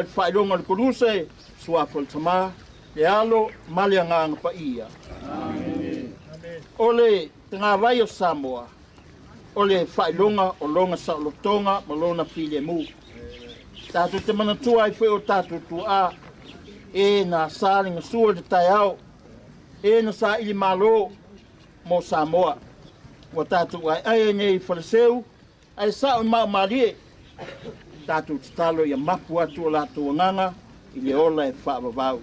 Le faailoga o le Koluse, Suafa o le Tama, le Alo ma le Agaga Paia. O le tagavai o Samoa, o le faailoga o lona saolotoga ma lona filemu. Tatou te manatua ai foi o tatou tuaa, e na sa le gasua i le taeao, e na saili malo mo Samoa. Ua tatou aeae ai nei i Faleseu, Ae sao i Maomalie, tatou tatalo ia mapu atu o latou agaga i le ola e faavavau.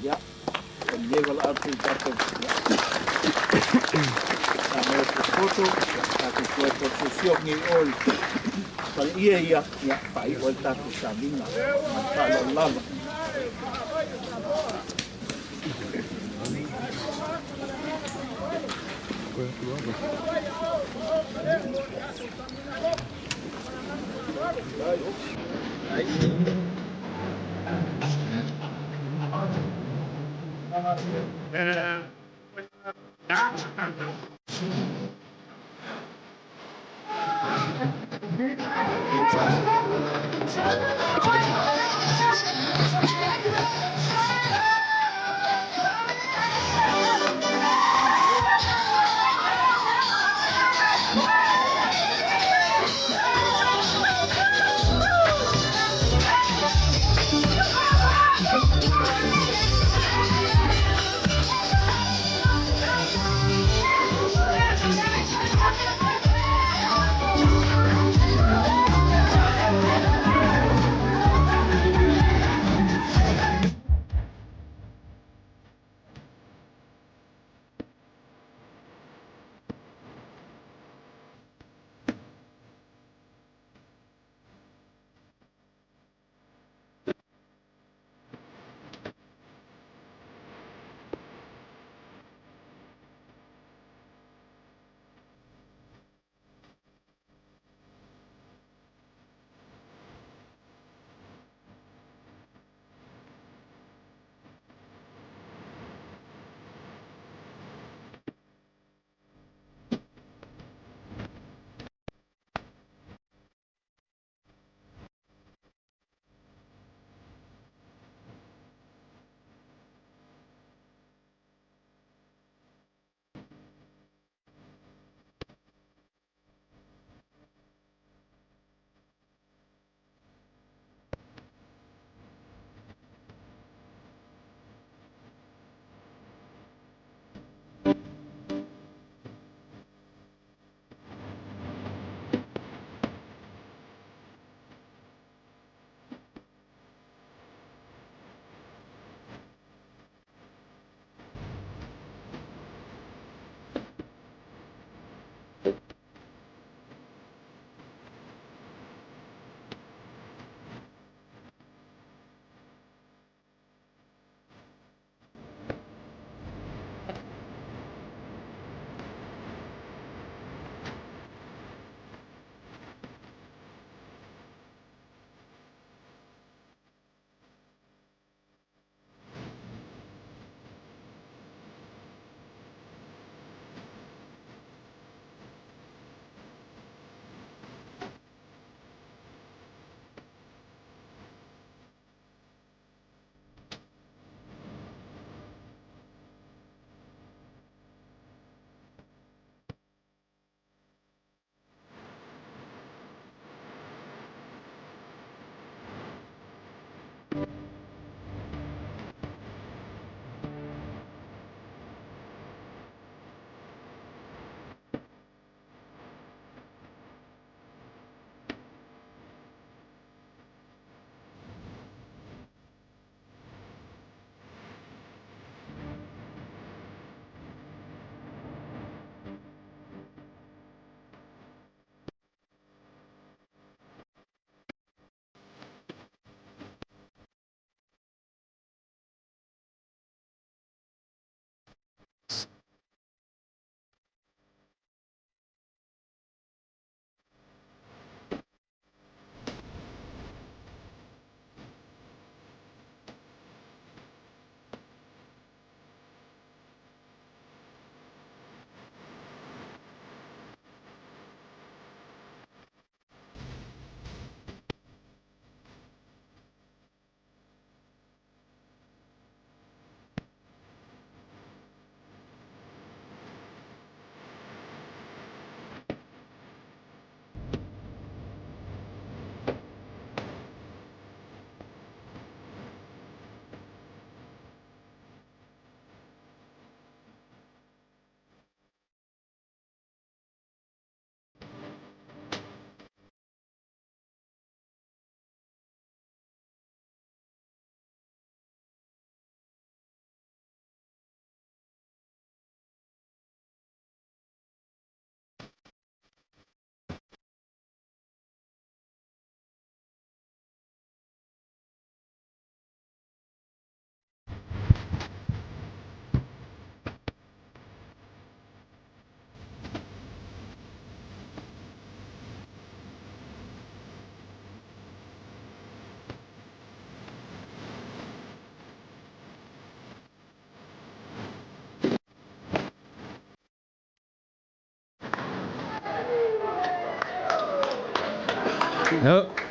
Ia, o lenei valaau atu i tatou Samoa Potopoto, ia, tatou toe toasiosio nei o i faleie ia, ia, faaiu ai le tatou sauniga. Ma le faaaloalo lava.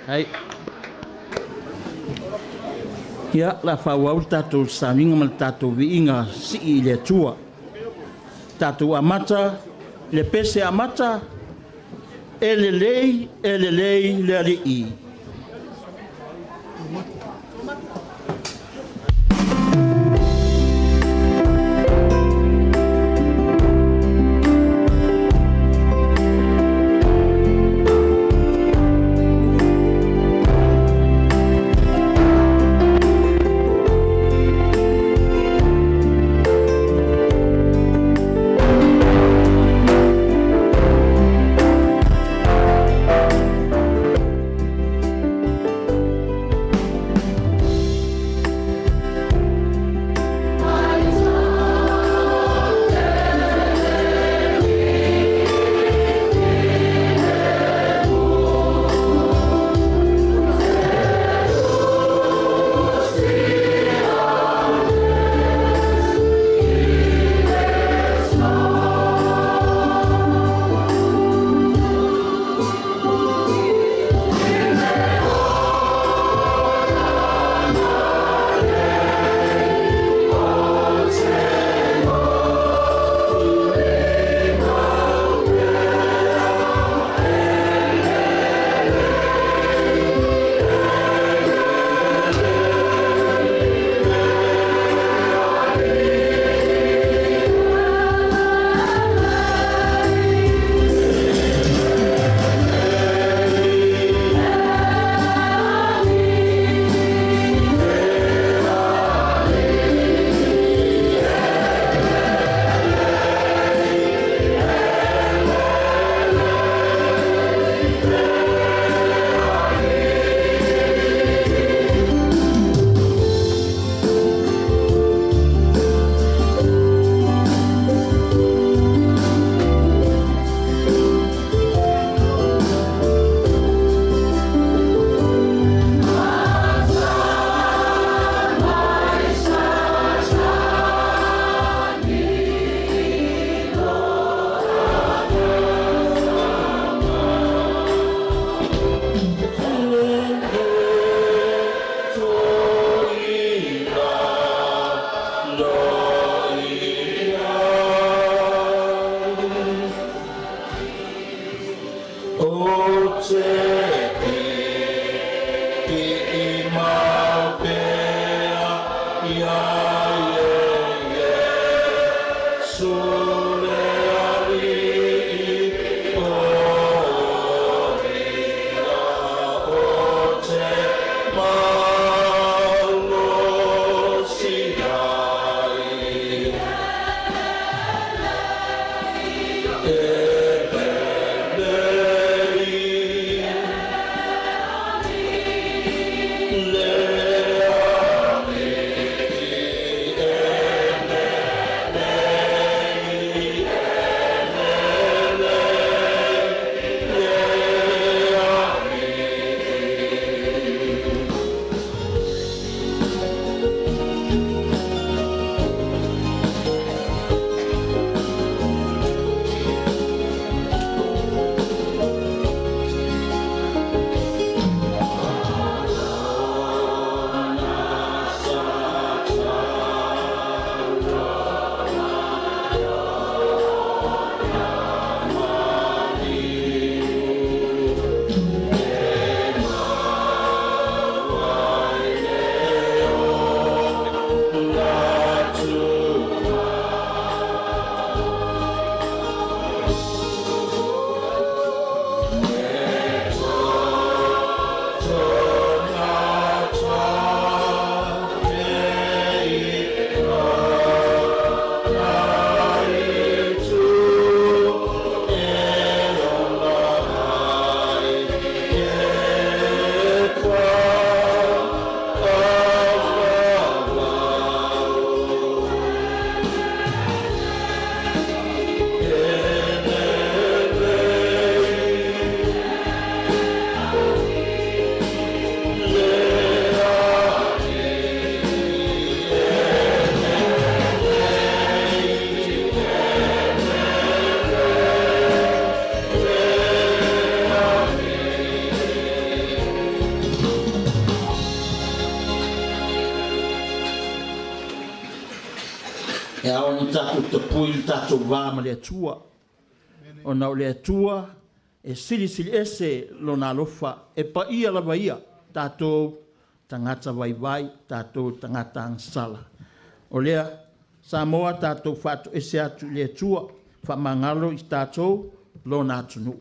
Ai. Ia, la faaauau le tatou sauniga ma le tatou viiga sii i le Atua. Tatou amata le pese amata, E lelei, e lelei le Alii. Ou te ii mau pea ia Iesu le Alii o Ia ou te malosi ai. E lelei. tatou tapui le tatou va ma le Atua, ona o le Atua e silisili ese Lona alofa, e paia lava Ia, tatou tagata vaivai, tatou tagata agasala. O lea, Samoa, tatou faatoese atu i le Atua, faamagalo i tatou Lona atunuu.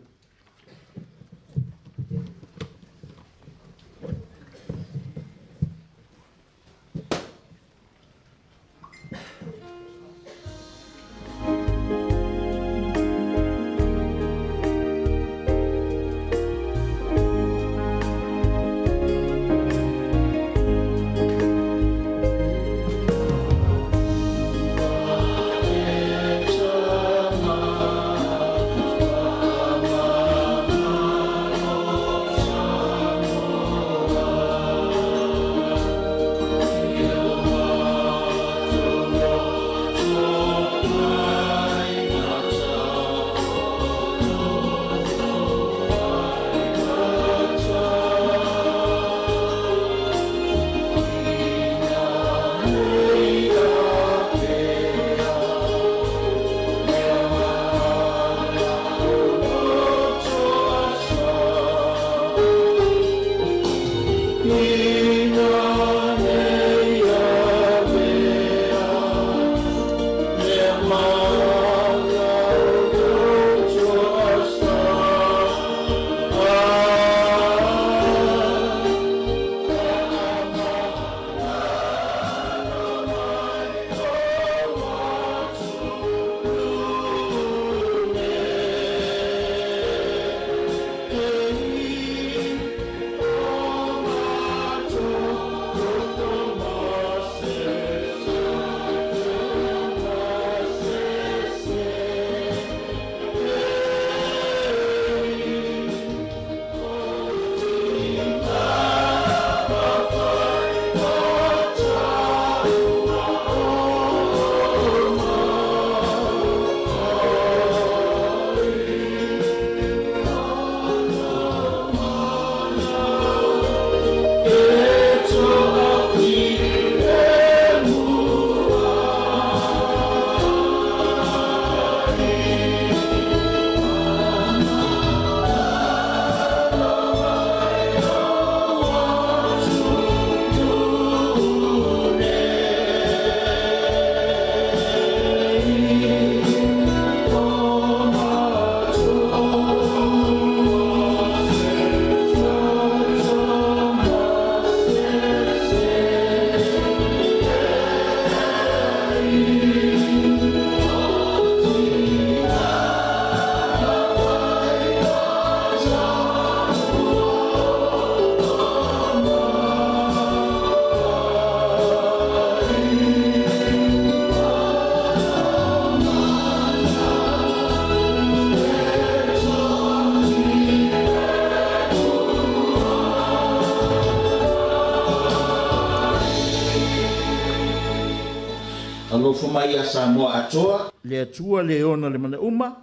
Alofa mai ia Samoa atoa, le Atua le ona le manauma,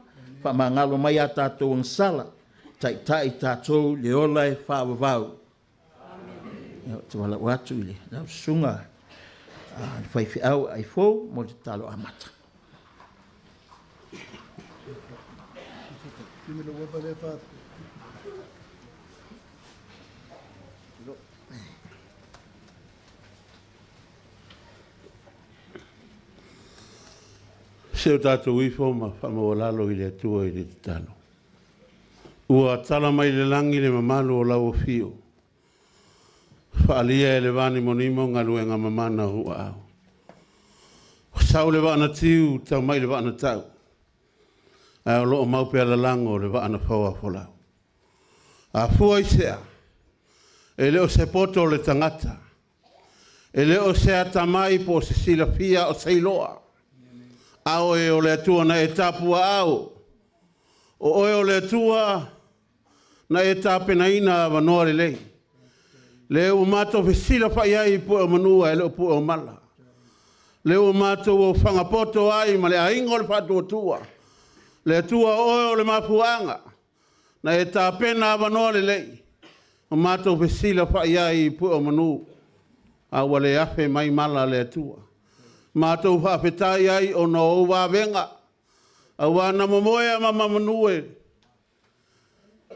faamagalo mai a tatou agasala, taitai tatou le ola e faavavau. Amen. Ou te valaau atu i le lau susuga le faifeau Aifou mo le tatalo amata. Se o tatou ifo ma faamaualalo i le Atua i le tatalo. Ua tala mai le lagi le mamalu o lau afio, faaalia e le vanimonimo galuega mamana o ou aao. Ua sau le vaa na tiu, tau mai le vaa na tau, ae o lo o mau pea lalago le vaa na faoafolau. A fua i sea, e le o se poto o le tagata, e le o se atamai po o se silafia o se iloa, a oe o le Atua na e tapuaau, o oe o le Atua na e tapenaina avanoa lelei. Lea ua matou fesilafai ai i pue o manu ae le o pue o mala. Lea ua matou ofaga poto ai ma le aiga o le Faatuatua, le Atua o oe o le mafuaaga na e tapena avanoa lelei ma matou fesilafai ai i pue o manu, a ua le afe mai mala a le Atua. Matou faafetai ai ona o ou vavega, aua na momoe ma mamanu e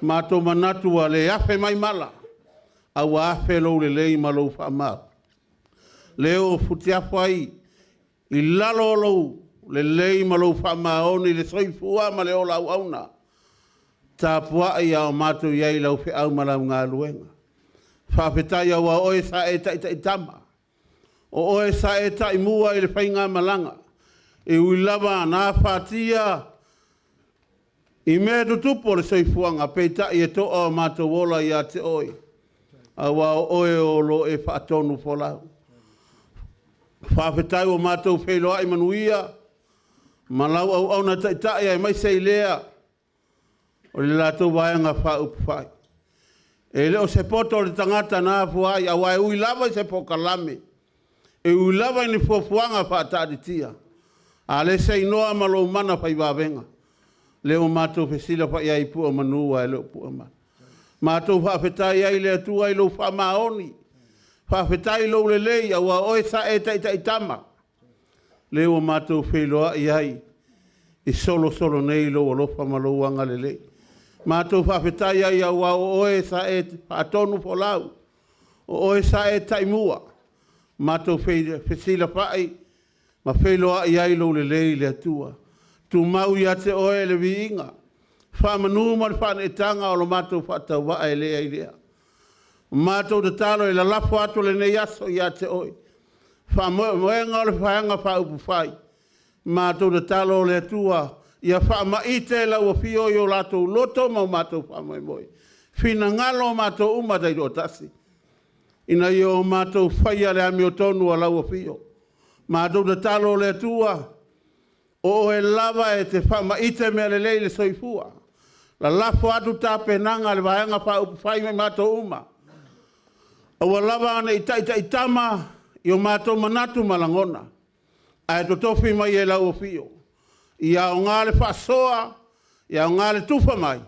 matou manatu ua le afe mai mala, a ua afe lou lelei ma lou faamau. Lea ua futiafu ai i lalo o lou lelei ma lou faamaoni le soifua ma le ola auauna, tapuai a o matou i ai i lau feau ma lau galuega. Faafetai aua o oe sa e taitaitama, o oe sa e taimua i le faigamalaga, e ui lava na afatia i mea tutupu o le soifuaga, peitai e to'a o matou ola ia te oe, aua o oe o lo o e faatonufolau. Faafetai ua matou feiloai manuia ma lau auauna taitai aemaise i lea o le latou Vaega Faaupufai. E le o se poto o le tagata na afua ai, aua e ui lava i se polokalame, e ui lava i ni fuafuaga faataatitia, a o le se igoa ma lou mana fai vavega, lea ua matou fesilafai ai i pue o manu ae le o pue o mala. Matou faafetai ai i le Atua i lou faamaoni, faafetai i lou lelei, aua o oe sa e taitaitama, lea ua matou feiloai ai e solosolo nei lou alofa ma lou agalelei. Matou faafetai ai aua o oe sa e faatonufolau, o oe sa e taimua, matou fesilafai ma feiloai ai lou lelei i le Atua. Tumau ia te oe le viiga, faamanu ma le faaneetaga o lo matou faatauvaa e lea i lea. Matou tatalo e lalafo atu lenei aso ia te oe, faamoemoega o le Vaega Faaupufai, matou tatalo le Atua ia faamaite lau afio i o latou loto ma o matou faamoemoe, finagalo o matou uma taitoatasi, ina ia o matou faia le amiotonu a lau afio. Matou tatalo le Atua, o oe lava e te faamaite mea lelei i le soifua. Lalafo atu tapenaga a le Vaega Faaupufai ma i matou uma, aua lava ne i taitaitama i o matou manatu ma lagona, ae totofi mai e lau Afio, ia aoga le faasoa, ia aoga le tufa mai,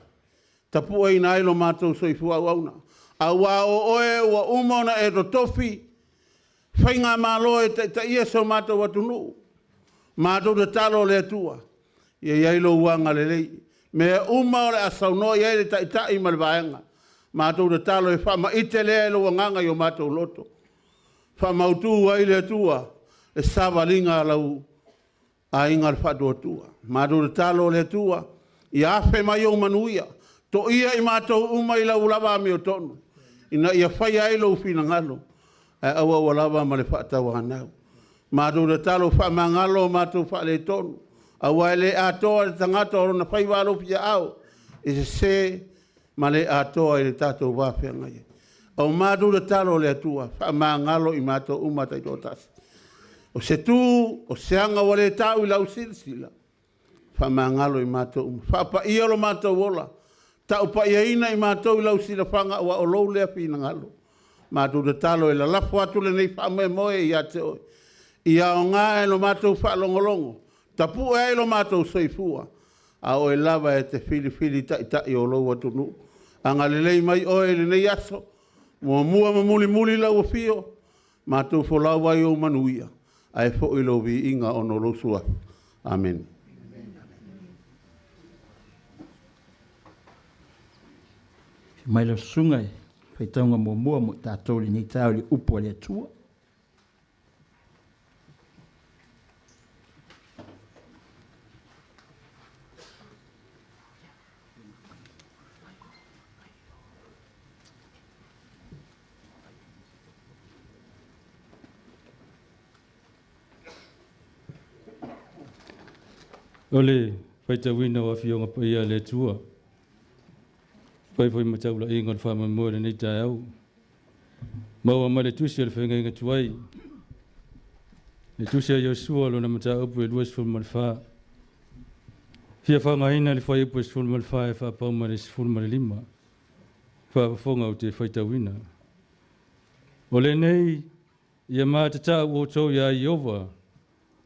tapueina ai lo matou soifua auauna. Aua o oe ua uma ona e totofi Faigamalo e taitaia si o matou atunuu. Matou tatalo le Atua, ia i ai lou agalelei. O mea uma o le a saunoa i ai le Taitai ma le Vaega, matou tatalo e faamaite lea e lou Agaga i o matou loto, faamautu ai le Atua le savaliga a lau Aiga o le Faatuatua. Matou tatalo le Atua, ia afe mai ou manuia, toia i matou uma i lau lava amiotonu, ina ia faia ai lou finagalo, ae aua ua lava ma le faatauanau. Matou tatalo, faamagalo matou faaletonu, aua e le atoa le tagata o lona faiva alofiaao e sese ma le atoa i le tatou va feagai ai. O matou tatalo le Atua, faamagalo i matou uma taitoatasi. O se tu, o se aga ua le tau i lau silasila, faamagalo i matou uma. Faapaia lo matou ola, taupaiaina i matou i lau silafaga aua o lou lea finagalo. Matou tatalo e lalafo atu lenei faamoemoe ia te oe, ia aoga i lo matou faalogologo, tapue ai lo matou soifua, a o oe lava e te filifili taitai o lou atunuu. Agalelei mai oe i lenei aso, muamua ma mulimuli lau afio, matou folau ai i ou manuia, ae foi lou viiga ona o lou suafa. Amene. Afio mai lau susuga i le faitauga muamua mo i tatou i lenei taeao i le upu a le Atua. O le faitauina o Afioga Paia a le Atua, fai foi ma taulaiga o le faamoemoe i lenei taeao. Maua mai le tusi o le feagaiga tuai, le tusi a Iosua lona mataupu e 24. Fia faaaogaina le fuaiupu e 14 e faapau ma le 15. Faafofoga ou te faitauina. O lenei ia matatau outou iā Ieova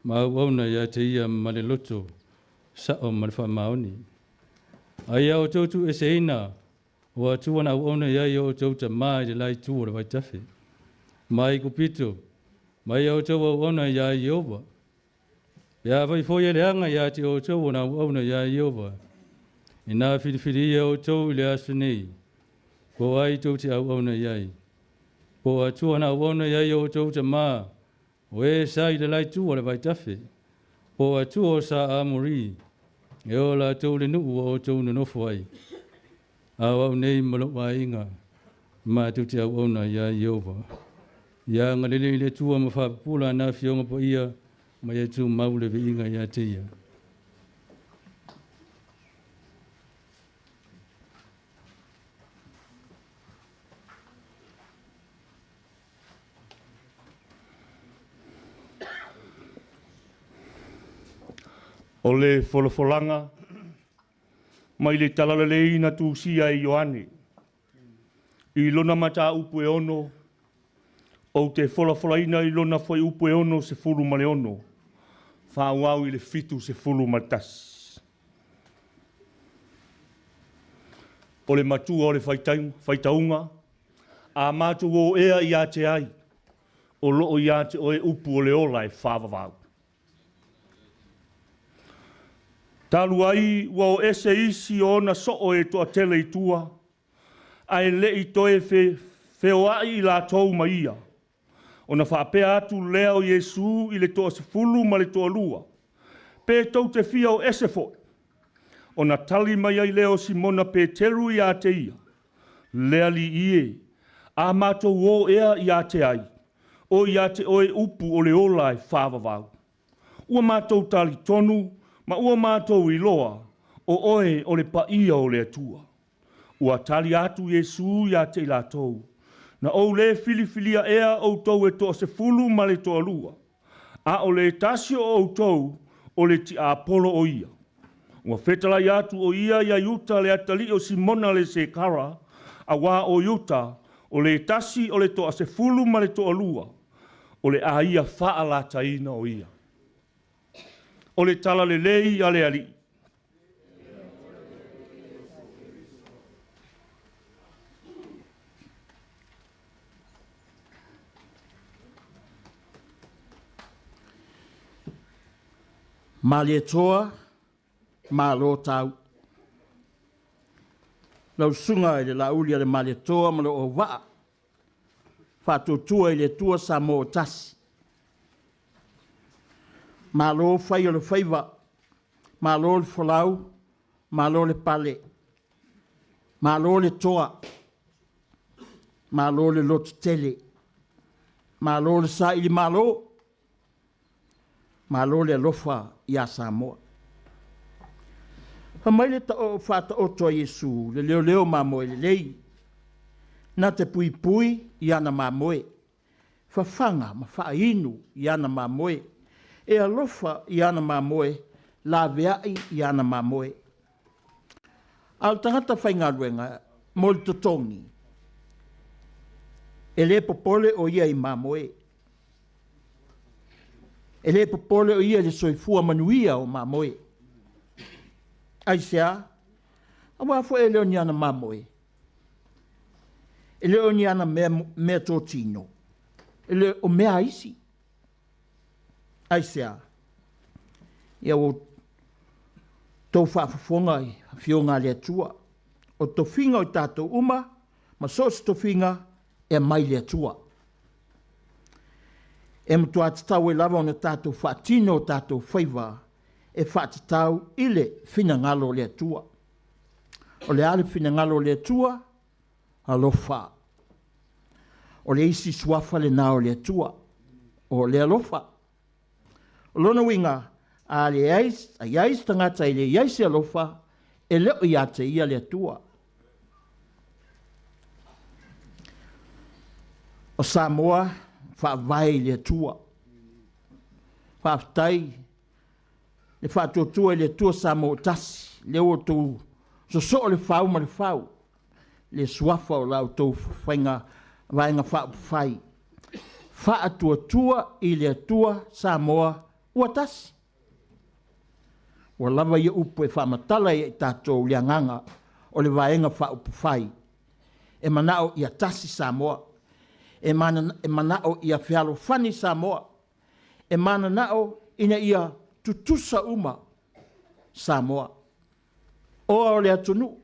ma auauna ia te ia ma le loto sa'o ma le faamaoni. A ia outou tuueseina o Atua na auauna i ai o outou tamā i le la itu o le vaitafe, mai Aikupito, Mai a outou auauna iā Ieova. Pe afai foi e leaga ia te outou ona auauna iā Ieova, inā filifilia outou i le aso nei, po o ai tou te auauna i ai. Po o Atua na auauna i ai o outou tamā, o e sa i le la itu o le vaitafe, po o Atua o sa Amori, e o latou le nuu ua outou nonofo ai. A o au nei ma lou aiga, matou te auauna iā Ieova. Ia agalelei le Atua ma faapupula ana Afioga Paia ma ia tumau le viiga ia te Ia. O le folafolaga mai le Talalelei na tusia e Ioane i lona mataupu e 6, ou te folafolaina i lona fuaiupu e 66, faaauau i le 71. O le matua o le faitauga, a matou o ea ia te ai, o loo ia te oe upu o le ola e faavavau. Talu ai ua o ese isi o ona soo e toatele i tua, ae le i toe feoai i latou ma ia, ona faapea atu lea o Iesu i le toasefulu ma le toalua, Pe tou te fia o ese foi? Ona tali mai ai lea o Simona Peteru ia te ia, Le Alii e, a matou o ea ia te ai, o ia te oe upu o le ola e faavavau. Ua matou talitonu ma ua matou iloa, o oe o le Paia o le Atua. Ua tali atu Iesu ia te i latou, Na ou lē filifilia ea outou e toasefulu ma le toalua, a o le tasi o outou o le tiapolo o ia. Ua fetalai atu o ia iā Iuta le atalii o Simona le Sekara, auā o Iuta, o le tasi o le toasefulu ma le toalua, o le a ia faalataina o ia. O le talalelei a le Alii. Malietoa, malo tau. Lau Susuga i le Laauli a le Malietoa ma lou auvaa, Faatuatua i le Atua Samoa ua tasi. Malo fai o le faiva, malo le folau, malo le pale, malo le toa, malo le lototele, malo le sailimalo, malo le alofa ia Samoa. Fai mai le faataoto a Iesu, le leoleo mamoe lelei, na te puipui i ana mamoe, fafaga ma faainu i ana mamoe, e alofa i ana mamoe, laveai i ana mamoe. A o le tagata faigaluega mo le totogi, e le popole o ia i mamoe. E le popole o ia i le soifua manuia o mamoe. Aisea? Aua foi e le o ni ana mamoe, e le o ni ana mea, mea totino, e le o mea a isi. Aisea? Ia ua outou faafofoga i Afioga a le Atua. O tofiga o i tatou uma, ma so o se tofiga e aumai le Atua. E matua tatau ai lava ona tatou faatino o tatou faiva e faatatau i le finagalo o le Atua. O le a le finagalo o le Atua? Alofa. O le isi suafa lena o le Atua, o le alofa. O lona uiga, a leai, a i ai se tagata e le i ai se alofa, e le o ia te ia le Atua. O Samoa faavae i le Atua. Faafetai le faatuatua i le Atua Samoa ua tasi, lea ua outou sosoo le fau ma le fau, le suafa o la outou faiga vaega faaupufai. Faatuatua i le Atua Samoa ua tasi. Ua lava ia upu e faamatala ia i tatou le agaga o le Vaega Faaupufai e manao ia tasi Samoa. E mana'o ia fealofani Samoa. E manana'o ina ia tutusa uma Samoa. Oa o le atunuu,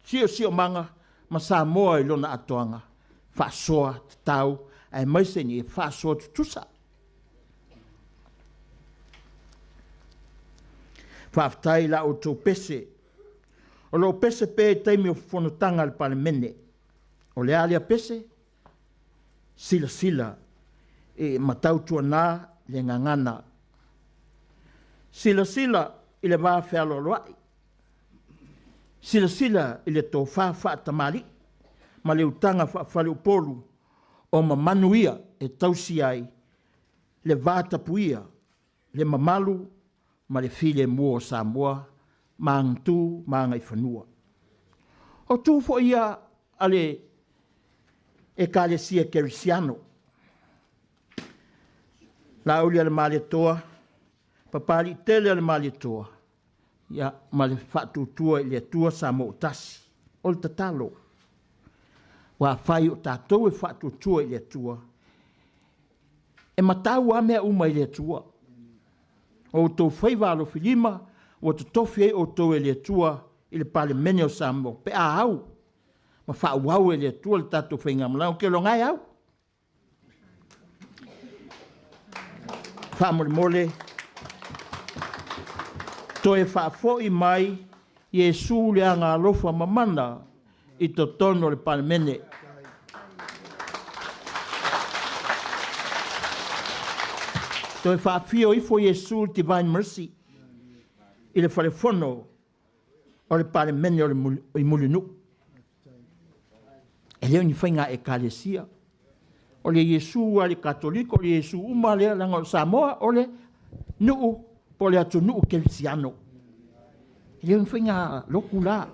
siosiomaga ma Samoa i lona atoaga, faasoa tatau aemaise ina ia faasoa tutusa. Faafetai i la outou pese. O lo o pese pea i taimi o fonotaga a le Palemene. O le a lea pese? Silasila e ma tautuana le gagana. Silasila i le va fealoaloai. Silasila i le tofa faatamalii ma le utaga faafaleupolu o mamanu ia e tausi ai le vatapuia, le mamalu ma le filemu o Samoa ma agatū ma agaifanua. O tu foi ia a le Ekalesia Kerisiano. Laauli a le Malietoa, Papalii tele a le Malietoa, ia, ma le faatuatua i le Atua Samoa ua tasi. O le tatalo, ua afai o tatou e faatuatua i le Atua, e matau lava mea uma i le Atua. O outou faiva alofilima ua totofi ai outou e le Atua i le Palemene o Samoa pe a au ma faaauau e le Atua le tatou faigamalaga. Ou te iloa e au. Faamolemole, toe faafoi mai Iesu le agaalofa mamana i totonu o le Palemene. Toe faafio ifo Iesu le Divine Mercy i le falefono o le Palemene o le i Mulinuu. E le o ni faiga ekalesia. O le Iesu a le Katoliko, o le Iesu uma lea, leaga o Samoa o le nuu po o le atunuu kerisiano. E le o ni faiga lotu la.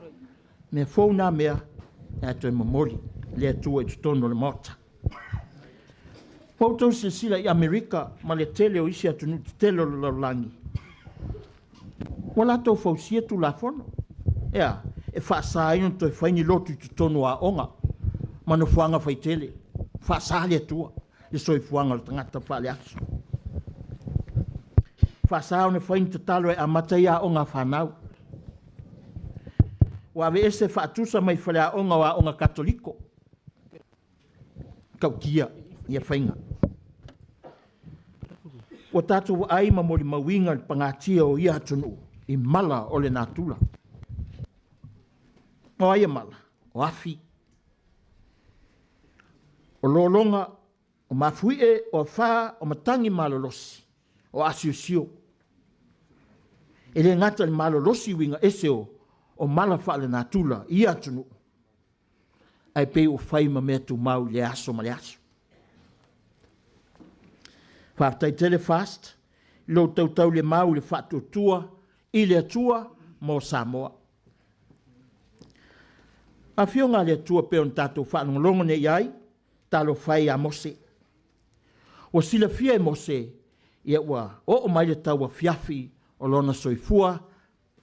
Mea fou na mea, ae toe momoli le Atua i totonu o le Maota. Ua outou silasila i Amerika ma le tele o isi atunuu tetele o le lalolagi, ua latou fausia Tulafono. E a? E faasa ai ona toe fai ni lotu i totonu o aoga ma nofoaga faitele. Faasa le Atua le soifuaga o le tagata faaleaso. Faasa ona fai ni tatalo e amata ai aoga a fanau. Ua aveese faatusa mai faleaoga o aoga Katoliko. Tautia ia faiga. Ua tatou vaai ma molimauina le pagatia o ia atunuu i mala o le natura. O ai ia mala? O afi, o lologa, o mafuie, o afa, o matagi malolosi, o asiosio. E le gata i le malolosi uiga ese o, o mala faalenatura i ia atunuu, ae pei ua fai ma mea tumau i le aso ma le aso. Faafetai tele Fast i lou tautaulemau i le faatuatua i le Atua mo Samoa. Afioga a le Atua pei ona tatou faalogologo nei i ai, talofa e ia Mose. Ua silafia e Mose, ia ua oo mai le tauafiafi o lona soifua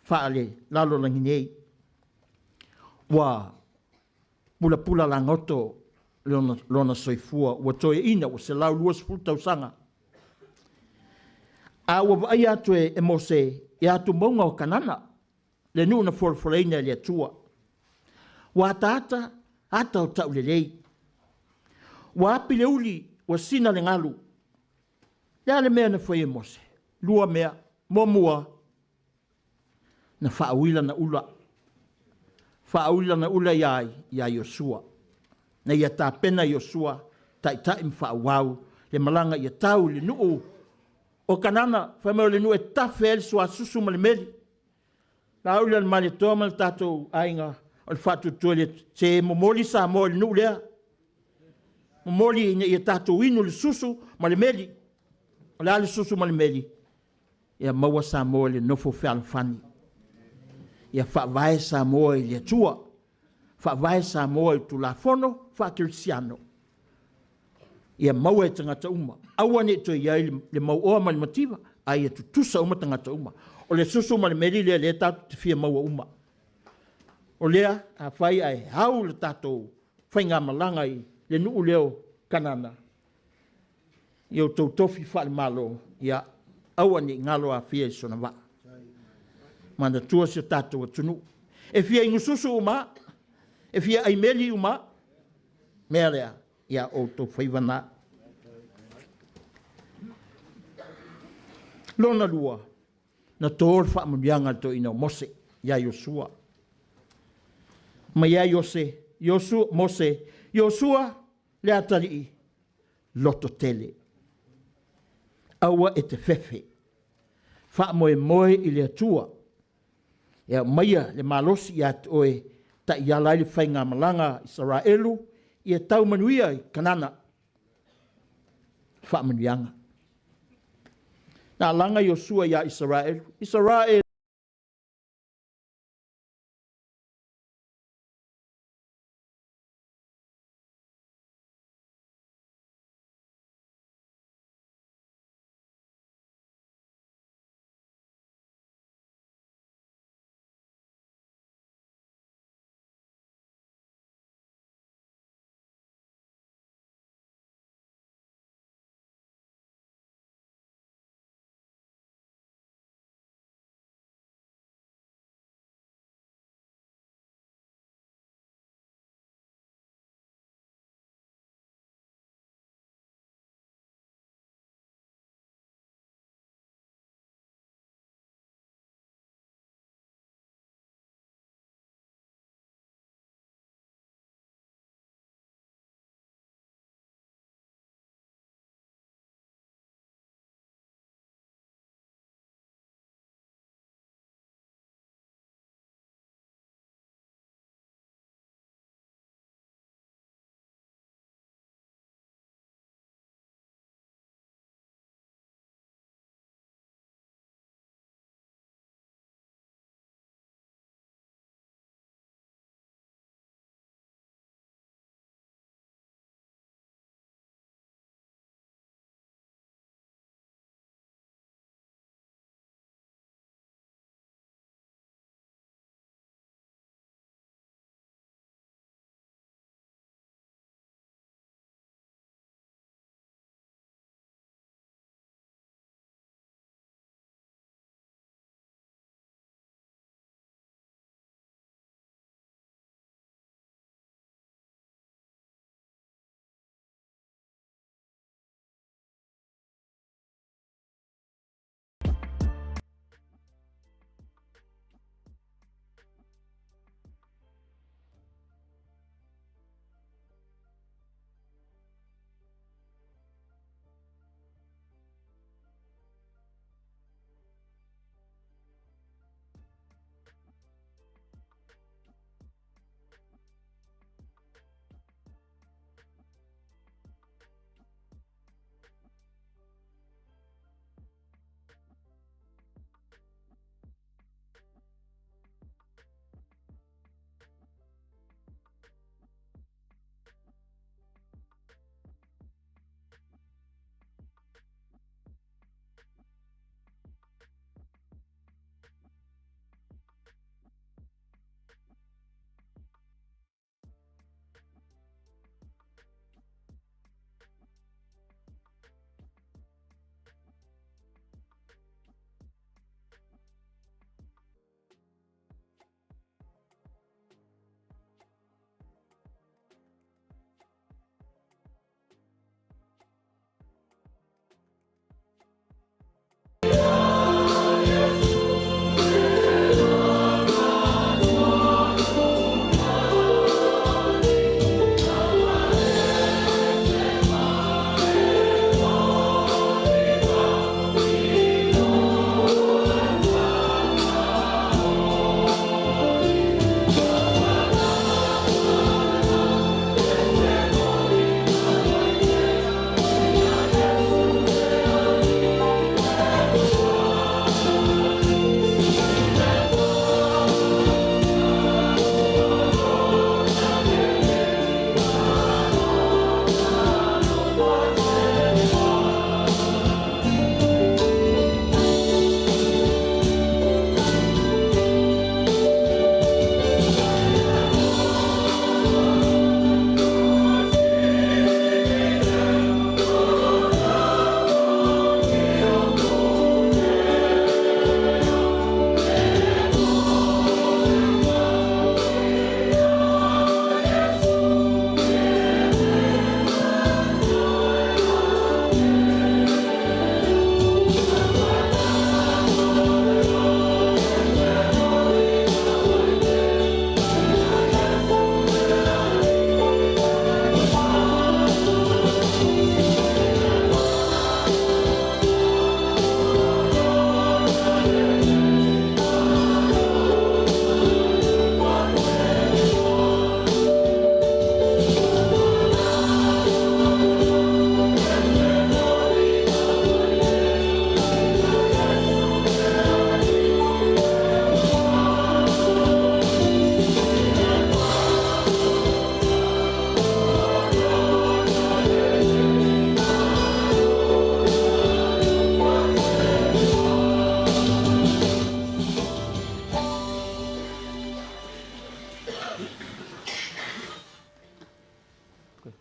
faale-lalolagi nei. Ua pulapula lagoto lona, lona soifua, ua toeaina, ua 120 tausaga. A ua vaaia atu e, e Mose i atumauga o Kanana, le nuu na folafolaina e le Atua. Ua ataata ata o taulelei. Ua api le uli, ua sina le galu. Le a le mea na fai e Mose? Lua mea. Muamua, na faaui lana ula. Faaui lana ula iā ai? Iā Iosua. Na ia tapena Iosua, taitai ma faaauau le malaga ia tau i le nuu o Kanana, fai mai o le nuu e tafe ai le suasusu ma le meli. Laauli a le Malietoa ma le tatou aiga o le faatuatua i le se momoli Samoa i le nuu lea. Momoli ina ia tatou inu le susu ma le meli. O le a le susu ma le meli? Ia maua Samoa i le nofo fealofani. Ia faavae Samoa i le Atua. Faavae Samoa i Tulafono faakerisiano. Ia maua e tagata uma. Aua ne i toe i ai le mauoa ma le mativa, a ia tutusa uma tagata uma. O le susu ma le meli lea lea tatou te fia maua uma. O lea, afai ae au le tatou faigamalaga i le nuu lea o Kanana, i outou tofi faale-Malo, ia aua ne i galo Afia i sona vaa. Manatua si o tatou atunuu. E fia igususu uma, e fia aimeli uma, mea lea, ia outou faiva na. Lona lua, na tō le faamanuiaga a le toeaina o Mose ia Iosua. Ma ia Iose, Iosua, Mose, Iosua le atalii, loto tele. Aua e te fefe, faamoemoe i le Atua e aumaia le malosi ia te oe taiala ai le faigamalaga a Isaraelu ia tau manuia i Kanana. Faamanuiaga. Na alaga Iosua ia Isaraelu, Isaraelu,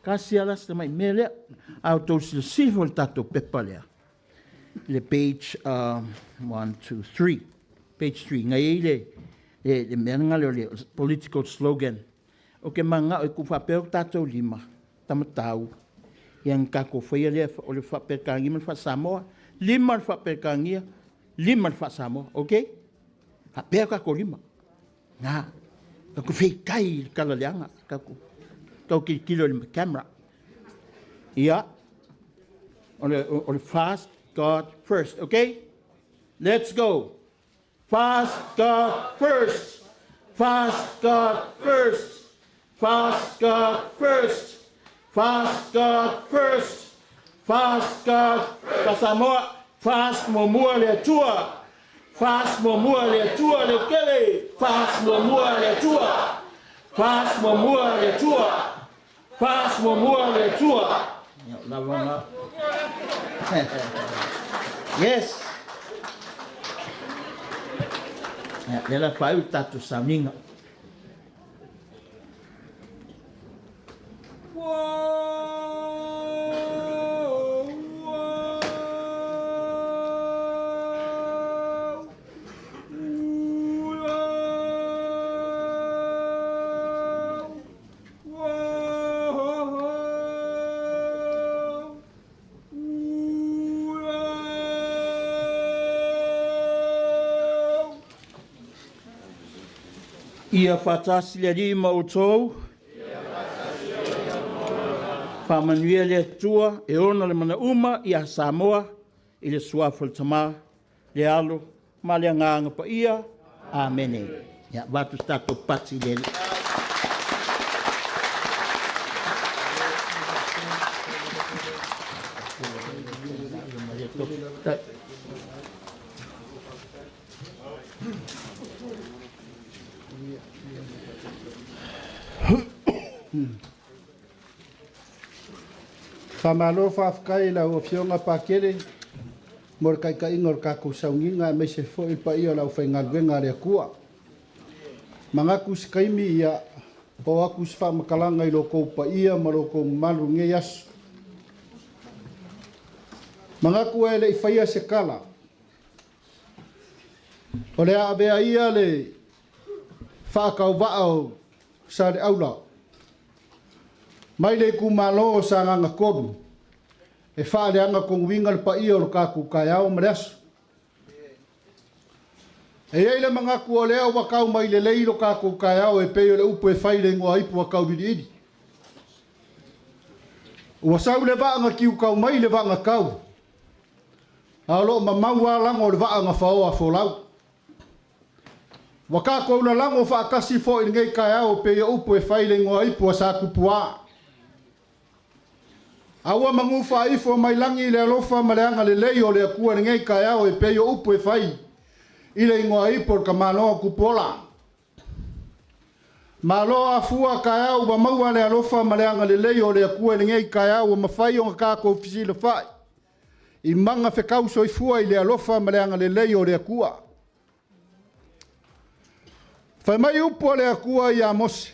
Tasi lava la si tamai mea lea. A outou silasila foi i le tatou pepa lea, i le page 1, 2, 3, page 3, na i ai le, le, le mea lena lea o le political slogan. Ou te mananao e tuufaapea o tatou lima, tamatau, ia ona tatou faia lea o le faa-Peretania ma le faa-Samoa, lima le faa-Peretania, lima le faa-Samoa, okay? Faapea o tatou lima. Na, tatou feitai i le tala leaga, tatou tau tilotilo i le camera. Ia, o le, o le fast God first, okay? Let's go. Fast God first. Fast God first. Fast God first. Fast God first. Fast God first. Samoa, fast muamua le Atua. Fast muamua le Atua le tele. Fast muamua le Atua. Fast muamua le Atua. Fast muamua le Atua. Ia, lava na. Yes. Ia, lea la faaiu le tatou sauniga. Ia faatasi le Alii ma outou. Faamanuia le Atua e ona le mana uma ia Samoa i le suafa o le Tama, le Alo ma le Agaga Paia. Amene. Ia, avatu se tatou pati i le Alii. Faamalo faafetai i lau Afioga Pakele mo le taitaiga o le tatou sauniga aemaise foi le paia o le aufaigaluega a le Atua. Manatu se taimi ia oo atu se faamatalaga i lo outou paia ma lo outou mamalu i lenei aso. Manatu e le i faia se tala, o le a avea ia le faatauvaa o Saleaula mai le itumalo o Sagaga 3 e faaleaga tonuina le paia o le tatou taeao ma le aso. E i ai le manatu o lea ua tau mai lelei lo tatou taeao e pei o le upu e fai i le igoa ipu a Tauiliili. Ua sau le vaa na tiukau mai le vaa na tau, a o lo o mamau lava lago o le vaa na faoa folau. Ua tatou lalago faatasi foi i lenei taeao e pei o upu e fai i le igoa ipu a Satupuā. A ua manu faaifo mai lagi le alofa ma le agalelei o le Atua i lenei taeao e pei o upu e fai i le igoa ipu o le tamaloa Tupuola. Malo afua taeao ua maua le alofa ma le agalelei o le Atua i lenei taeao ua mafai ona tatou fesilafai i maga fetau soifua i le alofa ma le agalelei o le Atua. Fai mai upu a le Atua ia Mose,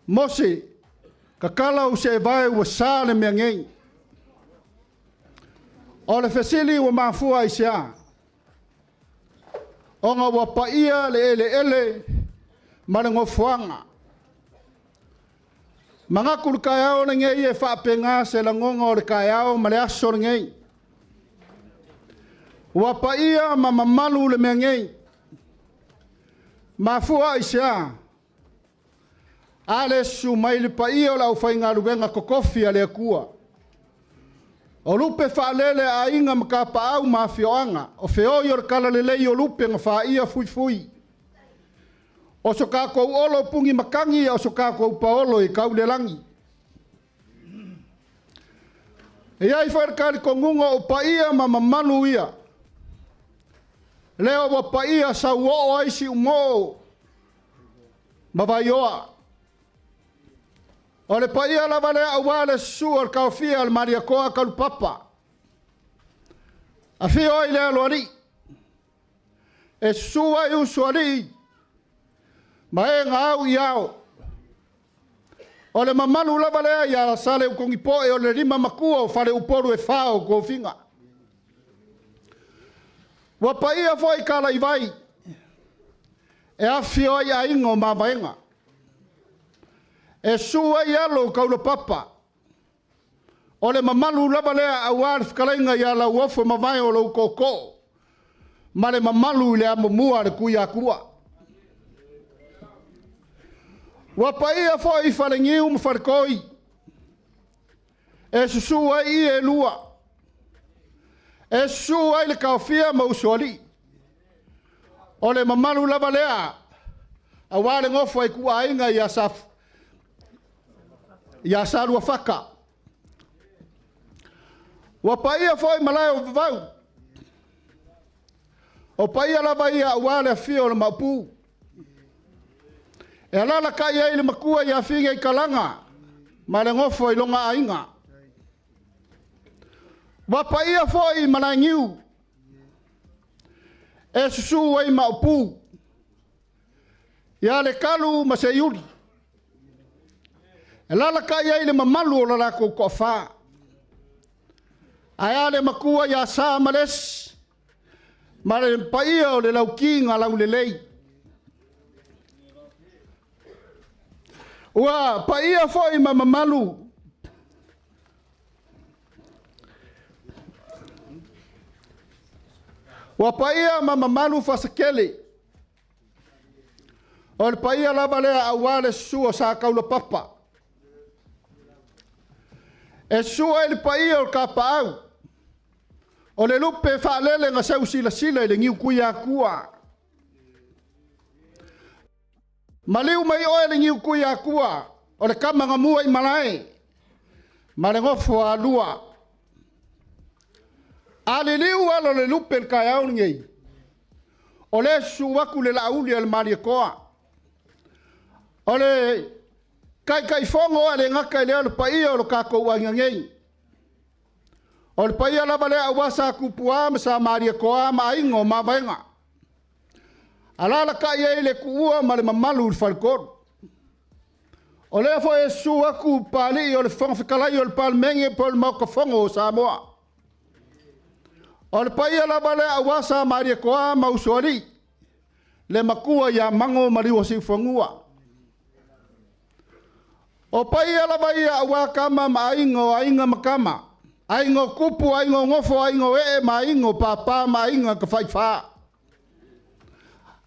Mose, tatala ou seevae ua sa le mea nei. O le fesili ua mafua i se a? Ona ua paia le eleele ma le nofoaga. Manatu le taeao lenei e faapena se lagona o le taeao ma le aso lenei. Ua paia ma mamalu le mea nei. Mafua i se a? A le susu mai le paia o le aufaigaluega totofi a le Atua. O lupe faalele a aiga ma tapaau ma afioaga, o feoi o le talalelei o lupe na faia fuifui. O so tatou olo puni matagi, o so tatou paolo e tau le lagi. E i ai foi le talitonuga o paia ma mamalu ia. Lea ua paia sauoo ai Siumoo ma Vaioa. O le paia lava lea aua le susu o le taofia o le Malietoa Kalupapa. Afio ai le aloalii, e susu ai usoalii ma e na au i ao. O le mamalu lava lea ia Saleutogipoe o le lima matua o Faleupolu e fa o tofiga. Ua paia foi Kalaivai e afifio ai aiga o Mavaega. E susu ai alo o Taulapapa, o le mamalu lava lea aua le fetalaiga ia Lauofo Mavae o lou tootoo ma le mamalu i le amomua a le Tuiatua. Ua paia foi Faleniu ma Faletoi, e susu ai ie e lua, e susu ai le taofia ma usoalii. O le mamalu lava lea aua le nofo a ituaiga ia Sa ia Saluafata. Ua paia foi malae o Vavau, o paia lava ia aua le afio o le Maopu. E alalatai ai le matua ia Figaikalaga ma le nofo i lona aiga. Ua paia foi Malaeniu e susu ai Maopu ia Lekalu ma Seiuli. E alalatai ai le mamalu o le latou toafa. Ae a le matua ia Sa ma Lesi ma le paia o le lauti na laulelei. Ua paia foi ma mamalu Ua paia ma mamalu Fasatele. O le paia lava lea aua le susu o Sa Taulapapa. E susu ai le paia o le Tapaau, o le lupe faalele na seu silasila i le niu Tuiatua. Maliu mai oe le niu Tuiatua, o le tama na mua i malae, ma le nofo a lua. A liliu alo o le lupe i le taeao lenei, o lea e susu atu le Laauli a le Malietoa. O le Taitaifono a le gata i lea o le paia o lo tatou aiga nei. O le paia lava lea aua Sa Tupua ma Sa Malietoa ma Aiga o Mavaega. Alalatai ai le tuua ma le mamalu i le faletolu. O lea foi e susu atu Papalii o le Fofoga Fetalai o le Palemene po o le Maota Fono o Samoa. O le paia lava lea aua Sa Malietoa ma Usoalii, le matua ia Mago ma Liuasiufanua. O paia lava ia aua tama ma aiga o aiga ma tama, aiga o tupu, aiga o nofo, aiga o ee ma aiga o papa ma aiga tafaifa.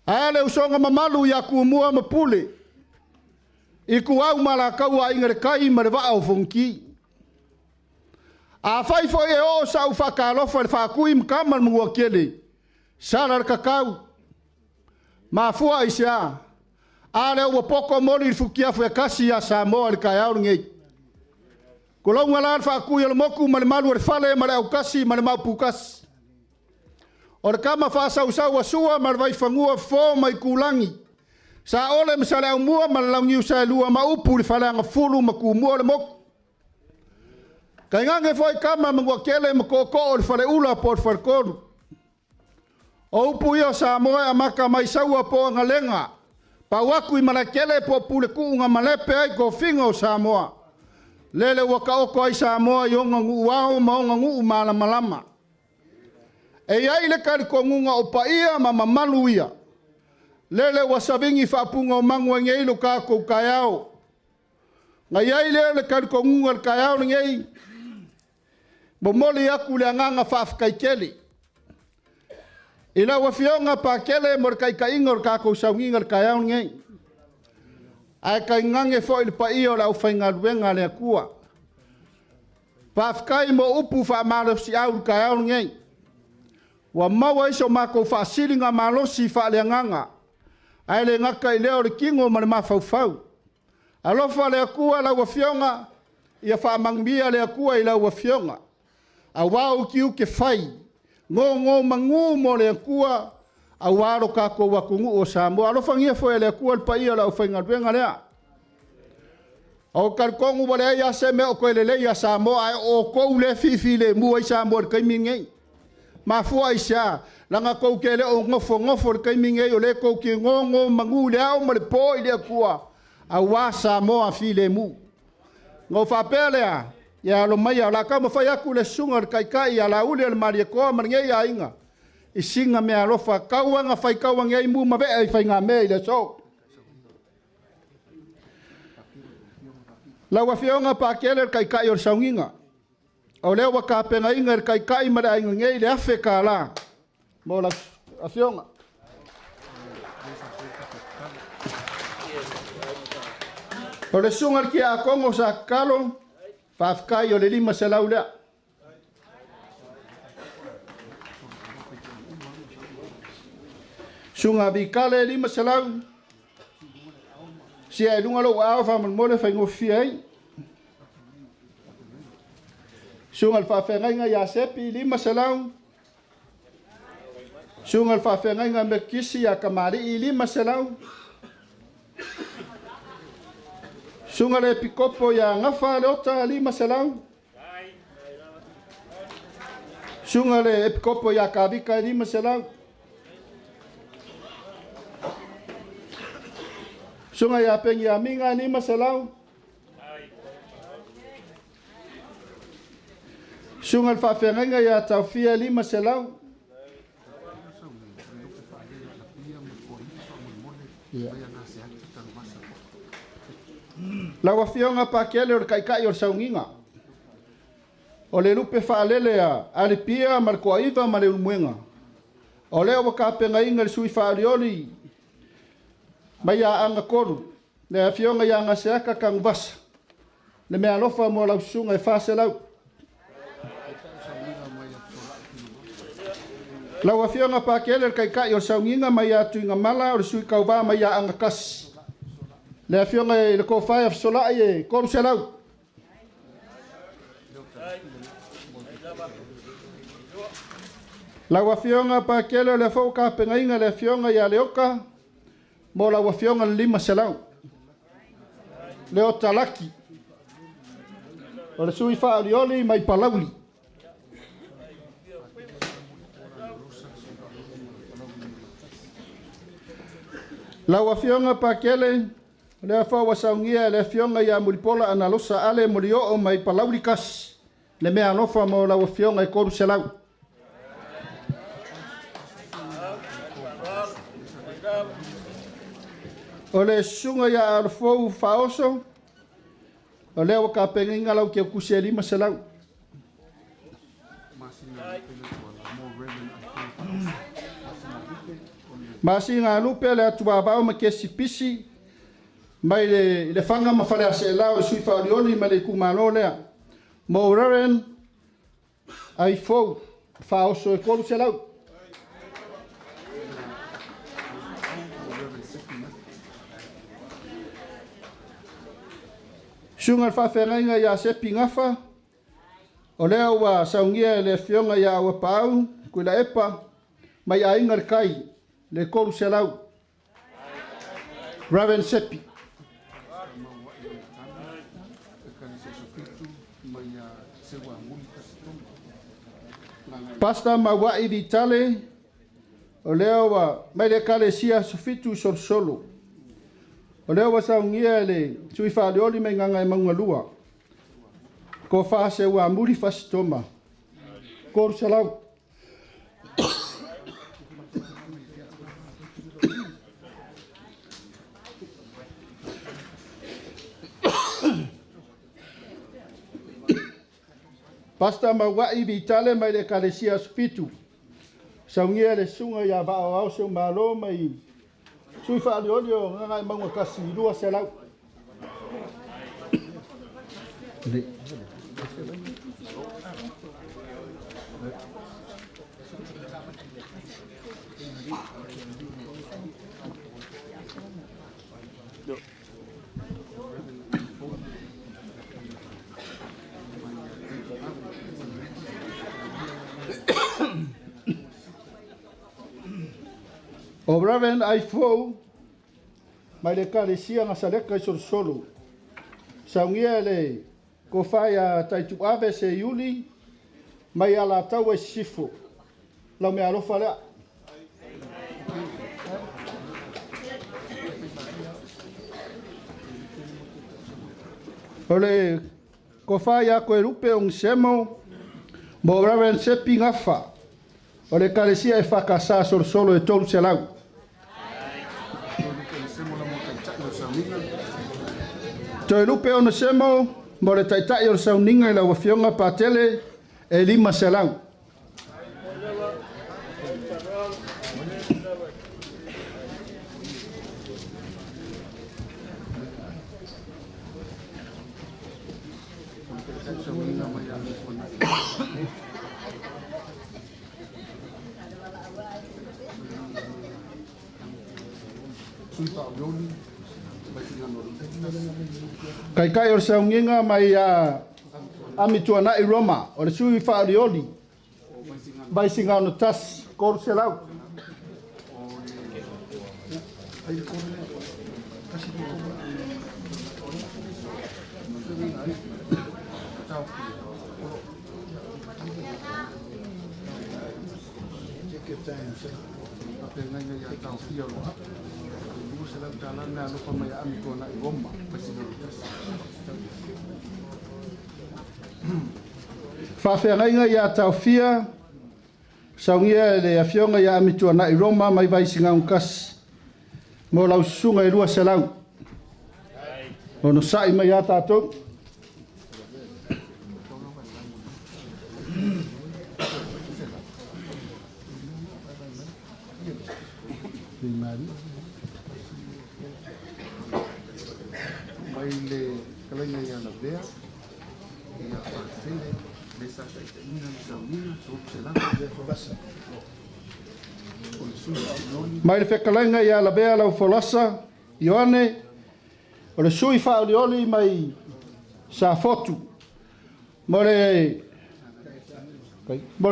Ae a le usoga mamalu ia Tumua ma Pule, Ituau ma Alataua, Aiga i le Tai ma le Vaa o Fonoti. Afai foi e oo sau faatalofa i le Faatui ma Tama le Manuatele, sala le tatau. Mafua aisea? A lea ua poto moli le futiafu e tasi ia Samoa i le taeao lenei. Tulouna la le Faatui o le motu ma le malu o le fale ma le autasi ma le maoputasi. O le tama faasausau a Sua ma le Vaifanua Fofo ma Itulagi, Saole ma Saleaaumua ma le Launiu Saelua ma upu i le Faleagafulu ma Tumua o le motu. Tainane foi tama Manuatele ma tootoo o le Faleula po o le Faletolu. O upu ia o Samoa e amata mai Saua po o Agalega, pau atu i Malaetele po o Puletuu na malepe ai tofiga o Samoa. Lele ua taoto ai Samoa i ona nuu ao ma ona nuu malamalama. E i ai le talitonuga o paia ma mamalu ia. Lele ua savigi faapuga o magu ai nei lo tatou taeao. Na i ai lea o le talitonuga i le taeao lenei, momoli atu le agaga faafetai tele i lau Afioga Pakele mo le taitaiga o le tatou sauniga i le taeao lenei. Ae tainane foi le paia o le aufaigaluega a le Atua. Faafetai mo upu faamalosiau i le taeao lenei. Ua maua ai so matou faasiligamalosi faaleagaga, ae le gata i lea o le tino ma le mafaufau. Alofa le Atua lau Afioga, ia faamanuia le Atua i lau Afioga, aua ou tiute fai, nonomanu mo le Atua, aua lo tatou atunuu o Samoa. Alofagia foi e le Atua le paia o le aufaigaluega lea. Ou te talitonu ua leai lava se mea o toe lelei ia Samoa, ae o outou lea e fifilemu ai Samoa i le taimi lenei. Mafua aisea? Leaga tou te le o nofonofo i le taimi lenei, o lea tou te nonomanu i le ao ma le po i le Atua, aua Samoa filemu. Ona ou faapea lea, ia alo maia, o le a taumafai atu le susuga i le Taitai ia Laauli o le Malietoa ma lenei aiga i sina meaalofa tau lava ina faitau ane ai mu ma vea i faigamea i le aso. Lau Afioga Pakele o le Taitai o le Sauniga, o lea ua tapenaina e le Taitai ma le aiga nei le $1,000 mo lau Afioga. O le susuga i le Tiakono sa tatalo, faafetai o le $500 lea. Susuga Vitale $500, sia i luga lou aao faamolemole e faigofie ai. Susuga i le Faafeagaiga ia Sepi $500, Susuga i le Faafeagaiga Metotisi ia Kamalii $500, Susuga i le Epikopo ia Gafa Leota $500, Susuga i le Epikopo ia Kavita $500, Susuga ia Peniamina $500, Susuga i le Faafeagaiga ia Taofia $500, Lau Afioga Pakele o le Taitai o le Sauniga, o le lupe faalele a Alipia ma le Toaiva ma le Ulumuega, o lea ua tapenaina e le sui faaolioli mai Aana 3, le Afioga ia Gaseata Tanuvasa, le meaalofa mo lau susuga e $400. Lau Afioga Pakele o le Taitai o le Sauniga mai ia Tuigamala, o le sui tauva mai Aana 1, le Afioga i le Tofa ia Fesolai e $300. Lau Afioga Pakele o lea foi ua tapenaina le Afioga ia Leota mo lau Afioga le $500. Leota Laki, o le sui faaolioli mai Palauli. Lau Afioga Pakele, o lea foi ua saunia e le Afioga ia Mulipola Analosa Ale Molioo mai Palauli 1, le meaalofa mo lau Afioga e $300. O le susuga ia Alofou Faaoso, o lea ua tapenaina lau tiakusi e $500. Masina Lupe le Atuavao ma Kesi Pisi mai le Lefaga ma Faleaseela o le sui faaolioli mai le itumalo lea. Mo Reverend Aifou Faaoso e $300. Susuga i le Faafeagaiga ia Sepi Gafa, o lea ua saunia e le Afioga ia Auapaau Tuilaepa mai Aiga i le Tai le $300. Reverend Sepi. Pastor Mauai Vitale, o lea ua mai le Ekalesia Aso Fitu i Solosolo. O lea ua saunia e le sui faalioli mai Gagaemauga 2, Tofa Seuamuli Fasitoma, $300. Pastor Mauai Vitale mai le Ekalesia Aso Fitu, saunia e le susuga ia Vaaoao Seumalo mai sui faalioli o Gagaemauga 1, $200. O Reverend Aifou mai le Ekalesia Gasaleka i Solosolo, saunia e le Tofa ia Taituave Seiuli mai Alataua i Sisifo. Lau meaalofa lea. O le Tofa ia Toelupe Ogisemo mo Reverend Sepi Gafa o le Ekalesia EFKS Solosolo e 300. Toelupe Onesemo mo le Taitai o le Sauniga i lau Afioga Patele e 500. Kaikai o le Sauniga mai a Amituanai Roma o le sui faaolioli Vaisigano 1 300. Faafeagaiga ia Taofia, saunia e le Afioga ia Amituanai Roma mai Vaisigano 1 mo lau susuga e 200. Onosa'i mai a tatou. Mai le fetalaiga ia Lavea ia Patele le sa taitaiina le sauniga 300 o le sui faaolioli. Mai le fetalaiga ia Lavea Laufolasa Ioane o le sui faaolioli mai Safotu mo le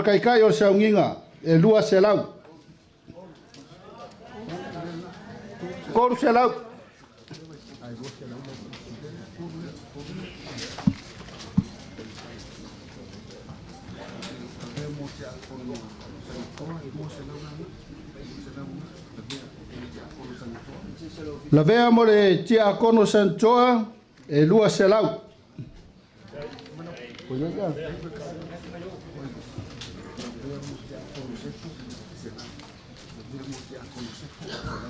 kaikai o le sauniga e 200. 300. Lavea mo le Tiakono Santoa e 200.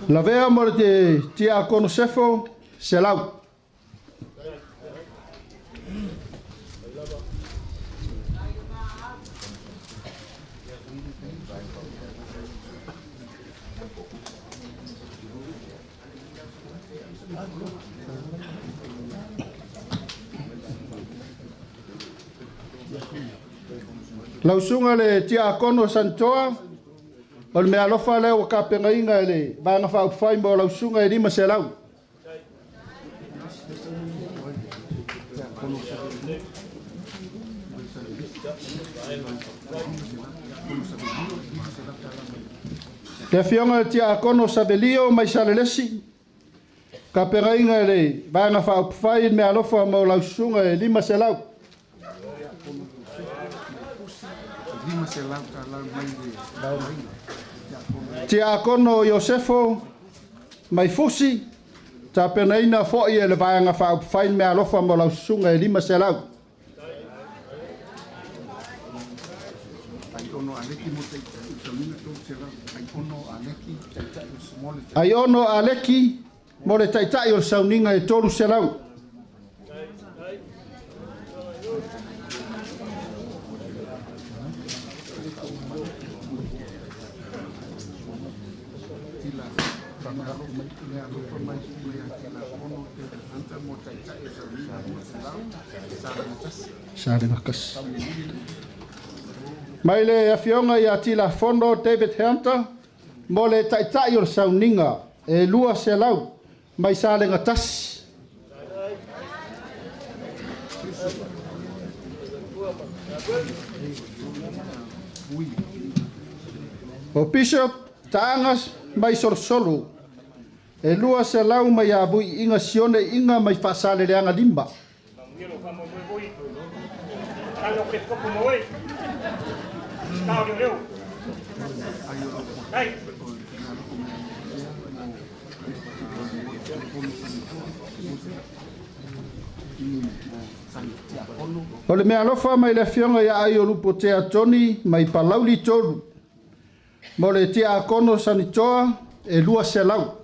Lavea mo le Tiakono Sefo, 100. Lausuga le Tiakono Santoa, o le mea alofa lea ua tapenaina e le Vaega Faaupufai mo lausuga e 500. Le Afioga i le Tiakono Savelio mai Salelesi, tapenaina e le Vaega Faaupufai le mea alofa mo lausuga e 500. Tiakono Iosefo mai Fusi, tapenaina fo'i e le Vaega Faaupufai le mea alofa mo lausuga e 500. Aiono Aleki mo le Taitai o le Sauniga e 300. Mai le Afioga ia Tilafono David Hunter mo le Taitai o le Sauniga e 200 mai Salega 1. O Bishop Taagas mai Solosolo e 200 mai Avui Iga Sione Iga mai Faasaleleaga 5. O le meaalofa mai le Afioga ia Aiolupotea Tony mai Palauli 3 mo le Tiakono Sanitoa e 200.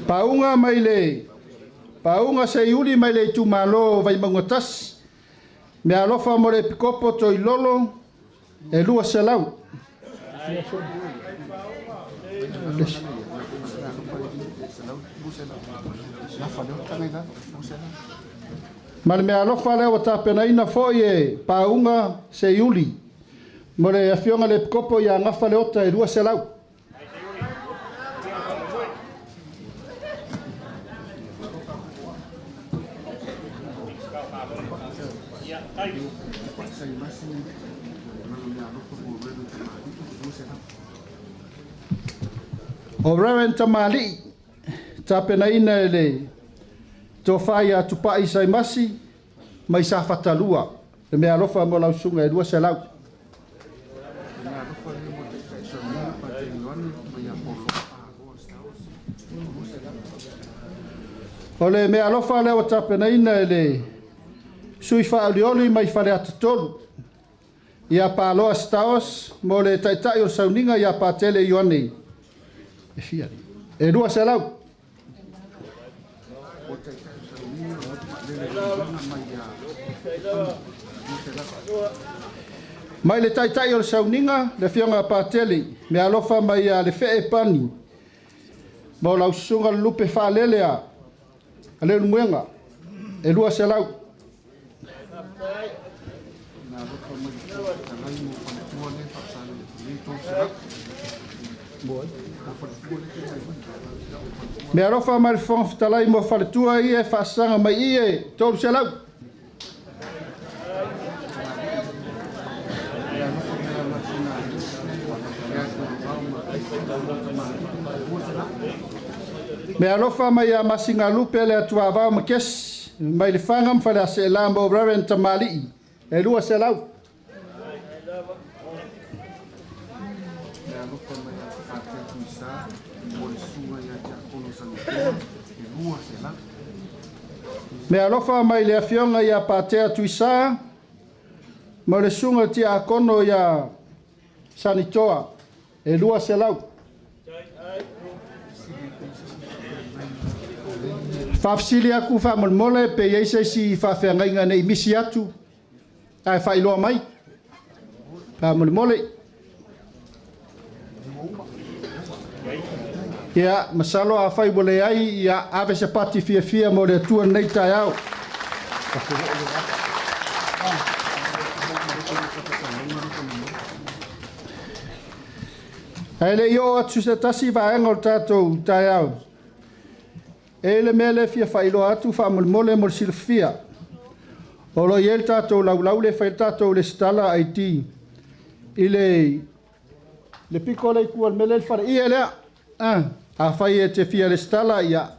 Pauga mai le Pauga Seiuli mai le itumalo o Vaimauga 1, meaalofa mo le Epikopo Toilolo e 200. Ma le meaalofa lea ua tapenaina foi e Pauga Seiuli mo le Afioga i le Epikopo ia Gafaleota e 200. O Reverend Tamalii, tapenaina e le Tofa ia Tupai Saimasi mai Safatalua, le meaalofa mo lau susuga e 200. O le meaalofa lea ua tapenaina e le sui faaolioli mai Faleata 3, ia Paloa Staos mo le taitai o sauniga ia Patele Ioane e fia e 200. Mai le taitai o le sauniga, le Afioga a Patele, meaalofa mai ia le Fee Pani mo lau susuga le Lupe Faalele a Leulumoega e 200. Meaalofa mai le Fofoga Fetalai mo faletua ia e faasaga mai i e 300. Meaalofa mai ia Masigalupe le Atuavao ma Kesi mai le Faga ma Faleaseela mo Reverend Tamalii e 200. Meaalofa mai le Afioga ia Patea Tuisa mo le susuga Tiakono ia Sanitoa e 200. Faafesili atu faamolemole pe i ai se isi faafeagaiga ne i misi atu ae faailoa mai faamolemole. Ia, masalo afai ua leai, ia ave se pati fiafia mo le Atua lenei taeao. Ae le i oo atu se tasi vaega o le tatou taeao, e i le mea lea fia faailoa atu faamolemole mo le silafia. O lo o i ai le tatou laulau le fai le tatou lesitala ID i le pito lea i tua i le mea lea le faleie lea. Afai e te fia lesitala, ia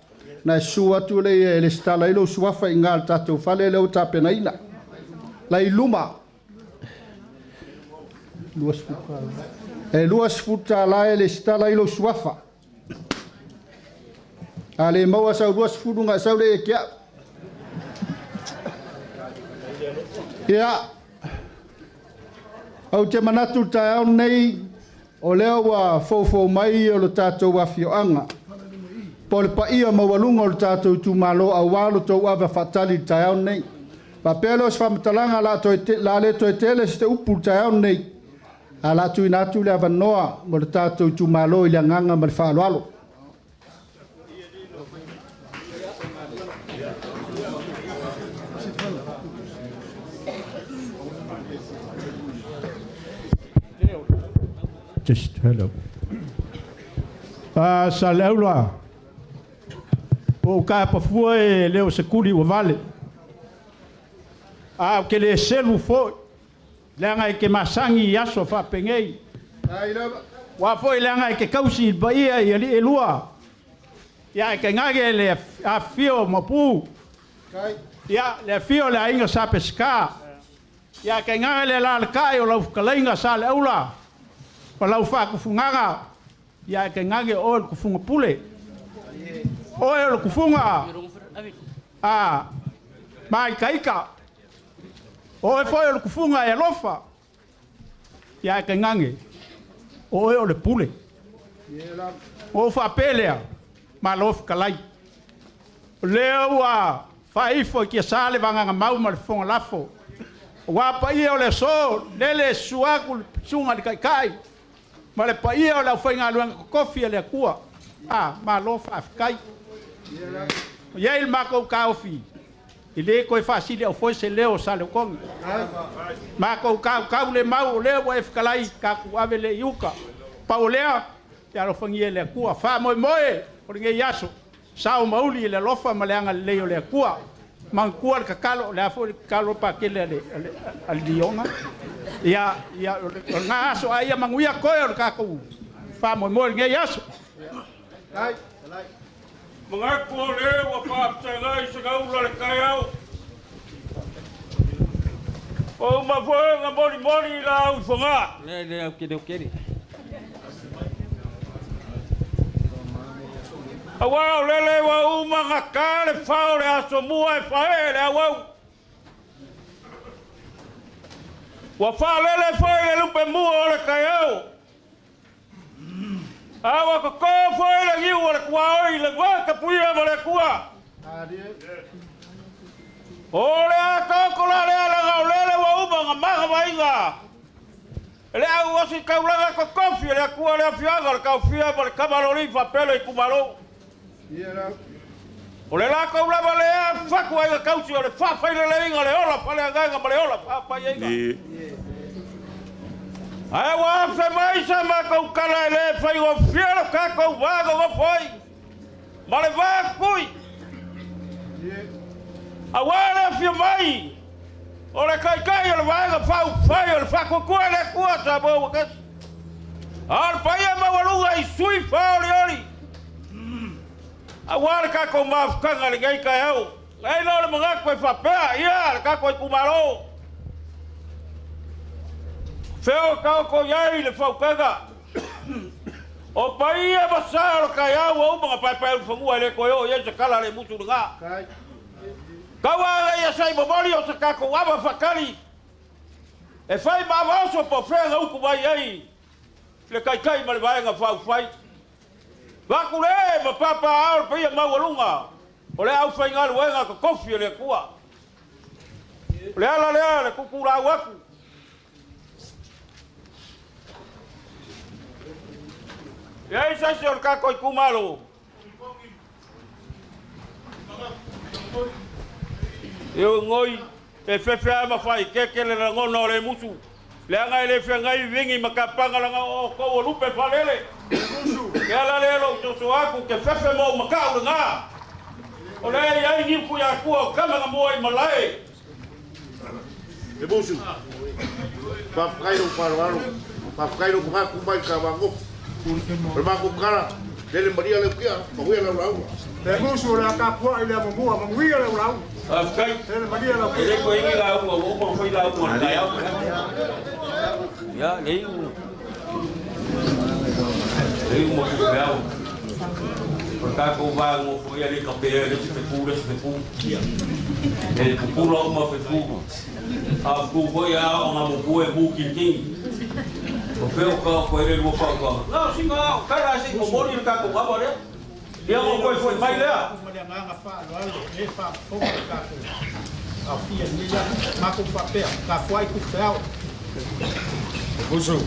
na e susu atu le e lesitala ai lou suafa i ngā le tatou fale lea ua tapenaina. La i luma. E $20 e lesitala ai lou suafa. A le maua sau 20 nga sau le e kia. Ia, ou te manatu le taeao nei, o lea ua foufou mai o le tatou afioaga. Po o le paia maualuga o le tatou itumalo aua lo tou ave faatali i le taeao nei. Faapea lea o se faamatalaga la le toe tele se upu i le taeao nei, a la tuuina atu le avanoa mo le tatou itumalo i le agaga ma le faaaloalo. Just hello. Sa le aula o ka pafua e leo se kuli ua vale. A o ke le selu foi, leaga e ke masangi i aso faapegei. Ua foi leaga e ke kausi i le paia i alii e lua. Ia e ke gage le afifio o Maopu. Ia, le afio o le aiga Sa Peseta, ia tainane le alaalatai o lau fetalaiga Saleaula ma lau faatufugaga, ia ae tainane o oe o le tufuga pule. Oe o le tufuga a māitaita, o oe foi o le tufuga e alofa, ia ae tainane o oe o le pule. Ona ou faapea lea, malo fetalai. O lea ua faaifo i tiasa le vagagamau ma le fofoga lafo, aua paia o le aso, lele susu atu le susuga i le Taitai ma le paia o le aufaigaluega totofi a le Atua. A, malo faafetai. E i ai le matou taofi, e le toe faasiliaufoe se leo o Saleotogi. Matou tautaulemau o lea ua e fetalai, tatou ave lea i uta. Pau o lea, ia alofagia e le Atua. Faamoemoe o lenei aso, sao ma uli i le alofa ma le agalelei o le Atua. Manatua le tatalo, o le a foi le tatalo Patele a le, a le, a le Liona? Ia, ia, o lena aso, a ia manuia toe o le tatou faamoemoe i lenei aso. Manatu o lea ua faafesagai segaula le taeao. Ua uma foi ona molimoli i laau i Fogaa. Le le au kele kele. Aua o lele ua uma ona ta le fao o le asomua e faee le auau. Ua faalele foi le lupe mua o le taeao. A ua toto foi le niu o le tuaoi i le va tapuia ma le Atua. O le a taoto la lea leaga o lele ua uma ona manavaina e le au ositaulaga totofi e le Atua le afioaga o le Taofia ma le Tamalolii faapea le itumalo. O le latou lava lea fatuaiga tausi o le faafaileleiga o le ola faaleagaga ma le ola faapaiaiga. Ae ua afe mai sa matou tala e le faigofie lo tatou va nonofo ai ma le va tui. Aua le afio mai o le Taitai o le Vaega Faaupufai o le Faatuatua i le Atua Samoa ua tasi, a o le paia maualuga i sui faaolioli aua le tatou mafutaga i lenei taeao. Ai lea o le manatu e faapea, ia le tatou itumalo, fea o taoto i ai le fautuaga o paia ma sa o le taeao ua uma ona paepaeulufanua e le toe oo i ai se tala a le musu lena. Tau a ia sai momoli o se tatou ava faatali e fai ma ava oso po o fea na utu mai ai le Taitai ma le Vaega Faaupufai. Vaku le ma pāpāao le paia maualuga o le aufaigaluega totofi a le Atua. O le ala lea le tutulau atu. E ai se isi o le tatou itumalo E ogoi, e fefe a ma faaikeeke le lagona o le musu, leaga e le feagai vigi ma kapaga laga o outou o lupe faalele. Ke ala lea lou soso atu ke fefe ma ou makau lena. O lea e i ai niu kuiakua o tama na mua i malae. E musu, faafetai lou faaaloalo, faafetai lou manatu mai i Tavagofi. O le matou tala, lele malia lau tia, manuia lau lauga. E musu o le a tapuai le amomua, manuia lau lauga. Faafetai. Lele malia lau E le toe i ni lauga, ua uma ona fai lauga o le taeao. Ia, le iu. Le iu ma tupeau. O le tatou va nofo ia le kapea le isi fetu le isi fetu. E pupula uma fetu. A fetu foi a o nga moku e mu kinkingi. O fea o ka o le lua fautuaga. Na o singa o kala se momoli le tatou ava lea. Ia mo koe foi mai lea. Ma le agaga faaaloalo e faafofoga le tatou aofia i lenei aso. Matou faapea, tapuai tupeao. Usu,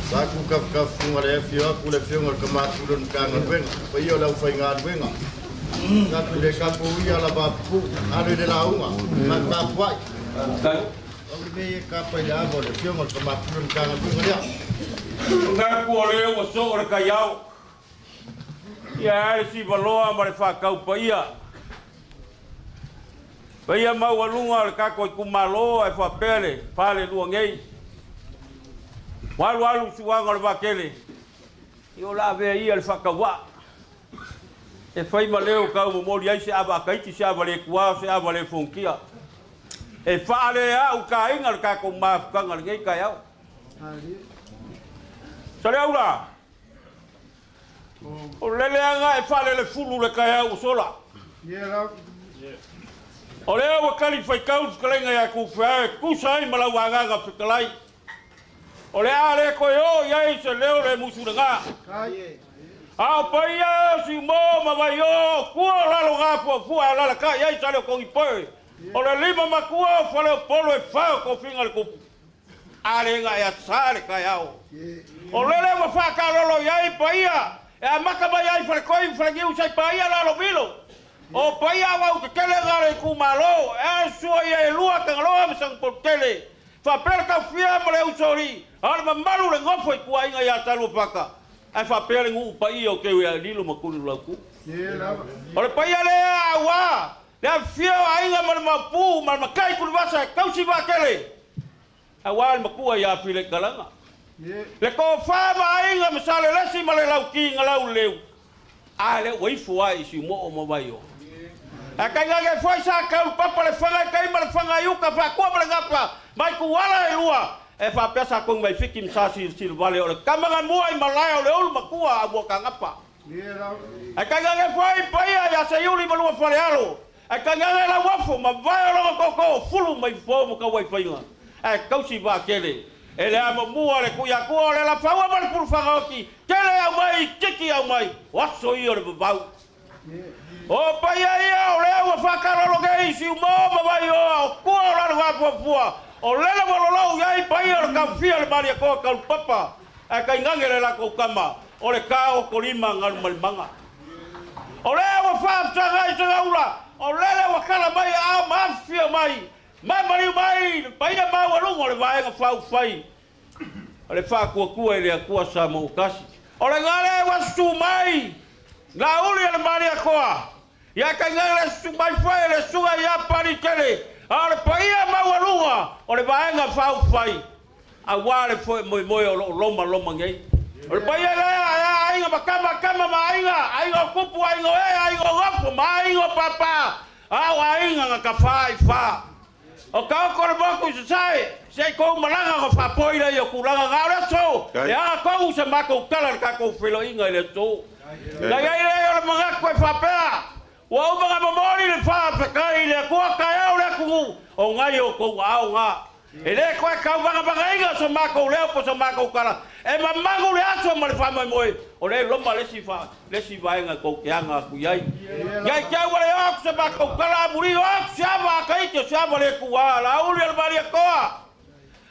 sa ku kafukafuga le afio atu le afioga i le Tama Pule o le Matagaluega, paia o le aufaigaluega. Sa ku le kapo ia lava pupu, alo i le lauga, ma tapuai. Au le mea ia kapa i le ava o le afioga i le Tama Pule o le Matagaluega lea. Manatu o lea ua soo le taiao. Ia ae le sivaloa ma le faatau paia. Paia maualuga o le tatou itumalo ae faapea le falelua nei. Ua alualu suaga o le vaatele, ia o le a avea ia le faatauvaa. E fai ma leo tau momoli ai se ava ataiti, se ava le tuā, se ava le fonotia. E faalea'u taina le tatou mafutaga i lenei taeao. Saleaula, o le leaga e faalelefulu le taeao ua sola. O lea ua tali faitau le fetalaiga ia Tufeao e tusa ai ma lau agaga fetalai. O le a le toe oo i ai se leo le musu lena. A o paia o Siumo ma Vaiō o tua o lalo gafuafua e alalatai ai Saleotogipoe, o le lima matua o Faleopolo e fa o tofiga le tupu. A le na e asa le taeao. O lele ua faatalolo i ai paia e amata mai ai Faletoi ma Faleniu sai paia Lalomilo. O paia auau tetele na le itumalo e a sua ia e lua Tagaloa ma Sagapolutele. Faapea le taufia ma le usoalii, a o le mamalu le nofo i tuaiga ia Saluafata, ae faapea le nuu paia o Teuialilo ma Tulilautu. O le paia lea auā le afifio o aiga ma le maopu ma le matai Tulivasa e tausi vaatele, auā le matua ia Fileikalaga. Le tofa ma aiga ma Salelesi ma le Lauti na lauleleu, a lea ua ifo ai i Siumoo ma Vaioa. Ae tainane foi sa taulupapa le faga i tai ma le faga i uta faatua ma le gafa mai tuala e lua e faapea sa togi mai Fiti ma sa silasila vale o le tama na mua i malae o le ulu matua a Muakagapa. Ae tainane foi paia ia Seiuli ma lua falealo, ae tainane Lauofo ma vae o lona tootoo fulu mai fofo ma tauaifaiga ae tausi vaatele e le amomua le Tuiatua o le Alafaua ma le Pulufagaoti tele aumai tiki aumai o aso ia o le vavau. O paia ia o lea ua faatalolo nei i Siumo ma Vaioa o tua o lalo gafuafua o lele ua lolou i ai paia o le taofia o le Malietoa taulupapa ae tainane le latou tama o le taotolima galumalemana. O lea ua faafesagai Sagaula o lele ua tala mai aao ma afifio mai ma maliu mai le paia maualuga o le Vaega Faaupufai o le Faatuatua i le Atua Samoa Tasi. O le gale ua susu mai Lauli e le Malietoa, ia tainane le susu mai foi e le susuga ia Palitele, a o le paia maualuga o le Vaega Faaupufai auā le faamoemoe o lo o lomaloma nei. O le paia lea e a aiga ma tama, tama ma aiga, aiga o tupu, aiga o ee, aiga o nofo ma aiga o pāpā, a o aiga na tafā i fa. O taoto le motu i sasae, se i tou malaga ona faapoi lea o tulaga na o le aso, e aga tonu se matou tala i le tatou feiloaiga i le aso. Na i ai lea o le manatu e faapea, ua uma ona momoli le faafetai i le Atua taeao le atunuu, o nai o outou aao na. E le toe tauvagavagaina so matou leo po o so matou tala, e mamalu le aso ma le faamoemoe, o lea e loma le isi, le isi vaega tou te aga atu i ai. Ia i te ua le o atu se matou tala amuli, o atu se ava a Tahiti, o se ava le tuā, Laauli o le Malietoa.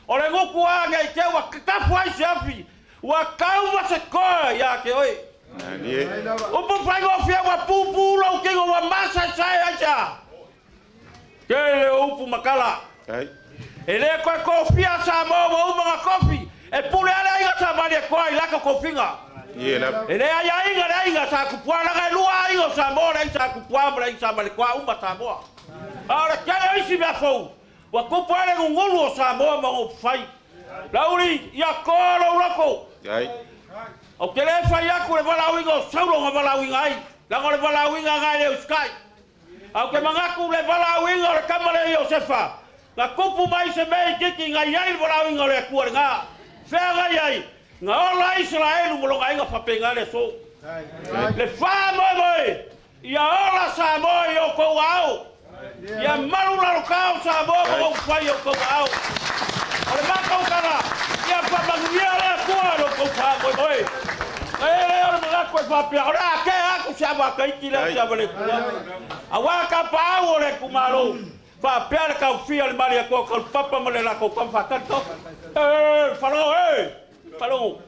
O le gutu a nei te ua tatafu ai se afi, ua tau ma se toa ia te oe. Upu faigofie ua pupū lou tino ua masaesae ai se a? Tele o upu ma tala. E le toe tofia Samoa ua uma ona tofi, e pule lava le aiga sa Malietoa i latou tofiga. E le aiaiga le aiga sa Tupua leaga e lua aiga o Samoa, le aiga sa Tupua ma le aiga sa Malietoa, uma Samoa. A o le tele o isi mea fou, ua tupu ai le gugulu o Samoa ma ona upufai. Laauli, ia toa lou loto. Ou te le fai atu le valaauina o Saulo na valaauina ai, leaga o le valaauina na e le usitai. Ae ou te manatu le valaauina o le tama lea Iosefa, na tupu mai se mea itiiti na i ai le valaauina o le Atua lena. Fea na i ai? Na ola ai Isaraelu ma lona aiga faapena le aso. Le faamoemoe ia ola Samoa i outou aao. Ia malu lalotao Samoa ma ou fai i outou aao. O le matou tala, ia faamanuia le Atua i lo outou faamoemoe. E le o le manatu e faapea, o le a tea atu se ava a Tahiti lea o se ava le Atua. Aua tapaau o le itumalo, faapea le taofia o le Malietoa Taulupapa ma le latou tama faatali taofi. E, falo e! Falo.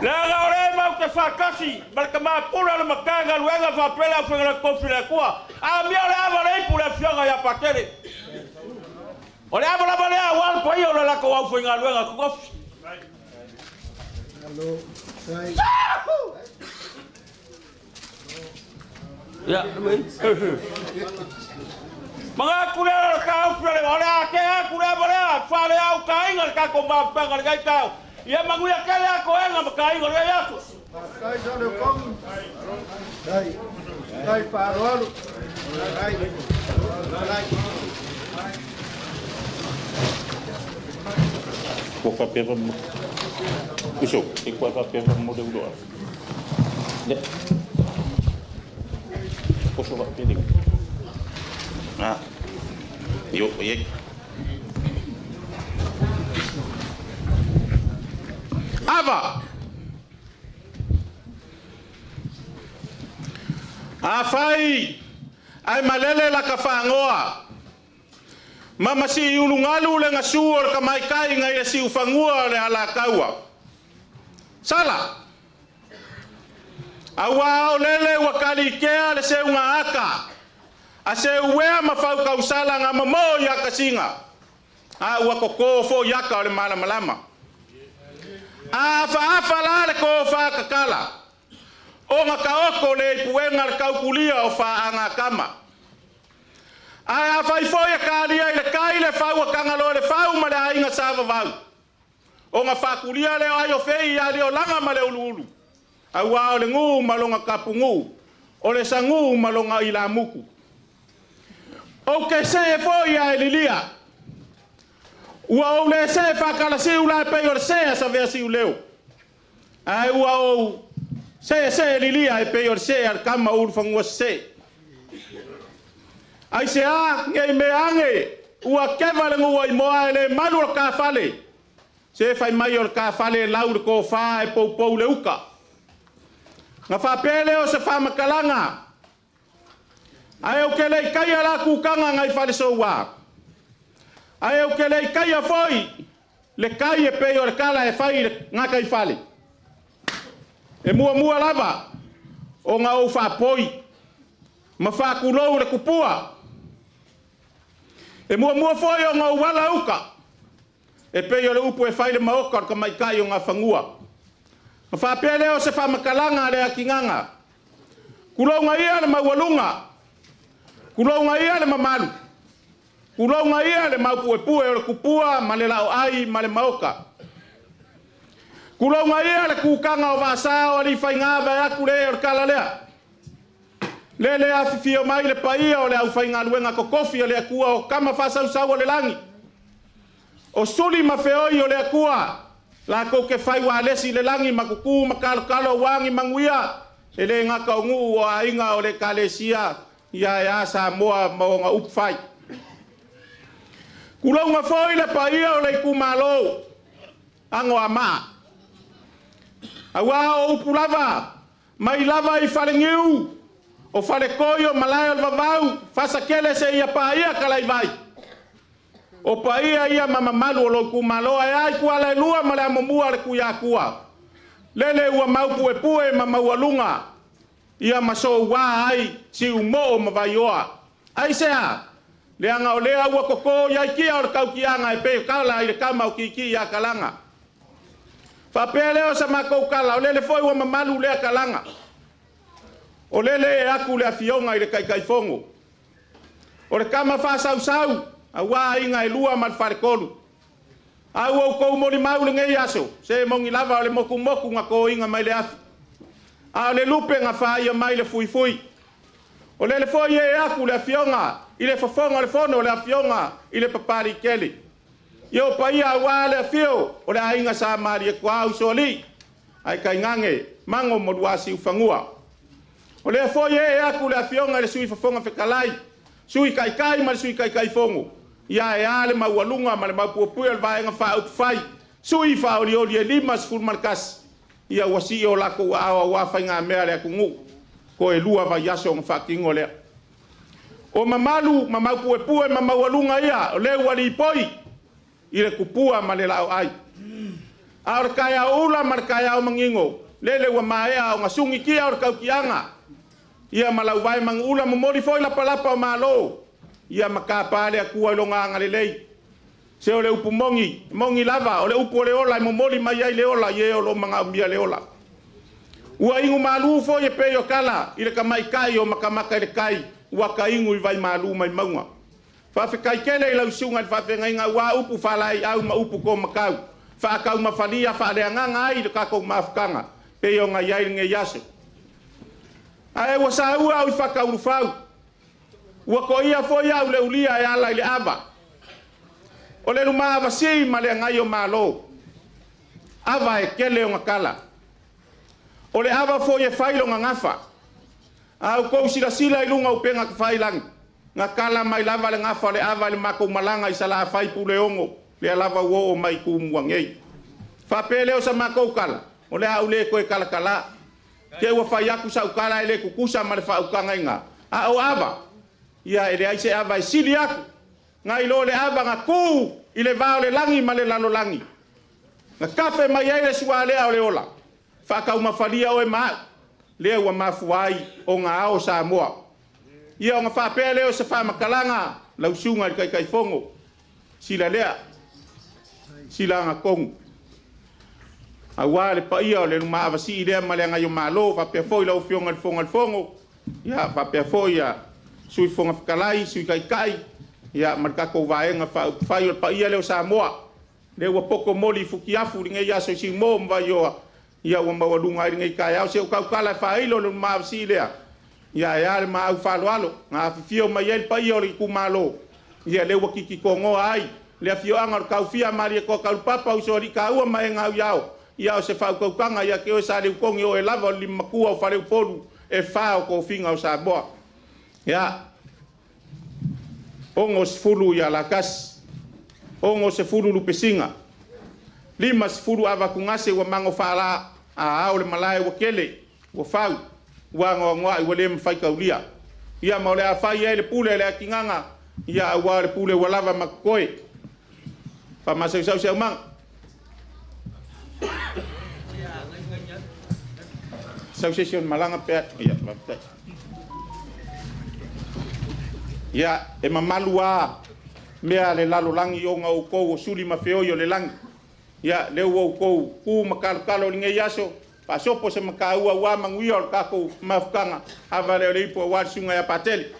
Leaga o lea matou te faatasi ma le tama pule o le Matagaluega faapea le aufaigaluega tofi le Atua. Amio le ava le ipu le afioga ia Patele. O le ava lava lea aua le paia o le latou aufaigaluega tofi. Ia, Manatu lea o le taofi o le o le a tea atu le ava lea, faaleautaina le tatou mafutaga i lenei taeao. Ia manuia tele atoega ma taiga o lenei aso. Faafetai Saleokogi. Faafetai faaaloalo. Faafetai. Ua faapea fa mo. Uso, e kua faapea fa mo le ulo a. Le. Poso faapea le. Ah. Yo, ye. Ava! Afai ae malele laka fagoa ma masiiulugalu le gasū o le tamaitaiga i le siufagua o le alataua. Sala! Auā o lele ua kalikea le seuga ata a seuea ma fautausala na momō i akasiga a ua totō fo'i ata o le malamalama. A afaafa la le tofā tatala ona taoto le i puega le tautulia o faagatama. Ae afai foi e kalia i le tai le fau a Tagaloa le fau ma le aiga Sa-Vavau, ona faatulia lea o ai o fei ia Liolaga ma le Uluulu, auā o le gū ma lona tapunuu, o le sagū ma lona ilamutu. Ou te see foi ae lilia, ua ou le see faatalasiu la e pei o le see a Saveasiuleo, ae ua ou seesee lilia e pei o le see a le tama o Ulufanua sesee. Aisea ne i mea ane ua keva le nuu aimoa ae le malu o le tafale? Se fai mai o le tafale e lau le tofā ae poupou le uta. Na faapea lea o se faamatalaga, ae ou te le i taia la kutaga nai Falesoua, ae ou te le i taia foi le tai e pei o le tala e fai i le gataifale. E muamua lava ona ou faapoi ma faatulou le tupua. E muamua foi ona ou ala uta e pei o le upu e fai i le maota o le tamaitai o Gafanua. Ona faapea lea o se faamatalaga a le atinaga, tulouna ia le maualuga, tulouna ia le mamalu, tulouna ia le maupuepue o le tupua ma le laoai ma le maota. Tulouna ia le kutaga o Vaasa o alii faiga vaeatu le ee o le tala lea. Lele afifio mai le paia o le aufaigaluega totofi a le Atua o tama faasausau o le lagi, o suli ma feoi o le Atua, latou te fai ualesi i le lagi ma tutū ma talotalo aua ni manuia e le gata o nuu o aiga o le Ekalesia ia ae a Samoa ma ona upu fai. Tulouna foi le paia o le itumalo Anoamaa, auā o upu lava mai lava i Faleniu, o Faletoi, o Malae o le Vavau, Fasatele seia paia Kalaivai. O paia ia ma mamalu o lou itumalo ae a ituala e lua ma le amomua a le Tuiatua. Lele ua maupuepue ma maualuga ia ma soua ai Siumoo ma Vaioa. Aisea? Leaga o lea ua totō i ai tia o le tautiaga e pei o tala i le tama o Kiikii ia Kalaga. Faapea lea o sa matou tala, o lele foi ua mamalu lea kalaga. O lele e aku le afioga i le Taitaifono. O le tama faasausau, auā aiga e lua ma le faletolu. A ua outou molimau lenei aso, se moni lava o le motumotu na toina mai le afi, a o le lupe na faaia mai le fuifui. O lele foi e aku le afioga i le Fofoga o le Fono, le afioga i le Papaliitele. Ia o paia auā le afio o le aiga Sa Malietoa Usoalii, ae tainane Mago ma Luasiufanua. O lea foi e ee atu le afioga i le Sui Fofoga Fetalai, Sui Taitai ma le Sui Taitaifono, ia e a le maualuga ma le maupuepue o le Vaega Faaupufai, sui faaolioli e 51, ia ua sii o latou aao auā faigamea a le atunuu, toe 2 vaiaso ona faatino lea. O mamalu ma maupuepue ma maualuga ia o lea ua lipoi i le tupua ma le laoai. A o le taeao ula ma le taeao manino, lele ua maea ona sugitia o le tautiaga, ia ma lau vae manuula momoli foi lapalapa o malo, ia ma tapa le Atua i lona agalelei. Se o le upu moni, moni lava, o le upu o le ola e momoli mai ai le ola i e o lo o manaomia le ola. Ua inu malu foi e pei o tala i le tamaitai o matamata i le tai, ua ta inu i vai malu mai mauga. Faafetai tele i lau susuga i le faafeagaiga auā upu faalaeiau ma upu tomatau, faataumafalia faaleagaga ai le tatou mafutaga. Pei ona i ai lenei aso. Ae ua saua au i fakaulufau, ua koia foi au le ulia e ala i le ava. O le luma avasii ma le agai o Malo, ava e tele ona kala. O le ava foi e fai lona gafa. A outou silasila i luga o upega tafailagi, na kala mai lava le gafa o le ava i le matou malaga i Salafai Puleono, lea lava ua oo mai i Tumua nei. Faapea lea o sa matou tala, o le a ou le toe talatala. Te ua fai atu sau tala e le tutusa ma le faautaga i ina, a o ava, ia e leai se ava e sili atu nai lo le ava na tu i le va o le lagi ma le lalolagi, na tafe mai ai le sualea o le ola, faataumafalia oe ma au, lea ua mafua ai ona ao Samoa. Ia ona faapea lea o se faamatalaga lau susuga i le Taitaifono, sila lea, sila agatonu, aua le paia o le lumaavasii lea ma le agai o Malo, faapea foi lau Afioga i le Fofoga o le Fono, ia faapea foi ia Sui Fofoga Fetalai, Sui Taitai, ia ma le tatou Vaega Faaupufai. O le paia lea o Samoa, lea ua poto moli i futiafu i lenei aso i Siumo ma Vaioa, ia ua maualuga ai lenei taeao. Se o tautala e faailo le lumaavasii lea, ia e a le maau faaaloalo, na afifio mai ai le paia o le itumalo, ia lea ua tititogoa ai le afioaga o le Taofia Malietoa Taulupapa, Usoalii Taua ma e Gauiao, ia o se faautautaga ia te oe Saleutogi, o oe lava o le limamatua o Faleupolu e fa o tofiga o Samoa. Ia, 60 ia Latasi, 60 Lupesina, 50 Avatugase ua mago faala a ao le malae ua tele, ua fau, ua anoanoai ua le mafai taulia. Ia ma o le a fai ai le pule a le atinaga, ia aua o le pule ua lava ma totoe. Faamasausau se aumaga. Sau se isi o le malaga pe a. Ia, faafetai. Ia, e mamalu lava mea a le lalolagi ona o outou o suli ma feoi o le lagi. Ia, lea ua outou tu ma talotalo i lenei aso, faasopo se mataua aua manuia o le tatou mafutaga, ava lea o le ipu aua le susuga ia Patele.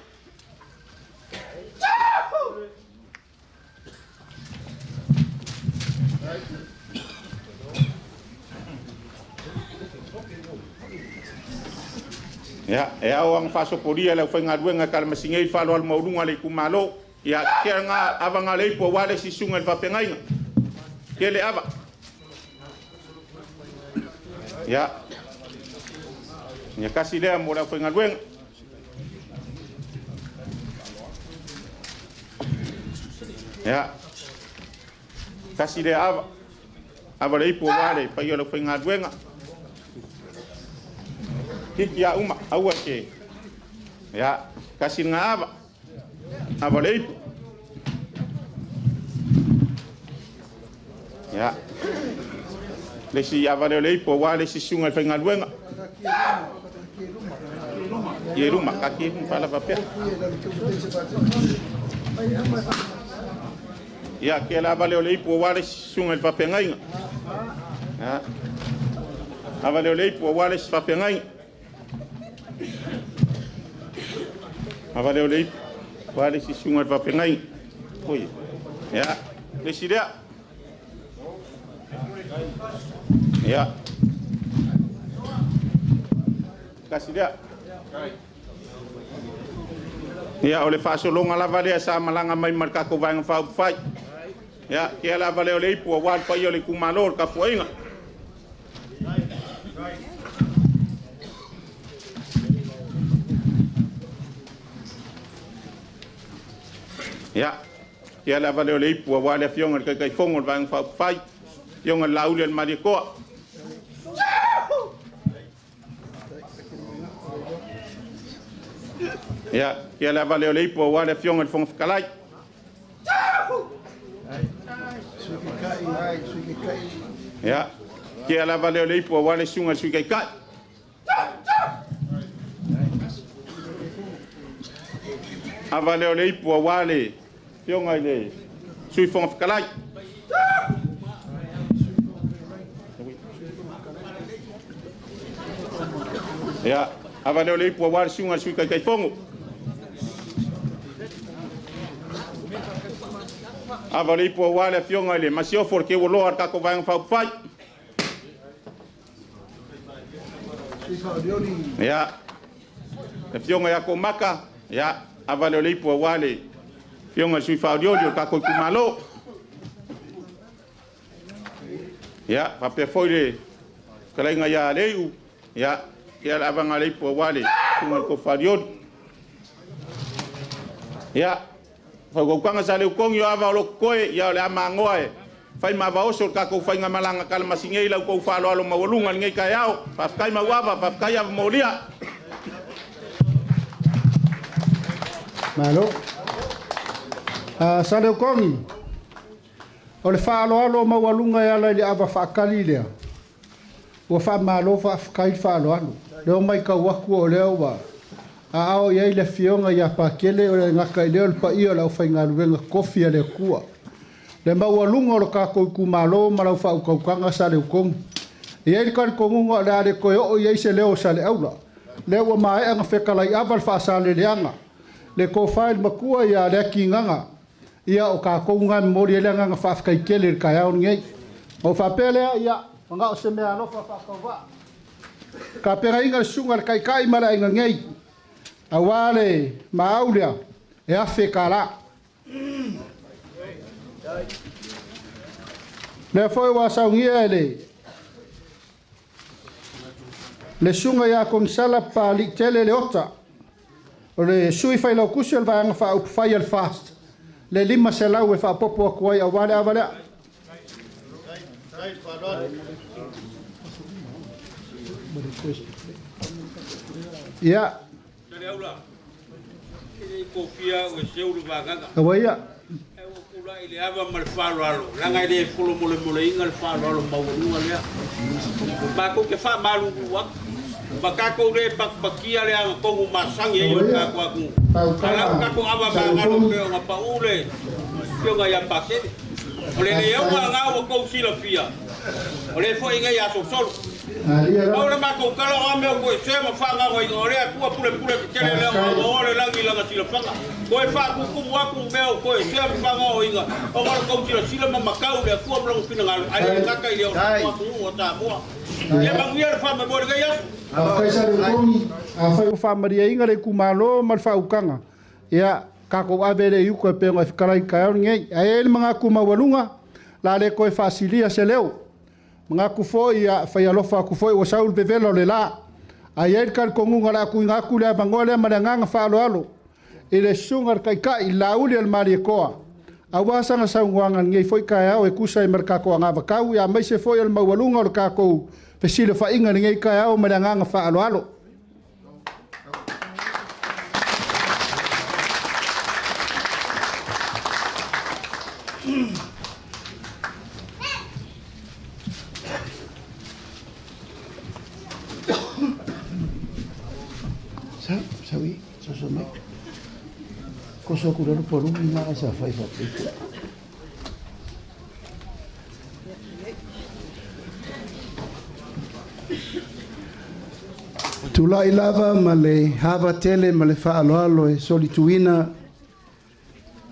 Ia, e ao ona faasopolia le aufaigaluega e talamasigei i le faaaloalo maualuga a le itumalo. Ia, ke nga ava nga le ipu aua le isi susuga i le faafeagaiga. Tele ava. Ia, ia kasi lea mo le aufaigaluega. Ia, kasi lea ava. Ava le ipu aua le paia o le aufaigaluega. Kiki ia uma, aua ke. Ia, kasi nga ava. Ava le ipu. Ia, le isi ava lea o le ipu aua le isi susuga i le faigaluega. Ie luma, kaki e luma whaalava pea. Ia, ke la ava lea o le ipu aua le isi susuga i le faafeagaiga. Ia, ava lea o le ipu aua le isi faafeagaiga. Ava lea o le ipu aua le isi susuga i le faafeagaiga. Oi. Ia, le isi lea. Ia. Kasi lea. Ia, o le faasologa lava lea sa malaga mai ma le tatou Vaega Faaupufai. Ia, ke lava lea o le ipu aua le paia o le itumalo o le tapuaiga. Ia, ke lava lea o le ipu aua le afioga i le Taitaifono o le Vaega Faaupufai, afioga i le Laauli o le Malietoa. Ia, ke lava lea o le ipu aua le afioga i le Fofoga Fetalai. Ia, ke lava lea o le ipu aua le susuga i le Sui Taitai. Ava lea o le ipu aua le afioga i le Sui Fofoga Fetalai. Ia, ava lea o le ipu aua le susuga i le Sui Taitaifono. Ava le ipu aua le afioga i le Masiofo o le Teualoa o le tatou Vaega Faaupufai. Ia, le Afioga ia Komaka, ia, ava lea o le ipu aua le Afioga i le Sui Faaolioli o le tatou itumalo. Ia, faapea foi le fetalaiga ia Leiu, ia, ia le avaga a le ipu aua le Susuga i le Tofa Faaolioli. Ia, fautautaga sa leutogi o ava o lo o totoe, ia o le a magoa e fai ma ava oso le tatou faigamalaga kalamasingei lau tou faaaloalo maualuga i lenei taeao. Faafetai mauava, faafetai ava molia. Malo. Saleukogi, o le faaaloalo maualuga e ala i le ava faakali lea, ua faamalo faafetai le faaaloalo. Lea ua matau atu o lea ua aao i ai le afioga ia Pakele, o le gata i lea o le paia o le aufaigaluega totofi a le Atua. Le maualuga o le tatou itumalo ma lau faautautaga Saleutogi. E i ai le talitonuga o le a le toe oo i ai se leo o Saleaula. Lea ua maea na fetalaiava le faasaleleaga. Le tofa i le matua ia Leatigaga, ia o tatou na e momoli ai le agaga faafetai tele i le taeao lenei. Ona ou faapea lea, ia, manao se mea alofa faatauvaa. Tapenaina le susuga i le Taitai ma le aiga nei, aua le maau lea e $1,000. Lea foi ua saunia e le le susuga ia Konisala Papaliitele Leota, o le sui failautusi o le Vaega Faaupufai a le FAST, le 500 e faaopoopo atu ai aua le ava lea. Ia. Aua ia. Ae ua ou tulai i le ava ma le faaaloalo, leaga e le folomolemoleina le faaaloalo maualuga lea. Matou te faamalulu atu, ma tatou le patipatia le agatonu masani ai o le tatou atunuu. A la ua tatou ava magalo pei ona pau le afioga ia Pakele. O le le auga lena ua outou silafia, o lea foi nei aso solo. Pau le matou tala o a mea o toesea ma faagaogoina o le Atua pulepule tetele lea o aoao le lagi i lana silafaga. Toe faatutumu atu mea o toesea ma faagaogoina ona o le tou silasila ma matau i le Atua ma lona finagalo ae le gata i lea o le tatou atunuu o Samoa. Ia manuia le faamoemoe i lenei aso. Faafetai Saleuponi, afai ua faamalieina le itumalo ma le faautaga, ia tatou ave lea i uta e pei ona e fetalai i le taeao lenei. Ae i ai le manatu maualuga, o le a le toe faasilia se leo. Manatu foi, ia, fai alofa atu foi ua sau le vevela o le la. Ae i ai le talitonuga o le a tuuina atu le avanoa lea ma le agaga faaaloalo i le susuga i le Taitai, le Laauli a le Malietoa, aua sana saunoaga i lenei foi taeao e tusa ai ma le tatou anavatau, ia aemaise foi o le maualuga o le tatou fesilafaiga i lenei taeao ma le agaga faaaloalo. Sa, saui, soso mai. Koso aku lalo palumi ma sa fai fa Tulai lava ma le ava tele ma le faaaloalo e solituina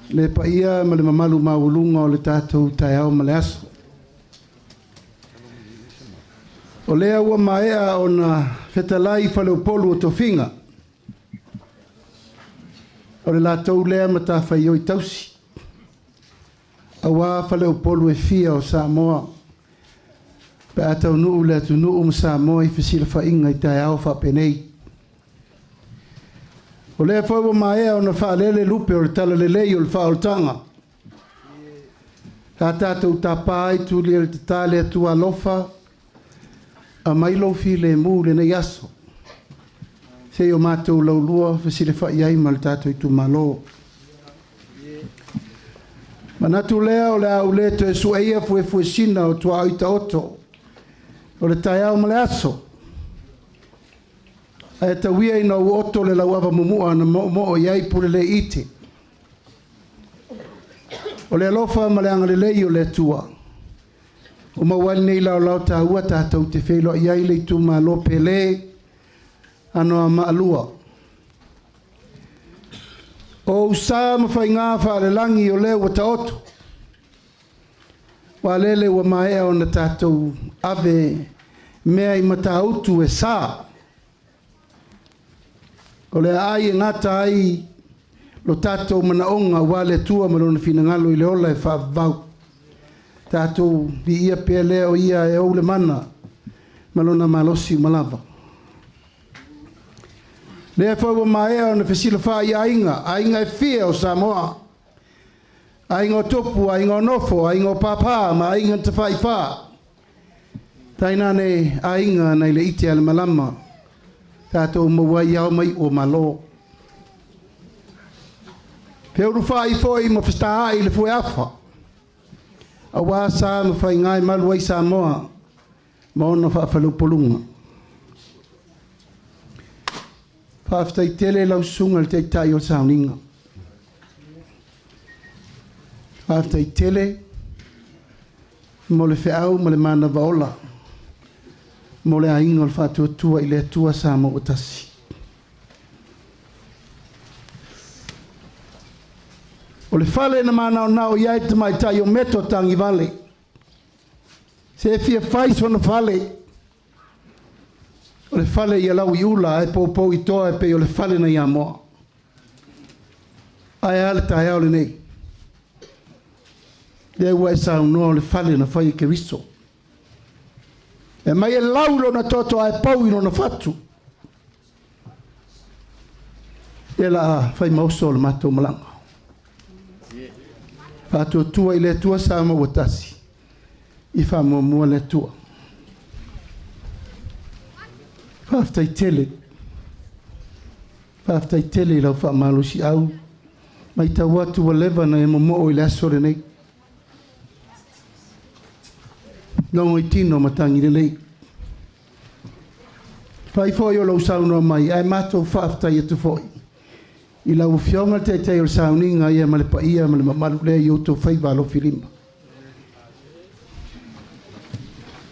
le paia ma le mamalu maualuga o le tatou taeao ma le aso. O lea ua maea ona fetalai faleupolu o tofiga, o le latou lea matafaioi tausi, aua faleupolu e fia o Samoa pe a taunuu le atunuu ma Samoa i fesilafaiga i taeao faapenei. O lea foi ua maea ona faalele lupe o le talalelei o le faaolataga, sa tatou tapa ai tuli e le tatā le Atua alofa, aumai lou filemu i lenei aso, se i o matou laulua fesilafai ai ma le tatou itumalo. Manatu lea o le a ou le toe sueia fuefuesina o tuaoi taoto o le taeao ma le aso, ae tauia ina ou oto le lauava mumua na moomoo i ai Puleleiite. O le alofa ma le agalelei o le Atua ua maua ai lenei laolao taua tatou te feiloai ai le itumalo pele Anoamaa 2. O ou sa ma faiga faalelagi o lea ua taoto, ua lele ua maea ona tatou ave mea i Matautu e sa. O le aai e gata ai lo tatou manaoga aua le Atua ma Lona finagalo i le ola e faavavau. Tatou viia pea lea o Ia e ou le mana ma Lona malosi uma lava. Lea foi ua maea ona fesilafai i aiga, aiga e fia o Samoa, aiga o tupu, aiga o nofo, aiga o pāpā ma aiga na tafaifa. Tainane aiga nai le ite a le malama, tatou maua ai ao ma iu o Malo. Feulufai foi ma festaai i le fueafa, aua sa ma faiga e malu ai Samoa ma ona faafaleupoluga. Faafetai tele lau susuga i le Taitai o le Sauniga. Faafetai tele mo le feau ma le manava ola mo le aiga o le Faatuatua i le Atua Samoa ua tasi. O le fale na manaonao i ai le tamaitai o Meto Tagivale, se fia fai sona fale, o le fale i Alauiula ae poupou i toa e pei o le fale na Iamoa. Ae a le taeao lenei? Lea ua e saunoa o le fale na fai e Keriso. E mai e lau lona toto ae pau i lona fatu. Lea la a fai ma oso o le matou malaga. Faatuatua i le Atua Samoa ua tasi i faamuamua le Atua. Faafetai tele. Faafetai tele i lau faamalosiau. Matau atu ua leva ona e momoo i le aso lenei. Logo i tino matagi lelei. Fai foi o lou saunoa mai, ae matou faafetai atu foi i lau Afioga le Taitai o le Sauniga ia ma le paia ma le mamalu lea i outou faiva alofilima.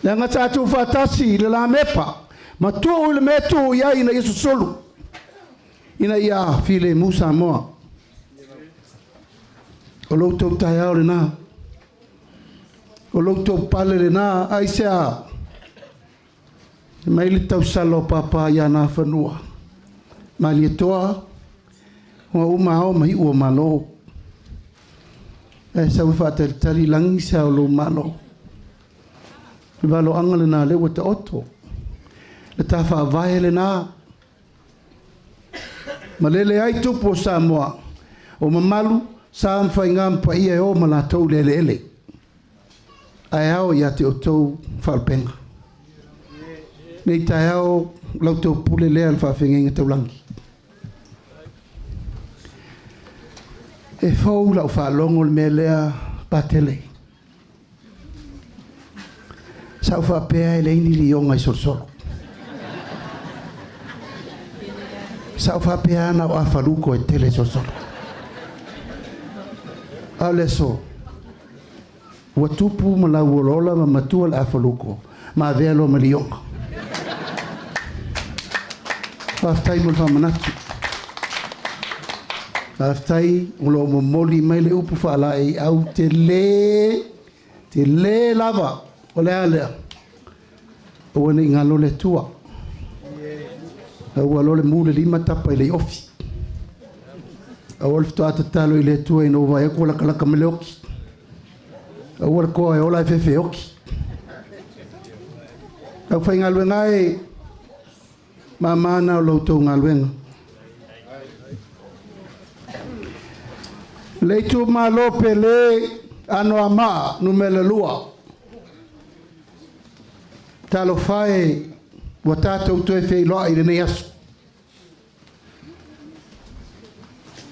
Leaga tatou faatasi i le lamepa ma tuu i le mea e tuu i ai ina ia susulu, ina ia filemu Samoa. O lo outou taeao lena, o lo outou pale lena, aisea? Mai le tausala o Papa ia Nafanua, Malietoa, ua uma ao ma iu o Malo. Ae sau e faatalitali lagi se ao lou Malo. Le valoaga lena lea ua taoto. Le ta faavae lena. Malele ai tupu o Samoa, o mamalu, sa ma faiga ma paia e o ma latou i le eleele. Ae ao ia te outou faalupega. Nei taeao la outou pule lea le faafeagaiga taulagi. E fou lau faalogo le mea lea Patele. Sa ou faapea e leai ni lioga i Solosolo. Sa ou faapea na o Afaluko e tele i Solosolo. A o le aso, ua tupu ma lauolaola ma matua le Afaluko ma avea loa ma lioga. Faafetai mo le faamanatu. Faafetai o lo o momoli mai le upu faalaeiau tele, tele lava. O le a lea? Aua ne i galo le Atua. Aua loa le mu le lima tapa i le iofi. Aua le faatoa tatalo i le Atua ina ua vaai atu ua lakalaka mai le oki. Aua le toa e ola e fefe oki. Lau faigaluega e, mama na o lo outou galuega. Le itumalo pele Anoamaa numera 2. Talofa e, ua tatou toe feiloai i lenei aso.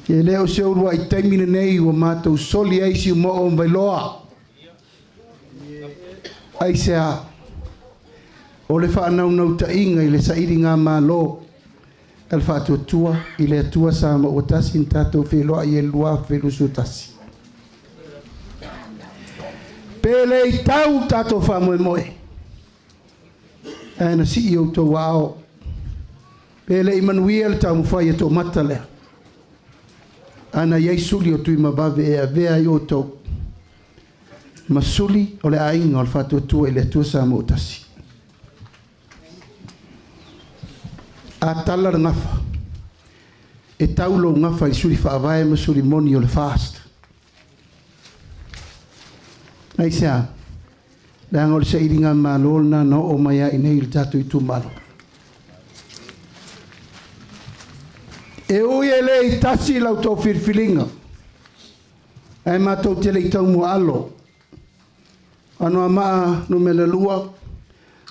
E le o se uluai taimi lenei ua matou soli ai Siumoo ma Vailoa. Aisea? O le faanaunautaiga i le sailigamalo a le Faatuatua i le Atua Samoa ua tasi na tatou feiloai ai i le 2021. Pe le i tau le tatou faamoemoe, ae na sii outou aao, pe le i manuia le taumafai a toomata lea, a na i ai suli o Tuimavave e avea ai outou ma suli o le aiga o le Faatuatua i le Atua Samoa ua tasi. A tala le gafa. E tau lou gafa i suli faavae ma suli moni o le FAST. Aisea? Leaga o le sailiga malo lena na oo mai ai nei i le tatou itumalo. E ui e le i tasi la outou filifiliga, ae matou te le i taumuaalo. Anoamaa 2,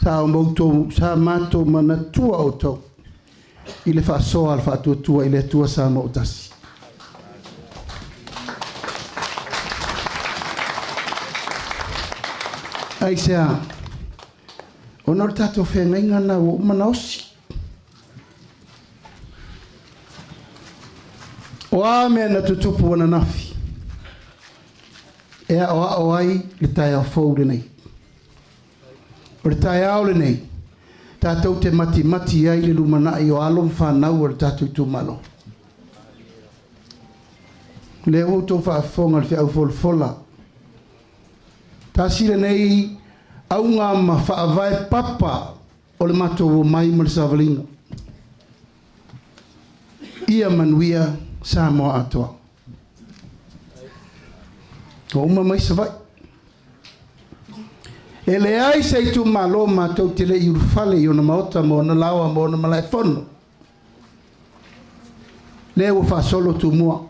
sa outou sa matou manatua outou i le faasoa a le Faatuatua i le Atua Samoa ua tasi. Aisea? Ona o le tatou feagaiga lena ua uma ona osi. O a mea na tutupu ananafi e aoao ai le taeao fou lenei? O le taeao lenei, tatou te matimati ai le lumanai o alo ma fanau o le tatou itumalo. O lea ua outou faafofoga i le feau folafola. Tasi lenei auga ma faavae papa o le matou omai ma le savaliga. Ia manuia Samoa atoa. Ua uma mai Savaii. E leai se itumalo matou te le i ulufale i ona maota ma ona laoa ma ona malaefono. Lea ua faasolo Tumua.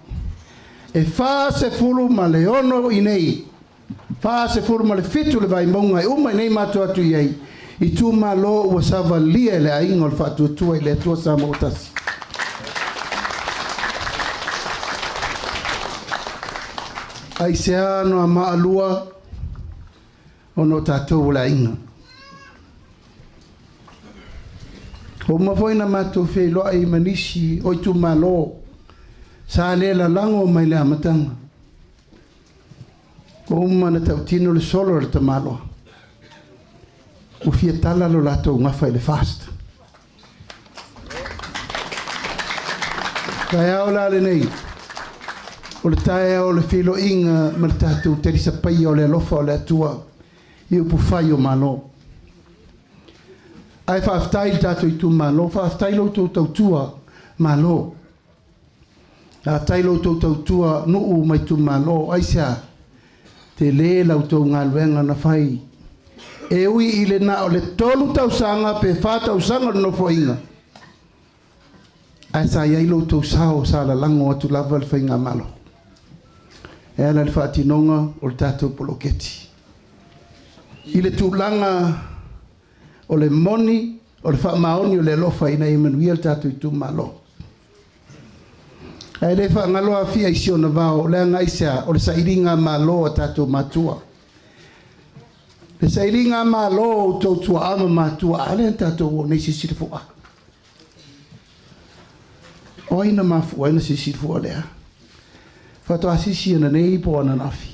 E 46 i inei, 47 le Vaimauga e uma i inei matou atu i ai, itumalo ua savalia e le aiga o le Faatuatua i le Atua Samoa ua tasi. Aisea Anoamaa 2? Ona o tatou o le aiga. Ua uma foi ona matou feiloai ma nisi o itumalo sa le lalago mai le amataga. Ua uma ona tautino le solo a le tamaloa. Ua fia tala lo latou gafa i le FAST. Taeao la lenei, o le taeao o le feiloaiga ma le tatou talisapaia o le alofa o le Atua i upufai o Malo. Ae faafetai i le tatou itumalo, faafetai lo outou tautua Malo. Faafetai lo outou tautua nuu ma itumalo. Aisea? Tele la outou galuega na fai. E ui i le na o le 3 tausaga pe 4 tausaga o le nofoaiga, ae sa i ai lo outou sao sa lalago atu lava le faigamalo e ala i le faatinoga o le tatou poloketi. I le tulaga o le moni, o le faamaoni o le alofa ina ia manuia le tatou itumalo. Ae le faagalo Afia i si ona vao, leaga aisea? O le sailiga malo a tatou matua. Le sailiga malo o outou tuaa ma matua, a lea na tatou oo nei silasila fo'a. O ai na mafua ai na silasila fo'a lea? Faatoa sisi ananei po o ananafi.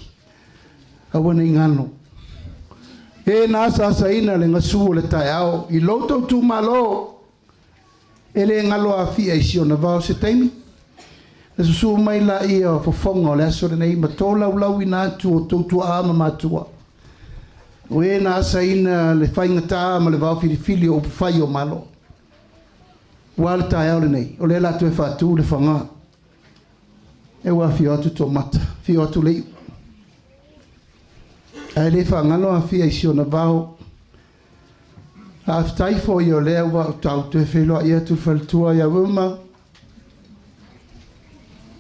Aua ne i galo. E na asaasaina le gasu o le taeao i lo outou itumalo. E le galo Afia i si ona vao se taimi, na susū mai laia o fofoga o le aso lenei ma tolaulauina atu o outou tuaa ma matua, o e na asaina le faigata ma le vaofilifili o upufai o Malo. Ua a le taeao lenei, o lea o le a toe faatu le faga. E ua afio atu Tomata, afio atu Leiu. Ae le faagalo Afia i si ona vao. Faafetai foi o lea ua ou tau toe feiloai atu le faletua ia Wilma.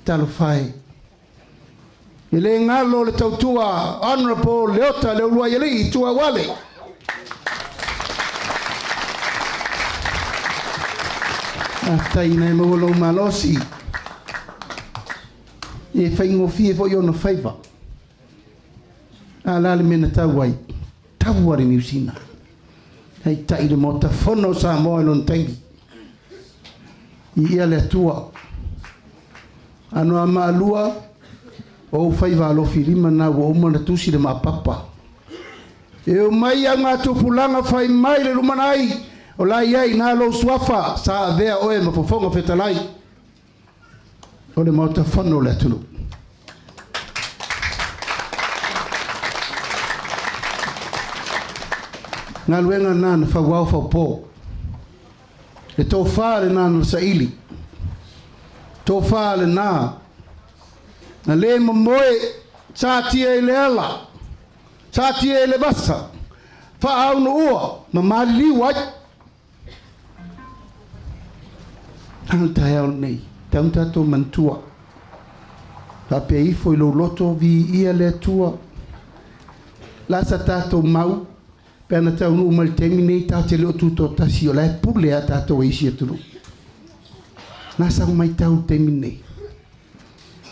Talofa e. E le galo le tautua Honourable Leota Leuluaialii Tuauale. Faafetai ina e maua lou malosi. E faigofie foi ona faiva. A la le mea na tau ai? Tau a le Niu Sina. Taitai le Maota Fono o Samoa i lona taimi. Viia le Atua. Anoamaa 2, o ou faiva alofi lima na ua uma ona tusi le maapapa. E omai augatupulaga fai mai le lumanai, o la e i ai i ina lou suafa, sa avea oe ma fofoga fetalai o le Maota Fono o le atunuu. Galuega lena na fauao faupo. Le tofa lena na saili. Tofa lena, na lē momoe, satia i le ala, satia i le vasa, faaunuua ma maliliu ai. Ana taeao lenei, tau tatou manatua. Faapea ifo i lou loto, viia le Atua. La sa tatou mau, pe ana taunuu mai le taimi nei tatou te le o tutoatasi, o la e pule a tatou e isi atunuu. Na sau maitau le taimi nei.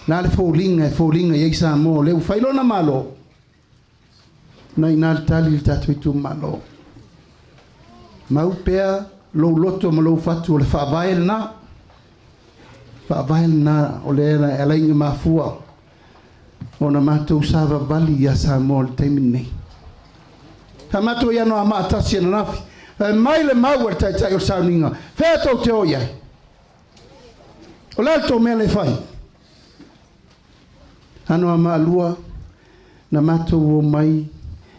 La le foliga e foliga i ai Samoa o lea ua fai lona Malo. Na ina le tali i le tatou itumalo. Mau pea lou loto ma lou fatu o le faavae lena. Faavae lena o lea e alai mafua ona matou savavali ia Samoa i le taimi lenei. Sa matou ia no a maatasi ananafi. Fai mai le mau a le taitai o le sauniga. Fea tou te o i ai? O le a le tou mea le fai? Ano a maalua na matou o mai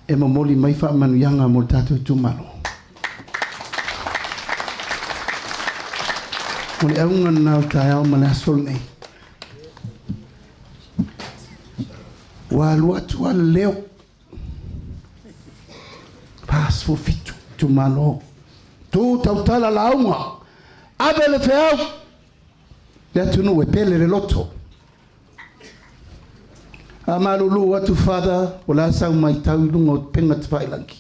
e momoli mai faamanuiaga mo le tatou itumalo. O le auga lena o le taeao ma le aso lenei. Ua alu atu a le leo. 47 itumalo. Tu tautala lauga. Ave le feau. Le atunuu e pele le loto. A malulu atu Father, o la sau mai tau i luga o penga te whailangi.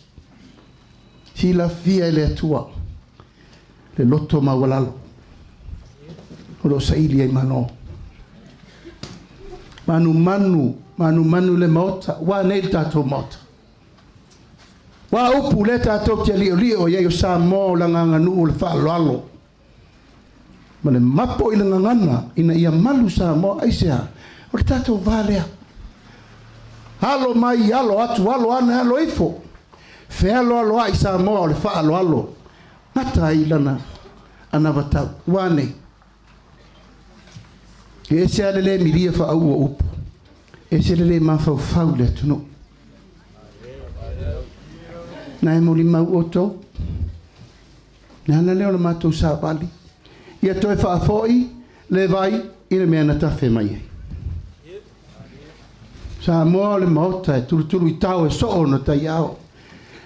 Silafia e le Atua, le loto maualalo. O lo saili ai mano. Manu manu, manu manu le maota, ua nei le tatou maota. Ua upu le tatou te lio lio i ai o Samoa o le agaganuu o le faaaloalo. Ma le mapo i le gagana ina ia malu Samoa aisea o le tatou va lea. Alo mai, alo atu, alo ane, alo ifo. Fealoaloai Samoa o le faaaloalo. Gata ai lana anavatau. Ua nei. E ese a le le milia faauu o upu. Ese le le mafaufau le atunuu. Na e molimau outou. Le ala lea o le matou savali, ia toe faafoi le vai i le mea na tafe mai ai. Samoa o le maota e tulutulu i tao e soo ona taiao.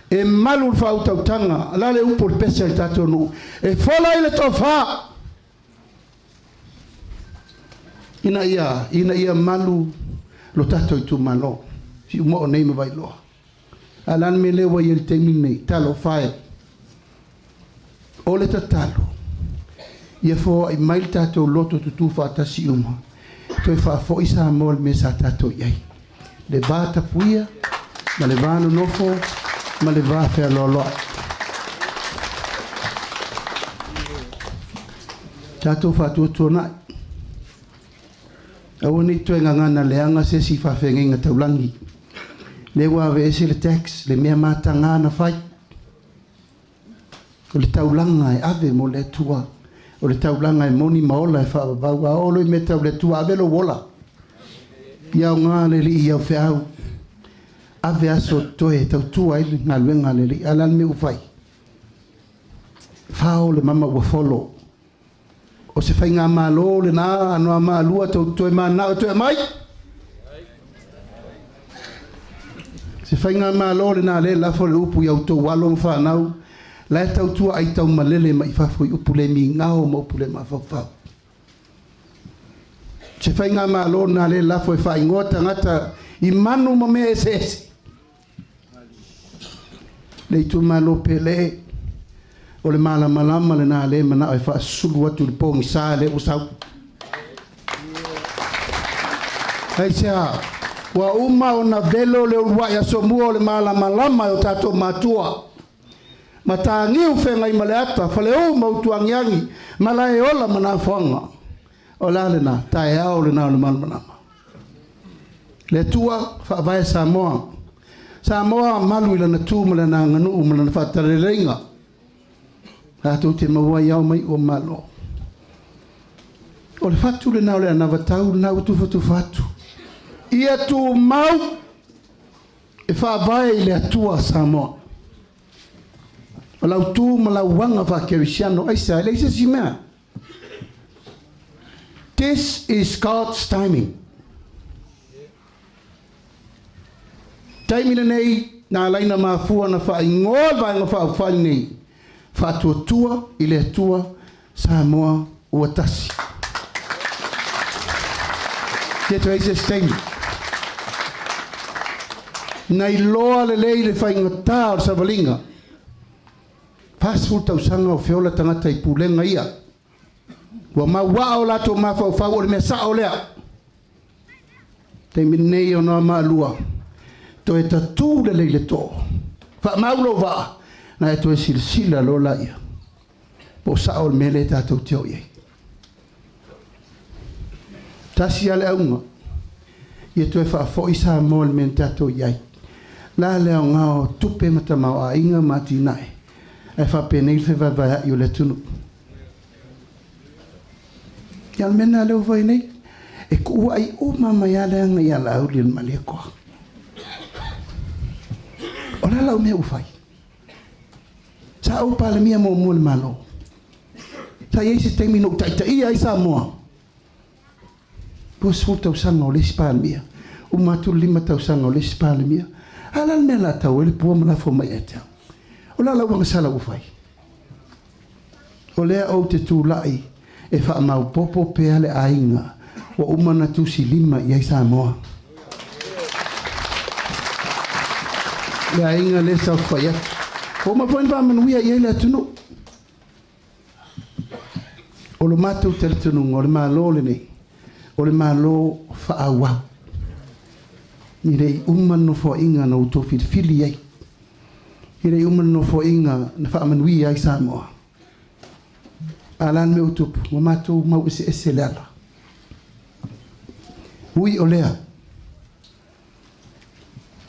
E malu le faautautaga, la le upu o le pese a le tatou nuu, e fola i le tofa ina ia, ina ia malu lo tatou itumalo, Siumoo nei ma Vailoa. A o le a le mea lea ua i ai i le taimi lenei? Talofa e! O le tatalo, ia foai mai le tatou loto tutū faatasi uma, toe faafoi Samoa i le mea sa tatou i ai. Le va tapuia, ma le va nonofo, ma le va fealoaloai. Tatou faatuatuanai. Aua ne i toe gagana leaga se isi faafeagaiga taulagi. Lea ua aveese le tax, le mea mataga na fai. O le taulaga e ave mo le Atua. O le taulaga e moni ma ola e faavavau. A oo loa i mea tau le Atua, ave lou ola. Ia aoga le Alii i au feau. Ave aso totoe e tautua ai le galuega a le Alii. A o le a le mea ua fai? Fao le mama ua folo. O se faigamalo lena Anoamalua tou toe mananao e toe aumai? Se faigamalo lena lea e lafo le upu i a outou alo ma fanau la e tautua ai taumalele mai fafo i upu le migao ma upu le mafaufau. Se faigamalo lena lea e lafo e faaigoa tagata i manu ma mea eseese. Le itumalo pele, o le malamalama lena lea e manao e faasusulu atu i le pogisa lea ua sau. Aisea, ua uma ona velo le uluai asomua o le malamalama e o tatou matua. Mataniu feagai ma le ata, faleu ma utuagiagi, malaeola ma nafoaga. O le a lena? Taeao lena o le malamalama. Le Atua faavae Samoa. Samoa malu i lana tu ma lana aganuu ma lana faataleleiga. Tatou te maua ai ao mai ua malo. O le fatu lena o le anavatau lena ua tufatufa atu. Ia tumau e faavae i le Atua Samoa. O lau tu ma lau aga faakerisiano, aisea, e leai se isi mea. This is God's timing. Taimi lenei na ala ai ona mafua ona faaigoa le Vaega Faaupufai lenei, Faatuatua i le Atua Samoa Ua Tasi. Ia toe ai se isi taimi. Na iloa lelei le faigata o le savaliga, 40 tausaga o feola tagata i pulega ia. Ua mauaa o latou mafaufau o le mea sao lea. Taimi lenei o Anoamaa 2, toe tatū lelei le too. Faamau lou vaa, na e toe silasila loa laia. Po o sao le mea lea tatou te o i ai. Tasi lava le auga, ia toe faafoi Samoa i le mea na tatou i ai. La le aoga o tupe ma tamaoaiga ma atinae, ae faapenei le fevaevaea'i o le atunuu. Ia o le mea lena lea ua fai nei, e tuua'i uma mai lava le aga ia Laauli o le Malietoa. O le a lau mea ua fai? Sa ou Palemia muamua i le Malo. Sa i ai se taimi na ou taitaia ai Samoa. 20 tausaga o le isi Palemia, uma atu le 5 tausaga o le isi Palemia. A o le a le mea o le a tau ai le pua ma lafo mai ia te au? O le a lau agasala ua fai? O lea ou te tulai e faamaopoopo pea le aiga ua uma ona tusilima i ai Samoa. Le aiga lea sa fai atu. Ua uma foi ona faamanuia i ai le atunuu. O lo matou talitonuga, o le Malo lenei, o le Malo faaauau. E le i uma le Nofoaiga na outou filifili ai. E le i uma le Nofoaiga na faamanuia ai Samoa. A o le a le mea ua tupu? Ua matou mau eseese le ala. Ui o lea,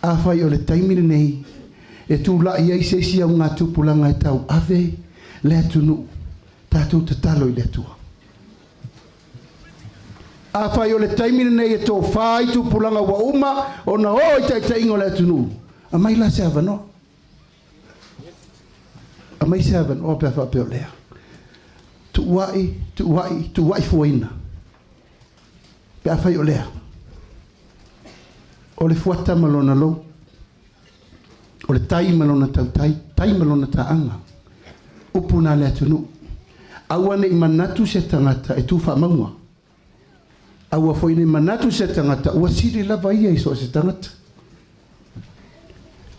afai o le taimi lenei e tulai ai se isi augatupulaga e tauave le atunuu, tatou tatalo i le Atua. Afai o le taimi lenei e tofa ai tupulaga ua uma ona oo i taitaiga o le atunuu, aumai la se avanoa. Aumai se avanoa pe a faapea o lea. Tuuai, tuuai, tuuai fuaina. Pe afai o lea. O le fuata ma lona lou. O le tai ma lona tautai, tai ma lona taaga. Upu na le atunuu. Aua ne i manatu se tagata e tu faamauga. Aua foi ne i manatu se tagata ua sili lava ia i so o se tagata.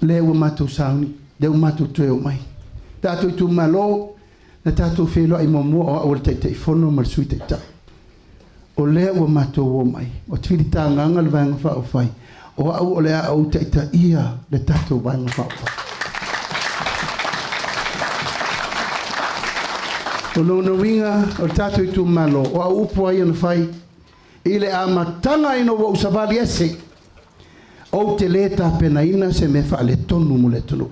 Lea ua matou sauni, lea ua matou toe omai. Tatou itumalo, na tatou feiloai muamua o au o le Taitaifono ma le Sui Taitai. O lea ua matou omai, ua filitagaga le Vaega Faaupufai, o au o le a ou taitaia le tatou Vaega Faaupufai. O lona uiga, o le tatou itumalo, o au upu a ia na fai i le amataga ina ua ou savali ese, ou te le tapenaina se mea faaletonu mo le atunuu.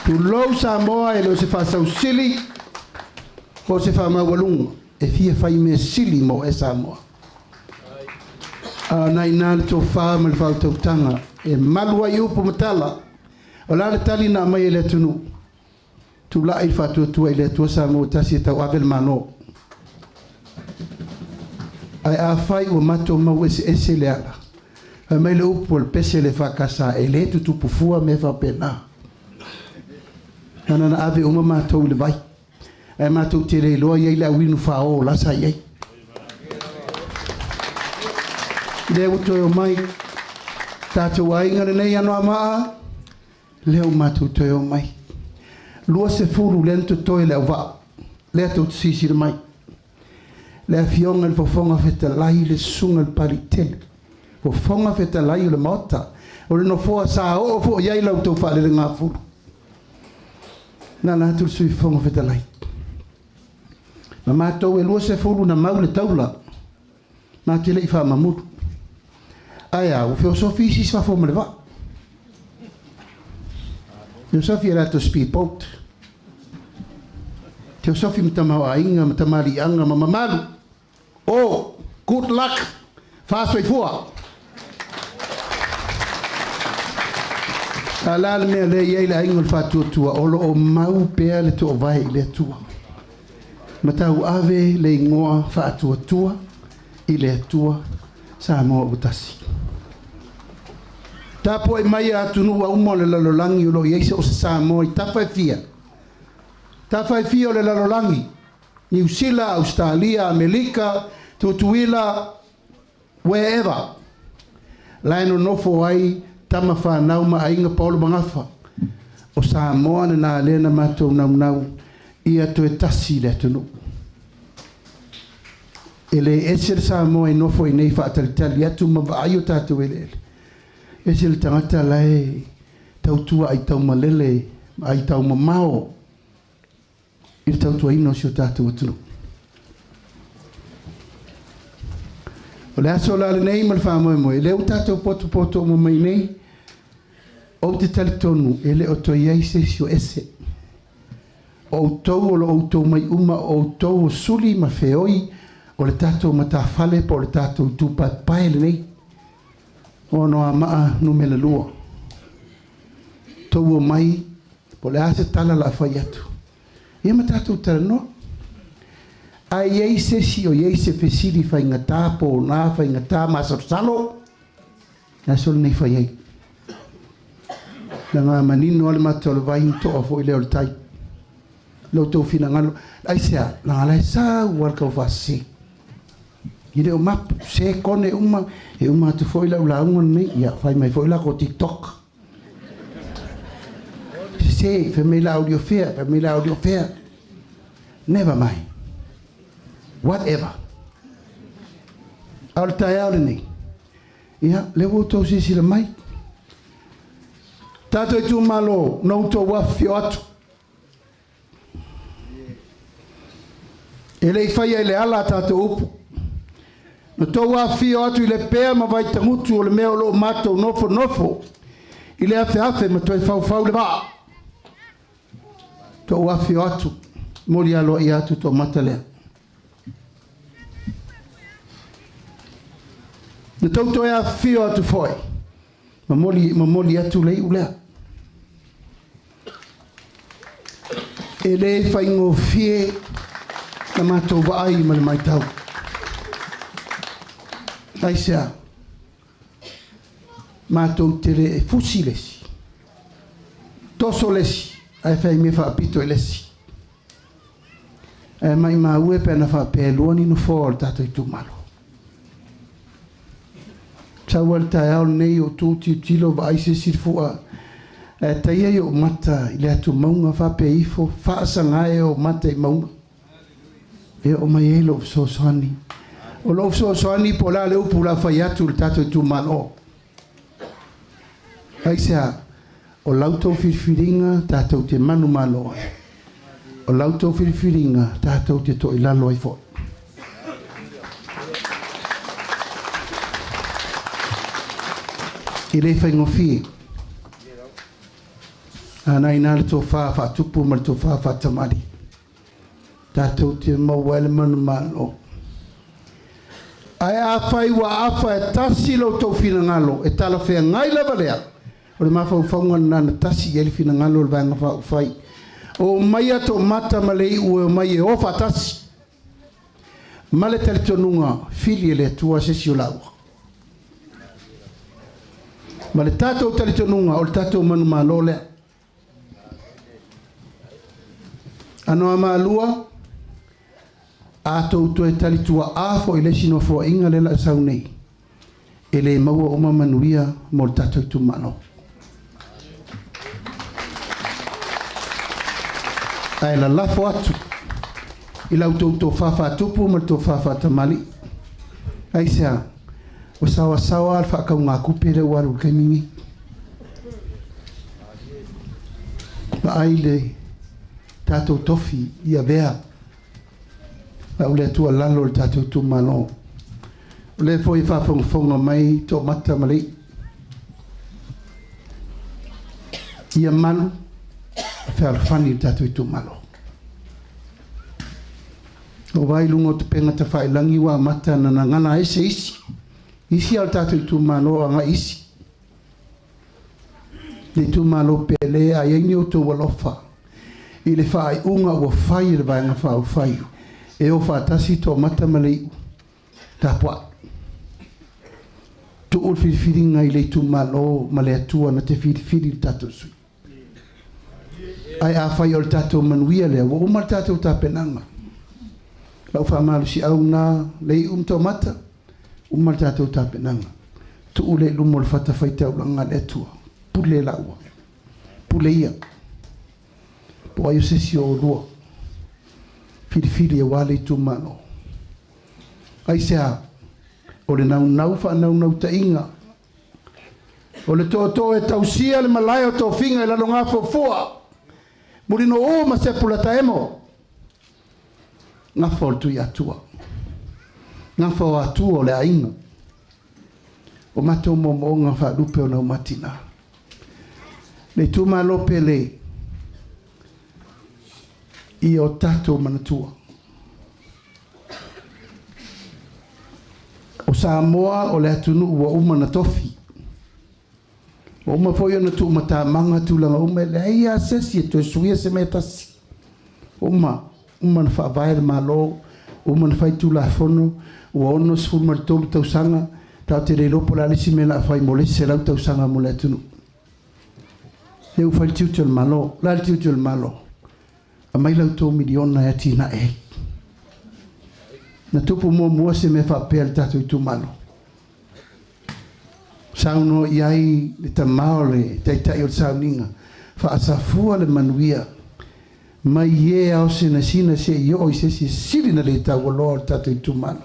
Tulou Samoa, e le o se faasausili po o se faamaualuga, e fia fai mea sili mo e Samoa. A o na ina le tofa ma le faautautaga e malu ai upu ma tala. O le a le tali na aumai e le atunuu? Tulai le faatuatua i le Atua Samoa tasi e tauave le Malo. Ae afai ua matou mau eseese le ala, fai mai le upu a le pese le FKS, e le tutupu fua mea faapena. Na na ave uma matou i le vai, ae matou te le iloa i ai le auinu fao la sa i ai. Lea ua toe omai tatou aiga lenei Anoamaa, Lea ua matou toe omai. 20 lea na totoe le auvaa, lea tou te silasila mai. Le Afioga i le Fofoga Fetalai, le Susuga i le Papaliitele, Fofoga Fetalai o le Maota, o le nofoa sa oo foi i ai la outou faalelegafulu. Na ala atu le Sui Fofoga Fetalai. Na matou e 20 na mau le taula, matou te le i faamamulu. Ae a, ua feosofi isi i fafo ma le vaa. Feosofi i latou speedboat. Feosofi ma tamaoaiga ma tamaliiaga ma mamalu. Oh, good luck, faasoifua. A o le a le mea lea e i ai le aiga o le faatuatua, o lo o mau pea le toovae i le Atua. Ma tauave le igoa faatuatua i le Atua Samoa ua tasi. Tapuai mai a atunuu uma o le lalolagi o lo o i ai so o se Samoa i tafa e fia, tafa e fia o le lalolagi, Niu Sila, Ausetalia, Amelika, Tutuila, wherever, la e nonofo ai tama fanau ma aiga paolo ma gafa o Samoa lena lea na matou naunau ia toe tasi le atunuu. E le ese le Samoa e nofo i inei faatalitali atu ma vaai o tatou eleele. Ese le tagata la e tautua aitaumalele ma aitaumamao i le tautuaina o si o tatou atunuu. O le aso la lenei ma le faamoemoe, lea ua tatou potopoto uma mai nei, ou te talitonu e le o toe i ai se isi o ese. O outou o lo outou mai uma, o outou o suli ma feoi o le tatou matafale po o le tatou itupaepae lenei o Anoamaa Nu.2. Tou omai, po o le a se tala o le a fai atu, ia ma tatou talanoa. A i ai se isi o i ai se fesili faigata, pona, faigata, masalosalo, le aso lenei fai ai. Leaga a manino lava le mata o le vai, ona toa foi lea o le tai. Lo outou finagalo, aisea, leaga la e sau lava le taufaasese. E le o mapu, se kone uma, e uma atu foi lau lauga lenei, ia fai mai foi lako TikTok. Sese, fai mai la audio fea, fai mai la audio fea. Never mind. Whatever. A o le taeao lenei, ia, lea ua outou silasila mai. Tatou itumalo, na outou afifio atu. E le i faia i le ala a tatou upu. Na tou afifio atu i Lepea ma Vaitagutu o le mea o lo o matou nofonofo i le afeafe ma toe faufau le vaa. Tou afifio atu, momoli aloaia atu toamata lea. Na tou toe afifio atu foi, momoli, momoli atu le iu lea. E le faigofie la matou vaai ma le matau. Aisea? Matou te le fusi le isi, toso le isi, ae fai mea faapito i le isi. Ae maimau e pe ana faapea e lua ni nofoa o le tatou itumalo. Sau lava le taeao lenei o tu tilotilo vaai se isi fua ae taia i ou mata i le atu mauga faapea ifo faasaga e ou mata i mauga e oo mai ai lou fesoasoani. O lou fesoasoani po o le a le upu o le a fai atu i le tatou itumalo. Aisea? O la outou filifiliga tatou te manumalo ai. O la outou filifiliga tatou te toilalo ai foi. E le faigofie. A na ina le tofa faatupu ma le tofa faatamali. Tatou te maua ai le manumalo. Ae afai ua afa e tasi lo outou finagalo, e talafeagai lava lea, o le mafaufauga lena na tasi i ai le finagalo o le Vaega Faaupufai. Omaia toamata ma le iu e omai e o faatasi ma le talitonuga fili e le Atua se isi o laua. Ma le tatou talitonuga o le tatou manumalo lea. Anoamalua, a tou toe talituaa foi i le isi nofoaiga lea la sau nei, e le maua uma manuia mo le tatou itumalo. Ae lalafo atu i la outou tofa faatupu ma le tofa faatamalii. Aisea? Ua saoasaoa le faakaugakupe lea ua alu i le taimi lenei. Vaai le tatou tofi i avea lau lea tuualalo i le tatou itumalo. O lea foi e faafogafoga mai Toomata ma Lei'i. Ia malu ma fealofani le tatou itumalo. Ua vaai i luga o upega tafailagi ua amata ona gagana ese isi, isi a o le tatou itumalo agai isi. Le itumalo pele, a i ai ni outou alofa i le faaiuga ua fai e le Vaega Faaupufai. E o faatasi toamata ma le iu. Tapuai. Tuu le filifiliga i le itumalo ma le Atua na te filifili le tatou sui. Ae afai o le tatou manuia lea, ua uma le tatou tapenaga. Lau faamalosiau lena, le iu ma toamata, uma le tatou tapenaga. Tuu lea i luma o le fatafaitaulaga a le Atua. Pule laua. Pule ia. Po o ai o se isi o oulua. Filifili aua le itumalo. Aisea? O le naunau faanaunautaiga. O le tootoo e tausia le malae o tofiga i Lalogafuafua, Mulinuu ma Sepulataemo. Gafa o le Tuiatua. Gafa o Atua o le aiga. O matou moomooga faalupe o Naumatina. Le itumalo pele ia o tatou manatua. O Samoa o le atunuu ua uma ona tofi. Ua uma foi ona tuumatamaga tulaga uma, e leai lava se isi e toe suia se mea e tasi. Ua uma, uma ona faavae le Malo, uma ona fai Tulafono, ua 63 tausaga, tatou te le iloa po o le a le isi mea o le a fai mo le isi 100 tausaga mo le atunuu. Lea ua fai le tiute o le Malo. O le a le tiute o le Malo? Aumai la outou miliona e atinae ai. Na tupu muamua se mea faapea i le tatou itumalo. Saunoa i ai le tama o le taitai o le sauniga, faasafua le manuia mai e ao sinasina se i oo i se isi sili na le taualoa o le tatou itumalo.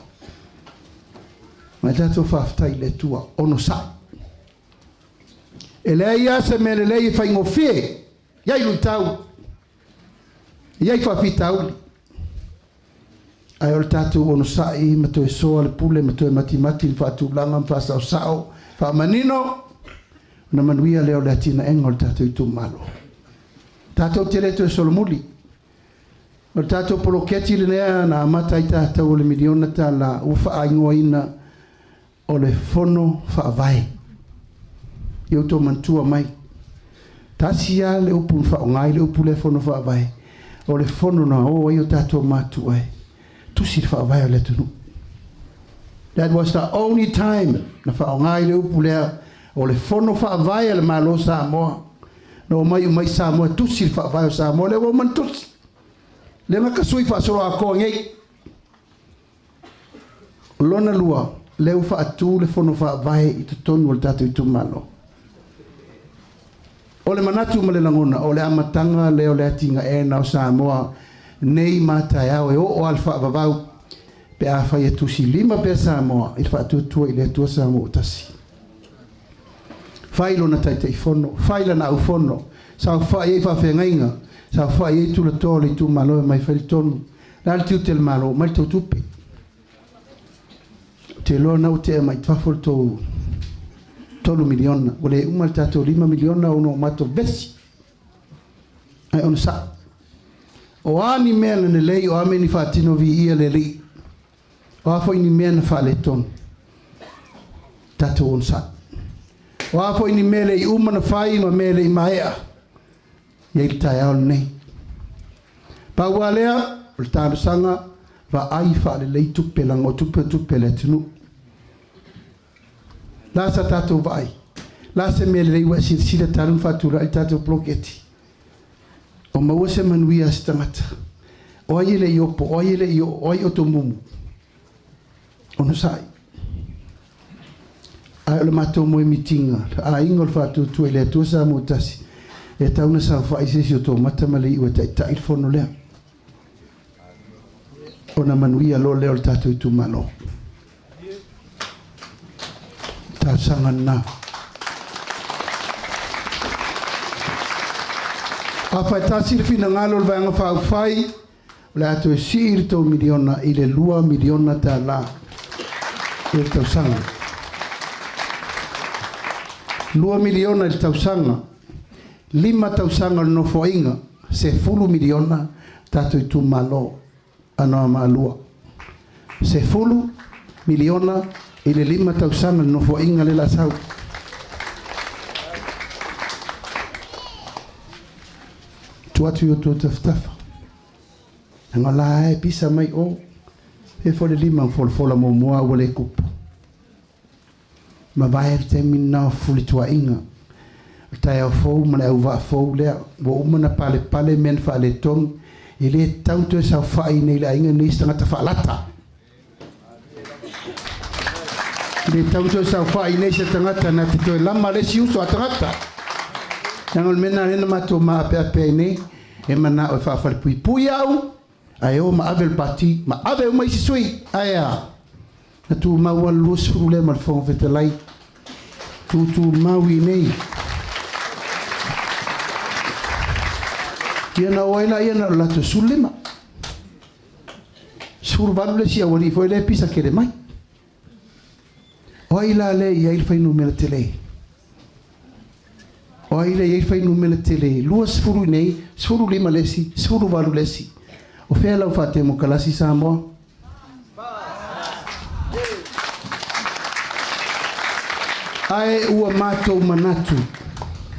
Ma e tatou faafetai i le Atua, onosai. E leai lava se mea lelei e faigofie, i ai luitau, i ai faafitauli. Ae o le tatou onosai ma toe soa le pule ma toe matimati ma faatulaga ma faasaosao, faamanino, ona manuia lea o le atinaega o le tatou itumalo. Tatou te le toe solomuli. O le tatou poloketi lenea na amata ai tatou o le miliona tala ua faaigoaina o le Fono Faavae. Ia outou manatua mai, tasi lava le upu na faaaoga ai le upu lea Fono Faavae, o le fono na o ai o tatou matua e tusi le faavae o le atunuu. That was the only time na faaaoga ai le upu lea o le Fono Faavae a le Malo o Samoa. Na omai uma ai Samoa e tusi le faavae o Samoa, lea ua uma ona tusi. Lea na tasui faasoloatoa nei. O lona lua, lea ua faatu le Fono Faavae i totonu o le tatou itumalo. O le manatu ma le lagona, o le amataga lea o le atinaeina o Samoa nei ma taeao e oo lava le faavavau pe afai e tusilima pea Samoa i le faatuatua i le Atua Samoa ua tasi. Fai lona Taitaifono, fai lana aufono, saofai ai faafeagaiga, saofai ai tulatoa o le itumalo e omai fai le tonu. Le a le tiute o le Malo? Aumai le tou tupe. Ou te iloa na ua tea mai fafo le tou 3 miliona. Ua le uma le tatou 5 miliona ona ua matou vesi. Ae onosai. O a ni mea na lelei, o a mea ni faatino viia le Alii, o a foi ni mea na faaletonu, tatou onosai. O a foi ni mea le i uma na fai ma mea le i maea, i ai le taeao lenei. Pau lava lea, o le talosaga, vaai faalelei tupe, leaga o tupe o tupe a le atunuu. La sa tatou vaai? La se mea lelei ua e silasila talu ona faatulai le tatou poloketi? O maua se manuia a se tagata? O ai e le i opo? O ai e le i oo? O ai o tomumu? Onosai. Ae o le matou moemitiga, le aiga o le faatuatua i le Atua Samoa tasi, e tatau ona saofai se isi o tou mata ma le iu e taitai le fono lea. Ona manuia loa lea o le tatou itumalo. Talosaga lena. Afai tasi le finagalo o le Vaega Faaupufai, O le a toe sii le tou miliona i le $2 miliona i le tausaga. $2 miliona i le tausaga, 5 tausaga o le Nofoaiga, $10 miliona tatou itumalo Anoamaa 2. $10 miliona i le 5 tausaga o le Nofoaiga lea o le a sau. Tuu atu i o outou tafatafa. Leaga o la e pisa mai o, e foi le lima na folafola muamua a ua le tupu. Mavae le taimi lena o fefulituaaiga, o le taeao fou ma le auvaa fou lea, ua uma ona palepale mea na faaletonu, e le tatau ona toe saofai i inei i le aiga lenei se tagata faalata. E le tatau ona toe saofai i inei se tagata na te toe lama le isi uso a tagata. Leaga o le mea lena lea na matou maapeape ai nei, e manao e faafalepuipui au, ae o ma ave le pati, ma ave uma isi sui. Ae a? Na tumau lava le 20 lea ma le Fofoga Fetalai. Tutumau i inei. Ia na o ai laia na o le latou 15. 18 le isi aualii foi lea e pisa tele mai. O ai la lea e i ai le fuainumera tele? O ai lea e i ai le fuainumera tele? 20 i inei, 15 le isi, 18 le isi. O fea lau faatemokalasi Samoa? Ae ua matou manatu,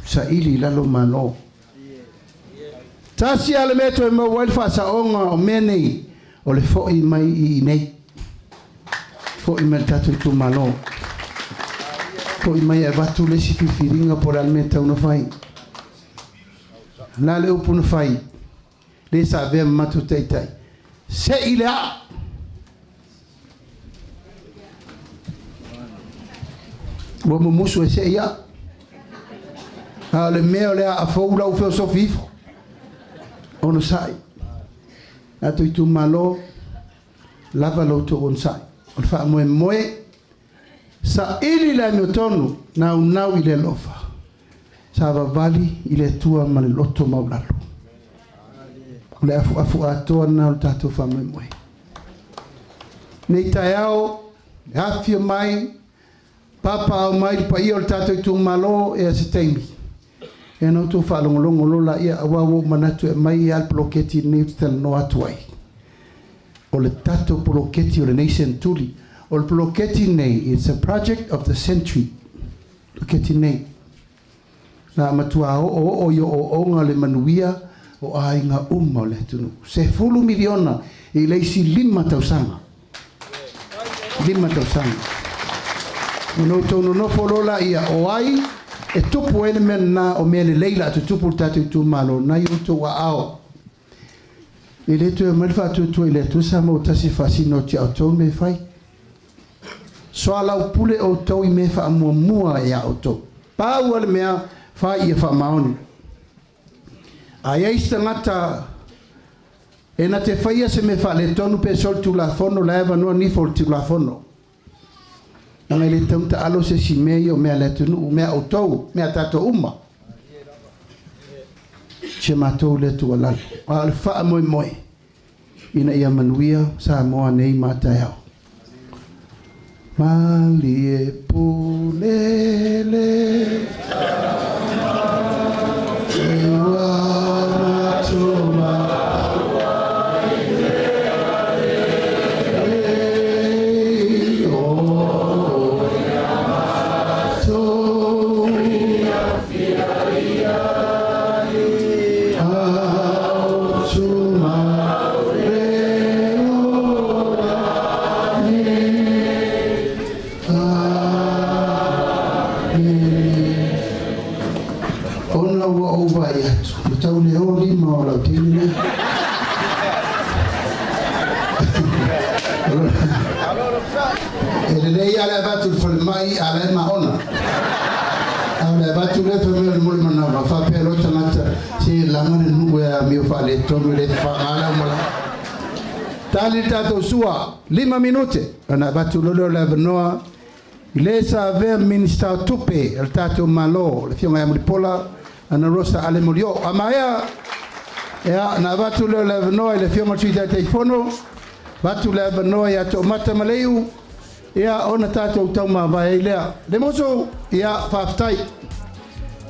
saili i lalo Malo. Tasi lava le mea e toe maua ai le faasaoga o mea nei, o le foi mai i inei. Foi mai i le tatou itumalo. Foi mai e avatu le isi filifiliga po o le a le mea e tatau ona fai. O le a le upu na fai? Le sa avea ma matou taitai. Sei le aa! Ua mumusu e sei aa. A o le mea o le aa fou la ua feosofi ifo. Onosai. Tatou itumalo, lava lo outou onosai. O le faamoemoe, saili le amiotonu, naunau i le alofa. Savavali i le Atua ma le loto maualalo. O le afuafu atoa lena o le tatou faamoemoe. Nei taeao, e afifio mai, papaaao mai le paia o le tatou itumalo, ea se taimi. Ia na outou faalogologo loa laia, aua ua ou manatu e aumai lava le poloketi lenei ou te talanoa atu ai. O le tatou poloketi o lenei seneturi. O le poloketi lenei, it's a project of the century. Poloketi nei. Na matua oooo i ooooga le manuia o aiga uma o le atunuu. 10 miliona i le isi 5 tausaga. 5 tausaga. Ona outou nonofo loa laia o ai e tupu ai le mea lena o mea lelei la tutupu i le tatou itumalo na i outou aao. E le toe aumai le faatuatua i le Atua sa maua tasi e faasino atu ia outou mea e fai. Soalaupule outou i mea e faamuamua ia outou. Pau lava le mea, fai ia faamaoni. A i ai se tagata e na te faia se mea faaletonu pe solitulafono, la e avanoa nifo o le Tulafono. Leaga e le tatau ona taalo se isi mea ia o mea a le atunuu, mea a outou, mea a tatou uma. Si a matou lea tuualalo. A o le faamoemoe ina ia manuia Samoa nei ma taeao. Malie pule le Ona ua ou vaai atu, ua tau le o lima o lau teine lea. E lelei lava le avatu i le falemai a o la e maona. A o le avatu lea fai mai o le moli manava, faapea loa tagata, se laga le nuu e amio faaletonu e le fafaga le aumalae. Tali le tatou sua, 5 minute, ona avatu loa lea o le avanoa i le sa avea Minisita o Tupe a le tatou Malo, le Afioga ia Mulipola Anarosa Ale Molioo. A maea, ia, ona avatu lea o le avanoa i le Afioga i le Sui Taitaifono, avatu le avanoa ia Toomata Maleiu, ia, ona tatou taumavae ai lea. Lemoso, ia, faafetai.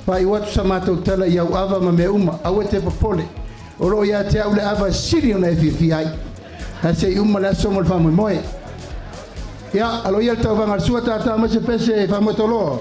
Faaiu atu sa matou tala i au ava ma mea uma. Aua e te popole. O lo o ia te au le ava e sili ona e fiafia ai. Ae se i uma le aso mo le faamoemoe. Ia, alo ia le tauvaga a le sua tātā mai se pese faamoetoloa.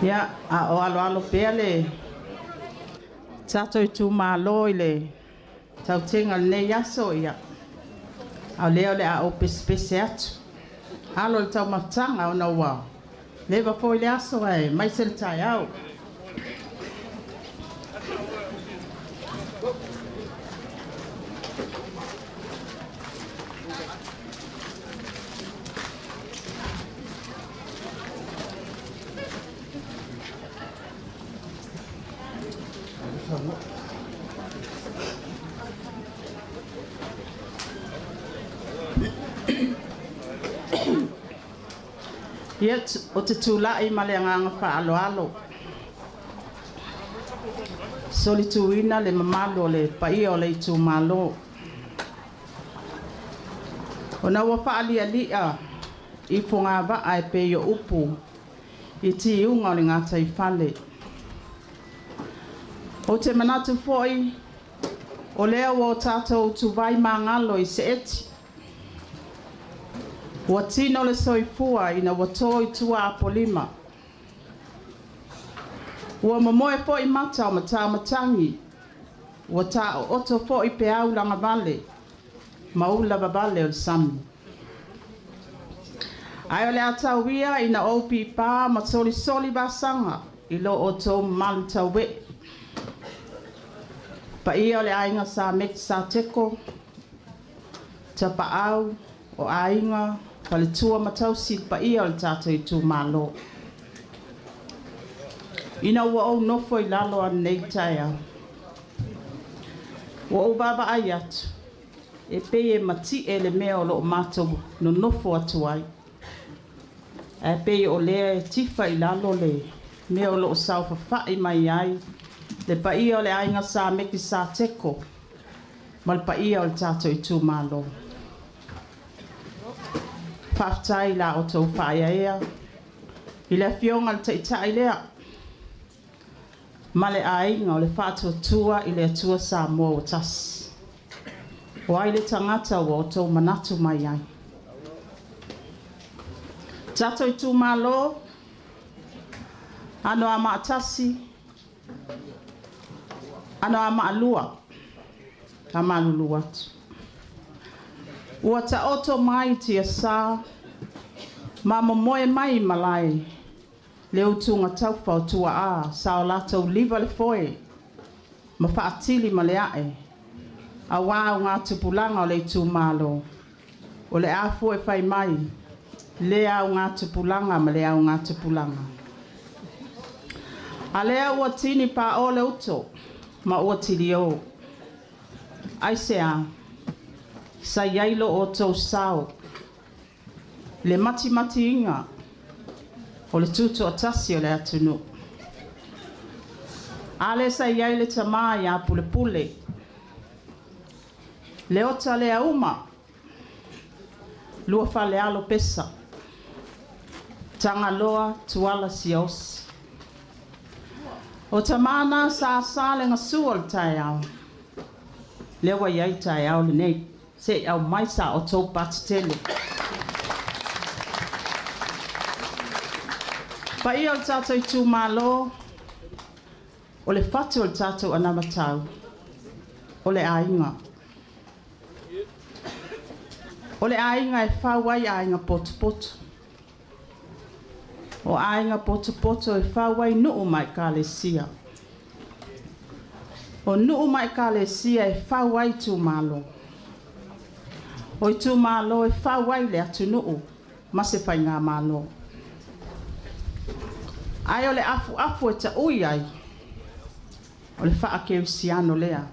Ia, a o aloalo pea le tatou itumalo i le tautega o lenei aso, ia, a o lea o le a ou pesepese atu. Alo i le taumafataga ona ua leva foi le aso aemaise le taeao. Ia, ou te tulai ma le agaga faaaloalo, solituina le mamalu o le paia o le itumalo. Ona ua faalialia i fogavaa e pei o upu i tiuga o le gataifale. Ou te manatu foi o lea ua o tatou utuvai magalo i seeti, ua tino le soifua ina ua to i tua apolima. Ua momoe foi mata o matamatagi, ua taooto foi peau lagavale ma ula vavale o le sami. Ae o le a tau ia ina ou pipā ma solisoli vasaga i lo outou mamalu tauee. Paia o le aiga Sa Meki Sa Teko, Tapaau, o aiga, faletua ma tausi le paia o le tatou itumalo. Ina ua ou nofo i lalo ananei i le taeao, ua ou vaavaai atu, e pei e mati'e le mea o lo o matou nonofo atu ai, ae pei o lea e tifa i lalo le mea o lo o saofafai mai ai le paia o le aiga Sa Meki Sa Teko ma le paia o le tatou itumalo. Faafetai i la outou faaeaea i le Afioga i le Taitai lea ma le aiga o le Faatuatua i le Atua Samoa ua Tasi. O ai le tagata ua outou manatu mai ai? Tatou itumalo, Anoamaa 1, Anoamaa 2, faamalulu atu. Ua taoto mai tiasa ma momoe mai i malae le utuga taufa o tuaa sa o latou liva le foe ma faatili ma le ae aua augatupulaga o le itumalo. O le a fue fai mai lea augatupulaga ma le augatupulaga. A lea ua tini pāo le uto ma ua tilio. Aisea, sa i ai lo outou sao le matimatiina o le tutoatasi o le atunuu. A lea sa i ai le tamā ia Pulepule, Leota lea uma, lua falealo pesa, Tagaloa Tuala Siaosi. O tamā na sa asa le gasua o le taeao, lea ua i ai taeao lenei, se i aumai sa outou patitele. Paia o le tatou itumalo, o le fatu o le tatou anavatau, o le aiga. O le aiga e fau ai aiga potopoto. O aiga potopoto e fau ai nuu ma ekalesia. O nuu ma ekalesia e fau ai itumalo. O itumalo e fau ai le atunuu ma se faigamalo. Ae o le afuafu e taui ai, o le faakerisiano lea.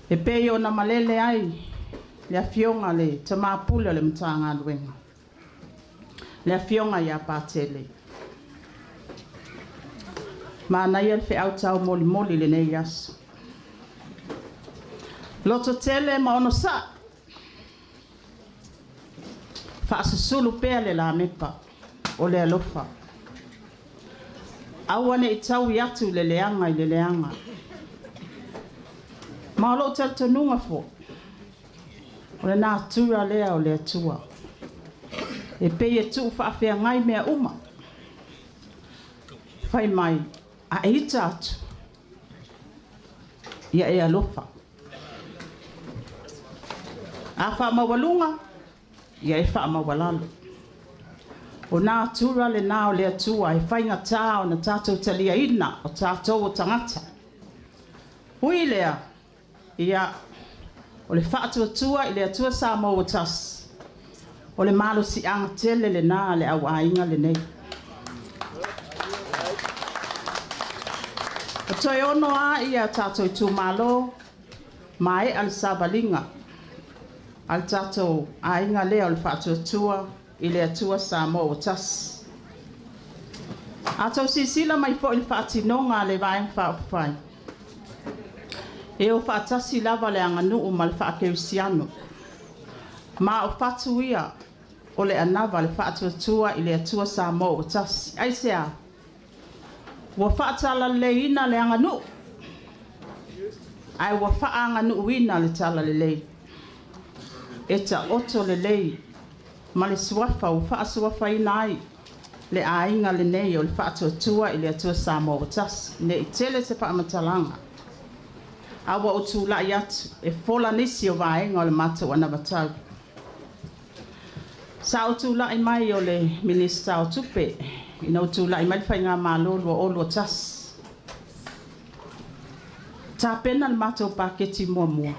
E pei ona malele ai le afioga le tamapule o le Matagaluega, le afioga ia Patele. Manaia le feau taumolimoli lenei aso. Loto tele ma onosai, faasusulu pea le lamepa o le alofa. Aua ne i taui atu le leaga i le leaga. Ma o lou talitonuga foi, o le natura lea o le Atua. E pei e tuu faafeagai mea uma. Fai mai, a e ita atu, ia e alofa. A faamaualuga, ia e faamaualalo. O natura lenā o le Atua e faigata ona tatou taliaina o tatou o tagata. Ui lea, ia, o le Faatuatua i le Atua Samoa ua Tasi, o le malosiaga tele lenā a le auaiga lenei. O toe ono a ia tatou itumalo, maea le savaliga a le tatou aiga lea o le Faatuatua i le Atua Samoa ua Tasi. A tou silasila mai foi i le faatinoga a le Vaega Faaupufai, e o faatasi lava le aganuu ma le faakerisiano. Ma o fatu ia o le anava a le Faatuatua i le Atua Samoa ua Tasi. Aisea? Ua faatalaleiina le aganuu, ae ua faaaganuuina le talalelei. E taoto lelei ma le suafa ua faasuafaina ai le aiga lenei o le Faatuatua i le Atua Samoa ua Tasi. Ne i tele se faamatalaga, a ua ou tulai atu e fola nisi o vaega o le matou anavatau. Sa ou tulai mai o le Minisita o Tupe ina ua tulai mai le Faigamalo 2021. Tapena le matou paketi muamua.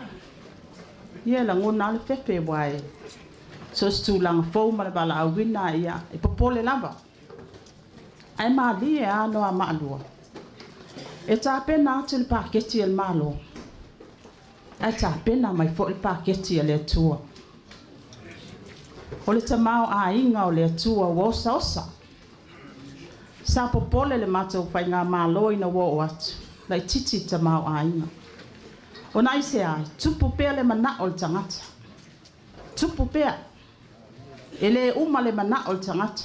Ia e lagona lava le fefe aua e so o se tulaga fou ma le valaauina, ia e popole lava. Ae malie lava Anoamaa 2. E tapena atu le paketi a le Malo, ae tapena mai foi le paketi a le Atua. O le tamaoaiga o le Atua ua osaosa. Sa popole le matou faigamalo ina ua oo atu, laitiiti le tamaoaiga. Ona aisea? E tupu pea le manao o le tagata. Tupu pea. E le uma le manao o le tagata.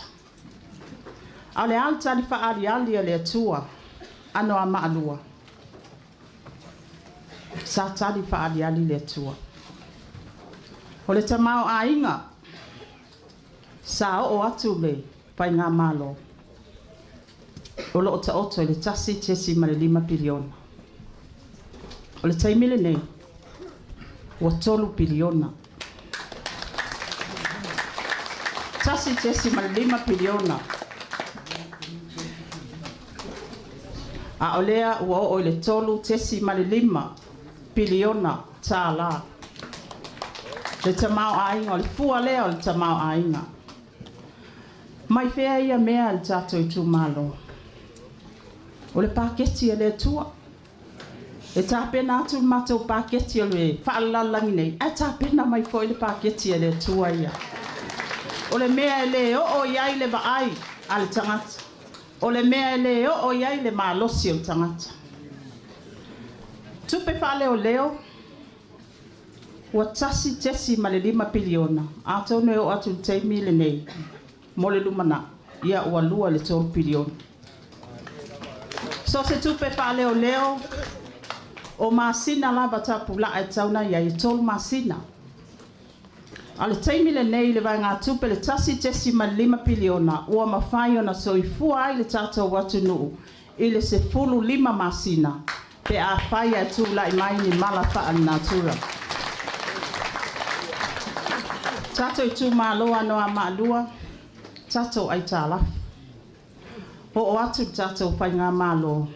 A o le a le tali faaaliali a le Atua Anoamaa 2? Sa tali faaaliali le Atua. O le tamaoaiga sa oo atu le faigamalo o loo taoto i le 1.5 piliona. O le taimi lenei ua 3 piliona. 1.5 piliona. A o lea ua oo i le 3.5 piliona tālā. Le tamaoaiga o le fua lea o le tamaoaiga. Mai fea ia mea le tatou itumalo? O le paketi a le Atua. E tapena atu le matou paketi o le faalalalagi nei, ae tapena mai foi le paketi a le Atua ia. O le mea e le oo i ai le vaai a le tagata. O le mea e le oo i ai le malosi o le tagata. Tupe faaleoleo, ua 1.5 piliona. Atonu e oo atu i le taimi lenei mo le lumanai, ia ua 2 i le 3 piliona. So se tupe faaleoleo, o masina lava tapulaa e tatau ona i ai, e 3 masina. A o le taimi lenei i le vaegatupe le 1.5 piliona, ua mafai ona soifua ai le tatou atunuu i le 15 masina pe afai ae tulai mai ni mala faalenatura. Tatou itumalo Anoamaa 2, tatou aitalafu. Oo atu le tatou faigamalo,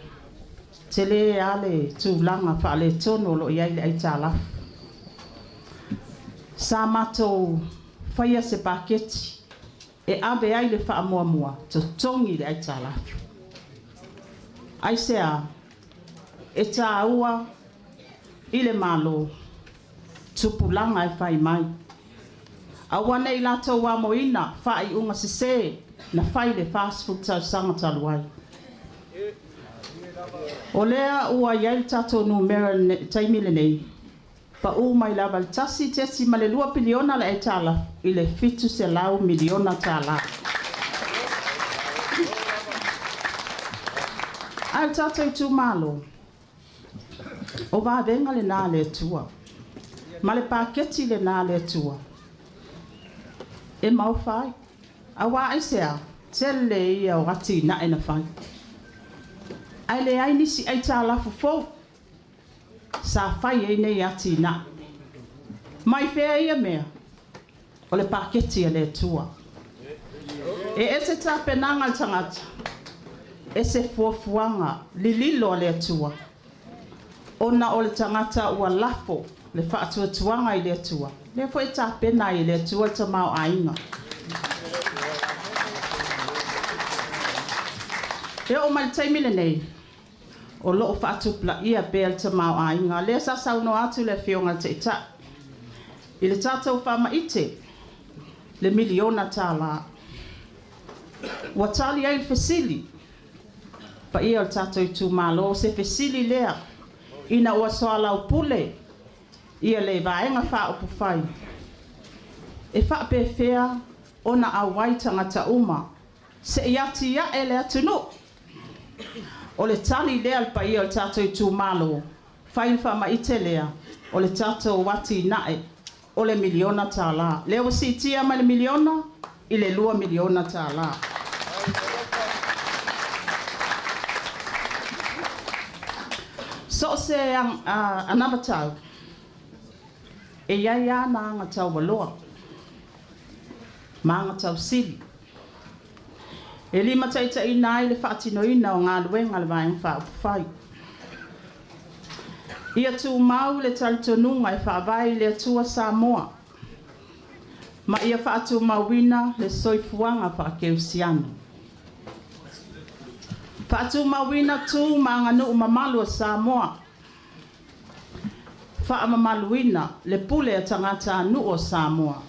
tele lava le tulaga faaletonu o lo o i ai le aitalafu. Sa matou faia se paketi e ave ai le faamuamua totogi le aitalafu. Aisea? E taua i le Malo tupulaga e fai mai. Aua ne i latou amoina faaiuga sese na fai le 40 tausaga talu ai. O lea ua i ai le tatou numera i le taimi lenei, pau mai lava i le 1.2 piliona le aitalafu i le 700 miliona tālā. Ae o le tatou itumalo, o vavega lena a le Atua, ma le paketi lena a le Atua e maofa ai. Aua aisea? Tele ia o atinae na fai. Ae leai nisi aitalafu fou sa fai ai nei atinae. Mai fea ia mea? O le paketi a le Atua. E ese tapenaga a le tagata, ese fuafuaga lililo a le Atua. Ona o le tagata ua lafo le faatuatuaga i le Atua, lea foi e tapena ai e le Atua le tamaoaiga. E oo mai le taimi lenei, o loo faatupulaia pea le tamaoaiga. Lea sa saunoa atu le Afioga i le Taitai i le tatou faamaite le miliona tālā. Ua tali ai le fesili, paia o le tatou itumalo, se fesili lea ina ua soalaupule ia le vaega faaupufai e faapefea ona auai tagata uma se'i atia'e le atunuu. O le tali lea le paia o le tatou itumalo, fai le faamaite lea o le tatou atinae o le miliona tālā. Lea ua siitia mai le miliona i le $2 miliona tālā. So o se anavatau, e iai lava na agataualoa ma agatausili. E limataitaiina ai le faatinoina o galuega a le Vaega Faaupufai. Ia tumau le talitonuga e faavae i le Atua Samoa ma ia faatumauina le soifuaga faakerisiano. Faatumauina tu ma aganuu mamalu a Samoa. Faamamaluina le pule a tagatanuu o Samoa.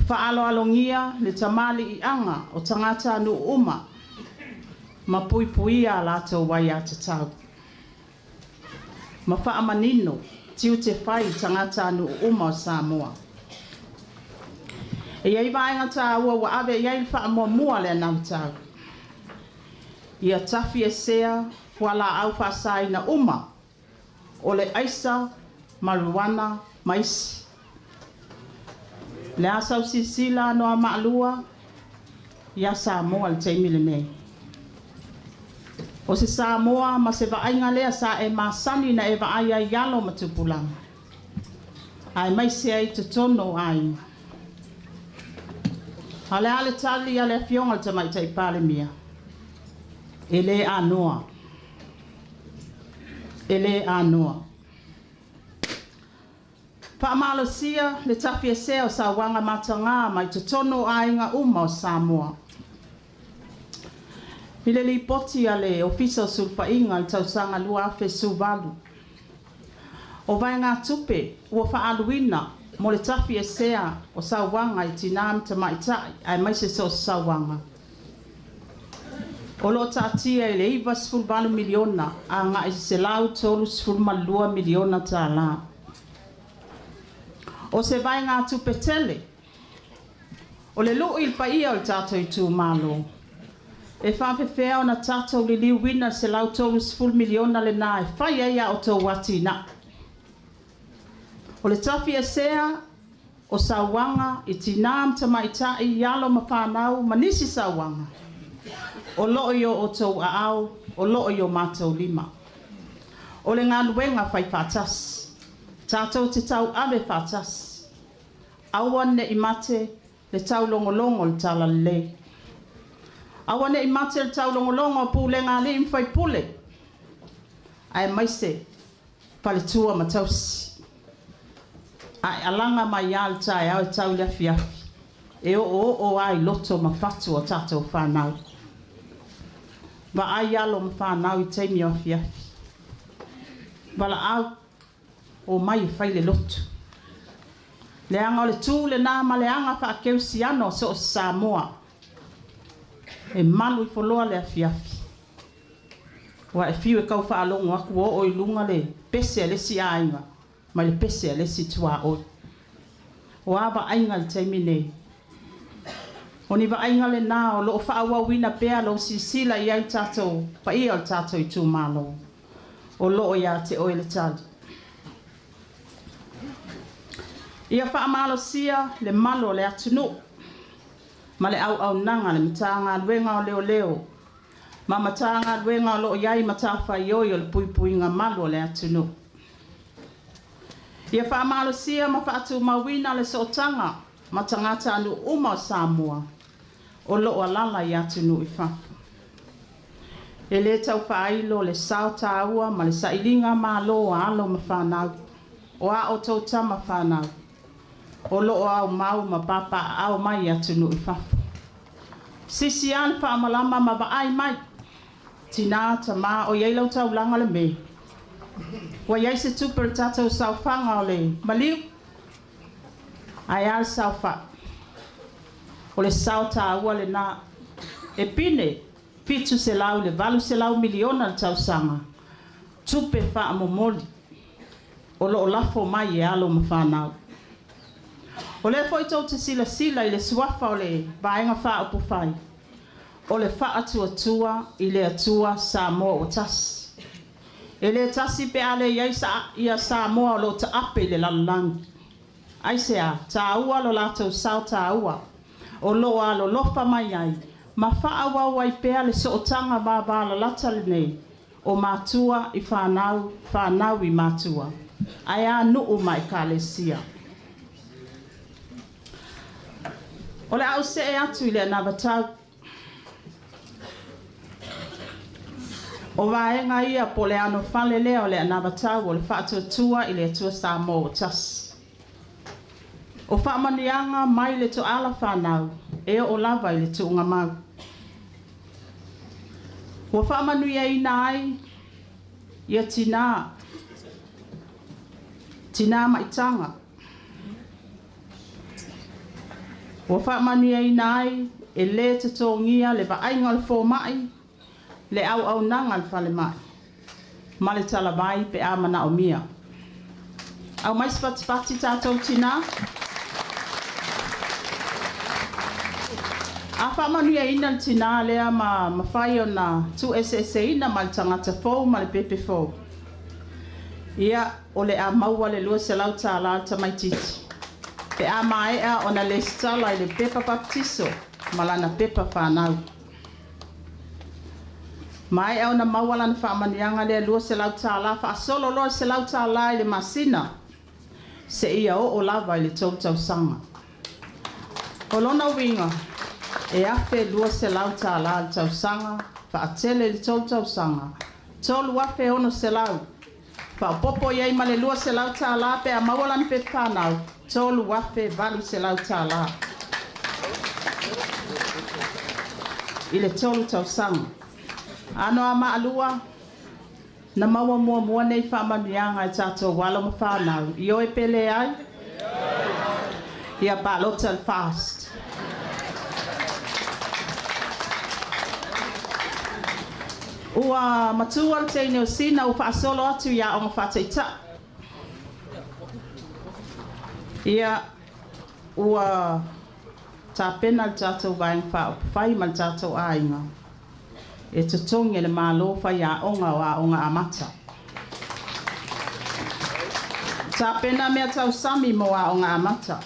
Faaaloalogia le tamaliiaga o tagatanuu uma ma puipuia a latou aiatatau. Ma faamanino tiute fai i tagatanuu uma o Samoa. E i ai vaega taua ua ave i ai le faamuamua a le anavatau. Ia tafiesea fualaau faasaina uma o le aisa, marijuana ma isi. O le a sau silasila Anoamaa 2 ia Samoa i le taimi lenei. O se Samoa ma se vaaiga lea sa e masani na e vaai ai i alo ma tupulaga, aemaise ai totonu o aiga. A o le a le tali a le Afioga i le Tamaitai Palemia? E le anoa. E le anoa. Faamalosia le tafiesea o sauaga mataga mai totonu o aiga uma o Samoa. I le lipoti a le Ofisa o Sulufaiga i le tausaga 2018, o vaegatupe ua faaaluina mo le tafiesea o sauaga i tinā ma tamaitai aemaise so o se sauaga, o lo o taatia i le $98 miliona agai i le $132 miliona tālā. O se vaegatupe tele, o le lui i le paia o le tatou itumalo, e faapefea ona tatou liliuina le $130 miliona lena e fai ai a outou atinae. O le tafiesea o sauaga i tinā ma tamaitai, i alo ma fanau ma nisi sauaga, o lo o i o outou aao, o lo o i o matou lima. O le galuega faifaatasi, tatou te tauave faatasi, aua ne i mate le taulogologo i le talalelei. Aua ne i mate le taulogologo a pulega a alii ma faipule, aemaise faletua ma tausi. A e alaga mai lava i le taeao e tau i le afiafi, e oooo lava i loto ma fatu o tatou fanau. Vaai alo ma fanau i taimi o afiafi. Valaau, omai e fai le lotu. Leaga o le tu lena ma le aga faakerisiano o so o se Samoa. E malu ifo loa le afiafi. Ua e fiu e tau faalogo atu ua oo i luga le pese a le isi aiga ma le pese a le isi tuaoi. O a vaaiga i le taimi nei? O ni vaaiga lena o lo o faaauauina pea lou silasila i ai le tatou paia o le tatou itumalo. O lo o ia te oe le tali. Ia faamalosia le malu o le atunuu ma le auaunaga a le Matagaluega o Leoleo ma Matagaluega o lo o i ai matafaioi o le puipuiga malu o le atunuu. Ia faamalosia ma faatumauina le sootaga ma tagatanuu uma o Samoa o lo o alaala i atunuu i fafo. E le tau faailo le sao taua ma le sailiga malo a alo ma fanau, o a outou tama fanau, o lo o aumau ma papaaao mai i atunuu i fafo. Sisi lava le faamalama ma vaai mai, tinā, tamā, o i ai lau taulaga le me. Ua i ai se tupe o le tatou saofaga o le maliu, ae a le saofai? O le sao taua lena. E pine 700 i le 800 miliona le tausaga, tupe faamomoli o lo o lafo mai e alo ma fanau. O lea foi tou te silasila i le suafa o le Vaega Faaupufai, o le Faatuatua i le Atua Samoa ua Tasi. E le tasi pe a le i ai ia Samoa o lo o taape i le lalolagi. Aisea? Taua lo latou sao taua o lo o alolofa mai ai ma faaauau ai pea le sootaga vavalalata lenei o matua i fanau, fanau i matua, ae a nuu ma ekalesia. O le a ou see atu i le anavatau. O vaega ia po o le anofale lea o le anavatau o le Faatuatua i le Atua Samoa ua Tasi. O faamanuiaga mai le toala fanau e oo lava i le tuugamau. Ua faamanuiaina ai ia tinā, tinā maitaga. Ua faamanuiaina ai e lē totogia le vaaiga o le fomai, le auaunaga a le falemai, ma le talavai pe a manaomia. Aumai se fatifati tatou tinā. A faamanuiaina le tinā lea ma mafai ona tuueseeseina ma le tagata fou ma le pepe fou, ia, o le a maua le $200 a le tamaitiiti pe a maea ona lesitala i le pepa papatiso ma lana pepa fanau. Maea ona maua lana faamanuiaga lea $200, faasolo loa le $100 i le masina seia oo lava i le 3 tausaga. O lona uiga, e $1,200 le tausaga, faatele i le 3 tausaga, $3,600. Faaopoopo i ai ma le $200 pe a maua lana pepa fanau, $3,800 i le 3 tausaga. Anoamaa 2, na maua muamua nei faamanuiaga e tatou alo ma fanau. Ioe pe leai? Ia palota le FAST. Ua matua le teine o Sina ua faasolo atu i aoga faataitai. Ia, ua tapena le tatou Vaega Faaupufai ma le tatou aiga e totogi e le Malo faiaoga o aoga amata. Tapena mea tausami mo aoga amata.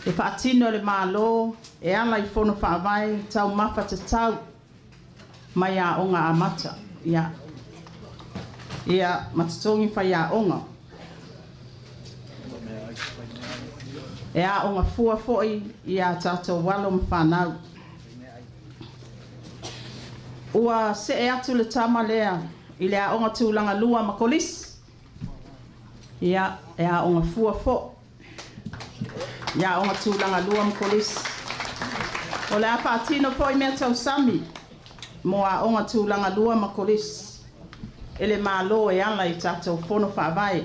E faatino e le Malo e ala i fono faavae taumafa tatau mai aoga amata. Ia, ia ma totogi faiaoga. E aoga fua foi ia tatou alo ma fanau. Ua see atu le tama lea i le aoga tulaga lua ma kolisi. Ia, e aoga fua foi i aoga tulaga lua ma kolisi. O le a faatino foi mea tausami mo aoga tulaga lua ma kolisi e le Malo e ala i tatou fono faavae.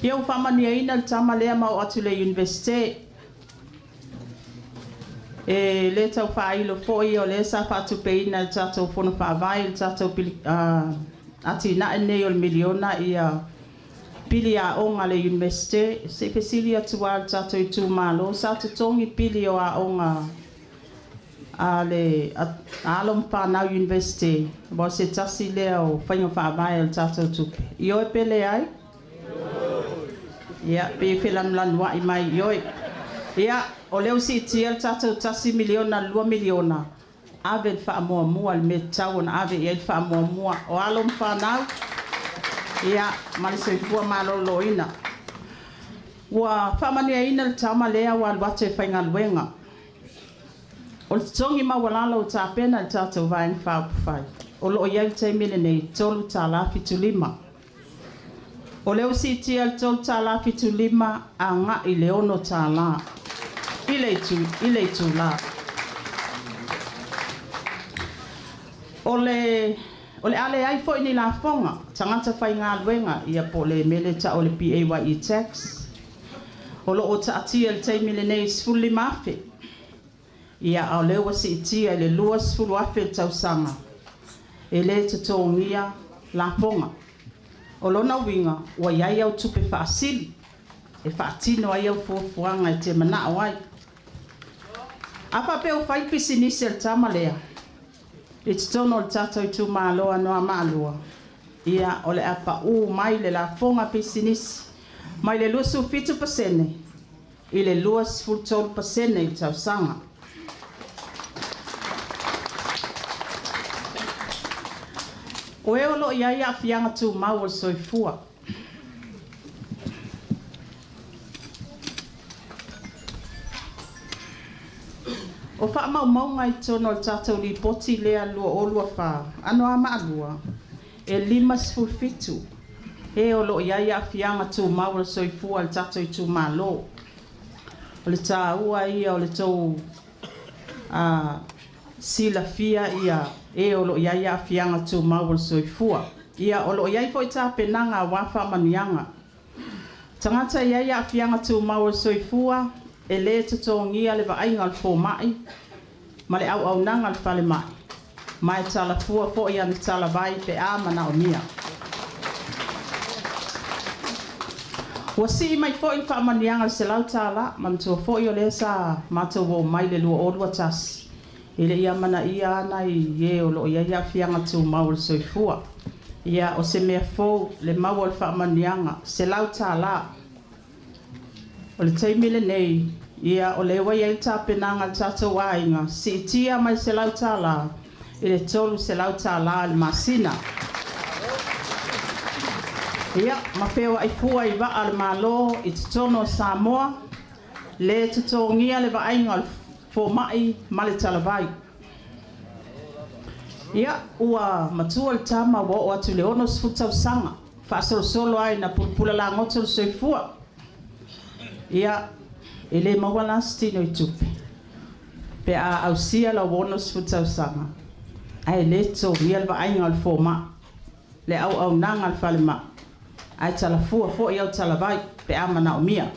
Ia ua faamanuiaina le tama lea ma oo atu i le Iunivesite. E le tau faailo foi o lea sa faatupeina e le tatou fono faavae le tatou atinae lenei o le miliona ia pili aoga a le Iunivesite. Se i fesili atu lava i le tatou itumalo, sa totogi pili o aoga a le alo ma fanau Iunivesite, aua o se tasi lea o faiga faavae a le tatou tupe. Ioe pe leai? Ia, pei e felanulanuai mai, ioe. Ia, o lea ua siitia le tatou $1 miliona i le $2 miliona, ave le faamuamua i le mea e tatau ona ave i ai le faamuamua o alo ma fanau, ia, ma le soifua maloloina. Ua faamanuiaina le tama lea ua alu atu e faigaluega. O le totogi maualalo ua tapena e le tatou Vaega Faaupufai, o lo o i ai i le taimi lenei, $3.75. O lea ua siitia le $3.75 agai i le $6 i le itu i le itula. O le o le a leai foi ni lafoga tagata faigaluega, ia po o le mea lea e tau o le PAYE tax. O lo o taatia i le taimi lenei i le $15,000. Ia, a o lea ua siitia i le $20,000 le tausaga e le totogia lafoga. O lona uiga ua i ai au tupe faasili e faatino ai au fuafuaga e te manao ai. A faapea ua fai le pisinisi a le tama lea i totonu o le tatou itumalo Anoamaa 2, ia o le a pau mai le lafoga pisinisi mai le 27% i le 23% i le tausaga. O e o lo o i ai aafiaga tumau o le soifua. O faamaumauga i totonu o le tatou lipoti lea 2024 Anoamaa 2, e 57 e o lo o i ai aafiaga tumau o le soifua i le tatou itumalo. O le taua ia o le tou silafia ia e o lo o i ai aafiaga tumau o le soifua. Ia, o lo o i ai foi tapenaga aua faamanuiaga. Tagata e i ai aafiaga tumau o le soifua e lē totogia le vaaiga a le fomai ma le auaunaga a le falemai, ma e talafua foi ana talavai pe a manaomia. Ua sii mai foi le faamanuiaga i le $100. Manatua foi o lea sa matou omai i le 2021, e le i amanaia lava nai e o lo o i ai aafiaga tumau o le soifua. Ia, o se mea fou le maua o le faamanuiaga $100. O le taimi lenei, ia o lea ua i ai le tapenaga a le tatou aiga, siitia mai le $100 i le $300 i le masina. Ia, ma feoai fua i vaa a le Malo i totonu o Samoa, le totogia le vaaiga o le fomai ma le talavai. Ia, ua matua le tama ua oo atu i le 60 tausaga, faasolosolo lava ina pulapula lagoto le soifua. Ia, e le maua la se tino i tupe pe a ausia lau 60 tausaga ae le totogia le vaaiga o le fomai, le auaunaga a le falemai, ae talafua foi au talavai pe a manaomia.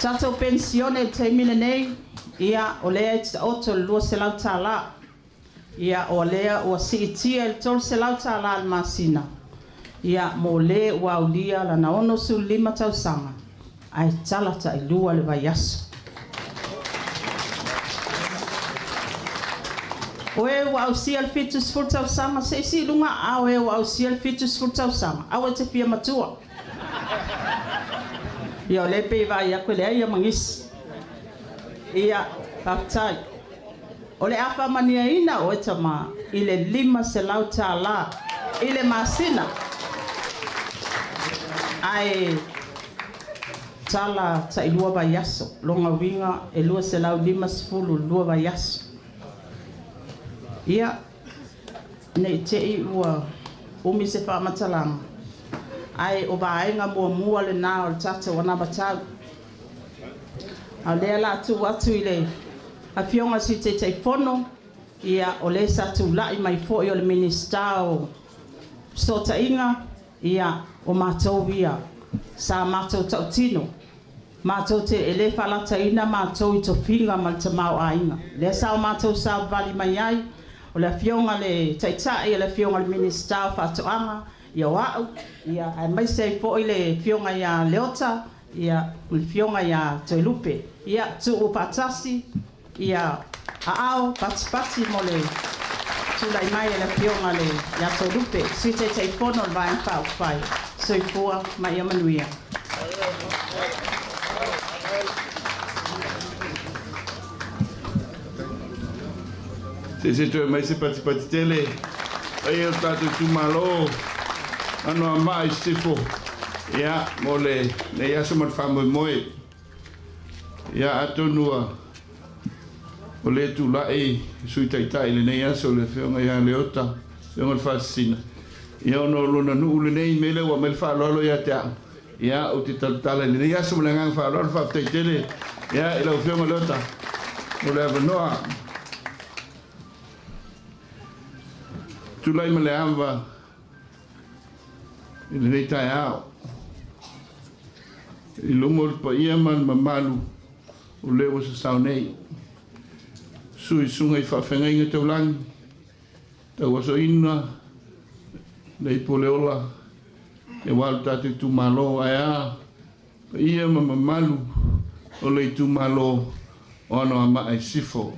Tatou penisione i le taimi lenei, ia o lea e taoto le $200. Ia o lea ua siitia i le $300 i le masina, ia mo le ua aulia lana 65 tausaga ae tala tailua le vaiaso. O e ua ausia le 70 tausaga, se i sii i luga aao e ua ausia le 70 tausaga, aua e te fia matua. Ia o lea e pei e vaai atu e leai lava ma nisi. Ia, faafetai. O le a faamanuiaina oe tama i le $500 i le masina. Ae tala tailua vaiaso, lona uiga e 250 i le lua vaiaso. Ia, ne i te i ua umi se faamatalaga, ae o vaega muamua lena o le tatou anavatau. A o lea o le a tuu atu i le Afioga i le Sui Taitaifono, ia o le sa tulai mai foi o le Minisita o Fesootaiga, ia o matou ia sa matou tautino, matou te e le faalataina matou i tofiga ma le tamaoaiga. Lea sa o matou savavali mai ai, o le Afioga i le Taitai, o le Afioga i le Minisita o Faatoaga, ia o au, ia aemaise ai foi le Afioga ia Leota, ia ma le Afioga ia Toelupe. Ia tuu faatasi ia aao patipati mo le tulai mai a le Afioga ia Toelupe, Sui Taitaifono o le Vaega Faaupufai. Soifua ma ia manuia. Se toe mai se patipati tele ai o le tatou itumalo Anoamaa i Sisifo, ia, mo lenei aso ma le faamoemoe. Ia, atonu ua o lea tulai Sui Taitai i lenei aso le Afioga ia Leota, Afioga i le Faasisina, ia ona o lona nuu lenei mea lea ua aumai le faaaloalo ia te au. Ia, ou te talatala i lenei aso ma le agaga faaaloalo. Faafetai tele, ia, i lau Afioga Leota mo le avanoa. Tulai ma le ava i lenei taeao i luma o le paia ma le mamalu o lea ua sasao nei. Sui susuga i faafeagaiga taulagi, tauasoina. Le ipu o le ola, aua lo tatou itumalo, ae a paia ma mamalu o le itumalo o Anoamaa i Sisifo.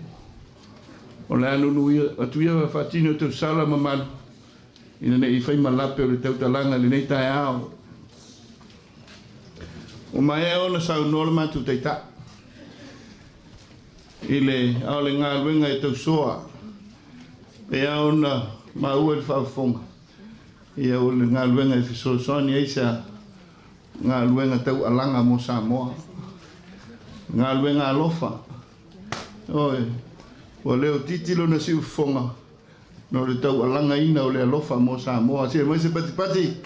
O le a nunu atu ia faatino tausala mamalu ina ne i fai malape o le tautalaga i lenei taeao. Ua maea ona saunoa le matou Taitai i le ao le galuega e tausoa e ao ona maua i le faafofoga, ia o le galuega e fesoasoani ai se galuega taualaga mo Samoa, galuega alofa. Oi, ua leo titi lona siufofoga no le taualagaina o le alofa mo Samoa. Se mai se patipati,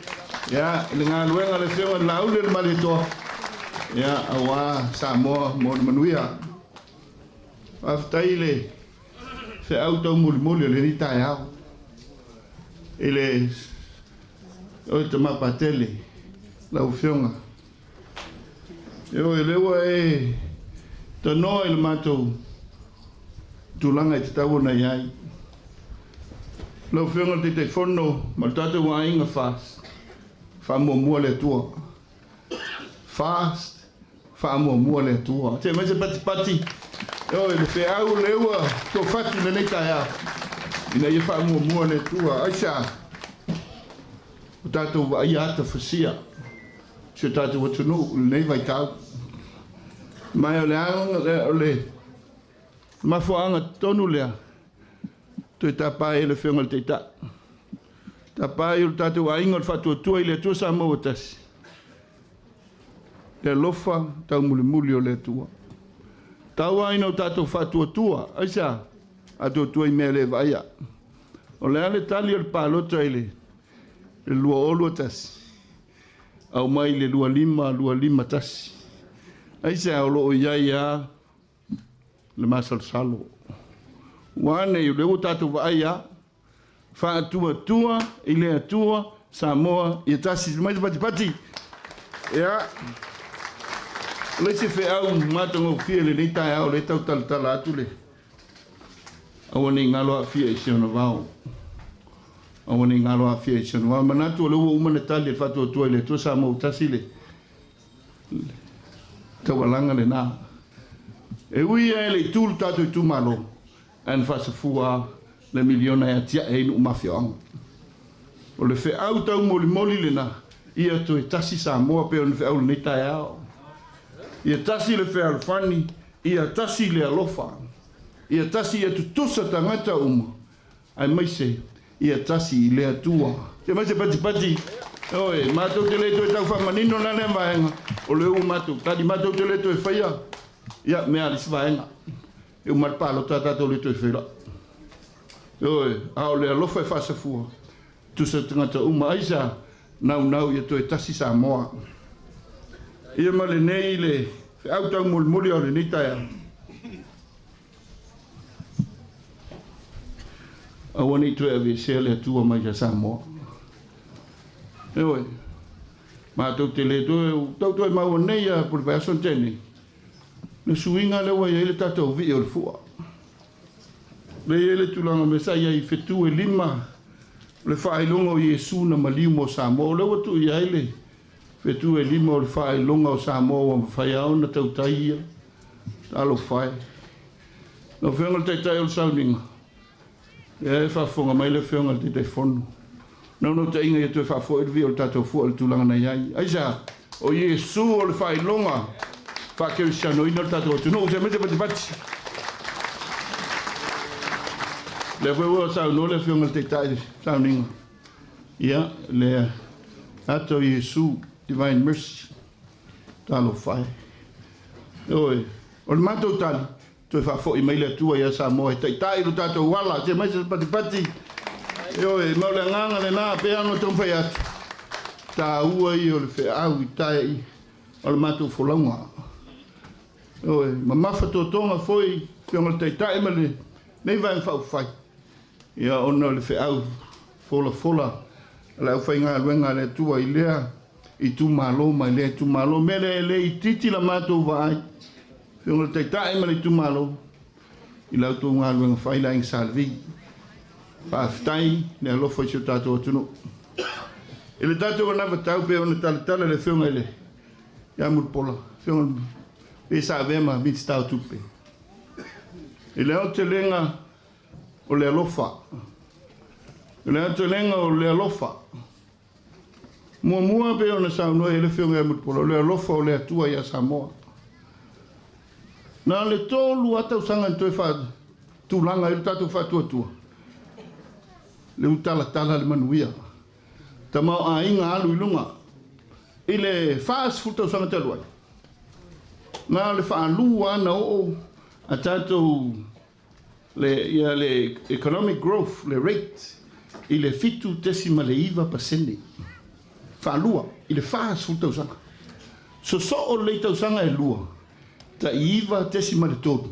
ia, le galuega le afioga i le Laauli o le Malietoa, ia, aua Samoa mo le manuia. Faafetai i le feau taumolimoli o lenei taeao i le oe tama Patele, lau afioga. E oe, lea ua e tanoa i le matou tulaga e tatau ona i ai. Lau Afioga i le Taitaifono ma le tatou aiga FAST, faamuamua le Atua. FAST, faamuamua le Atua. Se mai se patipati, e oe, le feau lea ua tofatu i lenei taeao, ina ia faamuamua le Atua. Aisea? Ua tatou vaaia ata fasia si o tatou atunuu i lenei vaitau. Ma o le aga, o le mafuaaga tonu lea, toe tapa ai le Afioga i le Taitai. Tapa ai o le tatou aiga o le faatuatua i le Atua Samoa ua tasi. Le alofa taumulimuli o le Atua. Tau ai na o tatou faatuatua. Aisea? Atuatua i mea le vaaia. O le a le tali o le palota i le 2021, aumai le 2521. Aisea? O lo o i ai lava le masalosalo. Ua ane o lea ua tatou vaai lava, faatuatua i le Atua Samoa ia tasi. Mai se patipati. Ia, o le isi feau matagofie i lenei taeao, lea e tau talatala atu le aua ne i galo aafia i si ona vao. Aua ne i galo aafia i si ona vao. Manatu o lea ua uma ona tali e le faatuatua i le Atua Samoa ua tasi le taualaga lena. E ui lava e le i tu le tatou itumalo, ae na faasafua le miliona e atiae ai nuu ma afioaga. O le feau taumolimoli lena, ia toe tasi Samoa pei ona feau lenei taeao. Ia tasi le fealofani, ia tasi le alofa, ia tasi ia tutusa tagata uma, aemaise ia tasi i le Atua. Ia mai se patipati, oi, matou te le toe tau faamanino la lea vaega, o lea ua matou tali, matou te le toe faia, ia, mea a le isi vaega. E uma le palota a tatou le toe feiloai. Oi, a o le alofa e faasafua, tusa tagata uma, aisea, naunau ia toe tasi Samoa. Ia ma lenei le feau taumolimoli o lenei taeao. Aua ne i toe aveesea le Atua mai ia Samoa. Ioe, matou te le toe, tau toe maua nei a po le vaiaso na tea nei, le suiga lea ua i ai le tatou vii o le fua. Lea e i ai le tulaga mea sa i ai i fetu e 5 o le faailoga o Iesu na maliu mo Samoa. O lea ua tuu i ai le fetu e 5 o le faailoga o Samoa ua mafai lava ona tautai ia. Talofa e. Lau Afioga i le Taitai o le Sauniga, ia e faafofoga mai le Afioga i le Taitaifono. Naunautaiga ia toe faafoi le vii o le tatou fua i le tulaga na i ai. Aisea? O Iesu o le faailoga faakerisianoina o le tatou atunuu. Se aemaise patipati. Lea foi ua saunoa le Afioga i le Taitai i le sauniga. Ia, le ata o Iesu, Divine Mercy. Talofa e. Ioe, o le matou tali, toe faafoi mai le Atua ia Samoa e taitai lo tatou ala. Se mai se patipati. Ioe, ma o le agaga lena, pei lava ona taumafai atu, taua ia o le feau i tai o le matou folauga. Ioe, mamafa totoga foi Afioga i le Taitai ma lenei Vaega Faaupufai, ia ona o le feau folafola a le aufaigaluega a le Atua i lea itumalo mai lea itumalo. Mea lea e le itiiti la matou vaai, Afioga i le Taitai ma le itumalo, i la outou galuega fai le Aiga Sa Levi. Faafetai le alofa i si o tatou atunuu. I le tatou anavatau pei ona talatala le Afioga i le ia Mulipola, Afioga i sa avea ma Minisita o Tupe, i le aotelega o le alofa, i le aotelega o le alofa, muamua pei ona saunoa i ai le Afioga ia Mulipola, o le alofa o le Atua ia Samoa. Na o le 3 lava tausaga na toe faatulaga ai le tatou faatuatua, le utalatala le manuia, tamaoaiga alu i luga. I le 40 tausaga talu ai, na o le faalua lava na oo a tatou le, ia le economic growth, le rate, i le 7.9%. Faalua i le 40 tausaga. Sosoo lelei tausaga e lua, tai 9.3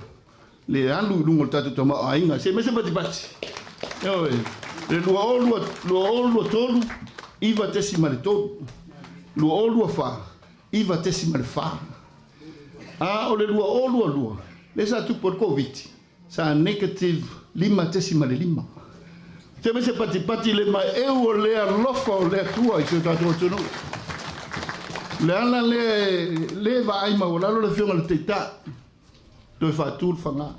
le alu i luga o le tatou tamaoaiga. Se i aumai se patipati. Ioe, le 2023, 9.3, 2024, 9.4. A o le 2022, lea sa tupu ai le Koviti, sa negative 5.5. Se aumai se patipati le maeu o le alofa o le Atua i si o tatou atunuu. O le ala lea e le vaai maualalo le Afioga i le Taitai, toe faatu le faga,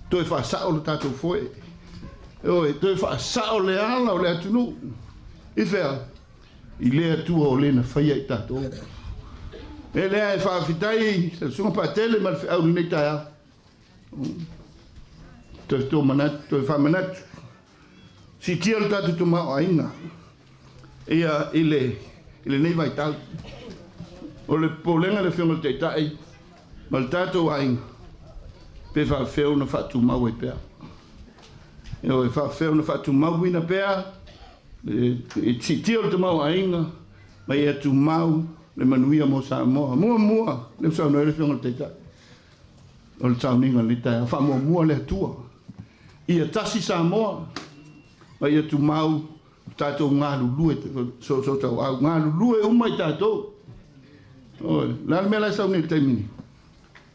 toe faasao le tatou foe, ioe, toe faasao le ala o le atunuu. I fea? I le Atua o le na faia i tatou. E lea e faafetai le Susuga Patele ma le feau i lenei taeao. Toe tomanatu, toe faamanatu. Siitia le tatou tamaoaiga ia i le i lenei vaitau. O le popolega i le Afioga i le Taitai ma le tatou aiga, pe faafefea ona faatumau ai pea. Ioe, faafefea ona faatumauina pea le siitia o le tamaoaiga ma ia tumau le manuia mo Samoa. Muamua, lea ua saunoa ai le Afioga i le Taitai, o le sauniga o lenei taeao, faamuamua le Atua. Ia tasi Samoa ma ia tumau tatou galulue soosootaua, galulue uma i tatou. Oi, le a le mea la e sau nei i le taimi nei?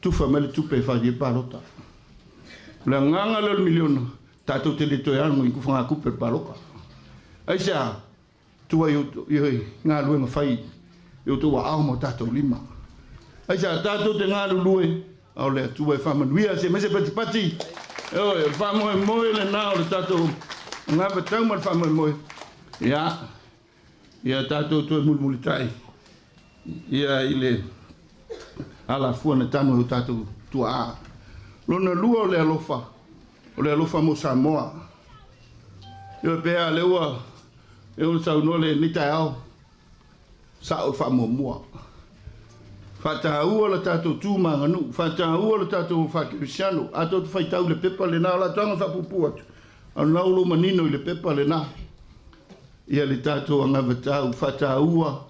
Tufa mai le tupe e fai ai palota. O le agaga lea o le miliona, tatou te le toe alu i kufagatupe o le palota. Aisea? Tua i galuega fai i outou aao ma o tatou lima. Aisea? Tatou te galulue, a o le Atua e faamanuia. Se aumai se patipati. Ioe, o le faamoemoe lena o le tatou anavatau ma le faamoemoe. Ia, ia tatou toe mulimulitai ia i le alafua na tanu e o tatou tuaa. Lona lua o le alofa, o le alofa mo Samoa. Ioe, pe a lea ua lea ua saunoa lenei taeao, sao le faamuamua. Faataua le tatou tu ma aganuu, faataua le tatou faakerisiano. A tou te faitau i le pepa lena, o le a taga faapuupuu atu, a o lena ua manino i le pepa lena ia le tatou anavatau, faataua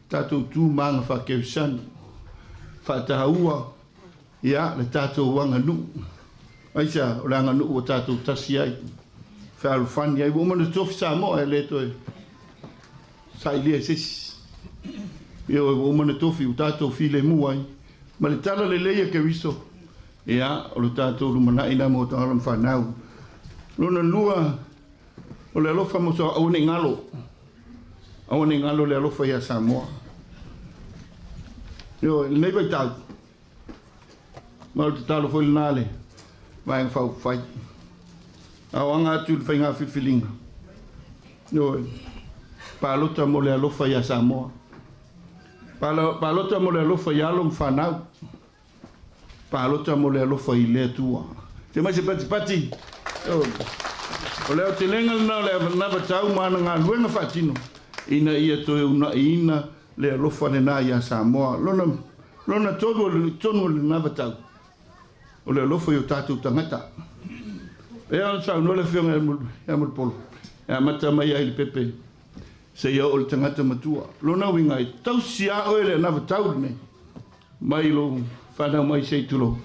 tatou tu ma aga faakerisiano, faataua ia le tatou aganuu. Aisea? O le aganuu ua tatou tasi ai, fealofani ai. Ua uma ona tofi Samoa e le toe sailia e se isi. Ioe, ua uma ona tofi, ua tatou filemu ai. Ma le tala lelei a Keriso, ia, o le tatou lumanai lena mo tagata ma fanau. Lona lua, o le alofa mo Samoa, aua ne i galo, aua ne i galo le alofa ia Samoa. Ioe, lenei vaitau, Ma o le tatalo foi lena a le Vaega Faaupufai. A o aga atu i le faiga filifiliga, ioe, palota mo le alofa ia Samoa. Palota mo le alofa i alo ma fanau. Palota mo le alofa i le Atua. Se mai se patipati. Ioe. O le aotelega lena o le anavatau ma ana galuega faatino ina ia toe uunaiina le alofa lena ia Samoa. Lona, lona tolu o le tonu o lena vatau, o le alofa i o tatou tagata. E ona saunoa le Afioga ia Mulipola, e amata mai ai i le pepe seia oo i le tagata matua. Lona uiga, e tausi lava oe i le anavatau lenei, mai lou fanau mai se i tulou,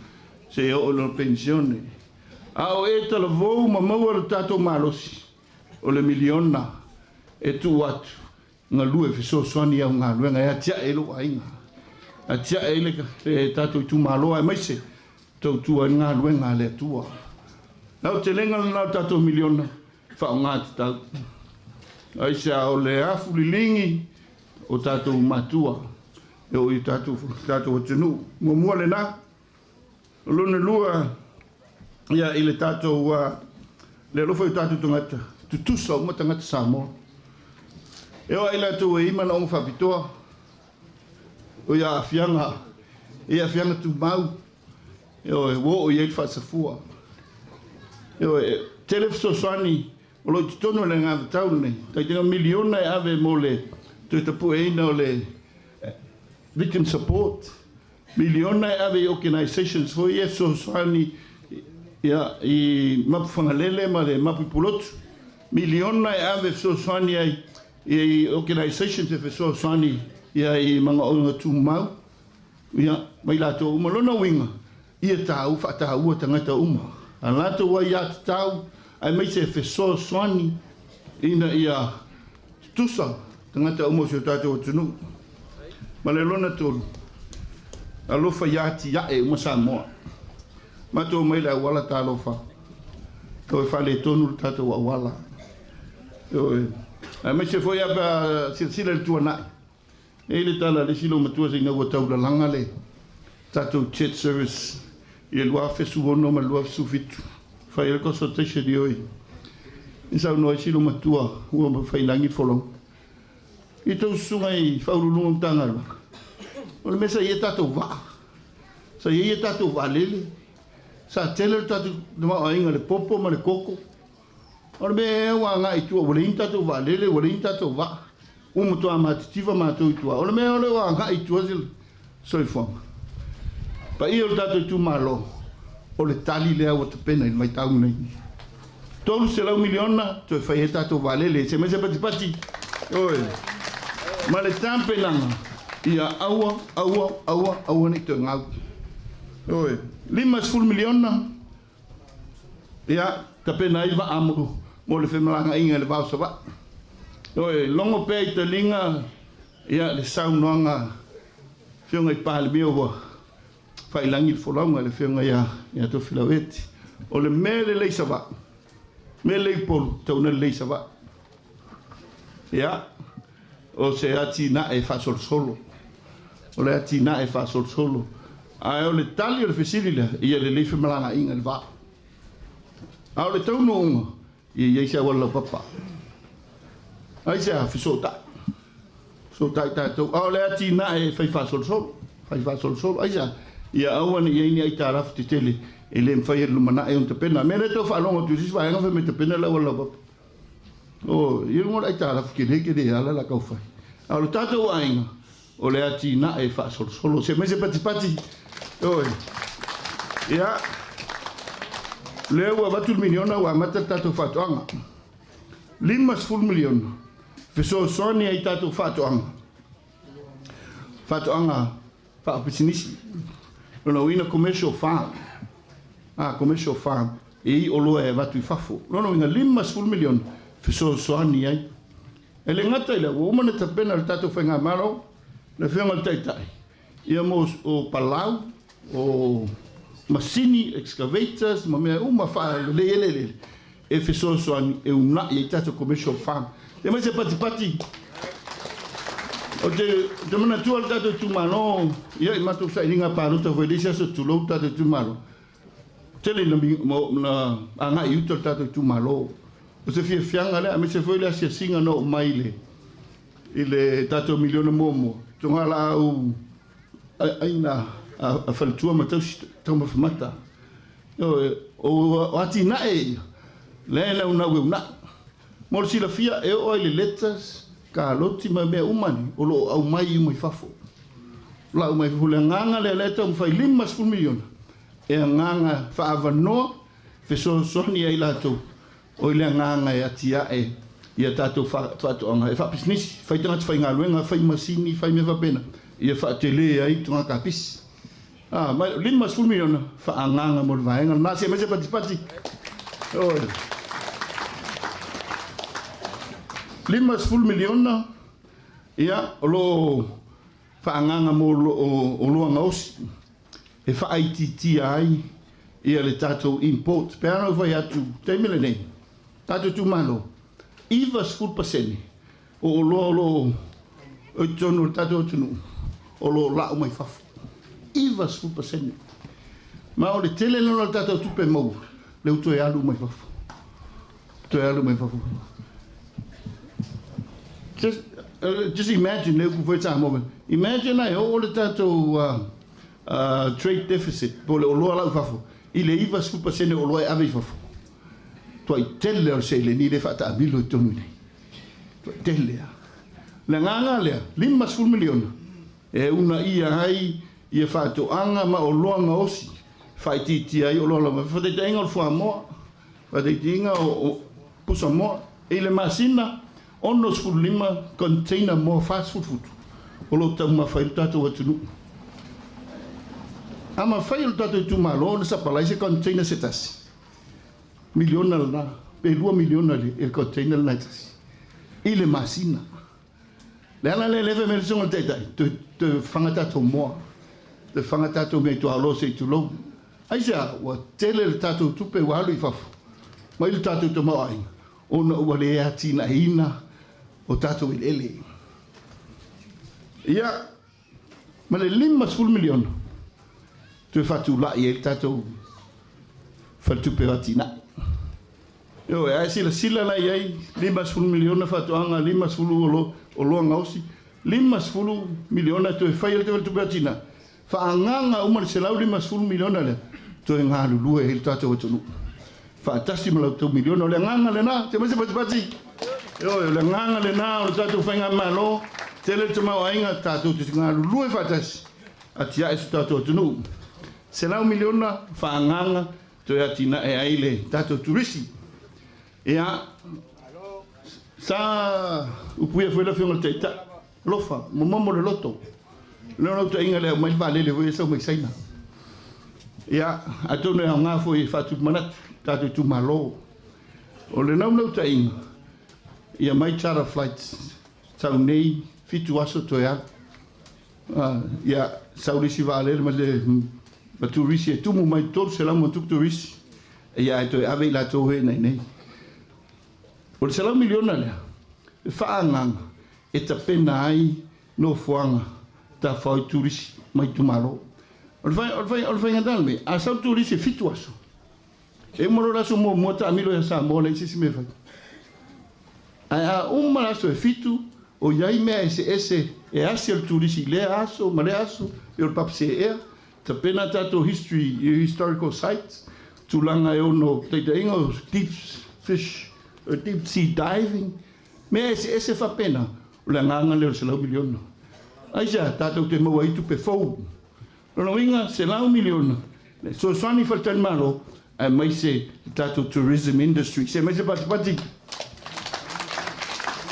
seia oo i lona penisione. A o e talavou ma maua lo tatou malosi, o le miliona e tuu atu Galue fesoasoani i au galuega e atiae ai lou aiga, atiae ai le tatou itumalo aemaise tautua ai le galuega a le Atua. Le aotelega lena o le tatou miliona, faaaoga tatau. Aisea? O le afu liligi o tatou matua e oo i tatou tatou atunuu. Muamua lena. O lona lua, ia i le tatou le alofa i o tatou tagata, tutusa uma tagata Samoa. E oo i latou e i ai manaoga faapitoa, o ia aafiaga, e aafiaga tumau, ioe, ua oo i ai le faasafua. Ioe, tele fesoasoani o lo o i totonu o le anavatau lenei, taitaiga miliona e ave mo le toe tapueina o le victim support, miliona e ave i organisations foi ia e fesoasoani ia, i Mapuifagalele ma le Mapuipulotu, miliona e ave e fesoasoani ai i organisations e fesoasoani ia i manaoga tumau ia, ma i latou uma. Lona uiga, ia tāu, faataua tagata uma a latou aiatatau aemaise e fesoasoani ina ia tutusa tagata uma o si o tatou atunuu. Ma le lona tolu, alofa ia atiae uma Samoa. Matou omai i le auala talofa, toe faaletonu le tatou auala. Ioe. Aemaise foi a pe a silasila i le tuanai, e i ai le tala a le isi loomatua se ina ua taulalaga le tatou jet service i le 2016 ma le 2017, fai ai le consultation i o i saunoa ai si loomatua ua faiilagi le folauga. I tou susuga i Faauluuluga o Matagaluega, o le mea sa i ai tatou vaa, sa i ai tatou vaalele, sa tele le tatou tamaoaiga i le popo ma le koko. O le mea ea ua agai i tua, ua leai ni tatou vaalele, ua leai ni tatou vaa, ua matua matitiva matou i tua. O le mea o lea ua agai i tua se soifuaga. Paia o le tatou itumalo, o le tali lea ua tapena i le vaitau lenei. $300 miliona toe fai ai tatou vaalele, se mai se patipati, oi, ma le tapenaga ia aua, aua, aua, aua ne i toe gau. Oi, $50 miliona, ia, tapena ai vaa mo, mo le femalagaaiga i le vao Savaii. Oi, logo pea i taliga, ia, le saunoaga Afioga i Palemia ua faailagi le folauga i le Afioga ia, ia Tofilau Eti. O le mea lelei Savaii, mea lelei Upolu, tauna lelei Savaii. Ia, o se atinae faasolosolo. O le atinae faasolosolo. Ae o le tali o le fesili lea, ia lelei femalagaaiga i le vaa. A o le taunuuga, ia i ai se auala laupapa. Aisea? Fesootai. Fesootai tatou. A o le atinae e fai faasolosolo. Fai faasolosolo. Aisea? Ia aua ne i i ai ni aitalafu tetele e le mafai e le lumanai ona tapena. O le mea lea e tau faalogo atu i se isi vaega fai mai tapena le auala laupapa. O, i luga o le aitalafu tele tele ala la tau fai. A o le tatou aiga, o le atinae faasolosolo. Se mai se patipati. Oi. Ia. Lea ua avatu le miliona ua amata le tatou faatoaga. $50 miliona fesoasoani ai tatou faatoaga. Faatoaga faapisinisi. Lona uiga commercial farm. Ah, commercial farm. E i oloa e avatu i fafo. Lona uiga $50 miliona fesoasoani ai. E le gata i lea, ua uma ona tapena e le tatou Faigamalo, le Afioga i le Taitai, ia mo o palau, o masini, excavators ma mea uma faalelei eleelele e fesoasoani e uunai ai tatou commercial farm. E mai se patipati. Ou te, te manatua le tatou itumalo, ia i matou sailiga palota foi i le isi aso tulou le tatou itumalo. Tele ina na agai i uta le tatou itumalo. O se fiafiaga lea, aemaise foi le asiasiga na oo mai i le, i le tatou miliona muamua, togalaau aiga a faletua ma tausi taumafa mata. O atinae ia, lea e naunau e uunai. Mo le silafia, e oo lava i le lettuce, kaloti ma mea uma nei, o lo o aumai uma i fafo. Lau mai fafo. O le agaga lea, lea e taumafai $50 miliona e agaga faaavanoa fesoasoani ai latou o i le agaga e atiae ia tatou faatoaga e faapisinisi, fai tagata faigaluega, fai masini, fai mea faapena, ia faatele ai toga kapisi. Ah, mai $50 miliona faaagaga mo le vaega lena. Se aemaise patipati. Oi. $50 miliona ia o lo o faaagaga mo oloa gaosi e faaitiitia ai ia le tatou import. Pe a na ou fai atu, taimi lenei, tatou itumalo, 90% o oloa o lo o i totonu o le tatou atunuu o lo o lau mai fafo. 90%. Ma o le tele lena o le tatou tupe maua lea ua toe alu mai fafo. Toe alu mai fafo. Just, just imagine, le upu foi Samoa. Imagine ai oo le tatou trade deficit, po o le oloa lau i fafo, i le 90% o oloa e ave i fafo. Tuai tele o le seleni lea e faataamilo i totonu i nei. Tuai tele lava. O le agaga lea, $50 miliona e uunaia ai ia faatoaga ma oloa gaosi, faaitiitia ai oloa lau mai. Faataitaiga o le fuamoa, faataitaiga o pusamoa. I le masina, 65 container moa 40 futu o lo o taumafa ai le tatou atunuu. A mafai e le tatou itumalo ona sapalai se container se tasi, miliona lena, pe $2 miliona le container lena e tasi i le masina. Le ala lea lea fai mai le susuga i le Taitai, toe, toe faga tatou moa, toe faga tatou mea i tuaoloa se i tulou. Aisea, ua tele le tatou tupe ua alu i fafo mai le tatou tamaoaiga ona ua le atinaeina o tatou eleele. Ia, ma le $50 miliona toe faatulai ai le tatou faletupe o atinae. Ioe, ae silasila la i ai, $50 miliona faatoaga, 50 oloa gaosi, $50 miliona e toe fai ai le faletupe o atinae, faaagaga uma le $150 miliona lea, toe galulue ai le tatou atunuu. Faatasi ma la outou miliona, o le agaga lena, se mai se patipati. Ioe, o le agaga lena o le tatou faigamalo, tele le tamaoaiga, tatou te galulue faatasi, atiae so tatou atunuu. $100 miliona faaagaga toe atinae ai le tatou turisi. Ia, sa upuia foi le Afioga i le Taitai, alofa, momomo le loto. O le naunautaiga lea aumai le vaalele foi e sau mai Saina. Ia, atonu e aoga foi e faatupu manatu tatou itumalo. O le naunautaiga, ia mai charter flights sau nei 7 aso toe alu. Ia, sau le isi vaalele ma le ma turisi e tumu mai 300 ma tupu turisi, ia ae toe ave i latou e nei nei. O le $100 miliona lea, e faaagaga e tapena ai nofoaga tafao i turisi mai itumalo. O le fai, o le fai, o le faigata le mea, a sau turisi e 7 aso, e uma loa le aso muamua taamilo ia Samoa leai se isi mea e fai. Ae a uma le aso e 7, o i ai mea eseese e asi e le turisi i lea aso ma lea aso, e o le papaseea, tapena tatou history, historical sites, tulaga e ono taitaiga o deep fish, deep sea diving, mea eseese faapena, o le agaga lea o le $100 miliona. Aisea, tatou te maua ai tupe fou. Lona uiga, $100 miliona, le fesoasoani i faletalimalo, aemaise le tatou tourism industry. Se aemaise patipati.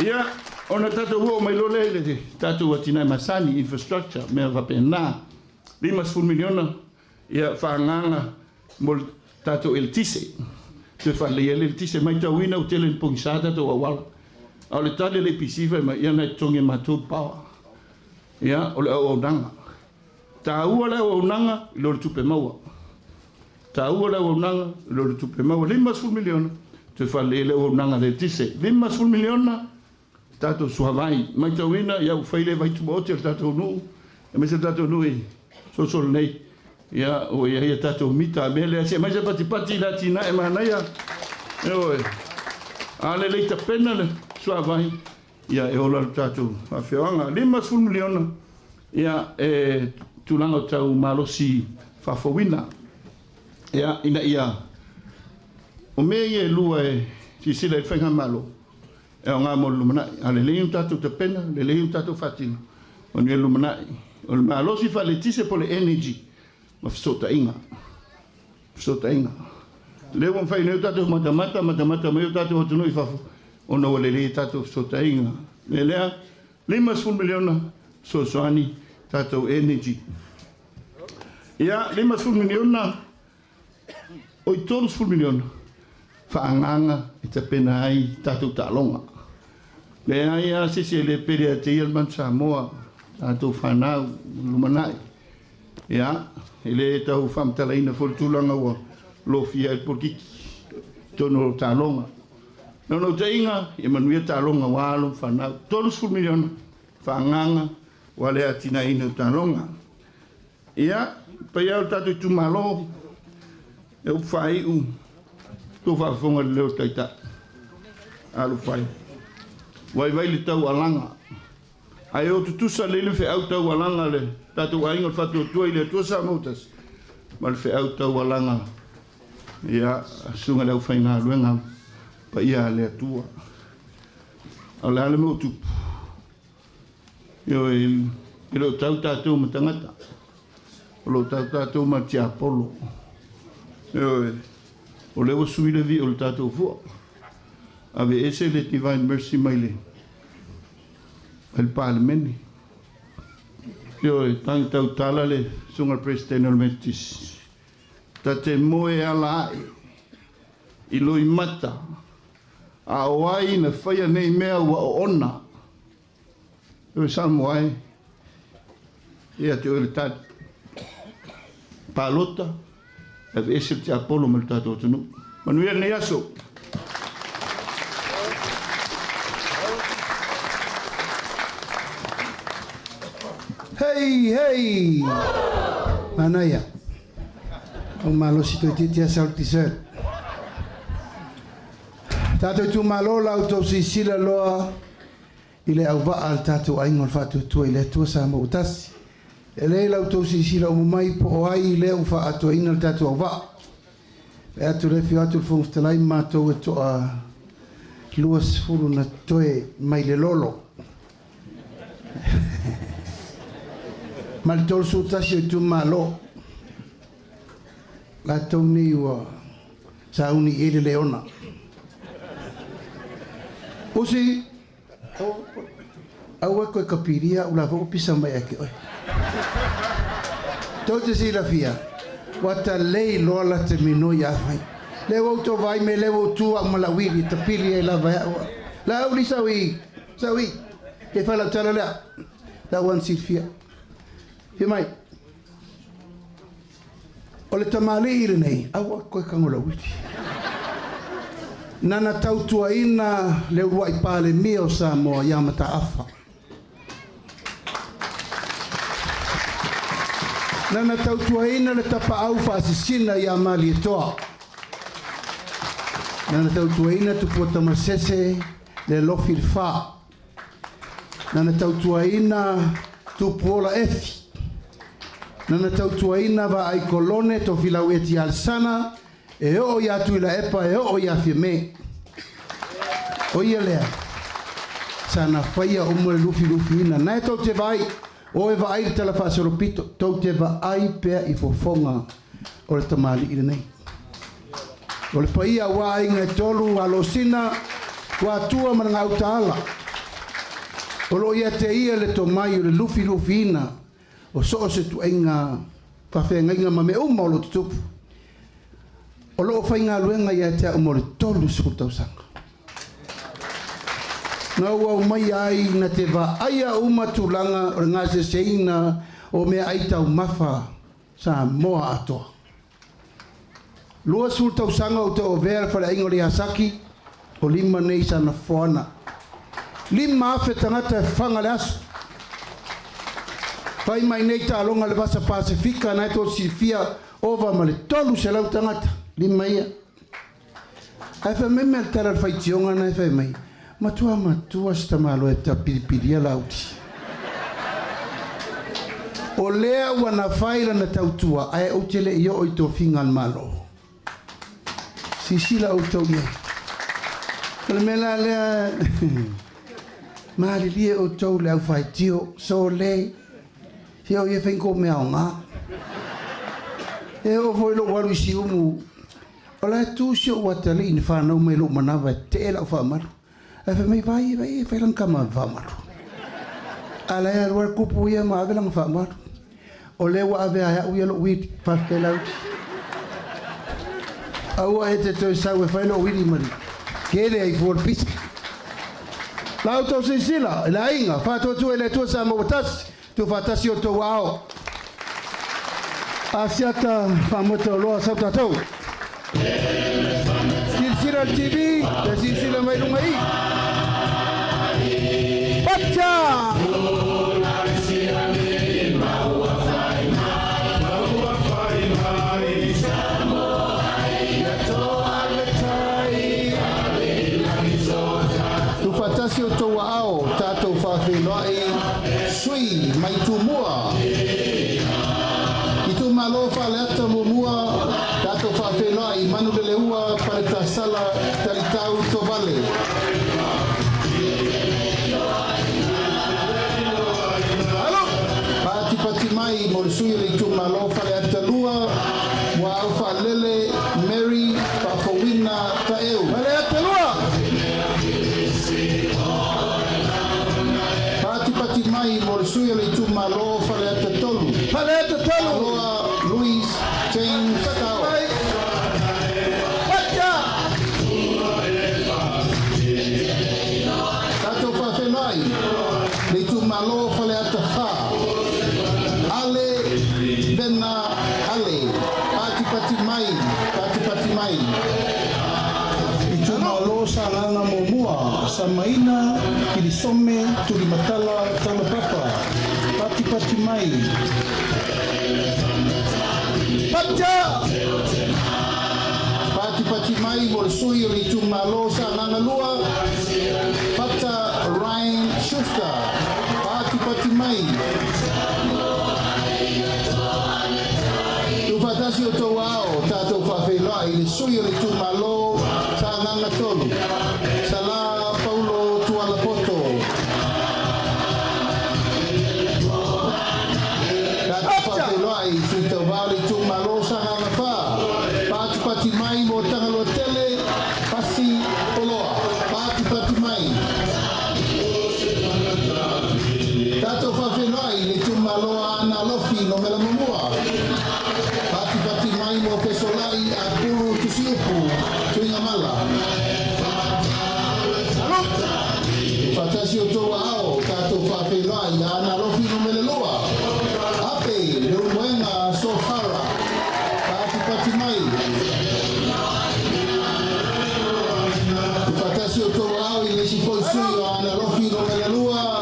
Ia, ona tatou oo mai loa lea i le tatou atinae masani, infrastructure, mea faapena. $50 miliona, ia, faaagaga mo le tatou eletise. Toe faaleleia ai le eletise. Matauina ua tele ina pogisa tatou auala. A o le tali a le EPC fai mai, ia na e totogi e matou le power. Ia, o le auaunaga. Taua le auaunaga i lo le tupe maua. Taua le auaunaga i lo le tupe maua. $50 miliona toe faalelei ai le auaunaga a le eletise. $50 miliona tatou suavai. Matauina, ia ua fai le vai tumaoti a le tatou nuu, aemaise le tatou nuu i Sosolo nei. Ia, ua i ai a tatou mita a mea lea. Se aemaise patipati i le atinae manaia. Ioe. A lelei tapena le suavai, ia e ola le tatou afioaga. $50 miliona, ia e tulaga o tau malosi faafouina. Ia, ina ia o mea ia e lua e silasila i le faigamalo, e aoga mo le lumanai. A lelei ona tatou tapena, lelei ona tatou faatino, manuia le lumanai. O le malosi faaletise po o le energy ma fesootaiga. Fesootaiga. Lea ua mafai nei o tatou matamata, matamata mai o tatou atunuu i fafo, ona ua lelei tatou fesootaiga. Mea lea, $50 miliona fesoasoani tatou energy. Ia, $50 miliona, oi $30 miliona faaagaga e tapena ai tatou taaloga. Leai lava se isi e le pele ia te ia le Manu Samoa, tatou fanau, lumanai. Ia, e le tau faamatalaina foi le tulaga ua lofia ai le polokiki i totonu o taaloga. Naunautaiga ia manuia taaloga aua alo ma fanau. $30 miliona faaagaaga aua le atinaeina o taaloga. Ia, paia o le tatou itumalo, e upu faaiu, tou faafofoga i le leo o le Taitai. Alofai, vaivai le taualaga, ae o tutusa lelei le feau taualaga a le tatou aiga o le Faatuatua i le Atua Samoa ua tasi, ma le feau taualaga ia susuga i le aufaigaluega paia a le Atua. A o le a le mea ua tupu? Ioe, e le o tau tatou ma tagata, o lo o tau tatou ma le tiapolo. Ioe, o lea ua sui le vii o le tatou fua. Aveese le Divine Mercy mai le mai le Palemene. Ioe, tagi tautala le susuga i le Peresetene o le Metotisi. Ta te moe ala ae i loimata, a o ai na faia nei mea ua oona? Ioe Samoa e, ia te oe le tali. Palota, aveese le tiapolo mai le tatou atunuu. Manuia lenei aso. Hei, hei! Manaia. Au malosi toeitiiti lava sau le dessert. Tatou itumalo la outou silasila loa i le auvaa a le tatou aiga o le Faatuatua i le Atua Samoa ua tasi. E lelei la outou silasila uma mai po o ai lea ua faaatoaina le tatou auvaa. Vaai atu le afio atu le Fofoga Fetalai ma matou e toa 20 na totoe mai le lolo. Ma le 31 o itumalo. Latou nei ua sauni i ai le leona. Usi, aua koe kapilia au la foi pisa mai ake oe. Tou te silafia, ua talei loa la te minoi a fai. Le ua outou vaai me le ua ou tu au ma lau wili e tapili ai lava e au. La au li sau i, sau i. Ke fai lau tala lea. La ua silafia. Fia mai. O le tamalii lenei, aua koe kago lauili. Nana tautuaina le uluai Palemia o Samoa ia Mataafa. Nana tautuaina le tapaau faasisina ia Malietoa. Nana tautuaina Tupua Tamasese le Lofi le Fa. Nana tautuaina Tupuola Efi. Nana tautuaina Vaai Kolone Tofilau Eti Alesana e oo iā Tuilaepa e oo iā Fiame. O ia lea, sana faia uma le lufilufiina. Na e tou te vaai, o e vaai i le tala faasolopito, tou te vaai pea i fofoga o le tamalii lenei. O le paia aua aiga e tolu, Alosina, Tuatua ma le Gautaala. O lo o ia te ia le tomai o le lufilufiina o so o se tuaiga faafeagaiga ma mea uma o lo o tutupu. O lo o faigaluega ia te au mo le 30 tausaga. Na ou aumaia ai na te vaaia uma tulaga o le gaseseina o meaai taumafa Samoa atoa. 20 tausaga ou te ovea le faleaiga o le Iasaki, o lima nei sana foana. 5,000 tagata e faga le aso. Fai mai nei taaloga le Vasa Pasefika na e tou silafia ova ma le 300 tagata, lima ia. Ae fai mai mea le tala le faitioga na e fai mai, matua matua se tamaloa e tapilipilia Laauli. O lea ua na fai lana tautua ae ou te le i oo i tofiga a le Malo. Sisila outou i ai. O le mea la lea, malilie outou le au faitio, sole, se o ia fai ni kou mea aoga. E oo foi lou alu i Siumu, O la e tu si ou atalii na fanau mai lou manava e tee lau faamalu. Ae fai mai, Vai, vai e fai lana tama faamalu. A la e alu lava le kupu ia ma ave lana faamalu. O lea ua ave lava e au ia lou wili, faafetai Lauli. Aua e te toe sau e fai lou wili ma le kele ai fua o le pisa. La outou silasila i le aiga, faatuatua i le Atua Samoa ua tasi, Tuufaatasi outou aao. Asiata faamoe tauloa sau tatou. Silasila. le TV, le silasila mai luga i. Pacha! Tuufaatasi o outou aao, tatou faafeiloai sui mai Tumua. Itumalo Faleata Muamua, tatou faafeiloai Manuleleua Paletasala Talitau Tovale. Patipati mai mo le sui o le itumalo Faleata 2, Muaau Faalele Mary Faafouina Taeu. Faleata 2! Patipati mai mo le sui o le itumalo Faleata 3. Faleata 3! Aloa Louis James Tao. Pacha! Tatou faafeiloai le itumalo Faleata 4. Ale Vena Ale. Patipati mai, patipati mai. Itumalo Sagaga Muamua, Samaina, Kilisome, Tulimatala, Taulapapa. Patipati mai. Pacha! Patipati mai mo le sui o le itumalo Sagaga 2, Pata Ryan Schuster. Patipati mai. Tuufaatasi o outou aao, tatou faafeiloai le sui o le itumalo Sagaga 3, Sala Paulo Tualapoto. Tatou faafeiloai sui tauvā o le itumalo Sagaga 4, patipati mai mo Tagaloa Tele, Pasi Oloa. Patipati mai. Tatou faafeiloai le itumalo Aana Alofi Numera Muamua. Patipati mai mo Fesolai Apulu Tusiupu Tuigamala. Faatasi o outou aao, tatou faafeiloai Aana Alofi Numera 2. Ape Leulumoega Sofara. Patipati mai. Faatasi o outou aao i le isi foi sui o Aana Alofi Numera 2.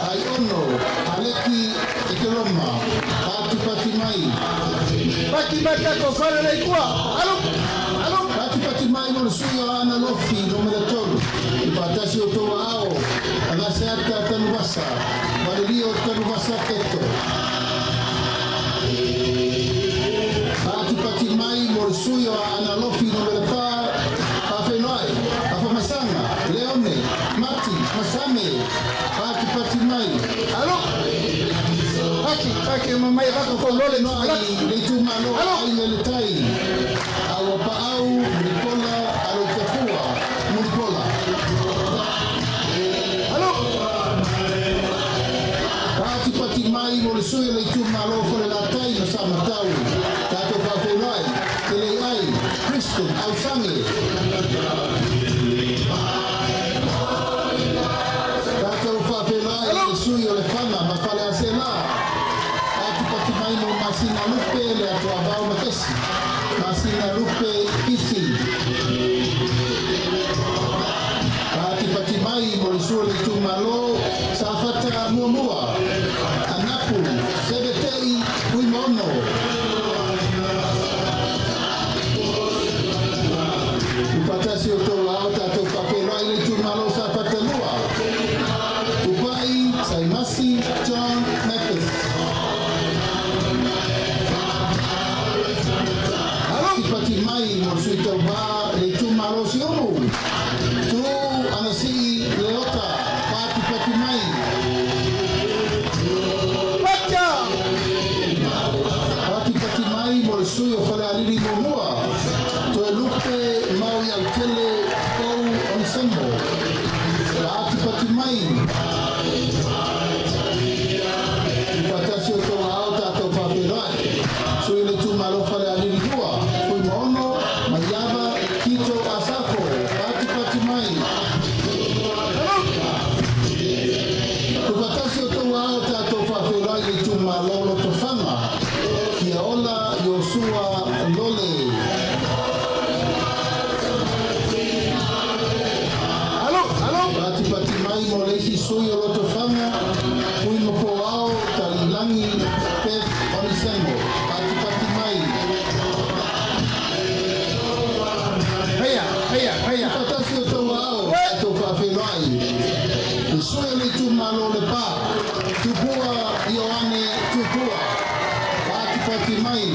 Aiono Aleki Ekeroma. Patipati mai. Pati mai tatou fale le Atua. Alu! Alu! Patipati mai mo le sui o Aana Alofi Numera 3. Faatasi o outou aao, Agaseata Tanuvasa, Valelio Tanuvasa Peto. Patipati mai mo le sui o Aana Alofi Numera 4, Faafeiloai, Afamasaga, Leone, Mati, Masame. Patipati mai. Alu! Paki, paki, mamai rako ko lole no ai le itumalo Aiga i le Tai. Auapaau, Mulipola, Aloitafua, Mulipola. Alu! Patipati mai mo le sui o le itumalo Falelatai ma Samatau. Tatou faafeiloai, Teleiai, Kristen Ausange. Tatou faafeiloai le sui o Lefaga ma Faleaseela. Patipati mai mo Masina Lupe le Atuavao Makesi. Masina Lupe Kisi. Patipati mai mo le sui o le itumalo Safata Muamua. Anapu Sevetei Fuimaono. Faatasi o outou aao, tatou faafeiloai le itumalo Safata 2. Upai Saimasi John Mathis. Patipati mai mo le sui tauvā le itumalo Siumu. Tu Anasii Leota. Patipati mai. Pacha! Patipati mai mo le sui o Falealili Muamua. Toelupe Maui Autele Pou Onesemo. Patipati mai. Faatasi o outou aao, tatou faafeiloai. Sui le itumalo Falealili 2. Fuimaono Maiava Tito Asafo. Patipati mai. Tuufaatasi o outou aao, tatou faafeiloai le itumalo Lotofaga. Fiaola Iosua Lole. sui o Lotofaga, Fuimafoao Taliilagi Beth Onisemo. Patipati mai. Heia, heia, heia. Faatasi o outou aao, tatou faafeiloai le sui o le itumalo o Lepa, Tupua Ioane Tupua. Patipati mai.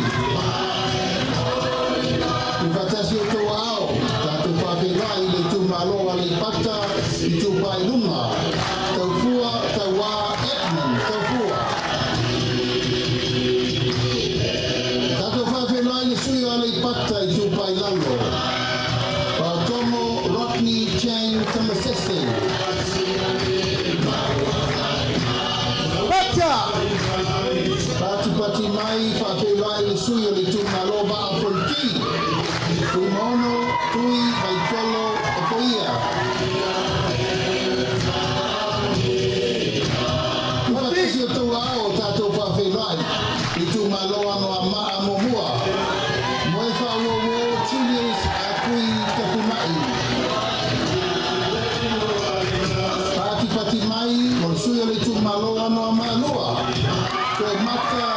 I faatasi o outou aao, tatou faafeiloai le itumalo o Aleipata Itupa i Luga, Taufua Tauā Edmund Taufua. Tatou faafeiloai le sui o Aleipata Itupa i Lalo, Faatomo Rodney Chang Tamasese. Pata! Patipati mai, faafeiloai le sui o le itumalo Vaa o Fonoti, Tuimaono Tui Vaitolo Opoia. I faatasi o outou aao, tatou faafeiloai itumalo Anoamaa Muamua, Moefaauouo Julius Akui Tafuma'i. Patipati mai mo le sui o le itumalo Anoamaa 2, Toemata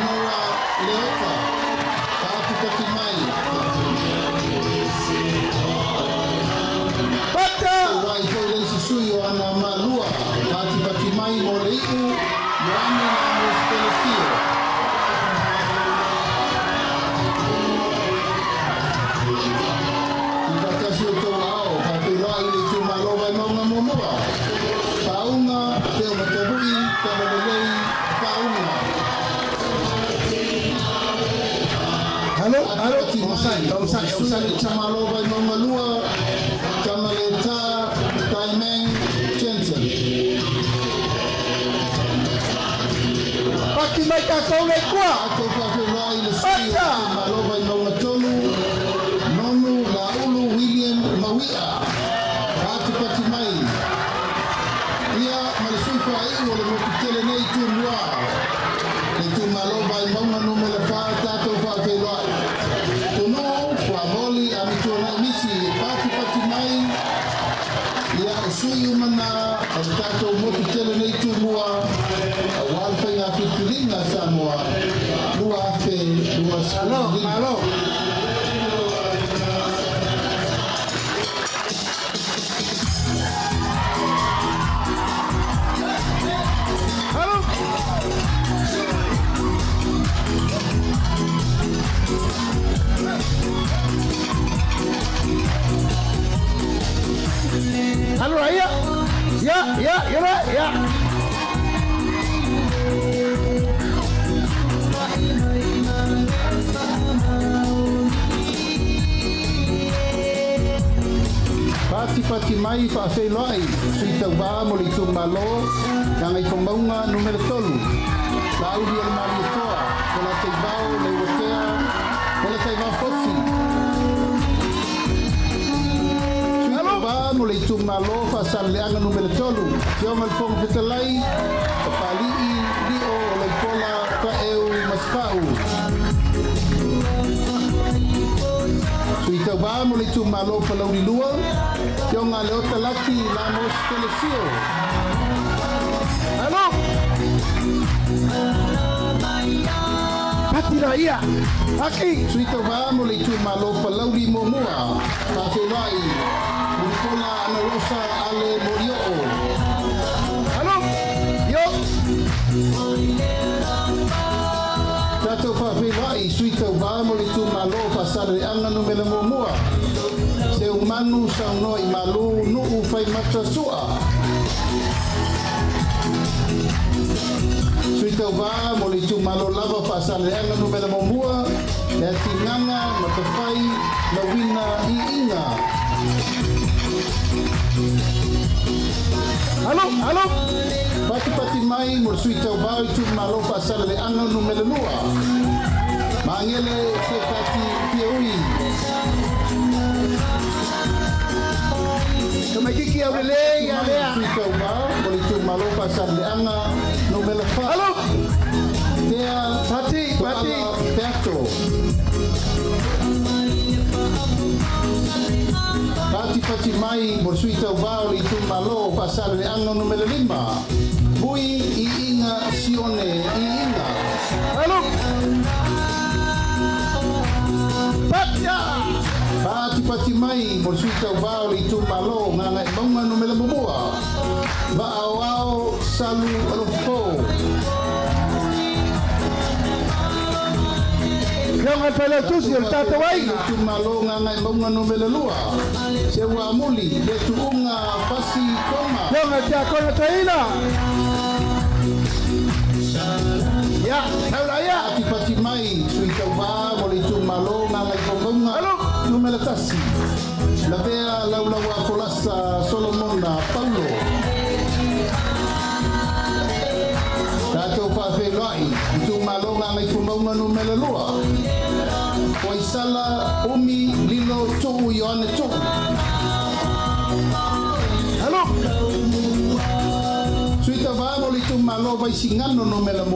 Nora Leota. Patipati mai. Pata! Uai foi le isi sui o Anoamaa 2, patipati mai mo le iu Ioane Lamos Telesio. I faatasi o outou aao, faafeiloai le itumalo Vaimauga 1, Pauga Teomatavui Tamalelei Pauga. Alo, alo, Patipati onosai, mai onosai, mo le sui o onosai. le itumalo Vaimauga 2, Tamaleta Taimeng Jensen. Paki mai tatou le kua. Tatou faafeiloai le sui o le Pata! itumalo Vaimauga 3, Nonu Laulu William Maui'a. Patipati mai. Ia ma le sui faaiu o le motu tele nei Tumua, le itumalo Vaimauga 4, tatou faafeiloai Tunuu Fuamoli Amituanai Misi. Patipati mai. Ia, o sui uma na o le tatou motu tele nei Tumua auā le faiga filifiliga a Samoa Malo, 2025. malo. Alo! Alo ia. Ya, ya, ya, ya. Patipati mai, faafeiloai sui tauvā mo le itumalo Gagaifomauga 3, Laauli o le Malietoa Polataivao Leuatea Polataivao Fosi. Sui tauvā mo le itumalo Faasaleleaga 3, Afioga le Fofoga Fetalai, Papali'i Lio Olaipola Taeu Masepau. Sui tauvā mo le itumalo Palauli 2, Afioga Leota Laki Lamos Telesio. Alo! Pati la ia. Aki! Sui tauvā mo le itumalo Palauli 1, faafeiloai Mulipola Anarosa Ale Molioo. Alo! Yo! Tatou faafeiloai sui tauvā mo le itumalo Faasaleleaga 1, Seumanu Saunoa i Malu Nuu Faimata Su'a. Sui tauvā mo le itumalo lava Faasaleleaga 1, Leatigaga Matafai Lauina Iiga. Alo, alo! Patipati mai mo le sui tauvā o itumalo Faasaleleaga 2, Magele Sepati Fiaui. Tamaikiki au lelei ia lea. Sui tauvā mo le itumalo Faasaleleaga 4. Alo! Tea Pati, pati. Toala Peato. Patipati Patipati mai mo le sui tauvā o le itumalo o Faasaleleaga numera 5, Vui Iiga Sione Iiga. Alo! Patia! Patipati mai mo le sui tauvā o le itumalo o Gagaemauga numera 1, Vaaoao Salu Alofopo. Afioga i le Failautusi o le tatou aiga. Itumalo Gagaemauga numera 2, Seuamuli Letuuga Pasi Toma. Afioga i le Tiakono Toeaina. Ia, taula ia. Patipati mai sui tauvā mo le itumalo Gagaifomauga numera 1, Lavea Laulaua Folasa Solomona Paulo. Tatou faafeiloai itumalo Gagaifomauga numera 2, Poisala Umi Lilo Tuu Ioane Tuu. Alo! Sui tauvā mo le itumalo Vaisigano numera 1,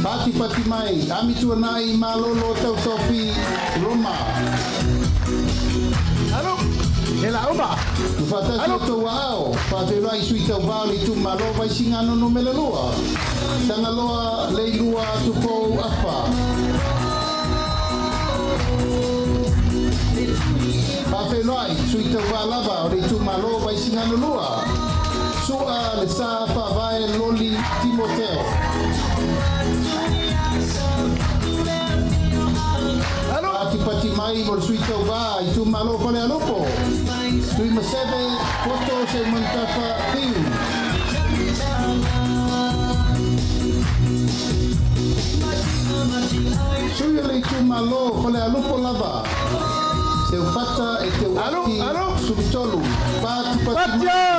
Patipati mai Amituanai Malolo Tautofi Roma. Alo! E la uma! Tuufaatasi o outou aao, faafeiloai sui tauvā o le itumalo Vaisigano numera 2, Tagaloa Leilua Tupou Afa. Faafeiloai sui tauvā lava o le itumalo Vaisigano 2, Sua Le Sa Faavae Loli Timoteo. Patipati mai mo le sui tauvā itumalo Falealupo, Tuimaseve Poto Seumanutafa Fiu. Sui o le itumalo Falealupo lava, Seufata e Teuati Sulutolu. Patipati mai.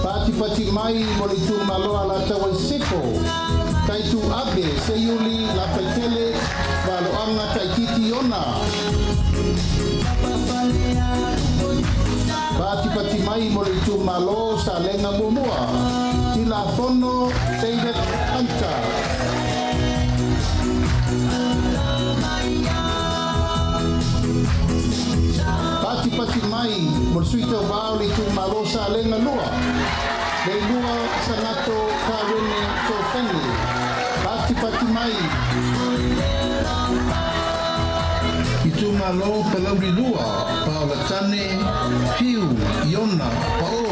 Patipati mai mo le itumalo Alataua i Sisifo, Taitu Abe Seiuli Lafaitele Valoaga Taititi Iona. Patipati mai mo le itumalo Salega 1, Tilafono David Hunter. Patipati mai mo le sui tauvā o le itumalo Salega 2, Leilua Sagato Kawene Sofene. Patipati mai. Itumalo Palauli 2, Paolatane Fiu Iona Pao.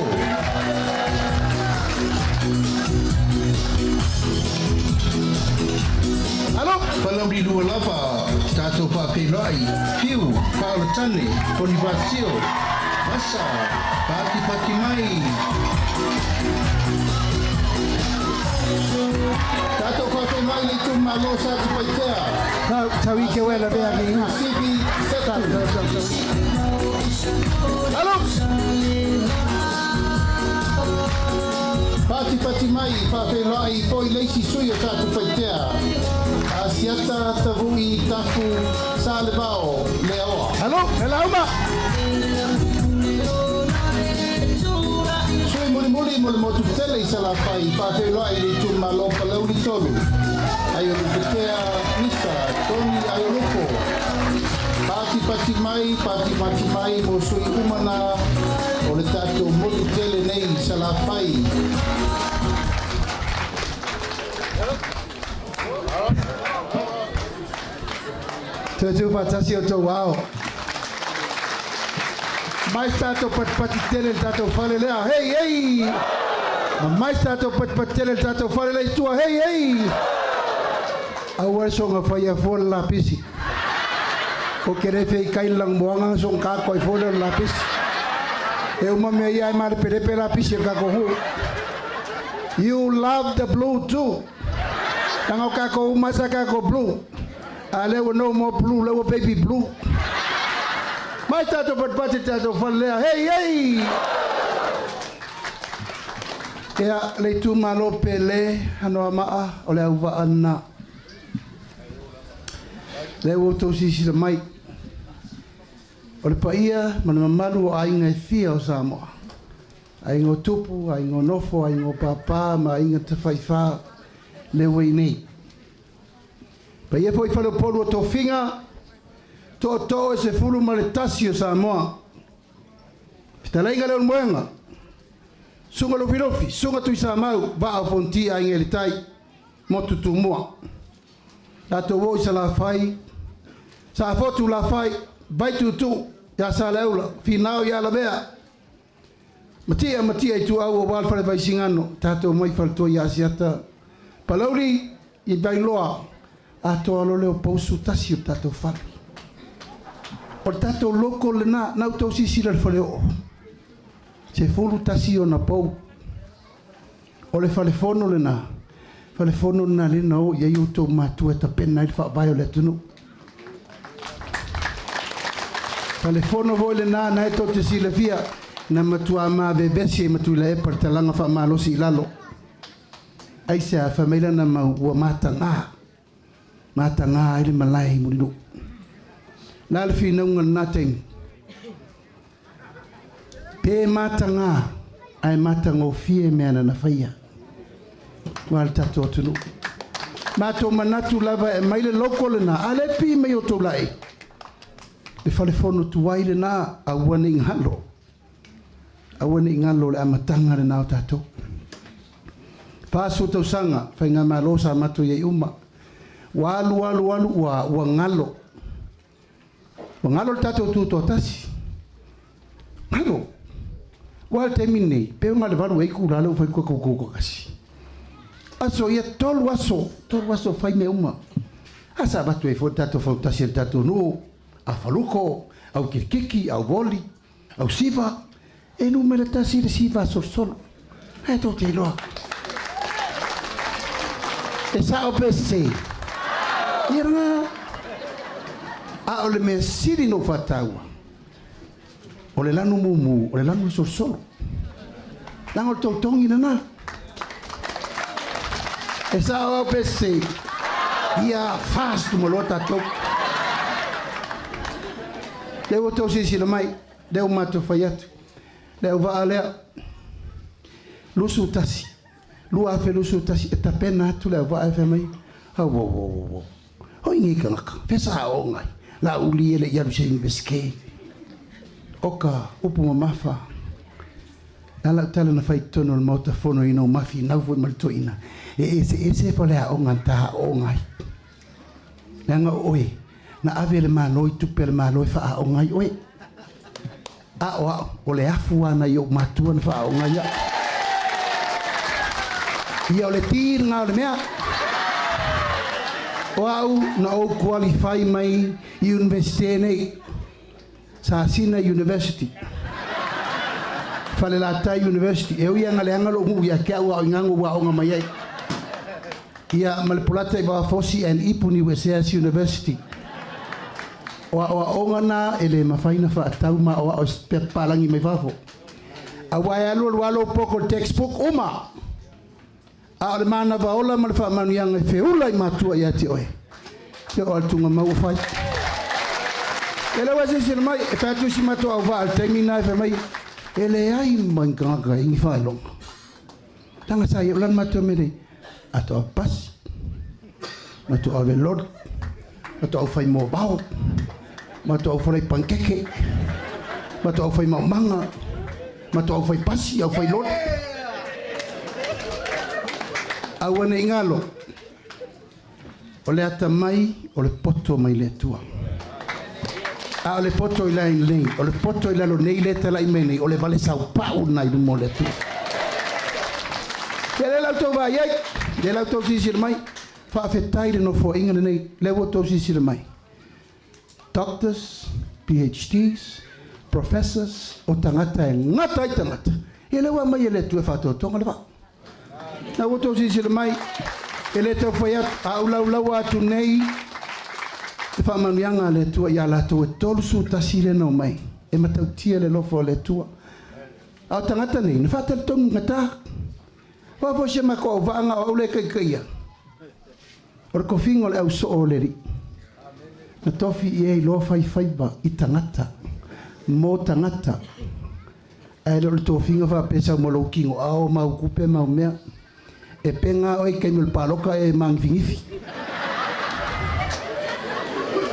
Alo! Palauli 2 lava, tatou faafeiloai, Fiu Paolatane Ponifasio Vasa. Patipati mai. Tatou faafeiloai le itumalo Satupaitea. Tau, tau i ke wela vea ni ngā. Sivi Setu. Alo! Patipati mai faafeiloai foi le isi sui o Satupaitea, Asiata Tavui Tafu Salevao Leaoa. Alo! E la uma! Sui mulimuli mo le motu tele i Salafai, faafeiloai le itumalo Palauli 3, Aiolupetea Misa Tony Aiolupo. Patipati mai, patipati mai mo sui uma na o le tatou motu tele nei i Salafai. Toe tuufaatasi o outou ao. Mai se tatou patipati tele i le tatou fale lea. Hei, hei! Ma mai se tatou patipati tele i le tatou fale lea i tua. Hei, hei! Aua le soga faia fua le lapisi. Ko ke le fia i kai le lanumoaga soga kako ai fua lea o le lapisi. E uma mea ia ae malepelepe lapisi e le kako hu. You love the blue too. Leaga o kako uma sa kako blue. A lea ua no more blue, lea ua baby blue. Mai tatou patipati i le tatou fale lea. Hei, hei! Ia, le itumalo pele, Anoamaa, o le auvaa lena. Lea ua outou silasila mai, o le paia ma le mamalu o aiga e fia o Samoa, aiga o tupu, aiga o nofo, aiga o pāpā ma aiga tafaifa, lea ua i nei. Paia foi i faleupolu o tofiga, Tootoo e 11 o Samoa. Fetalaiga Leulumoega, Susuga Lufilufi, Susuga Tuisamau, Vaa o Fonoti, Aiga i le Tai, Motu Tumua. Tatou o i Salafai, Safotu Lafai, Vaituutuu ia Saleaula, Finao ia Lavea, Matia Matia Ituau aua le Fale Vaisigano, tatou mai faletua ia Asiata, Palauli i Vailoa, atoa loa lea o pousu tasi o le tatou fale. O le tatou local lena, na outou silasila i le faleoo, 11 ona pou. O le falefono lena, falefono lena lea na o i ai outou matua e tapena ai le faavae o le atunuu. Falefono foi lena na e tou te silafia na matua mavevesi ai ma Tuilaepa le talaga faamalosi i lalo. Aisea? Fai mai lana mau ua mataga, mataga ai le malae i Mulinuu. La le finauga lena taimi. Pe mataga ae matagofie mea na na faia aua le tatou atunuu. Matou manatu lava e aumai le logo lena, a le pi mai outou laei, le falefono tuai lena, aua ne i galo, aua ne i galo le amataga lena o tatou. 40 tausaga faigamalo sa matou i ai uma, ua alu alu alu ua ua galo. Ua galo le tatou tutoatasi. Galo. Ua le taimi lenei, pe na o le 8 ea itula lea ua fai le tatou tutoatasi. Aso ia, 3 aso, 3 aso fai mea uma. A sa avatu ai foi le tatou fautasi a le tatou nuu, a faluko, au kirikiki, au voli, au siva, e numera tasi le siva a solosolo. Ae tou te iloa. E sao pe sese? Ia lena. A o le mea sili na ou faataua, o le lanu mumu, o le lanu e solosolo. Leaga o le totogi lena. E sao au pe sese? Ia fast uma loa tatou. Lea ua outou silasila mai, lea ua matou fai atu. Le auvaa lea, 21, 2021, e tapena atu le auvaa e fai mai, Auauauauau, oi nei tagata, fea sa aoga ai, Laauli e le i alu i se Iunivesite. O ka upu mamafa, le a lau tala na fai i totonu o le Maota Fono ina ua mafinau foi ma le toeaina, e eseese faleaoga na ta aooga ai. Leaga o oe, na ave le Malo i tupe a le Malo e faaaoga ai oe. A o au, o le afu lava nai ou matua na faaaoga ai au. Ia o le ti lena o le mea. O au na ou qualify mai i Universite nei, Sasina University, Falelatai University, e ui lava ina leaga lou nuu ia te au a o i ina na ou aoga mai ai. Ia ma le Polata i Vaoafosi and Ipu Niu Eseas University. O aoaoga na e le mafai na faatau ma aoao e se papalagi mai fafo. Aua e alu alu lava lou poko i le textbook uma. A o le manava ola ma le faamanuiaga e feula i matua ia te oe. Ia o le tugamau ua fai. Ia lea ua silasila mai, e fai atu si matou auvaa i le taimi lena e fai mai, e leai ma ni tagata e i ni faailoga. Leaga sa i au la le matou mea nei, matou ave pasi, matou ave loli, matou au fai moavao, matou au folai panikeke, matou au fai maumaga, matou au fai pasi, au fai loli. Aua ne i galo, o le atamai o le poto mai le Atua. A o le poto i lai nei, o le poto i lalo nei lea e talai mai nei, o le vale saupau lena i luma o le Atua. Ia lea la outou vaai ai, lea la outou silasila mai, faafetai i le nofoaiga lenei, lea ua outou silasila mai. Doctors, PhDs, Professors, o tagata e gata ai tagata, ia lea ua aumai e le Atua e faatoatoga le vaa. Na ua outou silasila mai, e le tau fai atu, a ou laulaua atu nei le faamanuiaga a le Atua ia latou e 31 lea na omai, e matautia le alofa o le Atua. A o tagata nei, na faatalitonu gata. O a foi si a matou auvaa, o au lea e taitaia. O le tofiga o le au soo o le Alii, na tofi i ai loa faifaiva i tagata, mo tagata. Ae le o le tofiga faapea sau ma lou tino ao mau tupe mau mea. E pega oe i taimi o le paloka e māgifigifi.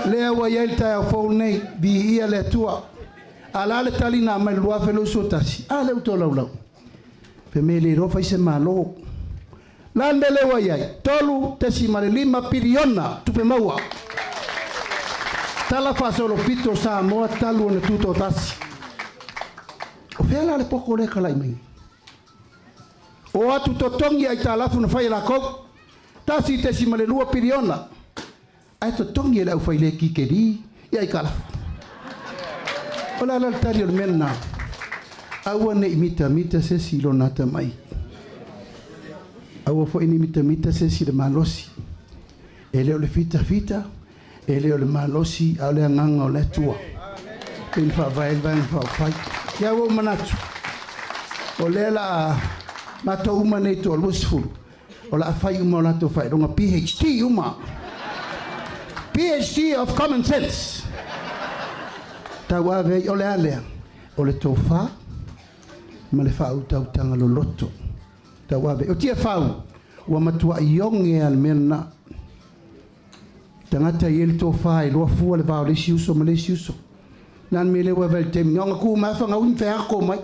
Lea ua i ai le taeao fou lenei, viia le Atua. A o le a le tali na aumai i le 2021? A lea ua tolaulau. Fai mai e le iloa fai se Malo. Le a le mea lea ua i ai? 3.5 piliona tupe maua. Tala faasolopito Samoa talu ona tutoatasi. O fea la le poko lea e talai mai nei? O atu totogi aitalafu na fai e lakou, 1.2 piliona, ae totogi e le aufailekikeli i aitalafu. O le a la le tali o le mea lena? Aua ne i mitamita se isi i lona atamai. Aua foi ne i mitamita se isi i le malosi. E le o le fitafita, e le o le malosi, a o le agaga o le Atua. Pei ona faavae ai le Vaega Faaupufai. Ia ua ou manatu, o lea o le a matou uma nei e toa 20, o le a fai uma o latou faailoga PhD uma. PhD of Common Sense. Tauave ai, o le a lea? O le tofa ma le faautautaga loloto. Tauave. O Tiafau, ua matuai oge lava le mea lena. Tagata e i ai le tofa e iloa fua le va o le isi uso ma le isi uso. O le a le mea lea ua e vaai i le taimi nei? Na ona tu mai lava Fagauni ma fai atu mai.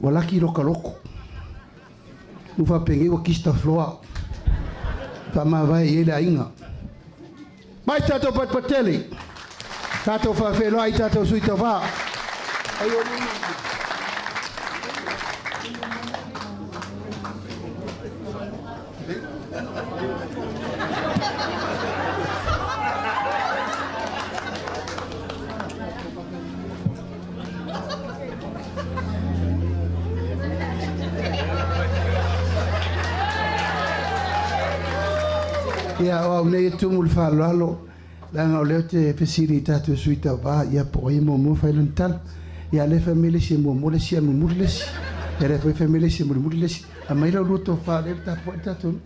Ua laki loka loto. Ua faapenei ua kista floa. Faamavae i ai le aiga. Mai tatou patupatele. Tatou faafeiloai i tatou sui tauva. Ia, o au nei e tumu i le faaaloalo, leaga o lea ou te fesili i tatou sui tauva, ia po o ai e muamua fai lana tala. Ia a o lea e fai mai le isi e muamua le isi ae mulimuli le isi. Ia o lea foi e fai mai le isi e mulimuli le isi. Aumai la ulua tofa o lea e tapuai le tatou nuu.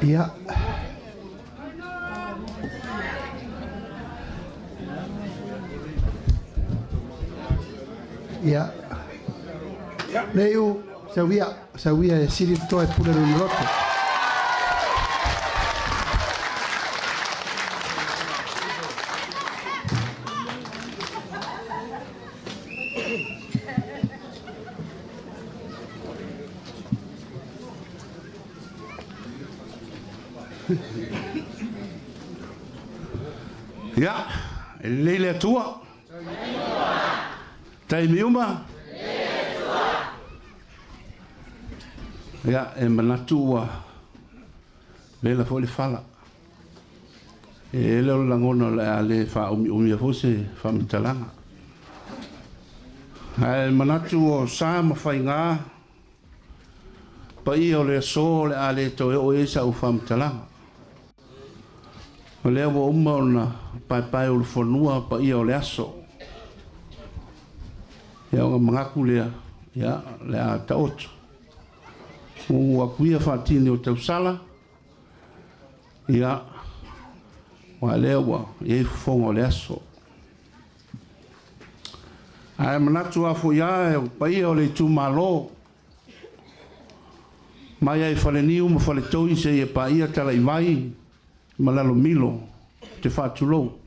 Ia. Ia. Leiu, sauia, sauia e sili le toa e pule lona loto. Ia, e lelei le Atua. Taimi uma. Ia, e manatu ua vela foi le fala. E le o le lagona o le a le faaumiumia foi se faamatalaga. Ae manatu o sa ma faiga paia o le aso o le a le toe oo i ai sau faamatalaga. O lea ua uma ona paepae ulufanua paia o le aso. Ia ona manatu lea, ia, o le a taoto. Ua atu ia faatini o tausala, ia, aua o lea ua i ai fofoga o le aso. Ae manatu lava foi lava o paia o le itumalo, mai lava i Faleniu ma Faletoi seia paia Talaivai ma Lalomilo, ou te faatulou. Ou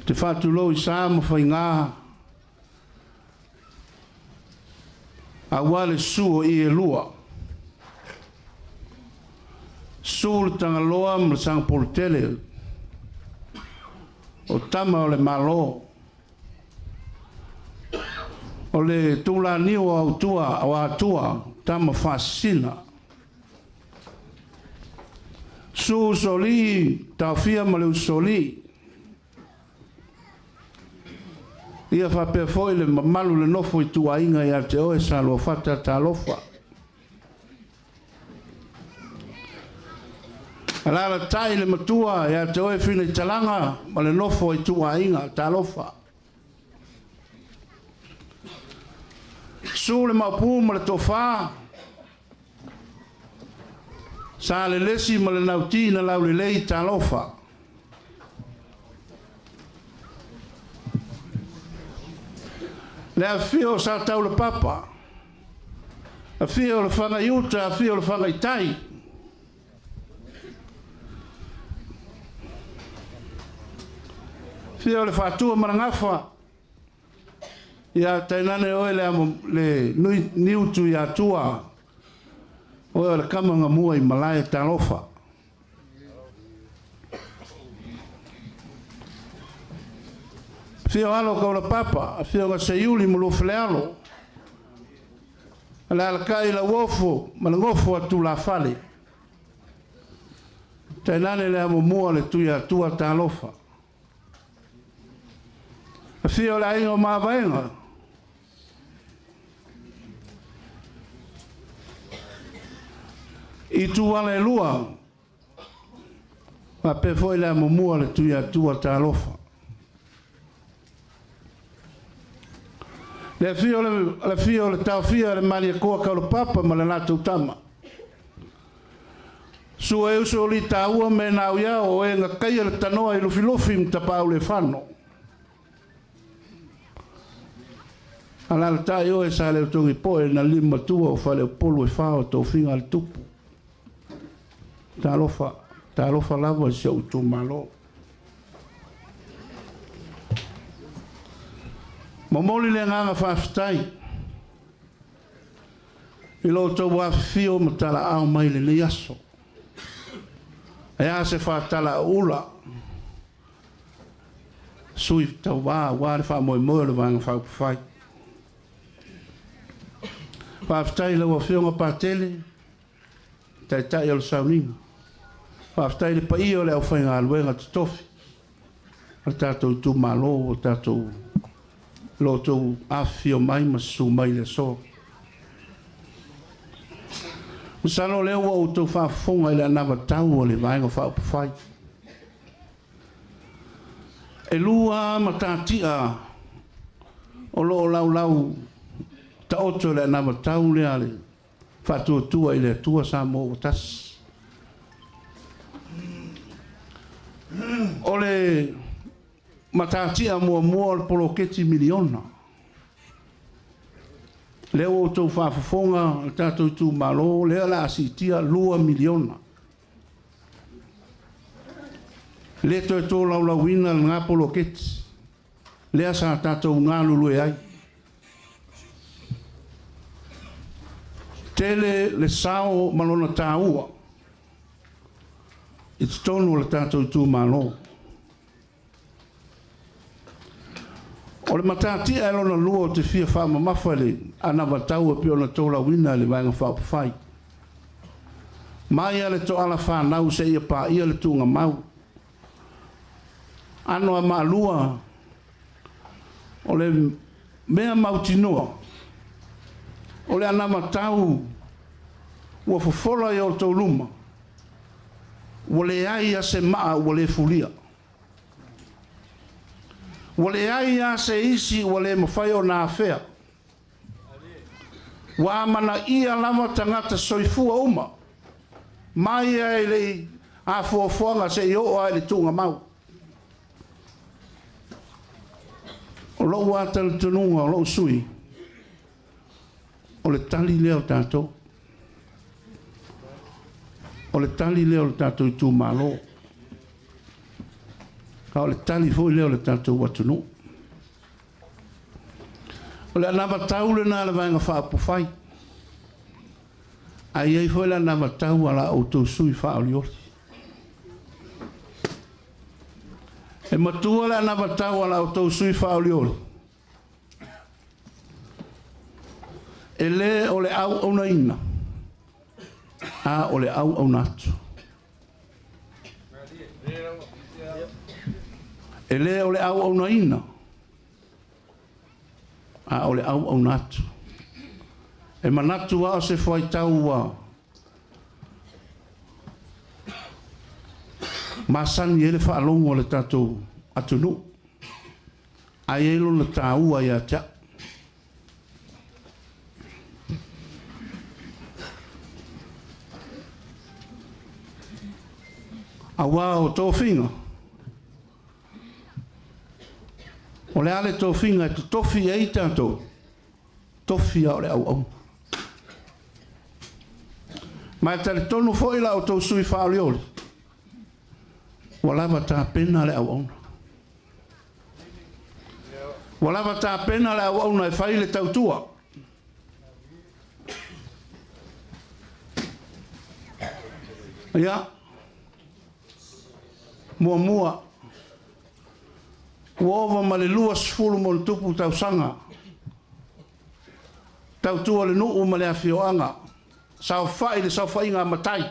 te faatulou i sa ma faiga aua le susu o Ielua, susu le Tagaloa ma le Sagapolutele, o tama o le Malo, o le Tulaniu o Autua, o Atua, tama faasisina. Susu Usoalii, Taofia ma le Usoalii. Ia faapea foi le mamalu le nofo ituaiga ia te oe Saluafata talofa. Alaalatai le matua ia te oe Finaitalaga ma le nofo ituaiga talofa. Susu le Maopu ma le Tofa, Salelesi ma le Nauti na Laulelei talofa. Le afifio o Sa Taulapapa, afio o le Fagaiuta, afio o le Fagaitai. Afio o le Faatua ma le Gafa, ia tainane oe le, amo, le nui, niutu ia tua, oe o le kama gamua i malae talofa. Afio alo Kaulapapa, afioga Seiuli ma Luafalealo, alaalatai Lauofo ma le gofo a Tulafale, tainane le amomua le Tuiatua talofa. Afio le aiga o Mavaega, i tuala e lua, faapea foi le amomua le Tuiatua talofa. Le afio le afio o le Taofia le Malietoa Kaulapapa ma le latou tama. Sua e uso o li taua me nau ia o e ngā kai le tanoa i lufilufi mtapaulefano. Alaalatai oe sa le utogi poe na lima tua o fale o polu e whao tō finga le tupu. Talofa, talofa lava i si ou itumalo. Momoli le agaga faafetai i lo outou afifio ma talaau mai lenei aso. E a se faatalaauula sui tauvā aua le faamoemoe o le Vaega Faaupufai. Faafetai i lau Afioga Patele, Taitai o le Sauniga. Faafetai i le paia o le aufaigaluega totofi a le tatou itumalo ua tatou lo outou afifio mai ma susu mai i le aso. Masalo o lea ua outou faafofoga i le anavatau a le Vaega Faaupufai. E lua matatia o lo o laulau taoto i le anavatau lea a le Faatuatua i le Atua Samoa ua tasi. O le matatia muamua o le poloketi miliona. Lea ua outou faafofoga le tatou itumalo, lea o le a siitia $2 miliona. E le toe tolaulauina lena poloketi, lea sa tatou galulue ai. Tele le sao ma lona taua i totonu o le tatou itumalo. O le matatia e lona lua ou te fia faamamafa i le anavatau e pei ona tolauina e le Vaega Faaupufai. Mai lava le toala fanau seia paia le tuugamau. Ano a maalua, o le mea mautinoa, o le anavatau ua fofola i outou luma, ua leai lava se maa ua le fulia. Ua leai lava se isi ua le mafai ona afea. Ua amanaia lava tagata soifua uma, mai lava i le afoafoaga seia oo lava i le tuugamau. O lou lava talitonuga o lou sui usufono, o le tali lea o tatou. O le tali lea o le tatou itumalo. A o le tali foi lea o le tatou atunuu. O le anavatau lena a le Vaega Faaupufai. Ae i ai foi le anavatau a la outou sui faaolioli. E matua le anavatau a la outou sui faaolioli, e le o le auaunaina, a o le auauna atu. E le o le auaunaina, a o le auauna atu. E manatu lava o se fuaitau ua masani ai le faalogo a le tatou atunuu, ae i ai lona taua ia te au. Aua o tofiga, O le a le tofiga e totofi ai tatou? Tofi lava o le auauna. Ma e talitonu foi la outou sui faaolioli, ua lava tapena le auauna. Ua lava tapena le auauna e fai le tautua. Ia, muamua, ua ova ma le 20+ tausaga tautua le nuu ma le afioaga, saofai le saofaiga a matai.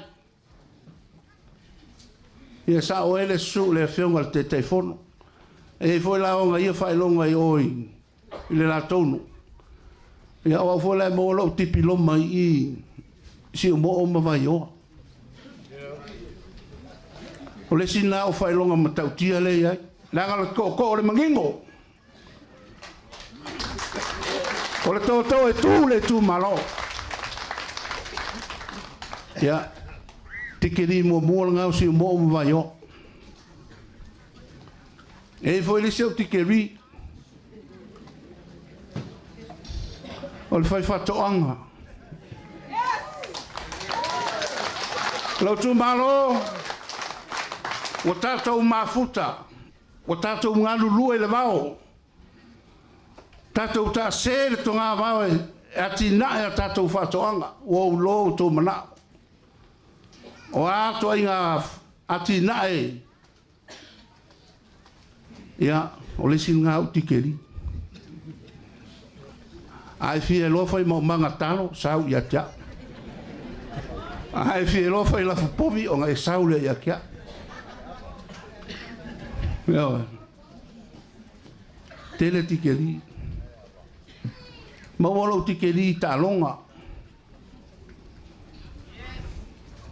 Ia sao ai le susu le afioga i le Taitaifono. E i ai foi la ona ia faailoga i o i le latou nuu. Ia o au foi la e maua lou tipiloma i i i Siumoo ma Vaioa. O le isi lena o faailoga matautia lea e i ai. Leaga o le tootoo o le manino. O le tootoo e tu le itumalo. Ia, tikeri muamua lena o Siumoo ma Vaioa. E i ai foi le isi au tikeri. O le faifaatoaga. Lou itumalo, ua tatou mafuta, ua tatou galulue i le vao, tatou taase le togavao e atinae a tatou faatoaga. Ua ou iloa outou manao. O a ituaiga atinae, ia, o le isi lena au tikeri. A e fia iloa fai maumaga talo, sau ia te au. A e fia iloa fai lafupovi, ona e sau lea ia te au. Ioe. Tele tikeri. Maua lou tikeri i taaloga.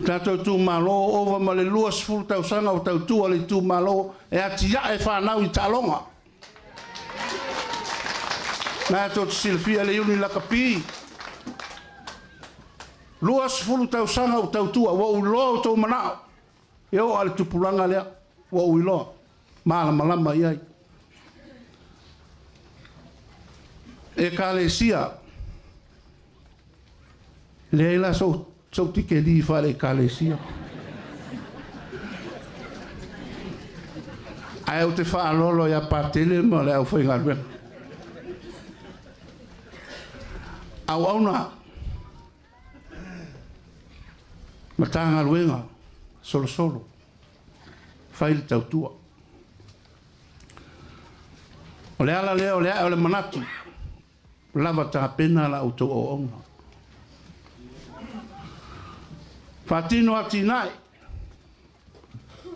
Tatou itumalo, ova ma le 20 tausaga o tautua le itumalo e atiae fanau i taaloga. Na tou te silafia le Iuni Lakapi, 20 tausaga o tautua, ua ou iloa outou manao. E oo lava i le tupulaga lea, ua ou iloa, malamalama i ai. Ekalesia, leai la sou, sou tikeri faale-ekalesia. Ae ou te faaaloalo ia Patele ma le aufaigaluega. Auauna, Matagaluega, solosolo, fai le tautua. O le ala lea o le ae o le manatu, lava tapena la outou auauna. Faatino atinae,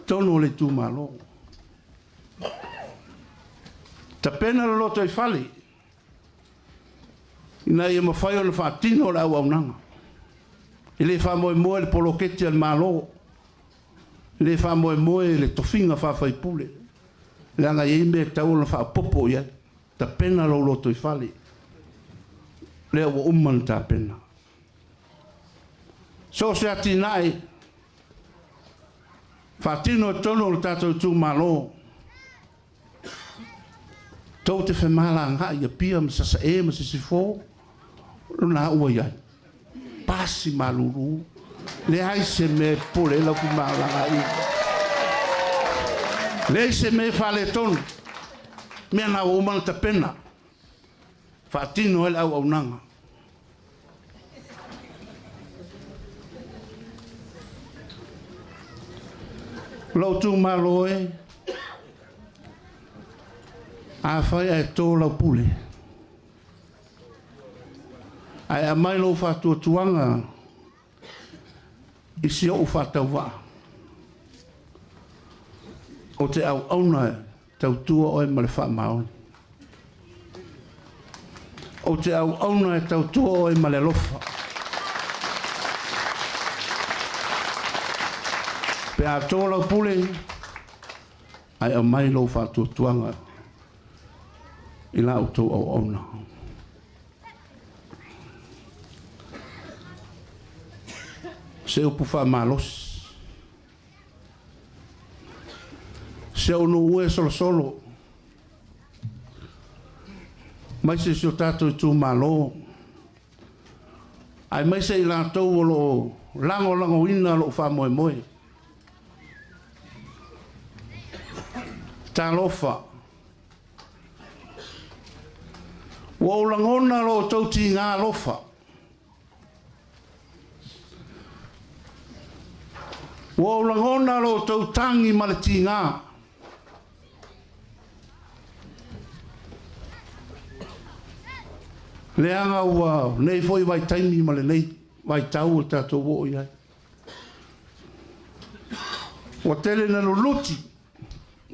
totonu o le itumalo. Tapena le lotoifale, ina ia mafai ona faatino le auaunaga. E le faamoemoe le poloketi a le Malo, e le faamoemoe le tofiga faa-faipule, leaga e i ai mea e tatau ona faaopoopo i ai. Tapena lou lotoifale, lea ua uma ona tapena. So o se atinae faatino i totonu o le tatou itumalo, Tou te femalagaai i Apia ma Sasae ma Sisifo, o lona ua i ai. Pasi malulu, leai se mea e popole ai lau femalagaaiga. Leai se mea e faaletonu, mea na ua uma ona tapena, faatino ai le auaunaga. Lou itumalo e, afai ae to lau pule, ae aumai lou faatuatuaga i si ou faatauvaa, ou te auauna e tautua oe ma le faamaoni. Ou te auauna e tautua oe ma le alofa. Pe a to lau pule, ae aumai lou faatuatuaga i la outou auauna. Se upu faamalosi. Si ou nuu e solosolo. Aemaise si o tatou itumalo, aemaise i latou o lo o lagolagoina lou faamoemoe. Talofa! Ua ou lagona lo outou tiga alofa. Ua ou lagona lo outou tagi ma le tiga. Leaga ua nei foi vaitaimi ma lenei vaitau ua tatou oo i ai. Ua tele ina luluti,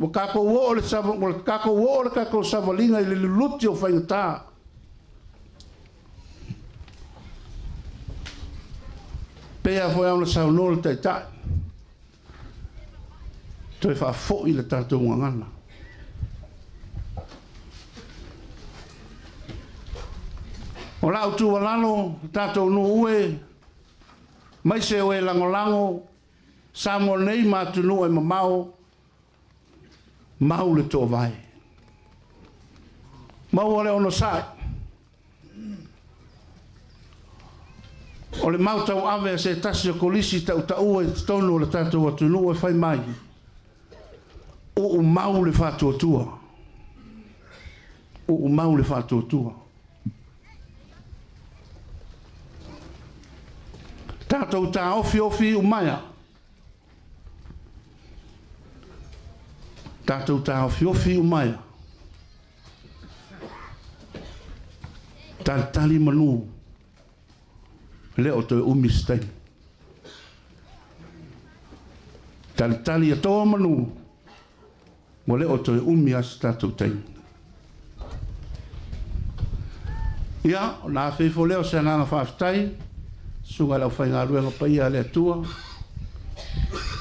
ua tatou oo le ua tatou oo le tatou savaliga i le luluti o faigata. Pei lava foi ona saunoa le Taitai, toe faafoi le tatou gagana. O lau tuualalo, le tatou nuu e, aemaise o e lagolago Samoa nei ma atunuu e mamao, mau le toovae. Maua le onosai. O le mau tauave a se tasi o kolisi tautaua i totonu o le tatou atunuu e fai mai, uumau le faatuatua. Uumau le faatuatua. Tatou taofiofi iumaea. Tatou taofiofi iumaea. Talitali manu, e le o toe umi se taimi. Talitali ia toa manu, ua le o toe umi lava se tatou taimi. Ia, ona afe ifo lea o se agaga faafetai, susuga i le aufaigaluega paia a le Atua,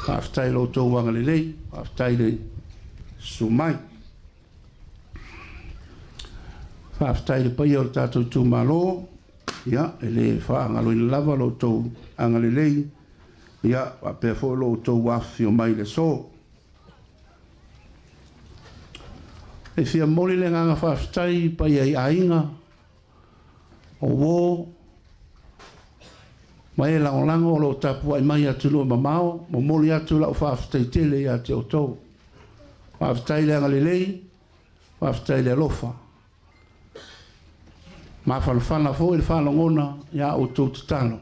faafetai i lo outou agalelei, faafetai le susu mai. Faafetai i le paia o le tatou itumalo, ia, e le faagaloina lava lo outou agalelei, ia, faapea foi lo outou afifio mai i le aso. E fia momoli le agaga faafetai i paia i aiga, o uo ma e lagolago o lo o tapuai mai i atunuu e mamao, momoli atu lau faafetai tele ia te outou. Faafetai le agalelei, faafetai le alofa. Mafanafana foi le faalogona ia outou tatalo.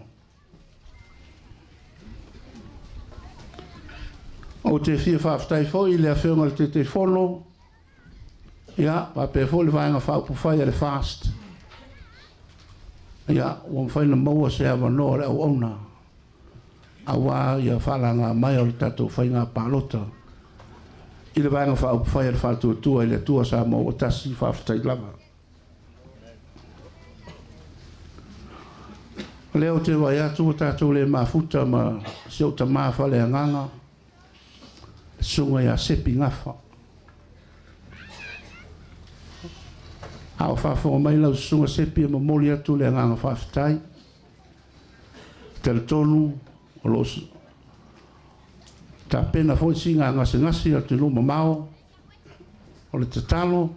Ou te fia faafetai foi i le Afioga i le Taitaifono, ia, faapea foi le Vaega Faaupufai a le FAST, ia, ua mafai ona maua se avanoa o le auauna aua ia faalaga mai o le tatou faiga palota i le Vaega Faaupufai a le Faatuatua i le Atua Samoa ua Tasi, faafetai lava. O lea ou te vaai atu ua tatou le mafuta ma si ou tama faaleagaga, le susuga ia Sepi Gafa. A o faafofoga mai lau susuga Sepi e momoli atu le agaga faafetai. E talitonu o lo o tapena foi siiga gasegase i atunuu mamao. O le tatalo,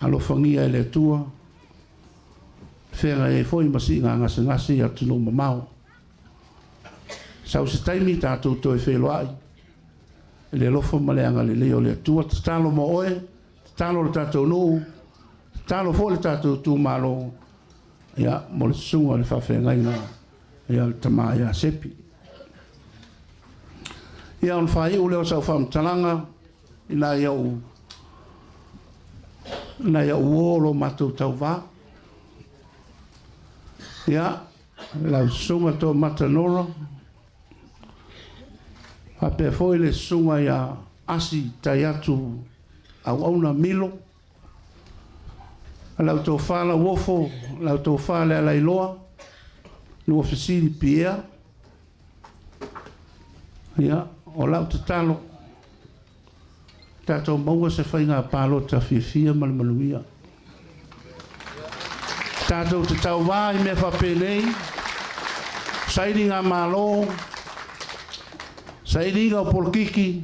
alofagia e le Atua, feagai ai foi ma siiga gasegase i atunuu mamao. Sau se taimi tatou toe feiloai i le alofa ma le agalelei o le Atua. Tatalo mo oe, tatalo le tatou nuu, tatalo foi le tatou itumalo, ia, mo le susuga i le faafeagaiga ia le tama ia Sepi. Ia ona faaiu lea o sau faamatalaga i nai au nai au uo o lo matou tauva. Ia, lau susuga Toomata Nora, faapea foi le susuga ia Asi Taiatu Auauna Milo, Lau tofa Lauofo, lau tofa Lealailoa, lua fesili Piea. Ia, o lau tatalo, tatou maua se faiga palota fiafia ma le manuia. Tatou te tauvā i mea faapenei, sailiga malo, sailiga o polokiki,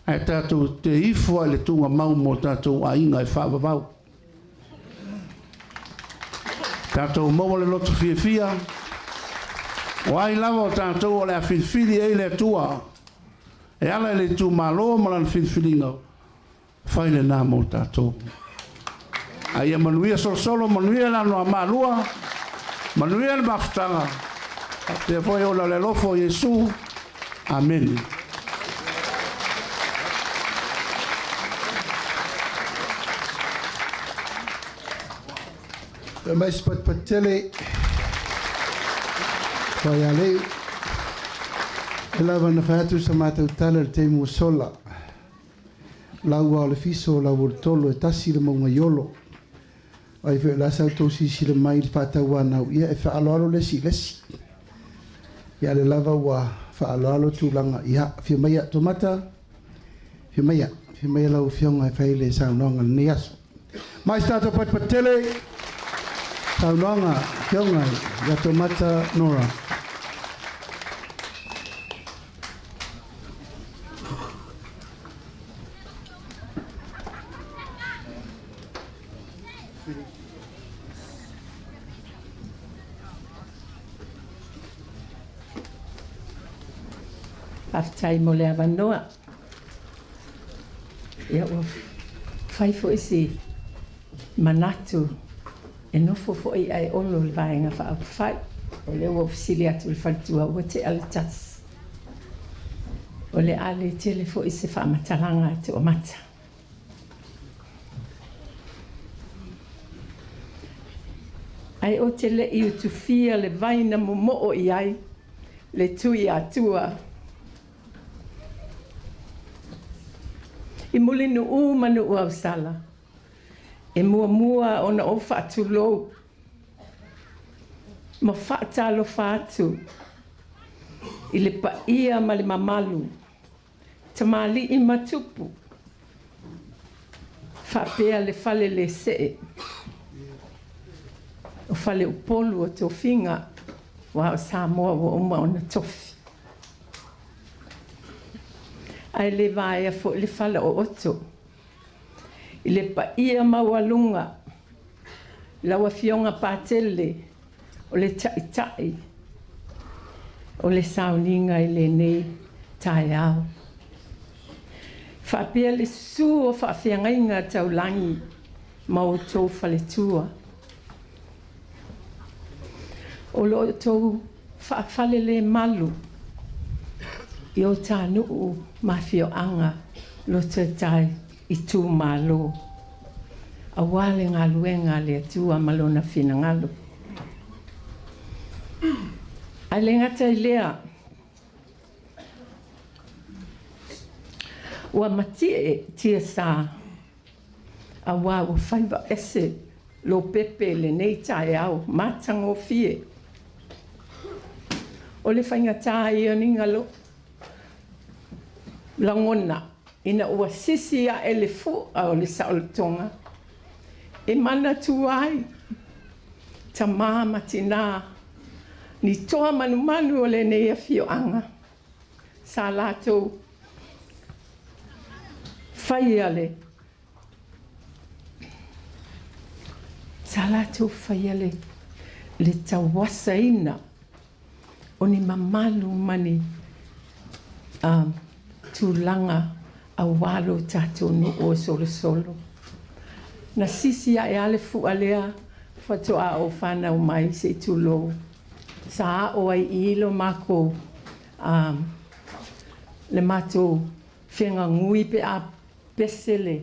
Ae tatou te ifo lava i le tuugamau mo tatou aiga e faavavau. Tatou maua le loto fiafia, o ai lava o tatou o le a filifili ai le Atua e ala i le itumalo ma lana filifiliga, fai lena mo tatou. A ia manuia solosolo, manuia le Anoamalua, manuia le mafutaga, faapea foi ona o le alofa o Iesu. Amene. Fai mai se patipati tele Faialei e lava na fai atu sa matou tala i le taimi ua sola. Lau o le fiso, lau o le tolo, e tasi le mauga i Olo. Ai foi o le a sa outou silasila mai i le faatauanau, ia e faaaloalo le isi i le isi. Ia a o lea lava ua faaaloalo tulaga, ia afio maia Tomata, afio maia, afio maia lau Afioga e fai le saunoaga i lenei aso. Mai se tatou patipati tele, saunoaga Afioga ia Tomata Nora. Faafetai mo le avanoa. Ia ua fai foi si manatu e nofo foi ae olo le Vaega Faaupufai. O lea ua ou fesili atu i le faletua ua tea le tasi. O le a le tele foi se faamatalaga e toamata. Ae ou te le i utufia le vai na momoo i ai le Tuiatua i Mulinuu ma Nuuausala, e muamua ona ou faatulou ma faatalofa atu i le paia ma le mamalu tamalii ma tupu, faapea le fale le see o Faleupolu o tofiga aua o Samoa ua uma ona tofi. Ae le vaea foi le fala o Oto i le paia maualuga lau Afioga Patele o le Taitai o le sauniga i lenei taeao. Faapea le susu o faafeagaiga taulagi ma outou faletua. O lo outou faafalelemalu i o ta nuu ma afioaga lotoetai itumalo aua le galuega a le Atua ma Lona finagalo. Ae le gata i lea, ua matie tiasa aua ua faiva ese Lopepe i lenei taeao matagofie. O le faigata ia o ni lagona ina ua sisi ae le fua o le saolotoga e manatua ai tamā ma tinā, ni toa manumanu o lenei afioaga sa latou faia le sa latou faia le tauasaina o ni mamalu ma ni tulaga aua lo tatou nuu o Solosolo. Na sisi ae lava le fua lea faatoa ou fanau mai se i tulou. Sa ao ai i i lo makou le matou fegagui pe a pese le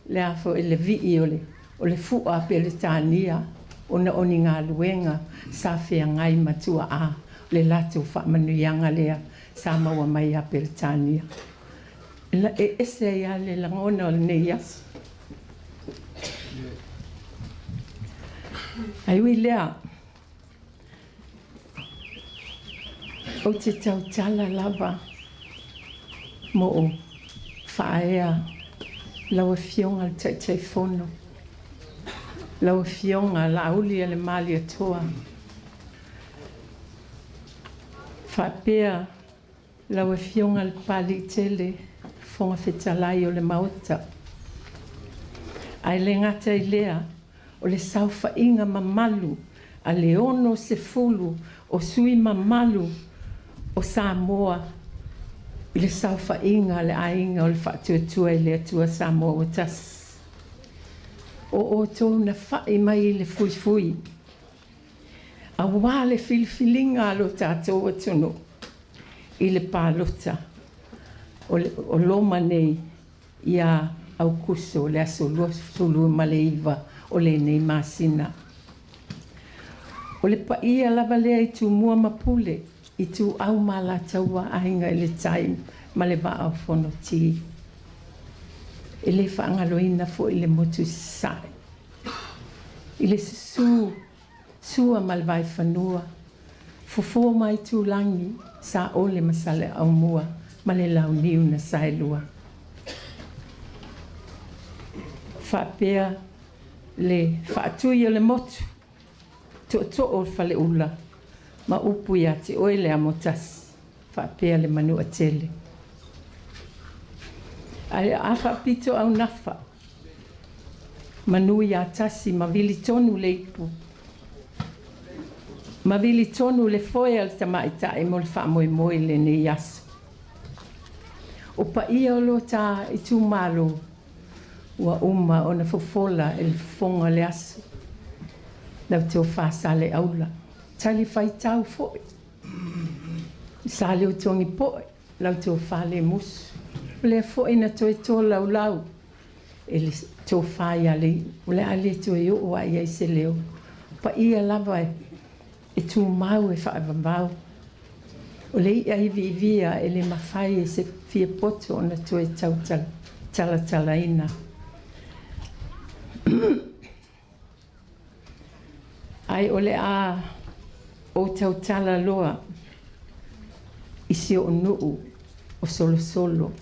le a foi le vii o le o le fua a Peretania ona o ni galuega sa feagai ma tuaa le latou faamanuiaga lea sa maua mai ia Peretania. E ese ai lava le lagona o lenei aso. Ae ui i lea, Ou te tautala lava mo o faaea lau Afioga le Taitaifono, lau Afioga Laaulialemalietoa, faapea lau Afioga le Papaliitele, Fofoga Fetalai o le Maota. Ae le gata i lea, o le saofaiga mamalu a le 60 o sui mamalu o Samoa i le saofaiga a le Aiga o le Faatuatua i le Atua Samoa ua Tasi. O outou na fa'i mai i le fuifui auā le filifiliga a lo tatou atunuu i le palota o loma nei ia Aukuso le aso 29 o lenei masina. O le paia lava lea i Tumua ma Pule, Ituau ma Alataua, Aiga i le Tai ma le Vaa o Fonoti. E le faagaloina foi le motu i Sasae i le susu Sua ma le Vaifanua, Fofo ma Aitulagi, Saole ma Saleaaumua ma le Launiu na Saelua. Faapea le faatui o le motu, tootoo o le Faleula ma upu ia te oe le Amotasi, faapea le Manuatele. Ae a faapito aunafa, manu ia tasi ma vili tonu le ipu, ma vili tonu le foe a le tamaitai mo le faamoemoe i lenei aso. O paia o lo ta itumalo ua uma ona fofola e le fofoga o le aso. Lau tofa Saleaula, talifuaitau foi Sa Leutogipoe, lau tofa Lemusu. O lea foi na toe tolaulau e le tofa ia Lei'u, o le a le toe oo lava i ai se leo. O paia lava e tumau e faavavau. O le i'a iviivia e le mafai e se fiapoto ona toe tau talatalaina. Ae o le a ou tautala loa i si o'u nuu o Solosolo.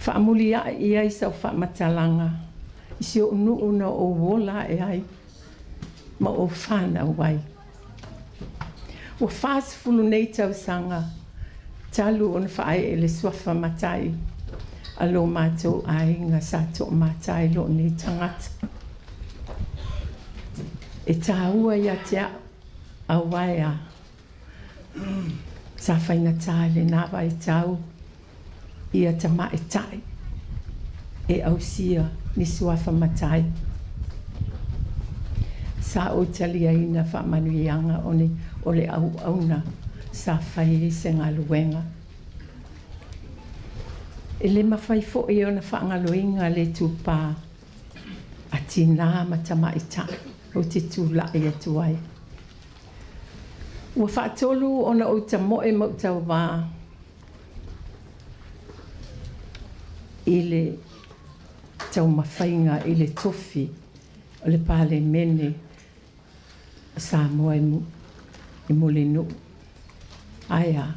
Faamulia'i i ai sau faamatalaga i si o'u nuu na ou ola a'e ai ma ou fanau ai. Ua 40 nei tausaga talu ona faaee le suafa matai a lo matou aiga sa toamata i loo nei tagata. E tāua ia te a'u auā e a sa faigata i lenā vaitau ia tama'ita'i e ausia ni suafa matai. Sa ou taliaina faamanuiaga o le auauna sa fai ai se galuega. E le mafai foi ona faagaloina le itupa a tinā ma tamaitai ou te tula'i atu ai. Ua faatolu ona ou tamoe ma ou tauvā i le taumafaiga i le tofi o le Palemene o Samoa i Mulinuu. Ae a?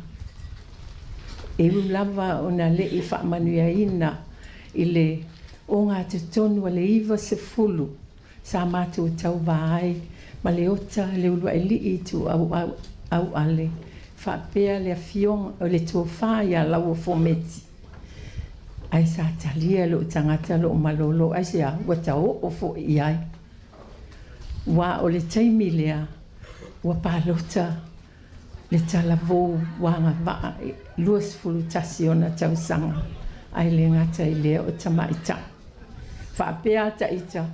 E ui lava ona le i faamanuiaina i le ogatotonu a le 90 sa matou tauva ai ma Leota Leuluailii Ituau Auale faapea le afioga o le tofa ia Lauofo Meti. Ae sa talia e lou tagata lou malolo aisea ua taoo foi i ai. Ua o le taimi lea ua palota le talavou ua agavaa i 21 ona tausaga, ae le gata i lea o tamaitai. Faapea a taita,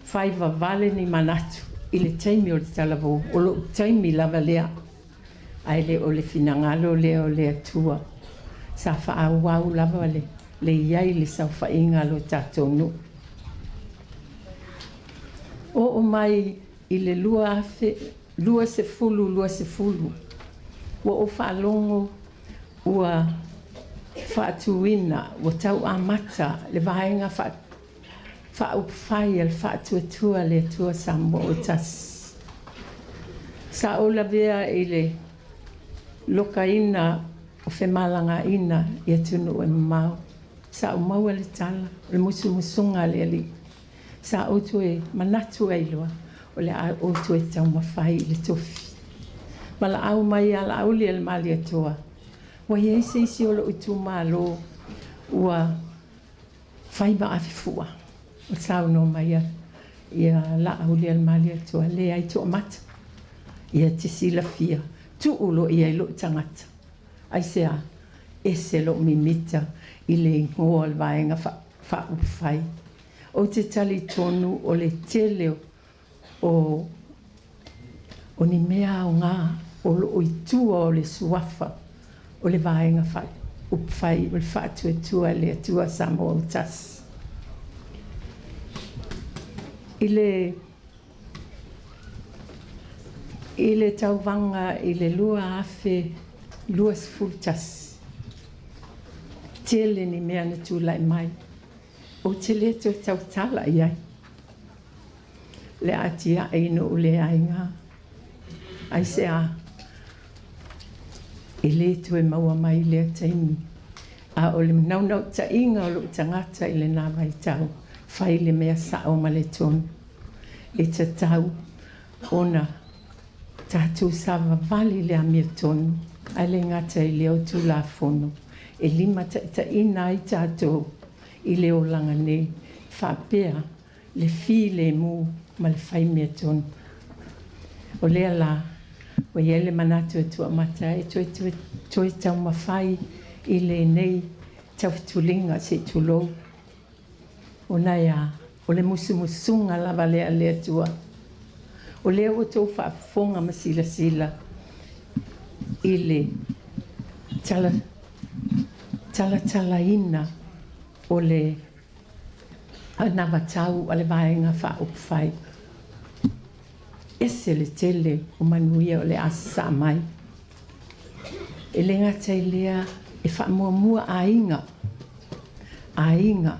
fai vavale ni manatu i le taimi o le talavou, o lou taimi lava lea, ae le o le finagalo lea o le Atua. Sa faaauau lava le i ai i le saofaiga a lo tatou nuu. Oo mai i le 2020, ua ou faalogo ua faatuina, ua tau amata le Vaega Faaupufai a le Faatuatua le Atua Samoa ua Tasi. Sa ou lavea i le lokaina o femalagaina i atunuu e mamao. Sa ou maua le tala o le musumusuga a le Alii. Sa ou toe manatu ai loa o le a ou toe taumafai i le tofi. Valaau mai ia Laauli e le Malietoa, ua i ai se isi o lou itumalo ua fai ma ave fua. Ua saunoa mai Ia Laaulialemalietoa, Leai Toomata, ia te silafia, tuu loa i ai lou tagata. Aisea? Ese lou mimita i le igoa o le Vaega Faaupufai. Ou te talitonu o le tele o o ni mea aoga o lo o i tua o le suafa o le Vaega Faaupufai o le Faatuatua i le Atua Samoa ua Tasi. I le I le tauvaga i le 2021, tele ni mea na tulai mai, ou te le toe tautala i ai. Le atiae i nuu le aiga, aisea e le toe maua mai lea taimi, a o le naunautaiga o lou tagata i lena vaitau, fai le mea sao ma le tonu. E tatau ona tatou savavali i le amiotonu, ae le gata i lea o Tulafono e limataitaiina ai tatou i le olaga nei, faapea le filemu ma le fai mea tonu. O lea la, ua i ai le manatu e tuamata e toe, toe, toe taumafai i lenei tautuliga se i tulou. Ona e a? O le musumusuga lava lea a le Atua. O lea ua outou faafofoga ma silasila i le tala, talatalaina o le anavatau a le Vaega Faaupufai. Ese le tele o manuia o le a sasaa mai. E le gata i lea, e faamuamua aiga, aiga.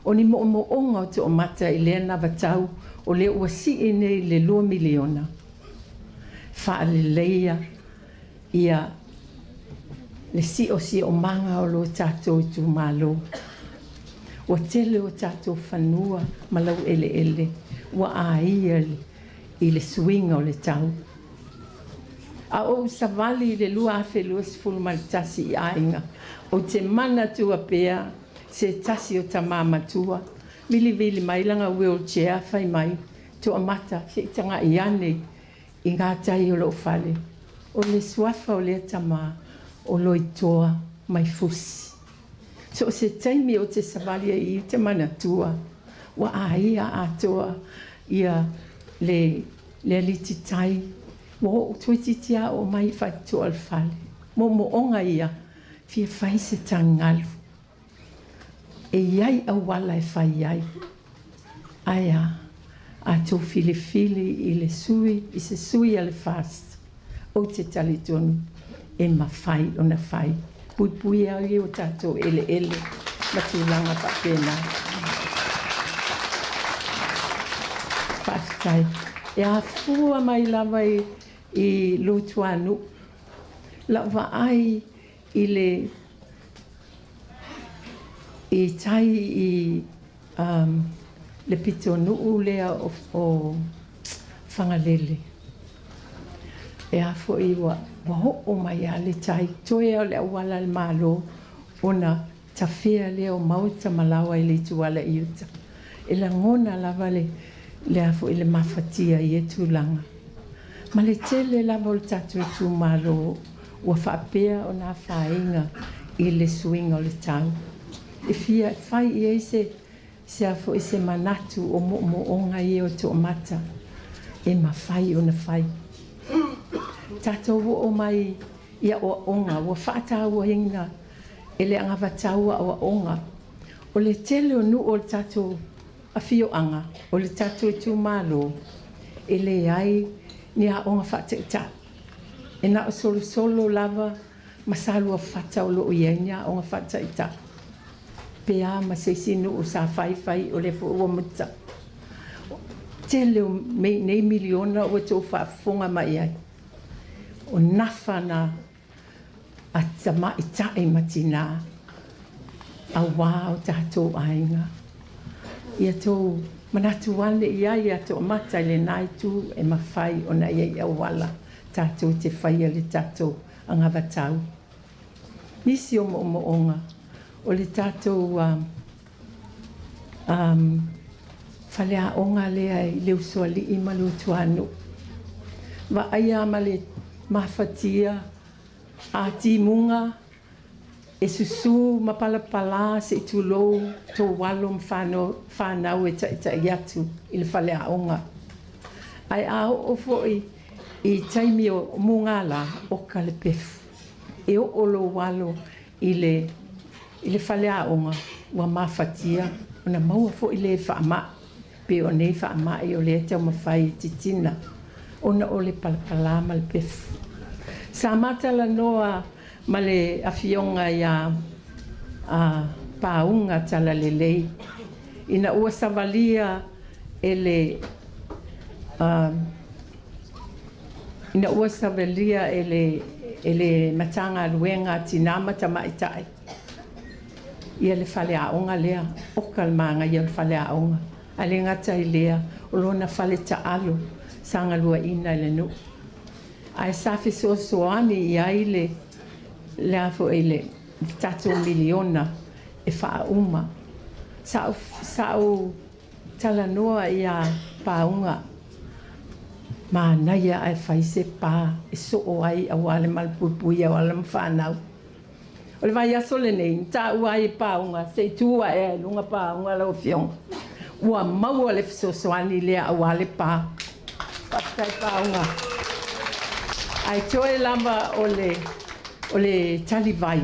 O ni moomooga o toomata i lea anavatau o lea ua sii nei i le $2 miliona. Faaleleia ia le siosiomaga o lo tatou itumalo. Ua tele o tatou fanua ma laueleele ua aia i le suiga o le tau. A ou savali i le 2021 i aiga, ou te manatua pea se tasi o tamā matua, vilivili mai lana wheelchair fai mai, Toamata, se i tagai ane i ngā tai o lou fale. O le suafa o lea tamā, o Loitoa mai Fusi. So o se taimi ou te savali ai i te manatua, ua aia atoa ia le le aliti tai, ua oo toeitiiti lava oo mai i faitotoa o le fale. Moomooga ia, fia fai se tagi galu. E i ai auala e fai ai. Ae a? A tou filifili i le sui, i se sui a le FAST, ou te talitonu e mafai ona fai. Puipuia ai o tatou eleele ma tulaga faapena. Faafetai. E afua mai lava i, i Lutuanuu lau vaai i le i tai i um, le pitonuu lea o, o Fagalele. E a foi ua, ua oo mai lava le tai, toe lava o le auala a le Malo ona tafea lea o maota ma laoa i le ituala i uta. E lagona lava le, le a foi le mafatia i ia tulaga. Ma le tele lava o le tatou itumalo ua faapea ona afaina i le suiga o le tau. E fia fai i ai se se a foi se manatu o moomooga ia o toomata e mafai ona fai. Tatou oo mai i aoaoga ua faatauaina e le anavatau aoaoga. O le tele o nuu o le tatou afioaga o le tatou itumalo e leai ni aoga faataitai. E na o Solosolo lava ma Saluafata o lo o i ai ni aoga faataitai. Pe a ma se isi nuu sa faifai o lea foi ua muta. Tele o nei miliona ua tou faafofoga mai ai. O nafa na a tamaitai ma tinā auā o tatou aiga. Ia tou manatu ane i ai ia toamata i lena itu e mafai ona i ai auala tatou te faia le tatou anavatau. Nisi o moomooga o le tatou um, faleaoga lea i le Usoalii ma le Utuanuu. Vaaia ma le mafatia a timuga e susū ma palapalā seʻi tulou tou alo ma fanau e taʻitaʻi atu i le faleaoga. Ae a oo foʻi i taimi o mugālā oka le pefu e oo lou alo i le i le faleaoga ua mafatia ona maua foʻi lē faamaʻi pei o nei faamaʻi o lea taumafai e titina ona o le palapalā ma le pefu. Sa matalanoa ma le afioga iā a Pauga Talalelei ina ua savalia e le ina ua savalia e le e le Matagaluega a Tinā ma Tamaitai ia le faleaoga lea oka le manaia o le faleaoga ae le gata i lea o lona fale taalo sa galuaina e le nuu ae sa fesoasoani i ai le le a foi le tatou miliona e faauma. Sa sa ou talanoa iā Pauga manaia ae fai se pā e soo ai auā le malupuipuia o alo ma fanau. O le vaiaso lenei na taua ai e Pauga se i tu ae ai i luga Pauga lau Afioga ua maua le fesoasoani lea auā le pā. Faafetai Pauga. Ae toe lava o le o le talivai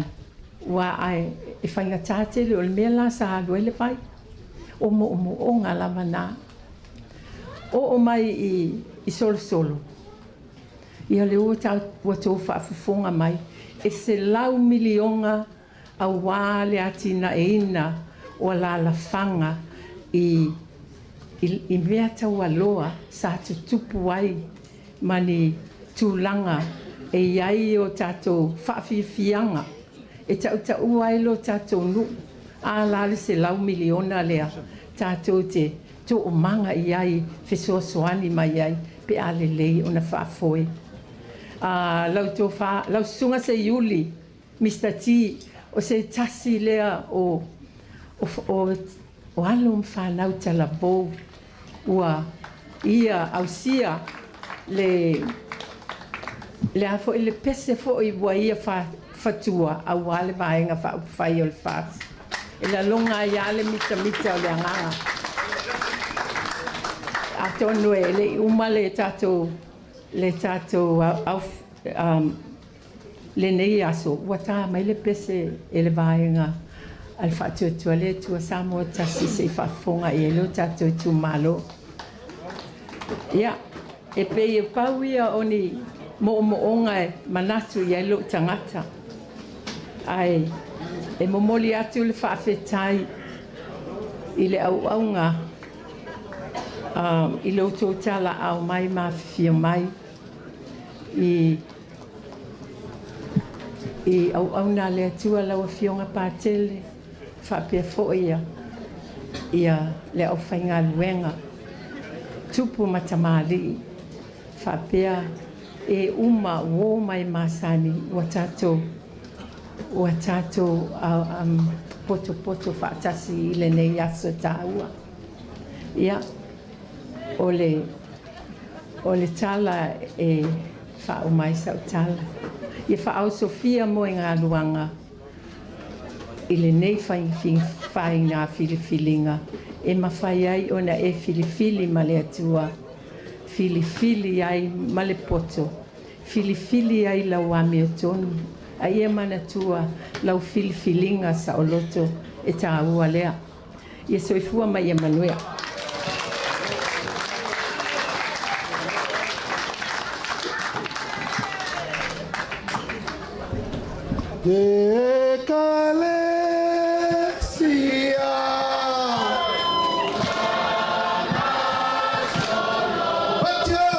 ua ae e faigata tele o le mea la sa alu ai le vai. O moomooga lava na. Oo mai i i Solosolo ia lea ua ua tou faafofoga mai e $100 miliona auā le atinaeina o alalafaga i i mea taualoa sa tutupu ai ma ni tulaga e i ai o tatou faafiafiaga e tautaua ai lo tatou nuu. A la le $100 miliona lea tatou te toomaga i ai fesoasoani mai ai pe a lelei ona faafoe. A lau tofa lau susuga Seiuli Mister T o se tasi lea o o o o alo ma fanau talavou ua ia ausia le le a foi le pese foi ua ia fatua auā le Vaega Faaupufai o le FAST. E laloga ai lava le mitamita o le agaga. Atonu e le i uma le tatou le tatou au lenei aso ua tā mai le pese e le Vaega a le Faatuatua le Atua Samoa Tasi se i faafofoga i ai lo tatou itumalo. Ia, e pei e pau ia o ni moomooga e manatu i ai lou tagata. Ae e momoli atu le faafetai i le auauga i lo outou talaau mai ma afifio mai i i auauna a le Atua lau Afioga Patele faapea foi ia ia le aufaigaluega tupu ma tamalii faapea e uma uō mai masani ua tatou ua tatou potopoto faatasi i lenei aso taua. Ia, o le o le tala e faauma ai sau tala, ia faaosofia moegaluaga i lenei faiga filifiliga e mafai ai ona e filifili ma le Atua, filifili ai ma le poto, filifili ai lau amiotonu, a ia manatua lau filifiliga saoloto e taua lea. Ia soifua ma ia manuia. Ekalesia. Patia.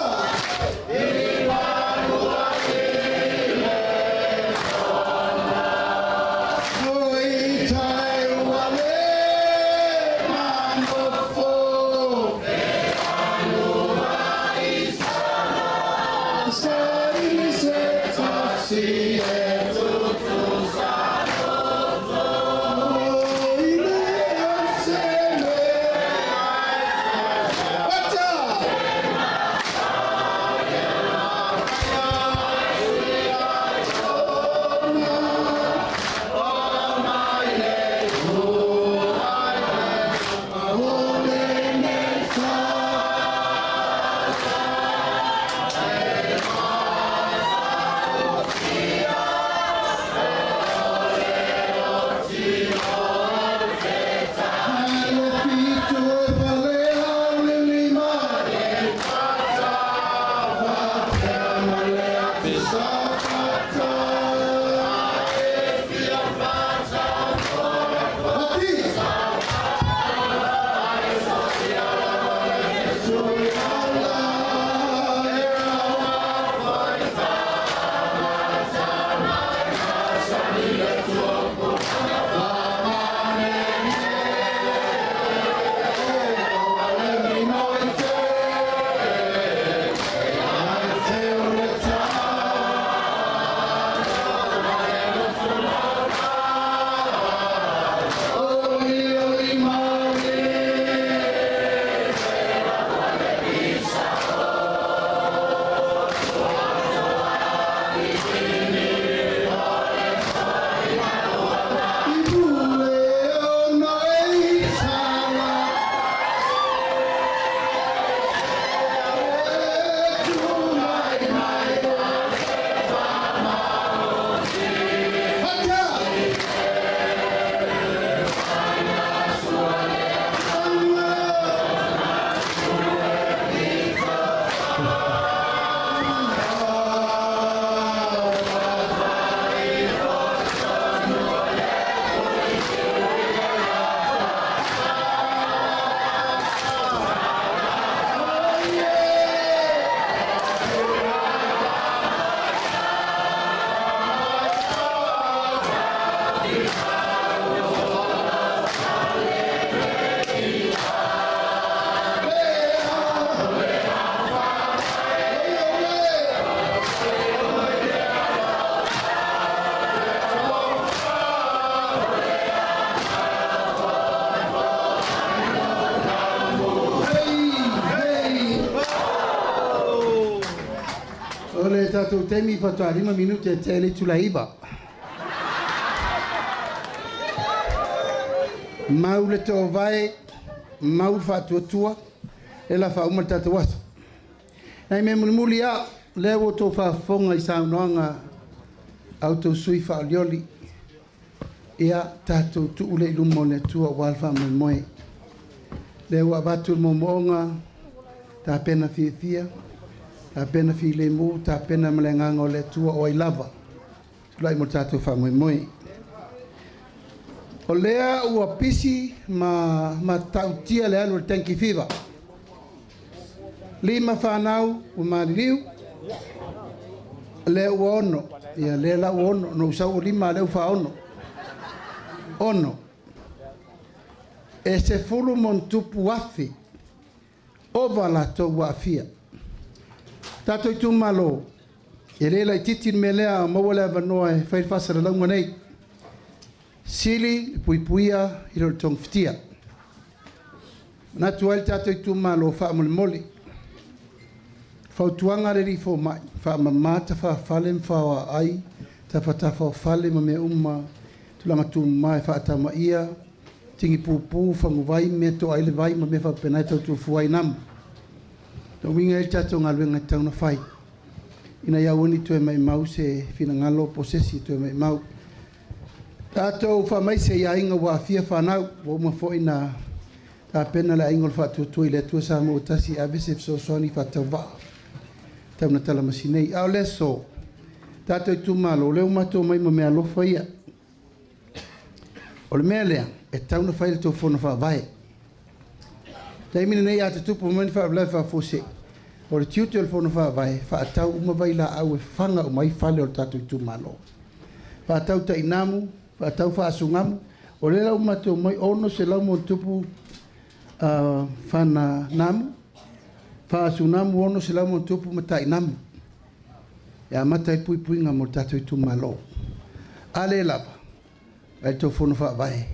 O le tatou taimi faatoa 5 minute e tea i le itula e 9. Mau le toovae, mau le faatuatua, lea o le a faauma le tatou aso. Nai mea mulimuli lava, o lea ua outou faafofoga i saunoaga a outou sui usufono faaolioli, ia tatou tuu lea i luma o le Atua aua le faamoemoe. O lea ua avatu le moomooga, tapena fiafia, tapena filemu, tapena ma le agaga o le Atua o ai lava, tulai mo le tatou faamoemoe. O lea ua pisi ma matautia le alu o le Tanky Fever. 5 fanau ua maliliu, lea ua 6. Ia lea la ua 6, na ou sau ua 5 a o lea ua faaono. 6. E 10+ ova latou ua aafia. Tatou itumalo, e le laitiiti le mea lea a maua le avanoa e fai le faasalalauga nei. Sili le puipuia i lo le togafitia. Manatu ai le tatou itumalo faamolemole. Fautuaga a le alii fomai, faamama tafafale ma faoaai, tafatafa o fale ma mea uma, tulaga tumama e faatamaia, tigipupu, faguvai, mea e toa ai le vai ma mea faapena e tautuafua ai namu. Na uiga ai le tatou galuega e tatau ona fai, ina ia aua ne i toe maumau se finagalo po o se isi e toe maumau. Tatou faamaise i aiga ua aafia fanau, ua uma foi na tapena le aiga o le Faatuatua i le Atua Samoa ua tasi e ave se fesoasoani faatauvaa tau na talamasi nei. A o le aso, tatou itumalo, o lea ua matou omai ma meaalofa ia. O le mea lea, e tatau ona fai le tou fono faavae. Taimi lenei a tutupu mai ni faalavelave faafuasei, o le tiute o le fono faavae, faatau uma vailaau e faga uma ai fale o le tatou itumalo. Faatau tainamu, faatau faasugamu, o lea la ua matou omai 600+ fana namu, faasugamu 600+ ma tainamu. E amata ai puipuiga mo le tatou itumalo. A le lava, ai le tou fono faavae,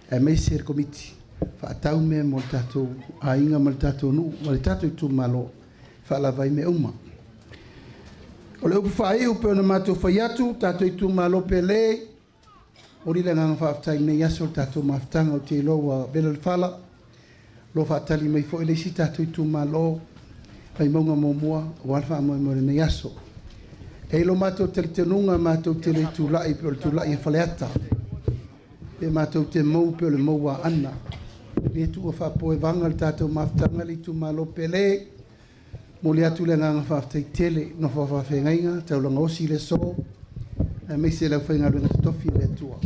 aemaise le komiti, faatau mea mo le tatou aiga ma le tatou nuu ma le tatou itumalo, faalava ai mea uma. O le upu faaiu pei ona matou fai atu, tatou itumalo pele, momoli le agaga faafetai i lenei aso i le tatou mafutaga, ou te iloa ua vela le fala, o lo o faatali mai foi le isi tatou itumalo, Vaimauga 1, aua le faamoemoe o lenei aso. E i ai lo matou talitonuga matou te le tulai pei o le tulai a Faleata, pe matou te mou pei o le mou a Aana. E le tuua faapoevaga le tatou mafutaga le itumalo pele. Momoli atu le agaga faafetai tele i nofo a faafeagaiga, taulaga osi i le aso, aemaise le aufaigaluega totofi a le Atua.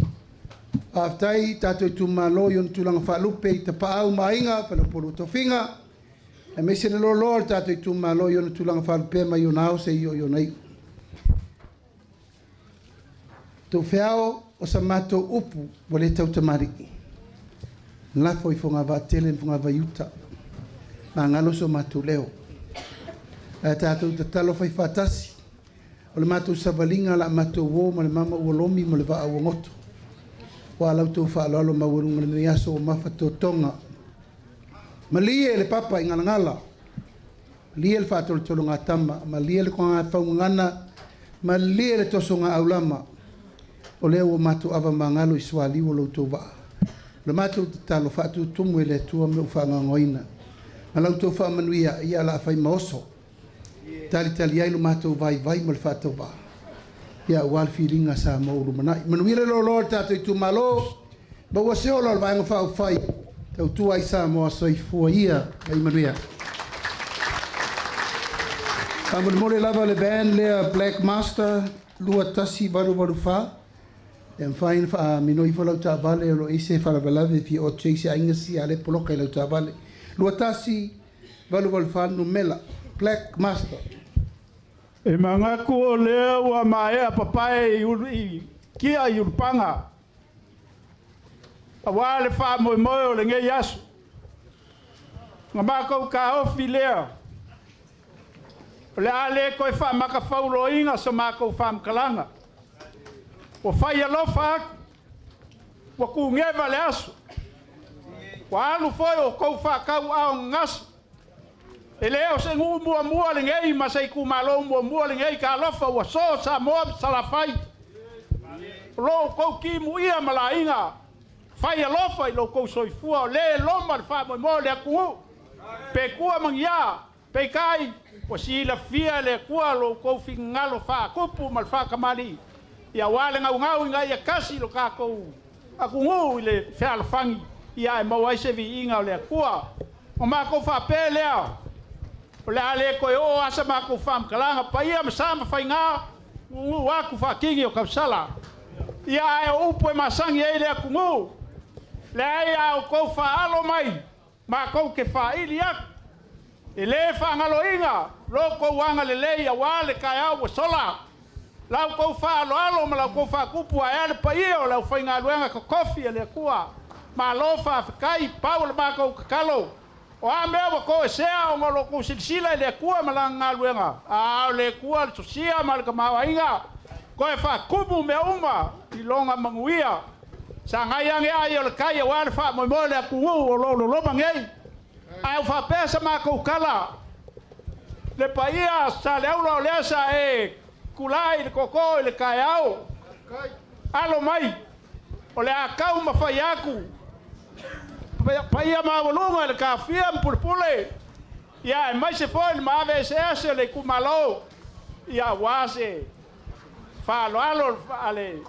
Faafetai tatou itumalo i ona tulaga faalupe i Tapaau ma Aiga, Faleupolu o Tofiga, aemaise le loaloa o le tatou itumalo i ona tulaga faalupea mai ona ao seia oo i ona iu. Toufeao o sa matou upu ua le tautamalii, lafo i fogavaa tele ma fogavai uta, magalo so matou leo. Ae tatou tatalo fai faatasi, o le matou savaliga o le a matou o ma le mama ua lomi ma le vaa ua goto. Ua lau tou faaaloalo maualuga i lenei aso ua mafatotoga. Malie le papa i galagala, malie le faatolotologatama, malie le faugagana, malie le tosoga aulama. O lea ua matou avamagalo i sualiu o lo outou vaa. O le matou tatalo faatutumu e le Atua mea ua faagaogoina. Ma la outou faamanuia ia o le a fai ma oso. Talitali ai lo matou vaivai ma le faatauvaa. Ia aua le filiga a Samoa ua lumanai. Manuia le loaloa o le tatou itumalo. Maua se ola o le Vaega Faaupufai. Tautua ai Samoa, soifua ia ma ia manuia. Faamolemole lava le band lea Black Master 21884. E mafai ona faaminoi ifo lau taavale o lo o i ai se faalavelave e fia oo atu ai se aiga si a lea e poloka i lau taavale. 21884 numera Black Master. E manatu o lea ua maea papae i ulu i kia i Ulupaga, aua le faamoemoe o lenei aso. Na matou taofi lea, o le a le toe faamatafauloina sa matou faamatalaga. Ua fai alofa atu, ua tuneva le aso, ua alu foi o tou faatauaogagasa. E lē o se nuu muamua lenei ma se itumālō muamua lenei talofa ua sō Samoa ma Salafai. O lo outou timuia ma laiga fai alofa i lo outou soifua o lē loma le faamoemoe o le atunuu. Pe tua ma niā, peitai ua silafia e le Atua lo outou finagalo faatupu ma le faatamalii ia auā le gaugau ina ia tasi lo tatou atunuu i le fealofani ia ae maua ai se viiga o le Atua. O matou faapea lea, o le a le toe oo lava sa matou faamatalaga paia ma sa ma faigā nuunuu atu faatini o tausala. Ia ae o upu e masani ai le atunuu, leai a outou faaalo mai, matou te faaili atu. E lē faagaloina lo outou agalelei auā le taeao ua sola. La outou faaaloalo ma la outou faatupu ae a le paia o le aufaigaluega totofi a le Atua. Malo faafetai, pau o le matou tatalo. O a mea ua toesea ona o lo outou silasila i le Atua ma Lana galuega, a o le Atua le sosia ma le tamaoaiga, toe faatumu mea uma i lona manuia. Sagai ane ai o le tai auā le faamoemoe o le atunuu o lo o loloma nei. Ae ua faapea sa matou tala, le paia Saleaula o lea sa e tulai i le tootoo i le taeao, alo mai, o le a taumafai atu, paia maualuga i le taofia ma pulepule, ia aemaise foi le maave eseese o le itumalo, ia aua se faaaloalo a le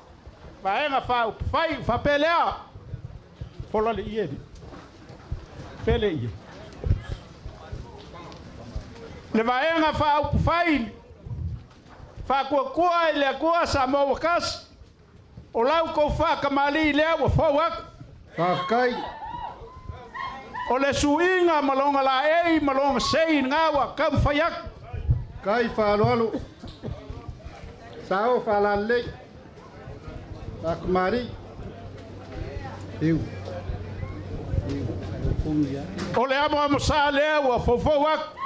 Vaega Faaupufai. Faapea lea, fola le ie, fele ie. Le Vaega Faaupufai Faatuatua i le Atua Samoa ua tasi, o la outou faatamalii lea ua fou atu. Faafetai. O le suiga ma lona laei ma lona sei lena ua taumafai atu. Kai faaaloalo. Sao faalalelei. Faatamalii. Eu. O le amoamosā lea ua foufou atu.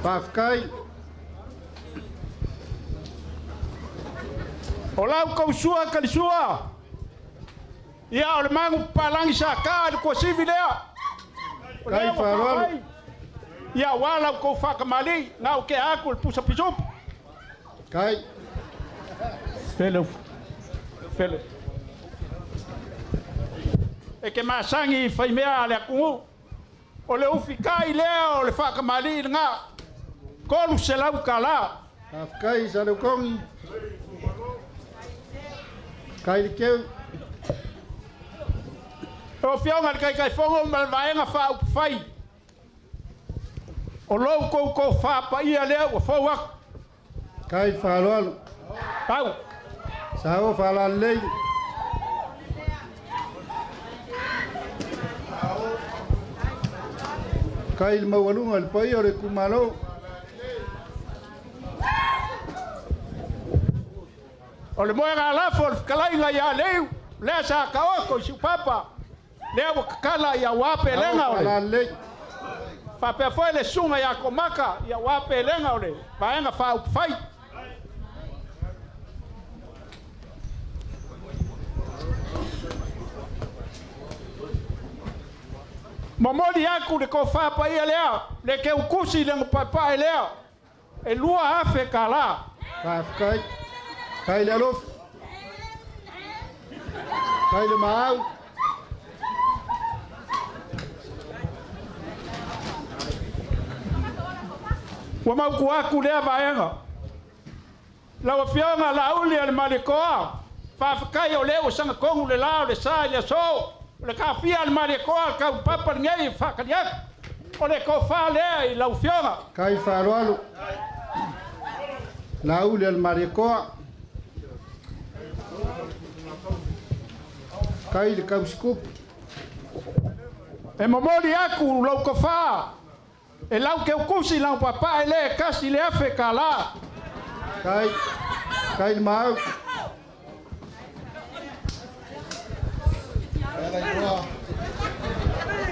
Faafetai. O la outou sua talisua, ia o le magu papalagi sa ta i le tuasivi lea. O lea ua faapai, ia aua la outou faatamalii, na o tea atu le pusa pisupu. Kai. Fele, fele. E ke masani i faimea a le atunuu. O le ufikai lea o le faatamalii lena, $300. Faafetai Saleukogi. Kai le keu. Lau Afioga i le Taitaifono ma le Vaega Faaupufai, o lo outou tofa paia lea ua fou atu. Kai faaaloalo. Pau. Sao faalalelei. Kai le maualuga i le paia o le itumalo. O le moega lafo o le fetalaiga ia Leiu, lea sa taoto i Siupapa, lea ua tatala i aua pelega o le faapea foi le susuga ia Komaka i aua pelega o le Vaega Faaupufai. Momoli atu le tofa paia lea, le teutusi i le gapaepae lea, e $2,000. Faafetai. Kai le alofa. Kai le maau. Ua mautu atu lea vaega. Lau Afioga Laauli a le Malietoa, faafetai o lea ua sagatonu le la o le sa i le aso. O le taofia a le Malietoa le taupapa lenei e faatali atu. O le tofa lea i lau Afioga. Kai faaaloalo. Laauli a le Malietoa. Kai le kausikupu. E momoli atu lou tofa e lau teutusi lau papae le e $1,000. Kai, kai le maau.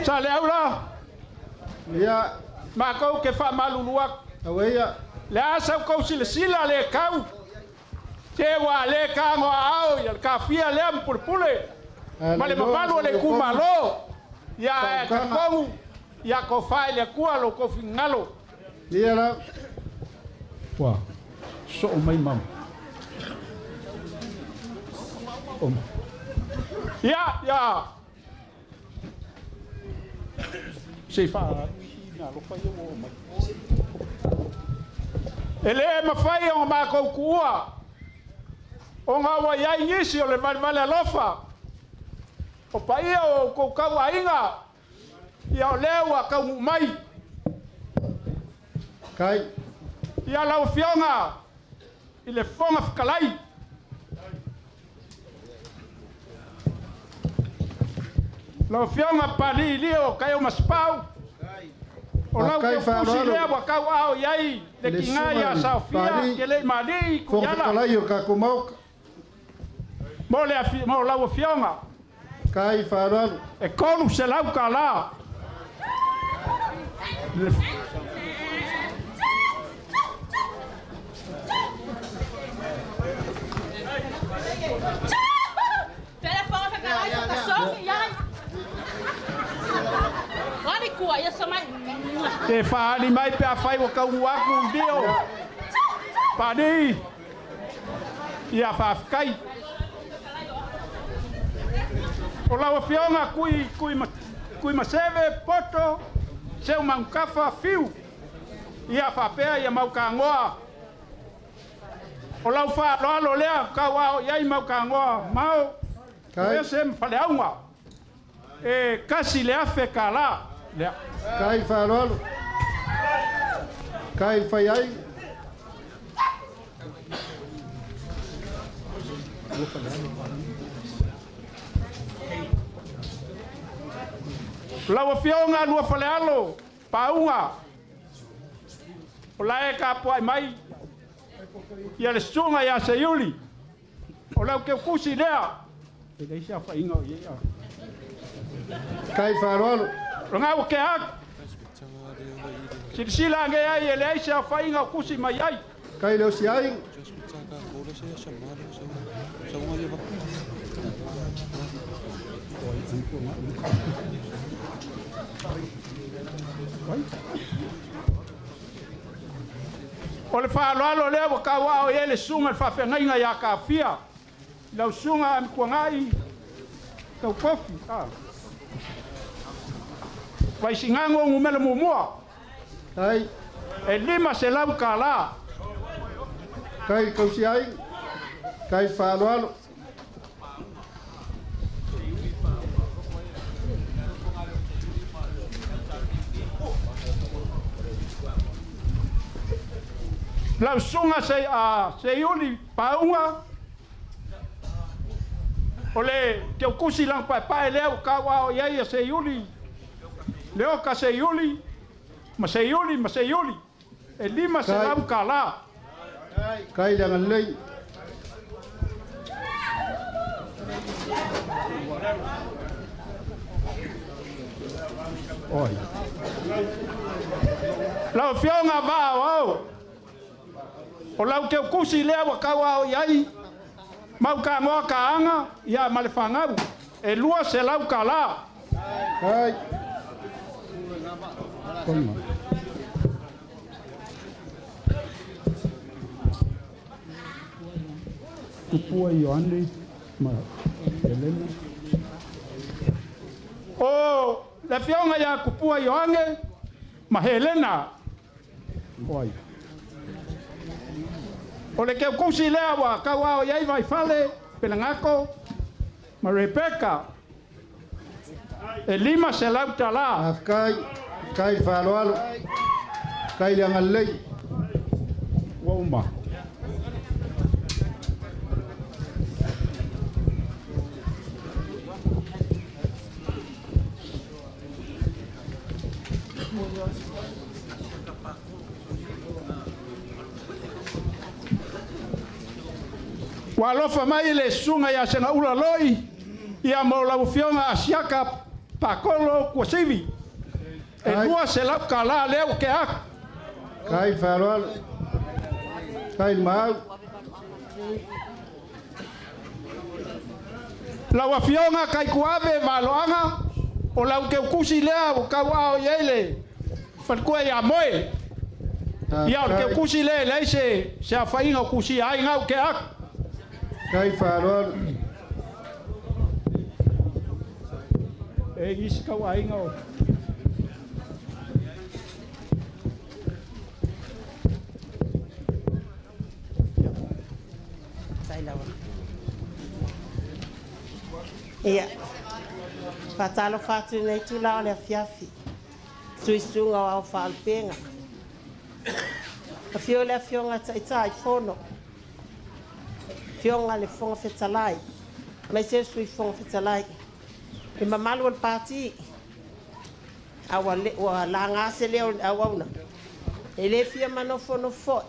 Saleaula. Ia. Matou ke faamalulu atu. Aueia. Le a sau kou silasila le kau. Se ua le tagoaao ia le tafia lea ma pulepule ma le mamalu o le itumalo. Ia ae talitonu ia tofa i le Atua lo outou finagalo. Ia la. Ua soo mai mama. Ia, ia. Se i faa E le mafai ona matou tuua ona ua i ai nisi o le valevale alofa o paia o outou tauaiga, ia o lea ua taunuu mai. Kai. Ia lau Afioga i le Fofoga Fetalai, lau Afioga Palii Lio Kaeo Masipau, o lau teukusi lea ua tauaao i ai le tiga ia Saofia Keleimalii Fofoga Tuiala Fetalai o le tatou Maota. mo le mo lau Afioga. Kai faaaloalo. E 300 tala. Te faali mai pe afai ua taunuu atu lio Palii ia faafetai. O lau Afioga Kui Kui Kui Maseve Poto Seu Manutafa Fiu ia faapea ia mautagoa o lau faaaloalo lea tauao i ai mautagoa mao ese ma faleauga e 1,000 tala lea. Kai faaaloalo. Kai fai ai. Lau Afioga Lua Falealo Pauga o lae tapuai mai ia le susuga ia Seiuli o lau teukusi lea e leai se aofaiga o i ai. Kai faaaloalo. O lena ua tea atu. Silasila ane ai e leai se aofaiga o tusi mai ai. Kai le osi ai. O le faaaloalo lea ua tauaao i ai le susuga i le faafeagaiga ia Kafia, i lau susuga Amituanai Tautofi, Vaisigano numera muamua. Kai. E 500 tala. Kai kausi ai. Kai faaaloalo. Lau susuga se a Seiuli Pauga o le teukusi lagopaepae lea ua tauaao i ai ia Seiuli Leoka Seiuli ma Seiuli ma Seiuli e 500 tala. Kai le agalelei. Oi. Lau Afioga Vaaoao, o lau teukusi lea ua tauaao i ai mautagoa kaaga ia ma le fanau e 200 tala. Kai. Tupua Ioane ma Elena. O le afioga ia Tupua Ioane ma Helena. Oi. O le teukusi lea ua tauaao i ai Vaifale, Pelagako ma Rebeka e 500 tala. Kai, kai faaaloalo. Kai le agalelei. Ua uma. Ua alofa mai le susuga ia Segaula Loi ia mo lau Afioga Asiaka Pakolo Kuasivi e 200 tala lea ua tea atu. Kai faaaloalo. Kai le maau. Lau Afioga Kaikuave Valoaga, o lau teutusi lea ua tauaao i ai le faletua ia Moe. Ia, o le teutusi lea e leai se se aofaiga o tusia ai gau tea atu. Kai faaaloalo. E isi tauaiga o Ia, faatalofa atu i lenei itula o le afiafi, suisuga o ao faalupega. Afio le Afioga Taitai Fono, Afioga le Fofoga Fetalai, aemaise le Sui Fofoga Fetalai, le mamalu o le Pati, a ua, ua laga se leo o le auauna, e le fia manofonofo foi.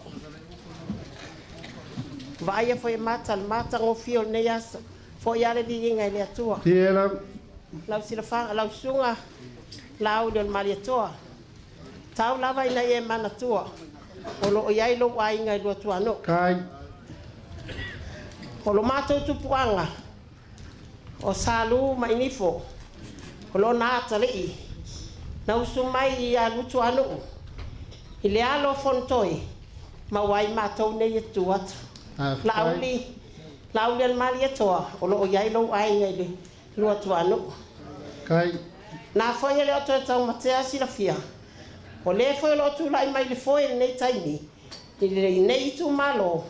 Vaaia foi e mata le matagofie o lenei aso. Foi lava le viiga i le Atua. Lau silafaga, lau susuga Laauli o le Malietoa, tau lava ina ia e manatua o lo o i ai lou aiga i Luatuanuu. O lo matou tupuaga o Salu ma Inifo, o lona atalii na usu mai ia Lutuanuu i le alo o Fonotoe ma ua ai matou nei e tutu atu. Laauli, Laauli o le Malietoa, o lo o i ai lou aiga i le Luatuanuu. Na foi e le o toe taumatea silafia, o le foi o lo o tulai mai le foe i lenei taimi, i lenei itumalo,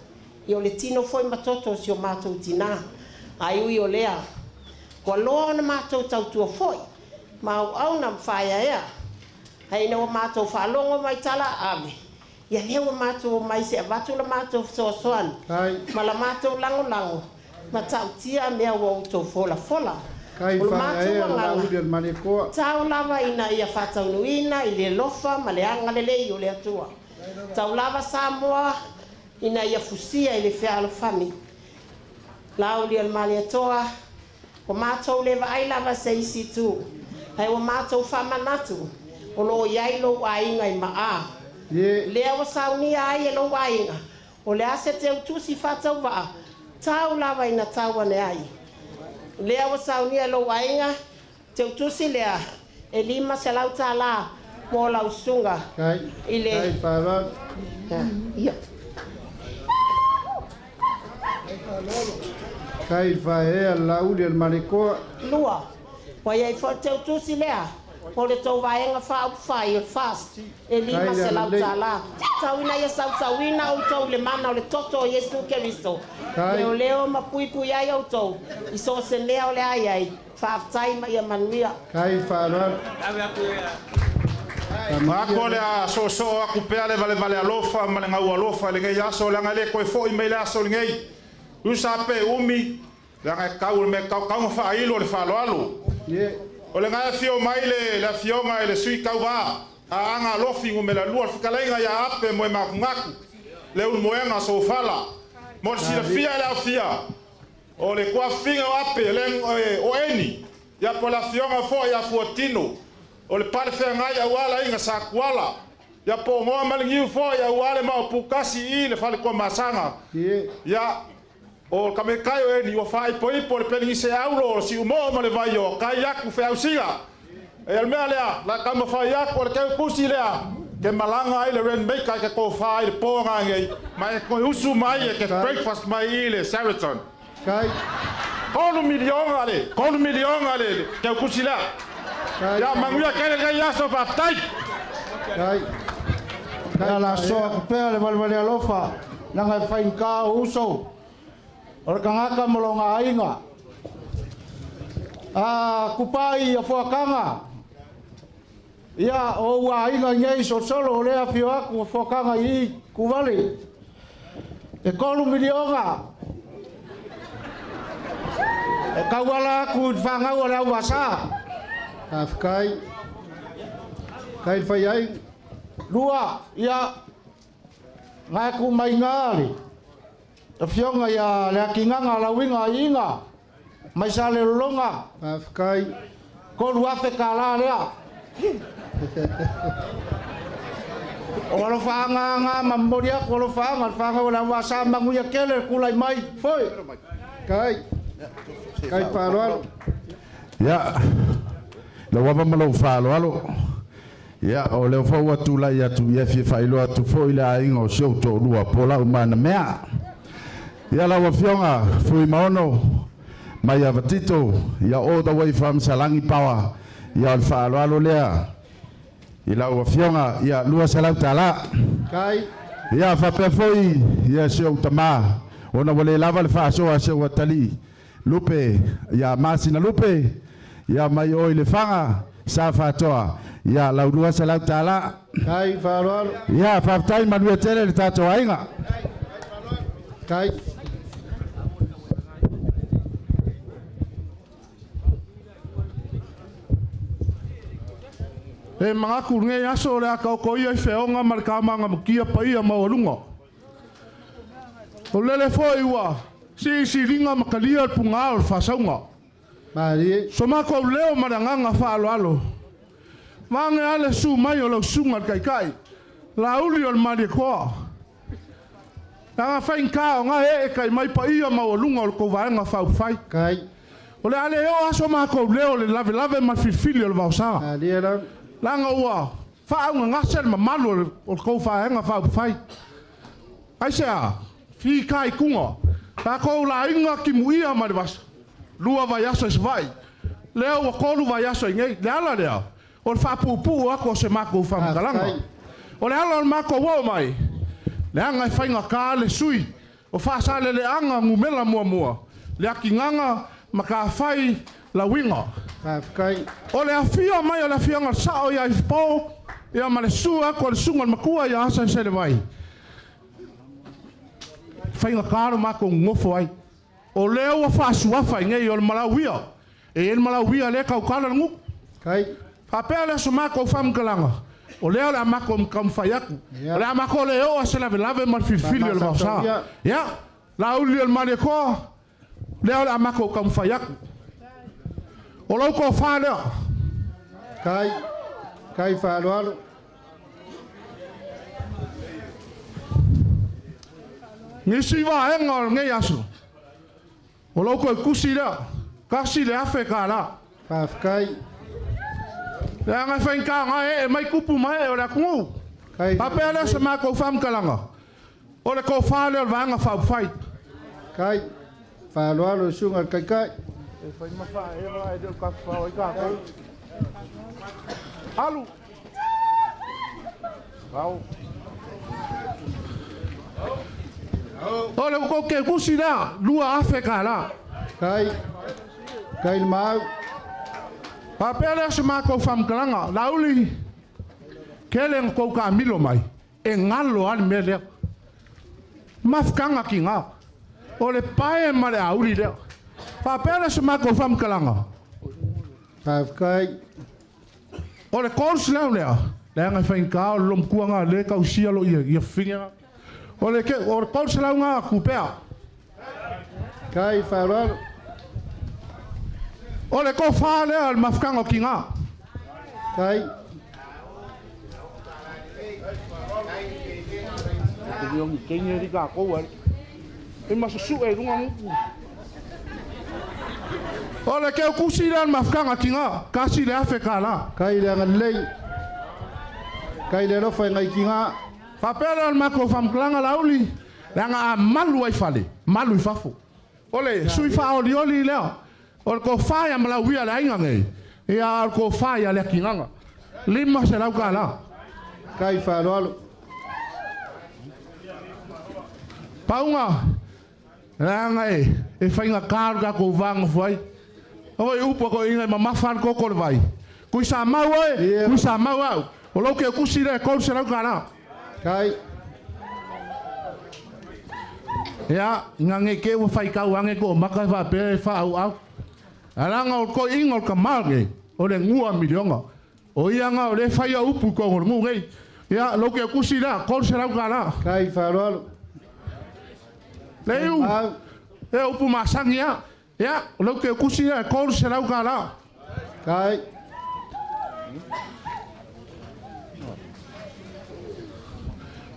ia o le tino foi ma toto o si o matou tinā. Ae ui o lea, ua loa ona matou tautua foi ma auauna ma faaeaea. Ae ina ua matou faalogo mai tala aave, ia lea ua matou omai se avatu la matou fesoasoani ma la matou lagolago ma ta'utia mea ua outou folafola. Kai O lo matou faaea le agaga, Laauli o le Malietoa. tau lava ina ia faataunuuina i le alofa ma le agalelei o le Atua. Tau lava Samoa ina ia fusia i le fealofani. Laauli o le Malietoa, ua matou le vaai lava se isi itu, ae ua matou faamanatu o lo o i ai lou aiga i Maa. Lea ua saunia ai e lou aiga, o le a se teutusi faatauvaa, tau lava ina tau ane ai. Lea ua saunia e lou aiga, teutusi lea e $500 mo lau susuga i le. Kai faaaloalo. Ia. Kai faaea le Laauli o le Malietoa. Lua, ua i ai foi le teutusi lea mo le tou Vaega Faaupufai o le FAST e $500. Tau ina ia sausauina outou i le mana o le toto o Iesu Keriso, leoleo ma puipui ai outou i so o se mea o le a i ai. Faafetai ma ia manuia. Kai faaaloalo. Maako o le a soosoo aku pea le valevale alofa ma le gau alofa i lenei aso, leaga e le toe fo'i mai le aso lenei. Usa pe umi, leaga e tau o le mea tau tau na faailo o le faaaloalo. O le gae afio mai le le afioga i le sui tauva Aana Alofi numera 2 le fetalaiga ia Ape Moematunatu le Ulumoega Sofala. Mo le silafia e le aofia o le tuafafine o Ape le o Eni ia po o le afioga foi ia Fuatino o le pale feagai aua le aiga Sa Tuala ia po o Noa ma le Niu foi aua le Maoputasi i le Fale Tuamasaga ia O ka mekai o eni ua faaipoipo le penigise aulo o Siumoo ma le Vaioa kai aku feausiga. E o le mea lea, la taumafai aku o le keu kusi lea ke malaga ai le Rainmaker e ke tofa ai le po ngangei ma e toe usu mai e ke breakfast mai i le Sheraton. Kai. $3 miliona le, $3 miliona le keu kusi lea. Ia manuia tele lenei aso, faafetai. Kai. Ia la soa aku pea le valevale alofa, leaga e faigata o uso, o le tagata ma lona aiga. A kupai ia fuakaga, ia o ou aiga i nei solosolo o lea afio atu o fuakaga i i Kuvali. E $3 miliona e tauala atu i le fanau a le auvasa. Faafetai. Kai le fai ai. Lua, ia, gae tu mai gā le afioga ia le Akinaga Lauiga Iiga mai Salelologa. Faafetai. $3,000 lea. O alofaaga aga ma momoli atu alofaaga le fagau a le auvāsā manuia tele le tulai mai foi. Kai. Kai faaaloalo. Ia, lau ava ma lou faaaloalo, ia, o lea foi ua tulai atu, ia fia faailoa atu foi le aiga o si ou toalua po o lau manamea. Ia, lau Afioga Fuimaono mai Avatito, ia, all the way from Salagi Power, ia, o le faaaloalo lea i lau Afioga, ia, 200 tala. Kai. Ia, faapea foi, ia, si ou tamā, ona ua le lava le faasoa a si ou atalii, Lupe, ia, Masina Lupe, ia, mai o i Lefaga, sa faatoa, ia, lau 200 tala. Kai faaaloalo. Ia, faafetai manuia tele le tatou aiga. Kai. E manatu lenei aso o le a taoto ia i feaoga ma le tamaga matia paia maualuga. O lele foi ua siisiliga ma talia le pugā o le faasauga. So matou leo ma le agaga faaaloalo, vaeane lava le susu mai o lau susuga i le Taitai, Laauli o le Malietoa, leaga faigata o na e eetai mai paia maualuga o le tou Vaega Faaupufai. O le a le oo lava so matou leo i le lavelave ma le filifili o le vaosa, leaga ua faaaaogagase le mamalu o le tou Vaega Faaupufai. Aisea? Fitaituga. Tatou laiga timuia mai le vasa, 2 vaiaso i Savaii, lea ua 3 vaiaso i inei. Le ala lea o le faapuupuu atu o se matou faamatalaga. O le ala o le matou oo mai, leaga e faigata le sui o Faasaleleaga numera muamua, le atigaga ma tafai lauiga. O le afio mai o le Afioga i le Sao ia Ifipo, ia ma le susu atu o le susuga i le Matua ia Asa Selevai, faigata lo matou nonofo ai. O lea ua faasuafa i nei o le Malauia. E i ai le Malauia lea e tautala le gutu. Faapea lea o se matou faamatalaga, o lea o le a matou taumafai atu. O le a matou le oo lava se lavelave ma le filifili o le vaosa. Ia, Laauli o le Malietoa, lea o le a matou taumafai atu. O lau tofa lea. Kai, kai faaaloalo. Nisi vaega o lenei aso, o lou toe tusi lea, 1,000 tala. Faafetai. Leaga e faigata na ee mai tupu ma ee o le atunuu. Faapea lea o se matou faamatalaga, o le tofa lea o le Vaega Faaupufai. Kai, faaaloalo i le susuga i le Taitai. E fai ma faaeva ae le o tafafao ai tatou. Alu! O le tou kegusi lea, 2,000 tala. Kai, kai le maau. Faapea lea o se matou faamatalaga, Laauli, tele na tou taamilo mai, e galo lava le mea lea. Mafutaga tiga. O le pae ma le auli lea. Faapea lea o se matou faamatalaga. Faafetai. O le course lea lea, leaga e faigata o le lomatua na lea e tausia lo ia ia fafine. O le o le course lau na kupea. Kai faaaloalo. O le tofa lea o le mafutaga o tiga. Kai. O le keukusi lea o le mafutaga tiga, 1,000 tala. Kai le agalelei. Kai le alofa i ngai tiga. Faapea lea o le matou faamatalaga Laauli, leaga a malu ai fale, malu i fafo. O le sui faaolioli lea, o le tofa ia Malauia le aiga nei, ia a o le tofa ia Leatigaga. 500 tala. Kai faaaloalo. Pauga, leaga e faigata lo tatou va nofo ai. Oi upu a toeaiina e mamafa lava le toto o le vai. Tuisamau oe, Tuisamau au. O lou keukusi lea e 300 tala. Kai. Ia, ina ne i te i ua faitau ane toomaka e faapea e faaauau. Ae leaga o le toeaina o le tama lenei, o le gua miliona. O ia na o lea e faia upu i totonu o le nuu nei. Ia, lou keukusi lea, 300 tala. Kai faaaloalo. Leiu, e upu masani lava. Ia, o lou keukusi lea e 300 tala. Kai.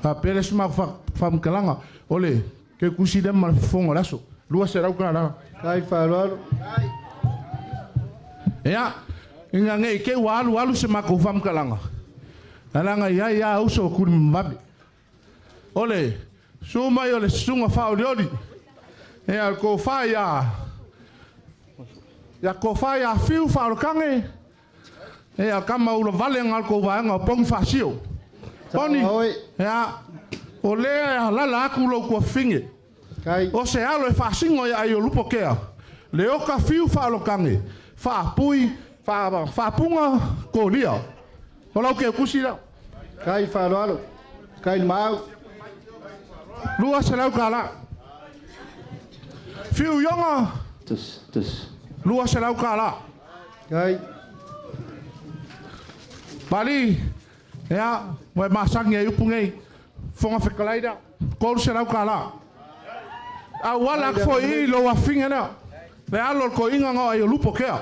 Faapea lea se matou faamatalaga o le kekusi lea ma le fofoga o le aso. 200 tala. Kai faaaloalo. Ia, ina ne i te i ua alualu se matou faamatalaga, leaga e i ai lava uso o Tulimavave. O le susu mai o le susuga faaolioli, ia, o le tofa ia ia tofa ia Fiu Faaolokage, ia, o tama ulavale na o le tou vaega o Pogi Faasio. Poni, ia, o lea e alaala atu lou tuafafine. O se alo e faasino ia Aiolupo Kea, Leota Fiu Faaolokage, Faapui, Faapuga Kolia. O lau keukusi lea. Kai faaaloalo. Kai le maau. 200 tala. Fiu Ionga. 200 tala. Kai. Pali, ia, ua e masani ai upu nei, Fofoga Fetalai lea, 300 tala. Auala atu foi i i lou afine lea, le alo o le toeaina na o Aiolupo Kea.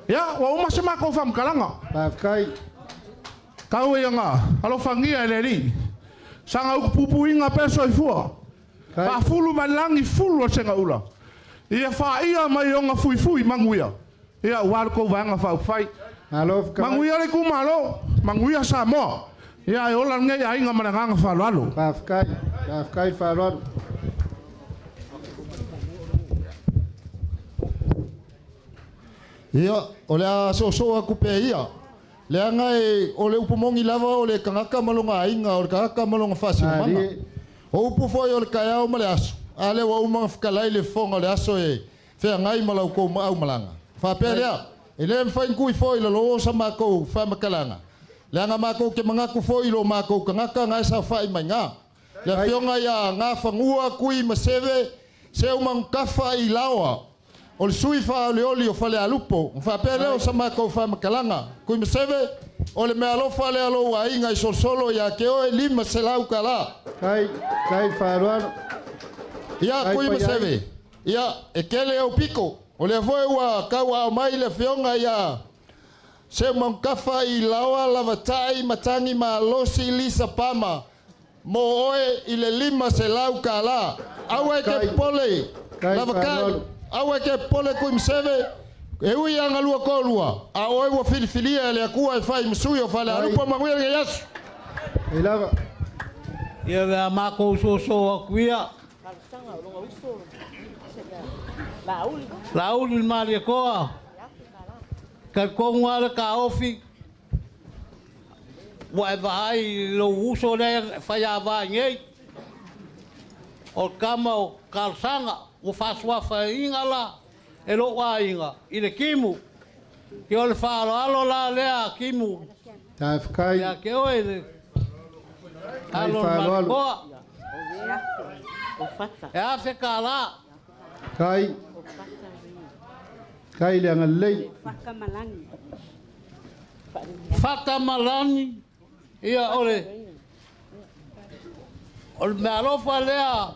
Ia, ua uma se matou faamatalaga. Faafetai. Tau ia na alofagia e le Alii. Saga utu puipuiga pea soifua. Faafulu mai le lagi fulu o le segaula. Ia faia mai ona fuifui manuia. Ia aua le tou Vaega Faaupufai. Manuia le itumalo, manuia Samoa. Ia e ola lenei aiga ma le agaga faaaloalo. Faafetai. Faafetai faaaloalo. Ia, o le a soosoo atu pea ia, leaga e, o le upu moni lava o le tagata ma lona aiga, o le tagata ma lona faasinomaga. O upu foi o le taeao ma le aso, a lea ua uma ona fetalai le fofoga o le aso e feagai ma la outou aumalaga. Faapea lea, e le mafai ona tui foi i lalo o sa matou faamatalaga, leaga matou te manatu foi i lo matou tagata na e saofai mai na. Le afioga ia Gafanua Kui Maseve Seumanutafa i Laoa, o le sui faaolioli o Falealupo, ona faapea lea o sa matou faamatalaga, Kui Maseve, o le meaalofa lea a lou aiga i solosolo ia te oe 500 tala. Kai, kai faaaloalo. Ia, Kui Maseve, ia, e tele ou pito, o lea foi ua tauaao mai le afioga ia Seumanutafa i Laoa Lavatai Matagi Malosi Lisa Pama, Mo oe i le 500 tala. Aua e te popole, Lavakai, aua e te popole Tuimaseve, e ui a galua toalua, a o oe ua filifilia e le Atua e fai ma sui o Falealupo. Manuia lenei aso. Ei lava. Ia le a makou soso atu ia. Laauli le Malietoa, talitonu lava le taofi Ua e vaai i lou uso lea e faiava ai nei, o le tama o Talosaga, ua faasuafaina la e lou aiga i le timu. Ia o le faaaloalo la lea a Timu ia te oe le alo o le Malietoa. E $1,000. Kai. Kai le agalelei. Fata Malani, ia o le o le meaalofa lea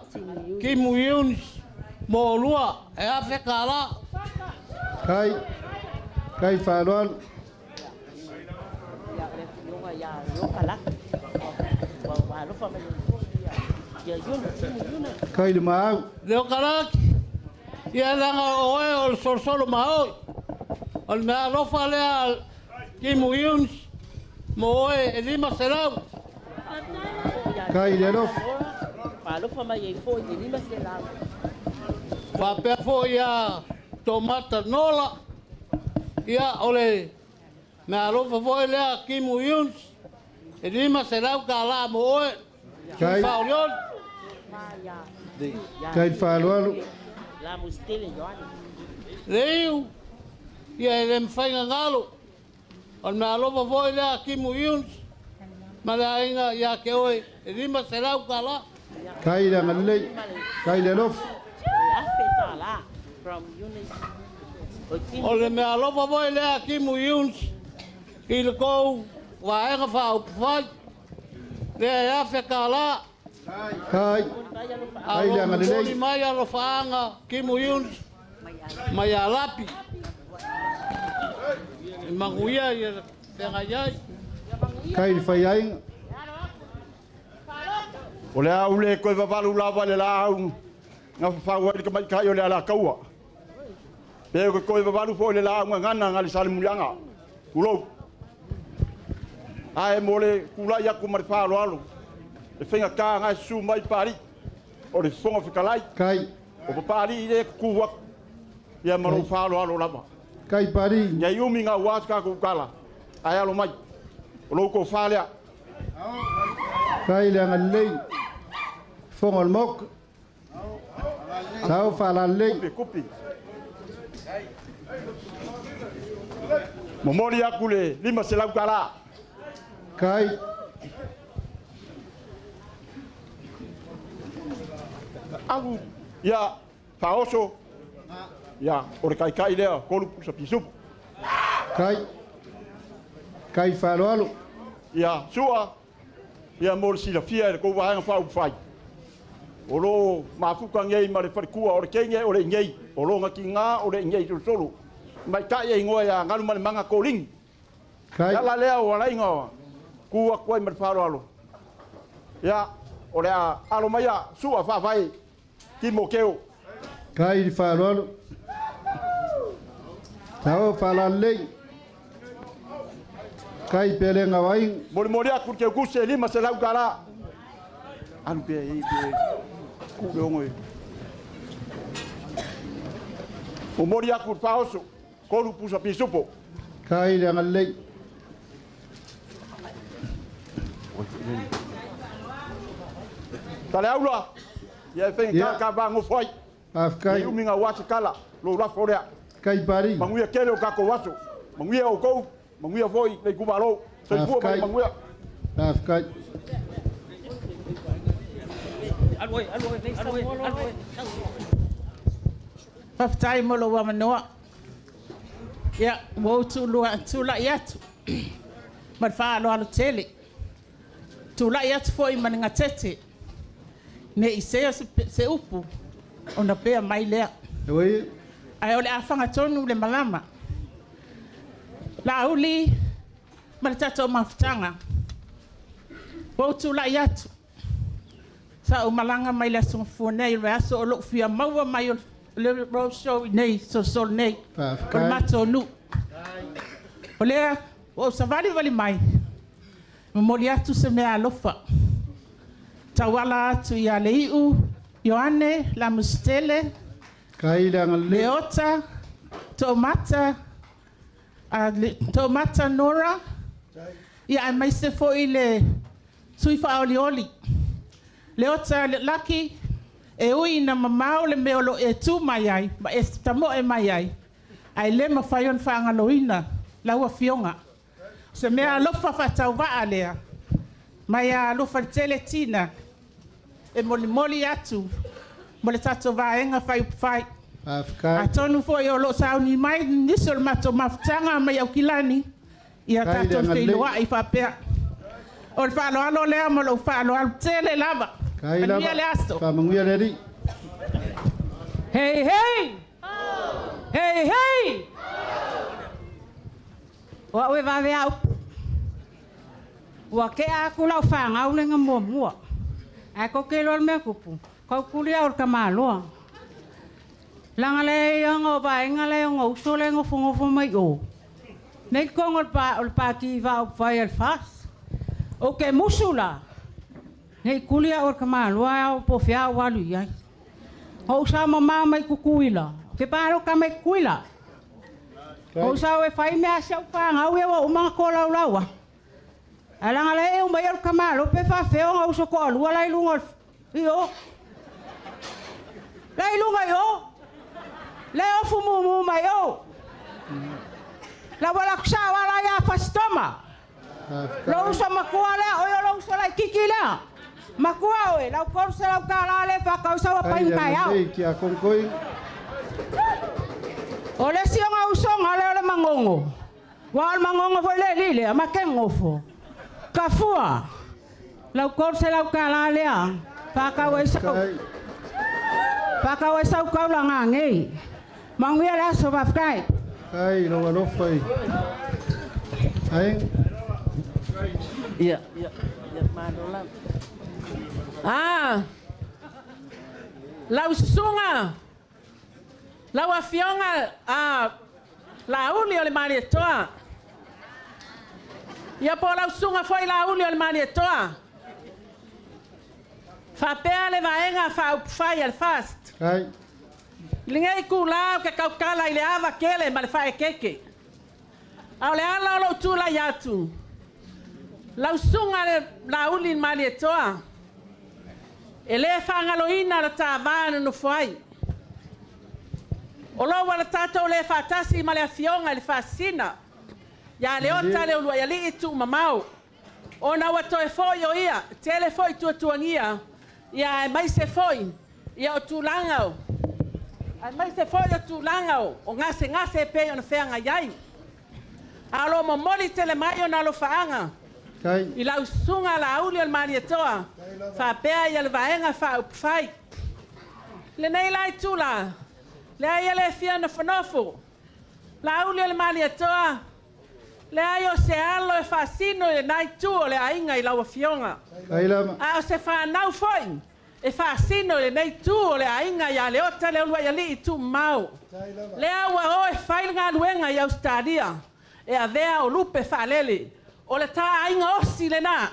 Kimu Yunis mo olua e $1,000. Kai, kai faaaloalo. Kai le maau. Leo Kalaki, ia leaga o oe o le solosolo maoi. O le meaalofa lea Kimu Yunis mo oe e 500. Kai le alofa. Faapea foi ia Tomata Nola, ia o le meaalofa foi lea Kimu Yunis e $500 mo oe, sui faaolioli. Kai le faaaloalo. Leiu, ia e le mafai ona galo. O le meaalofa foi lea a Kimu Yunis ma le aiga ia te oe e $500. Kai le agalelei. Kai le alofa. O le meaalofa foi lea a Kimu Yunis i le tou Vaega Faaupufai lea e $1,000. Kai. Kai le agalelei. Mai alofaaga Kimu Yunis mai Alapi. I manuia ia feagai ai. Kai le faiaiga. O le a ou le toe vavalu lava i le laau na fafau ai le tamaitai o le Alataua. Pe ou te toe vavalu foi i le laau gagana na le Salemuliaga. Tulou. Ae mo le tulai atu ma le faaaloalo, le faigata na e susu mai Papalii, o le Fofoga Fetalai. Kai. O Papalii lea e tutu atu. Ia ma lou faaaloalo lava. Kai Papalii. Ne i umi gaua se tatou tala, ae alo mai. O lou tofa lea. Kai le agalelei. Fofoga o le Maota. Sao faalalelei. Kupi, kupi. Momoli atu le 500 tala. Kai. Alu, ia, faaoso, ia, o le taitai lea, tolu pusa pisupu. Kai. Kai faaaloalo. Ia, Sua, ia mo le silafia e le tou Vaega Faaupufai, o lo o mafuta nei ma le faletua o le teine o le inei, o lona tiga o le inei solosolo. Tamaitai e igoa ia Galumalemana Kolini. Kai. Le ala lea ua ala ai ona tu atu ai ma le faaaloalo. Ia, o le a alo maia Sua faavae Timoteo. Kai le faaaloalo. Sao faalalelei. Kai pelega o aiga. Molimoli atu le Teukuse e 500 tala. Alu pea i pe ku le ongo e. Momoli atu le faaoso, tolu pusa pisupo. Kai le agalelei. Taleaula, ia e faigata ka va gofo ai. Faafetai. Nei umi gaua se tala, lou lafo lea. Kai Pari. Manuia tele o tatou aso. Manuia outou, manuia foi le itumalo. Soifua ma ia manuia. Faafetai. Faafetai mo lou avanoa. Ia, ua ou tulai atu ma le faaaloalo tele. Tulai atu foi ma le gatete, ne i sea se upu ona pea mai lea. Ae o le a fagatonu le malama. Laauli ma le tatou mafutaga, ua ou tulai atu, sa ou malaga mai le Aso Gafua nei, o le aso o lou fia maua mai o le road show i nei, solosolo nei, o le matou nuu. O lea ua ou savalivali mai, momoli atu se meaalofa, tauala atu ia Leiu, Ioane, Lamositele, Leota, Toomata, Toomata Nora, ia aemaise foi le sui faaolioli, Leota Laki, e ui ina mamao le mea o lo o e tu mai ai ma e tamoe mai ai, ae le mafai ona faagaloina lau Afioga. O se mea alofa faatauvaa lea, mai a alofa tele Tina e molimoli atu mo le tatou vaega faiupufai. Atonu foi o lo o sauni mai nisi o le matou mafutaga mai Aukilani, ia tatou feiloai faapea. O le faaaloalo lea ma lou faaaloalo tele lava. Manuia le aso. Faamanuia le Alii. Hei hei! Hei hei! O au e vave a upu. Ua tea atu lau fanau lenga muamua. Ae tou te iloa le mea tupu, kaukuli au i le tamaloa. Leaga le ianga o vaega lea ona uso lea e nofonofo mai o. Nei totonu o le pati faaupufai a le FAST. Ou te musu la, nei kuli au e le tamaloa ao po o fea au alu i ai. Na ou sao mamao mai Tutuila, ou te palota mai Tutuila. Ou sao e fai mea a si au fanau ia ua uma ona tolaulau atu. Ae leaga la e uma ia o le tamaloa pe faafefea ona uso toalua la i luga o le i o. La i luga i o. Le ofu mumu mai o. La ua latou sao ala ia Fasitoma. Lou uso matua lea, oi o lou uso laitiiti lea. Matua oe, lau 300 tala lea e faatau sau apai ma taeao. O le isi ona usoga lea o le Magogo. Aua o le Magogo foi le alii lea, ma te nofo. Tafua, lau 300 tala lea, faatau ai sau, faatau ai sau taulaga nei. Manuia le aso, faafetai. Faafetai i lou alofa i Aiga. Ia, ia, malo lava. Ah, lau susuga, lau afioga a Laauli o le Malietoa. Ia po o lau susuga foi Laauli o le Malietoa. Faapea le vaega faaupufai a le FAST. I lenei itulā ou te tautala i le ava tele ma le faaeteete. A o le ala o lou tulai atu, lau susuga le Laauli le Malietoa, e le faagaloina le ta va nonofo ai. O lo ua tatou le faatasi ma le afioga i le Faasisina ia Leota Leuluaialii Tuumamao, ona ua toe foi o ia, tele foi tuatuagia, ia aemaise foi ia o tulaga o aemaise foi o tulaga o gasegase e pei ona feagai ai. A o lo o momoli tele mai ona alofaaga i lau susuga Laauli o le Malietoa faapea ia le Vaega Faaupufai. Lenei la itula, leai e le fia nofonofo. Laauli o le Malietoa, leai o se alo e faasino i lena itu o le aiga i lau afioga. A o se fanau foi e faasino i lenei itu o le aiga ia Leota Leuluaialii Tuumamao. Lea ua o e fai le galuega i Ausetalia e avea o lupe faalele. O le ta aiga osi lena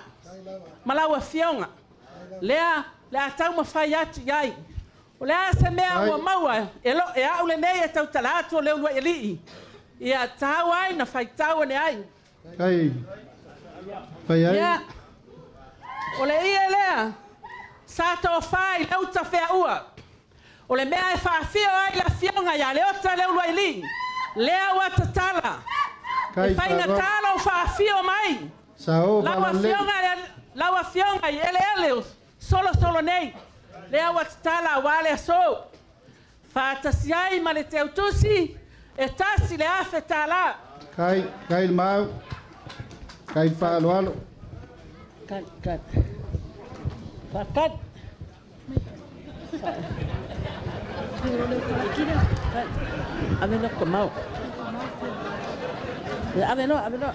ma lau afioga. Lea le a taumafai atu i ai. O le a se mea ua maua e, lo, e au lenei e tautala atu o Leuluaialii, ia tau ai na faitau ane ai. Kai. Fai ai. Ia, o le ie lea, sa tofā i le uta feaua. O le mea e faafio ai le afioga ia Leota Leuluaialii, lea ua tatala. E faigata lou faafio mai. Sao Lau afioga, lau afioga i eleele o solosolo nei, lea ua tatala aua le aso. Faatasi ai ma le teutusi e $1,000. Kai, kai le mau. Kai faaaloalo. Kai, kai. Faakali. Ave no kamau. Ave no, ave no.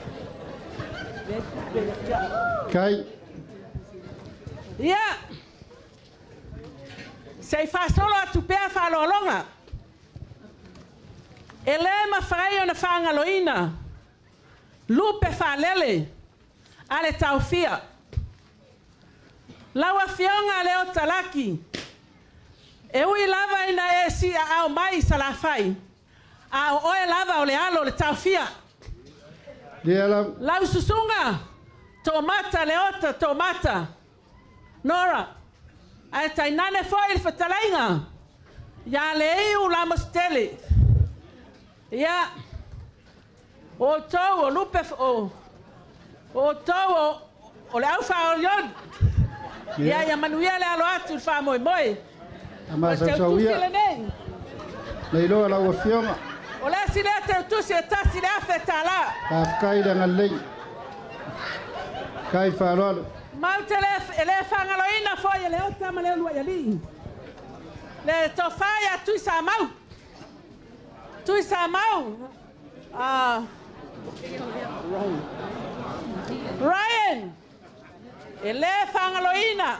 Kai. Ia. Se i faasolo atu pea faaaloaloga. E lē mafai ona faagaloina lupe faalele a le taofia. Lau afioga Leota Laki, e ui lava ina e siaao mai i Salafai, a o oe lava o le alo o le taofia. Lau susuga Toomata Leota Toomata Nora, ae tainane foi le fetalaiga ia Leiu Lamositele. Ia, o outou o lupe, o outou o le aufaaolioli. Ia, ia manuia le alo atu i le faamoemoe. O le teutusi lenei. Leiloa lau afioga. O le isi lea teutusi e $1,000. Faafetai le agalelei. Kai faaaloalo. Matou te le, e le faagaloina foi e Leota ma Leuluaialii le tofa ia Tuisamau. Tuisamau, Ryan, e le faagaloina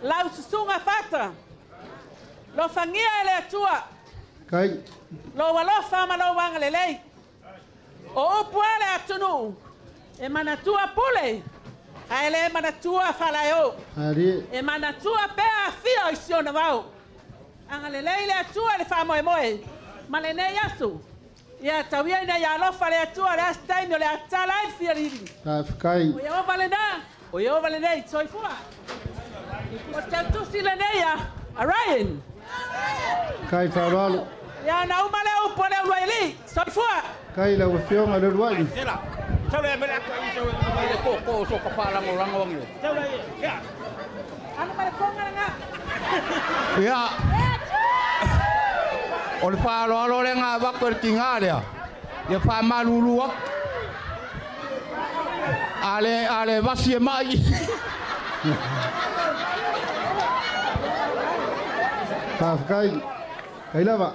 lau susuga Fata. Lofagia e le Atua. Kai. Lou alofa ma lou agalelei. O upu a le atunuu, e manatua pule, ae le manatua faalaeo. E manatua pea afio i si ona vao. Agalelei le Atua i le faamoemoe ma lenei aso. Ia tau ia ina ia alofa le Atua o le a se taimi o le a tatala ai le fialili. Faafetai. O Ieova lena, o Ieova lenei, soifua. O le tautusi lenei a Ryan. Kai faaaloalo. Ia ona uma lea upu a Leuluaialii. Soifua. Kai lau afioga Leuluai. Ia, o le faaaloalo lea na avatu e le tiga lea, ia faamalulu atu. A le, a le vasi e mai. Faafetai. Kai lava.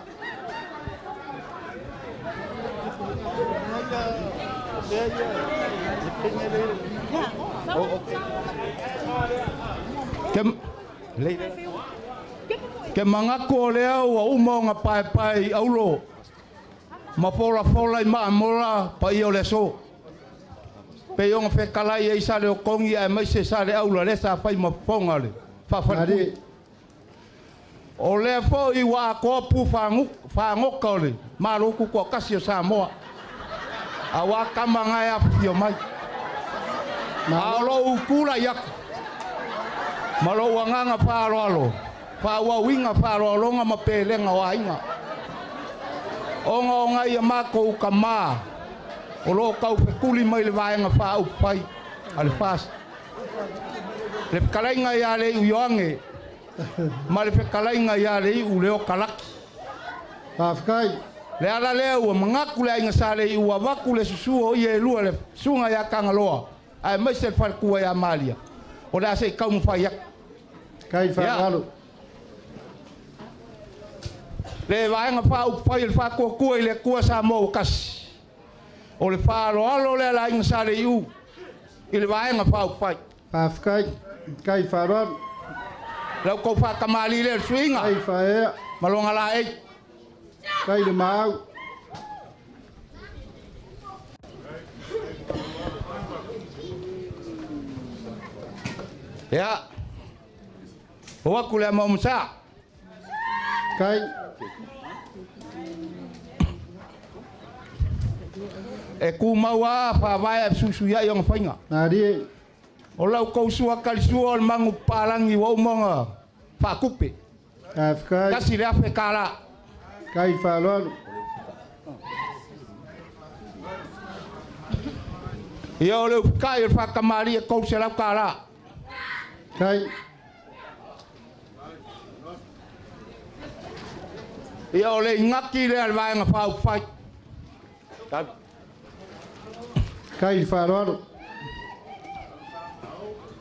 Ke manatu o lea ua uma ona paepae i aulo ma folafola i maamola paia o le aso. Pei ona fetalai ai sa le otogi aemaise sa le aula lea sa fai ma fofoga o le faafalepui. O lea foi ua atoa pu fagota o le Malo Tutoatasi o Samoa, auā tama na e afifio mai. A o lou tulai atu ma lou agaga faaaloalo, faaauauina faaaloaloga ma pelega o aiga, ona o nai a matou tamā o lo o taufetuli mai le Vaega Faaupufai a le FAST, le fetalaiga ia Leiu Ioane ma le fetalaiga ia Leiu Leo Kalaki. Faafetai. Le ala lea ua manatu le aiga sa Leiu ua avatu le susu o ia e lua, le susuga ia Tagaloa aemaise le faletua ia Malia, o le a se i taumafai atu. Kai faaaloalo. Le Vaega Faaupufai o le Faatuatua i le Atua Samoa ua tasi. O le faaaloalo lea a le aiga sa Leiu i le Vaega Faaupufai. Faafetai. Kai faaaloalo. Lau tou faatamalii lea le suiga. Kai faaea. Ma lona laei. Kai le maau. Ia. O atu le ama o Masa. Kai. E tumau a faavae a suisuiai ona faiga. Malie. O lau tou sua talisua o le magu papalagi ua uma ona faatupe. Faafetai. $1,000. Kai faaaloalo. Ia o le ufikai o le faatamalii e $300. Kai. Ia o le igaki lea a le Vaega Faaupufai. Kai le faaaloalo.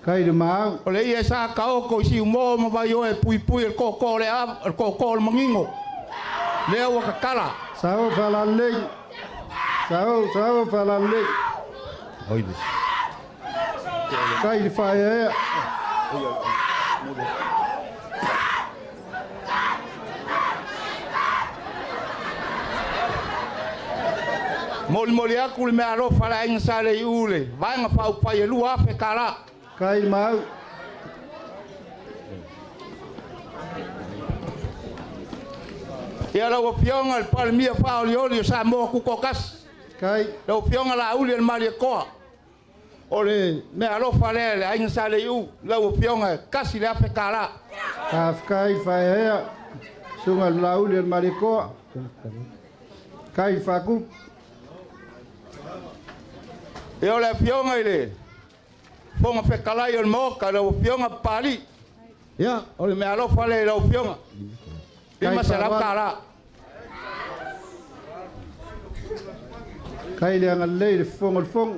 Kai le maau. O le ia sa taoto i Siumo ma Vaioe e puipui e le tootoo o le ava, le tootoo o le manino. Lea ua tatala. Sao faalalelei. Sao, sao faalalelei. Kai le faaeaea. Molimoli atu le meaalofa a le aiga sa Leiu le Vaega Faaupufai e $2,000. Kai le maau. Ia lau Afioga i le Palemia faaolioli o Samoa Tutoatasi. Kai. Lau Afioga Laauli o le Malietoa. O le meaalofa lea le aiga sa Leiu, lau Afioga e $1,000. Faafetai faaeaea. Susuga i le Laauli o le Malietoa. Kai faakupu. Ia o le Afioga i le Fofoga Fetalai o le Maota, lau Afioga Papalii. Ia, o le meaalofa lea i lau Afioga. $500. Kai le agalelei i le fofoga o le Fono.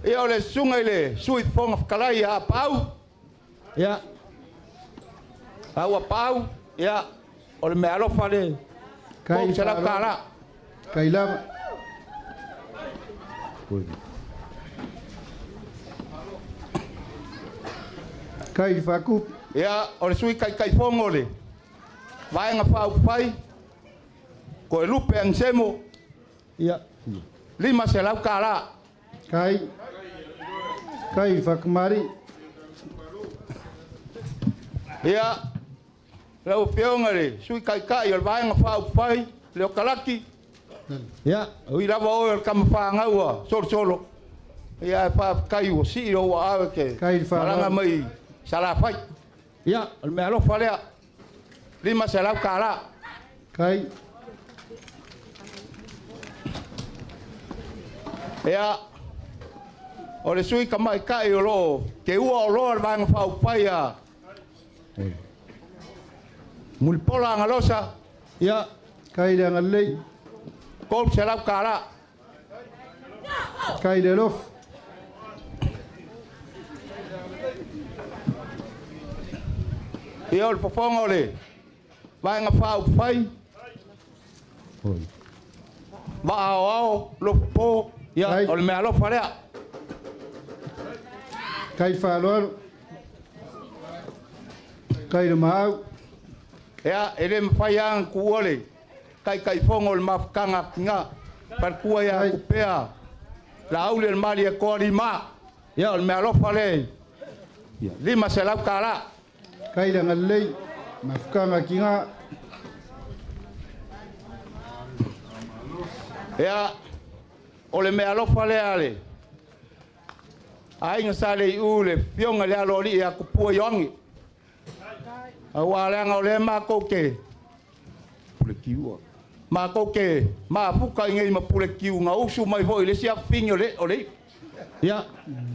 Ia o le susuga i le Sui Fofoga Fetalai ia Apaau. Ia, au Apaau, ia, o le meaalofa le $300. Kai lava. Kai le faakupu. Ia, o le Sui Taitaifono o le Vaega Faaupufai, Toelupe Anisemo, ia, $500. Kai. Kai faakamali. Ia, lau Afioga i le Sui Taitai o le Vaega Faaupufai, Leo Kalaki, ia, ui lava oe o le tama fanau a Solosolo, ia, e faafetai ua sii lou aao e te malaga mai Salafai. Ia, o le meaalofa lea, $500. Kai. Ia, o le sui tamaitai o loo teua oloa le Vaega Faaupufai a Mulipola Agalosa, ia, Kai le agalelei. $300. Kai le alofa. Ia o le fofoga o le Vaega Faaupufai, Vaa Aoao, Lofopo, ia, o le meaalofa lea. Kai faaaloalo. Kai le maau. Ia, e le mafai lava ona tuua le taitaifono o le mafutaga a tina. Falekua ia Tupea, Laauli o le Malietoa Lima. Ia, o le meaalofa lea, $500. Kai le agalelei, mafutaga a tina. Ia, o le meaalofa lea a le aiga Sa Leiu i le afioga i le Aloalii ia Tupua Ioane. Aua leaga o lea matou te Puletiua. Matou te mafuta i nei ma Puletiu na usu mai foi i le isi afafine o le o le Ia,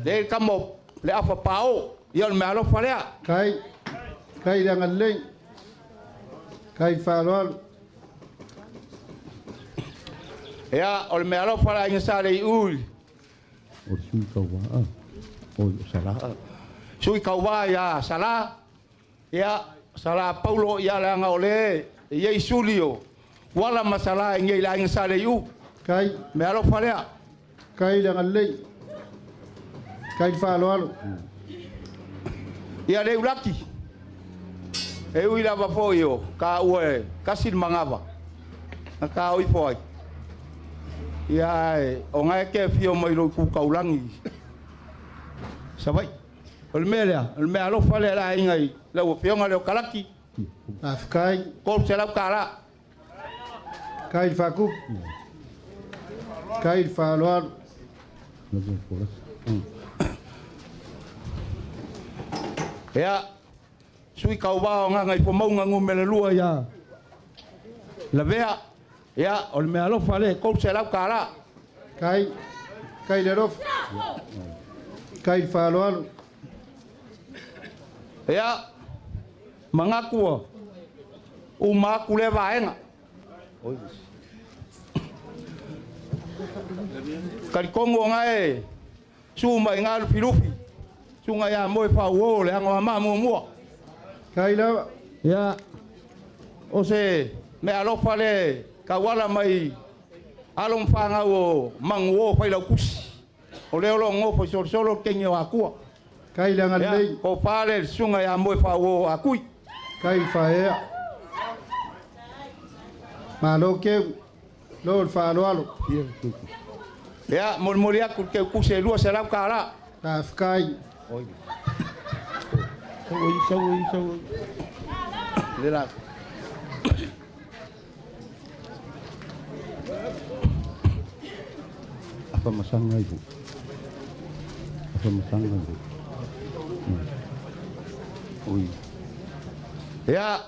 le tama o le afa pao. Ia o le meaalofa lea. Kai, kai le agalelei. Kai le faaaloalo. Ia, o le meaalofa le aiga Sa Leiu i o le sui tauva o Salā. Sui tauva ia Salā, ia Salā Paulo, ia leaga o le e i ai suli o Uala ma Salā i nei le aiga Sa Leiu. Kai. Meaalofa lea. Kai le agalelei. Kai le faaaloalo. Ia le ulaki. E ui lava foi o taua e tasi le manava na ta ifo ai. Ia ae o gae e te afio mai lou itu taulagi i Savaii. O le mea lea, o le meaalofa lea a le aiga i lau Afioga lea o Kalaki. Faafetai. $300. Kai le faakupu. Kai le faaaloalo. Ia, sui tauva o Gagaifomauga Nu.2 ia Lavea. Ia, o le meaalofa lea, $300. Kai, kai le alofa. Kai le faaaloalo. Ia, manatu ua uma atu lea vaega. Talitonu o gae su mai ngā lufilufi. Suga ia moe faauo le aga o muamua. Kai lava. Ia, o se meaalofa le tauala mai alo ma fanau o Manuo Failautusi. O lea o lo o nofo i Solosolo le teine o Akua. Kai le agalelei. Ia, tofa le susuga ia Moe Faauo Akui. Kai le faaea. Malo keu. Lo le faaaloalo. Ia, molimoli atu le teutusi e $200. Faafetai. Sau ai, sau ai. Le la. Afa masanga ibu. Afa masanga ibu. Ui. Ia,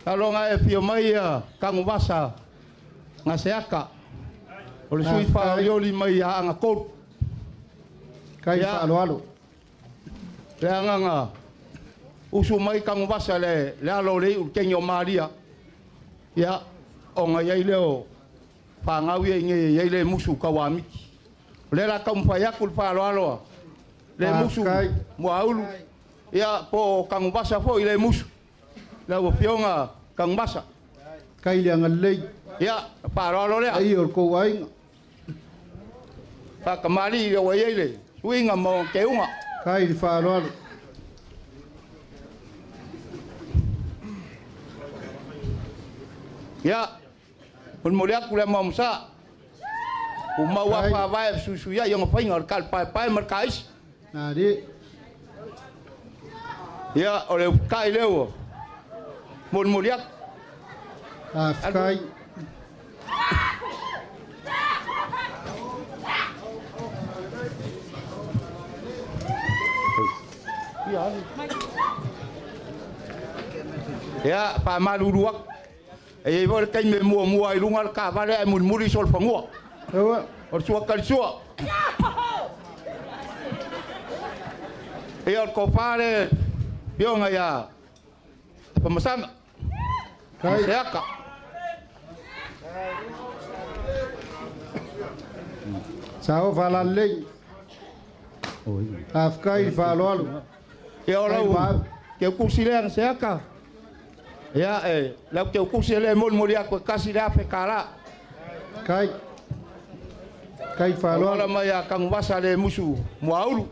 taloga e fio mai ia Kaguvasa Gaseaka. O le sui faaolioli mai ia Agatolu. Kai faaaloalo. Le agaga usu mai Kaguvasa le le alo o le iu i le teine o Malia. Ia, ona i ai lea o fanau ia i nei e i ai le musu tauamiti. O lea o le a taumafai atu le faaaloalo a le musu Muaulu, ia po o Kaguvasa foi le musu, lau Afioga Kaguvasa. Kai le agalelei. Ia, faaaloalo lea. Ai o le kou aiga. Faatamalii ua i ai le suiga ma ona teuga. Kai le faaaloalo. Ia, molimoli atu le amaomasaa. Ua mau lava faavae e fesuisuiai ona faiga o le talepaepae ma le taisi. Ia, o le ufutai lea ua molimoli atu. Faafetai. Ia, faamalulu atu. E i ai foi le taimi e muamua ai i luga le taavale ae mulimuli solofanua. O le suatali sua. Ia, o le tofa lea Afioga ia Afamasaga. Seaka. Sao faalalelei. Faafetai le faaaloalo. Ia o lau teutusi lea na Seaka. Ia e lau teutusi lea e molimoli atu e $1,000. Kai. Kai faaaloalo. Tauala mai ia Tanuvasa le musu Muaulu.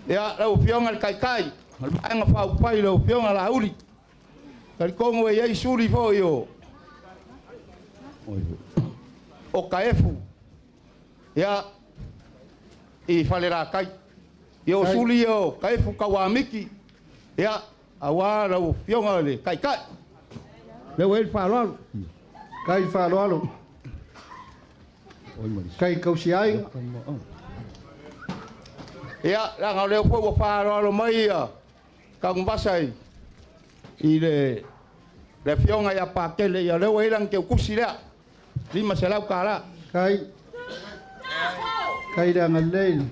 Ia, lau Afioga i le Taitai o le Vaega Faaupufai, lau Afioga Laauli, talitonu e i ai suli foi o o Taefu, ia, i Falelatai. Ia, o suli ia o Taefu Tauamiti, ia, aua lau Afioga i le Taitai. Lea ua i ai le faaaloalo. Kai faaaloalo. Kai tausiaiga. Ia, leaga o lea foi ua faaaloalo mai ia Tanuvasa i i le le afioga ia Patele, ia lea ua i ai lana teutusi lea, $500. Kai. Kai le agalelei le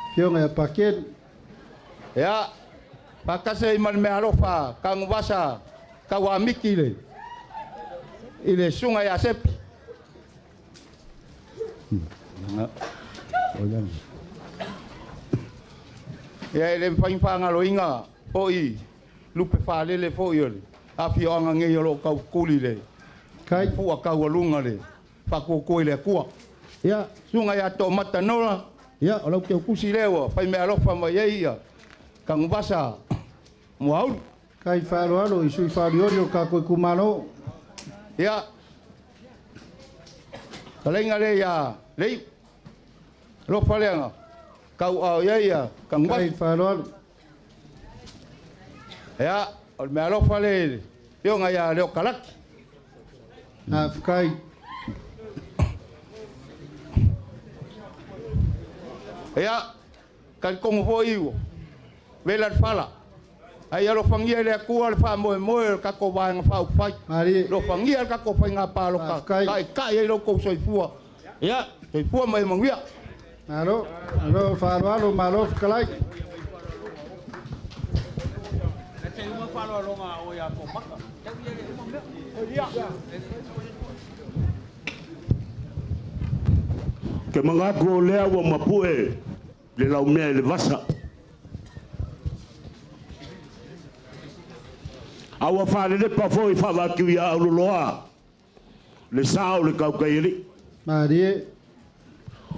afioga ia Pakeli. Ia, faatasi ai ma le meaalofa Tanuvasa Tauamiti i le i le susuga ia Sepi. Ia, e le mafai ona faagaloina foi lupe faalele foi o le afioaga nei o lo o taufetuli i le fua taualuga le faatuatua i le Atua. Ia, susuga ia Toomata Nola, ia, o lau teutusi lea ua fai meaalofa mai ai ia Tanuvasa Muaulu. Kai faaaloalo i sui faolioli o le tatou itumalo. Ia, fetalaiga lea ia Leiu, alofa lea na tauaao i ai ia Tanuvasa. Kai faaaloalo. Ia, o le meaalofa lea i le afioga ia Leo Kalaki. Faafetai. Ia, talitonu foi ua vela le fala. Ae ia alofagia e le Atua le faamoemoe o le tatou Vaega Faaupufai. Alofagia le tatou faiga palota, taitai ai lo outou soifua. Ia, soifua ma ia manuia. Malo, malo faaaloalo, malo fetalai. Ke manatu o lea ua mapue le laumea i le vasa. A ua faalelepa foi faavakiu ia Auloloa le sa o le tautaialii. Malie.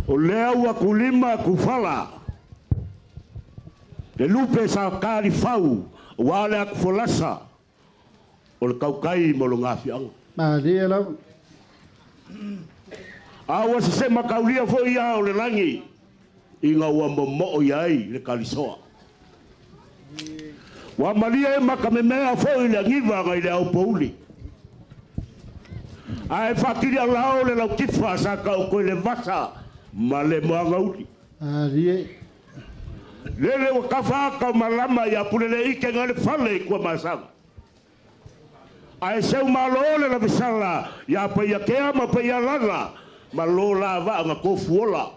O lea ua kulima kufala le lupe sa talifau aua le atufolasa o le tautai ma lona afiaga. Malie lava. A ua sesema taulia foi ia o le lagi ina ua momoo i ai le talisoa. Ua malie ma kamemea foi le agiva nai le aopouli. Ae faatili alao le lautifa sa taoto i le vasa ma le moagauli. Malie. Lele ua tafa ata o malama ia Puleleike nai le fale i Tuamasaga. Ae seu malo le lavesala ia Paiakea ma Paialala ma lo la vaa na tofuola.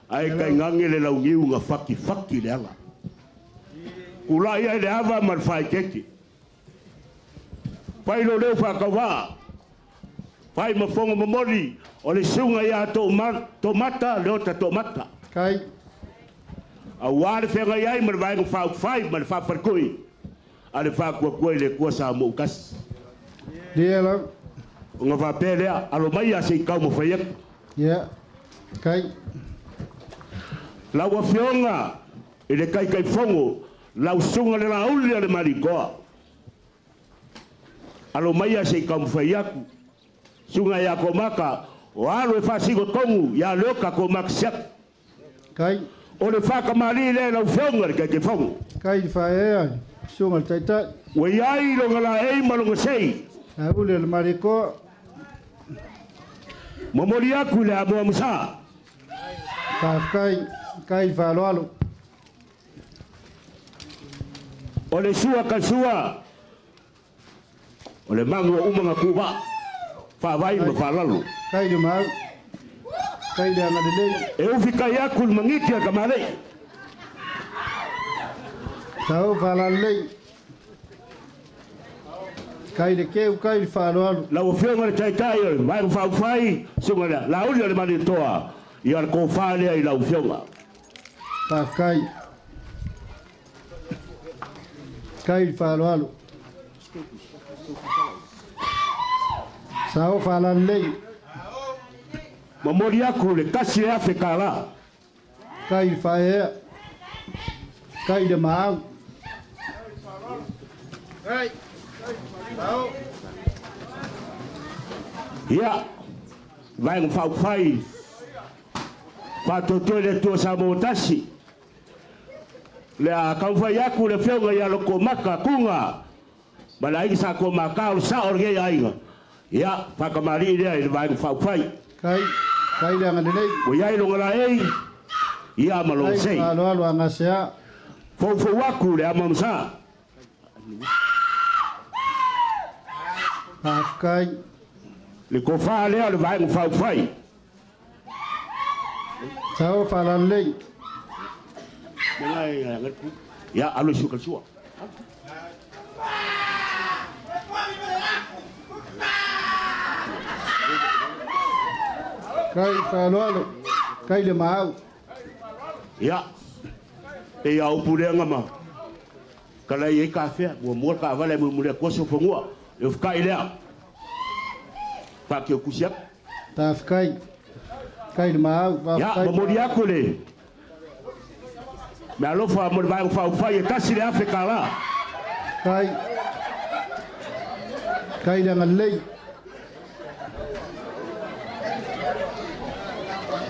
Ae tainane le launiu na fatifati le ala. Tulai ai le ava ma le faaeteete. Fai lo leo faatauvaa. Fai ma fono momoli o le susuga ia Toomata Leota Toomata. Kai. Aua le feagai ai ma le Vaega Faaupufai ma le Faafaletoi a le Faatuatua i le Atua Samoa Tasi. Lia lava. Ona faapea lea, alo maia se i taumafai atu. Ia. Kai. Lau Afioga i le Taitaifono, lau Susuga le Laauli a le Malietoa. Alo maia se i taumafai atu. Susuga ia Komaka, o alo e faasino tonu ia Leota Komaka Siaki. Kai. O le faatamalii lea i lau Afioga i le Taitaifono. Kai i faaeaea i Susuga i le Taitai. Ua i ai lona laei ma lona sei. Laauli o le Malietoa. Momoli atu i le amoa ma sa. Faafetai. Kai i faaaloalo. O le sua ka sua, o le magu o uma na kuvaa, faavai ma faalalo. Kai le mau. Kai le agalelei. E ufi kai aku le magiti a tamalii. Tau faalalelei. Kai le keu, kai le faaaloalo. Lau Afioga i le Taitai o le Vaega Faaupufai, Susuga i le Laauli o le Malietoa, ia le tofa lea i lau Afioga. Faafetai. Kai le faaaloalo. Sao faalalelei. Momoli aku le 1000 tala. Kai le faaeaea. Kai le maau. Ia, vaega faaupufai faatoatoa i le Atua Samoa tasi. Le a taumafai aku le afioga ia Lokomaka Kuga ma le aiga Sa Tuamata o le sao o lenei aiga. Ia, faatamalii lea i le vaega faaupufai. Kai, kai le agalelei. Ua i ai lona laei, ia ma lona Kai sei. faaaloalo agasea. Foufou aku le amaamasa. Faafetai. Le tofa lea o le Vaega Faaupufai. Sao faalalelei. Ia, alu i suka sua. Kai faaaloalo. Kai le maau. Ia, e ia upu lea ma kala i ai kafea, ua mua le taavale mulimuli atu aso fanua. Le ufukai lea. Whakeo kusi aku. Tafetai. Kai le maau. Ia, Faafetai. momoli aku le mea alofa mo le Vaega Faaupufai e 1000 tala. Kai. Kai le agalelei.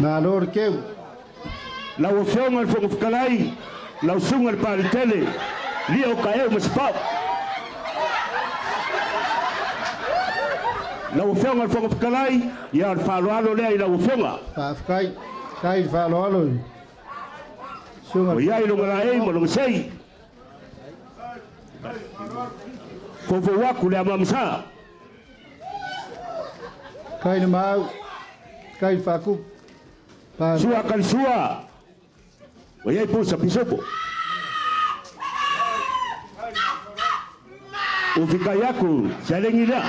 Malo le keu. Lau Afioga i le Fofoga Fetalai, lau Susuga i le Paletele, lia o Taeu ma Sapau. Lau Afioga i le Fofoga Fetalai, ia o le faaaloalo lea i lau Afioga. Faafetai. Kai le faaaloalo. Susuga Ua i ai lona laei ma lona sei. Foufou aku le amaamasa. Kai le maau. Kai le faakupu. Sua kalisua. Ua i ai pusa pisopo. Ufikai aku selegi lea.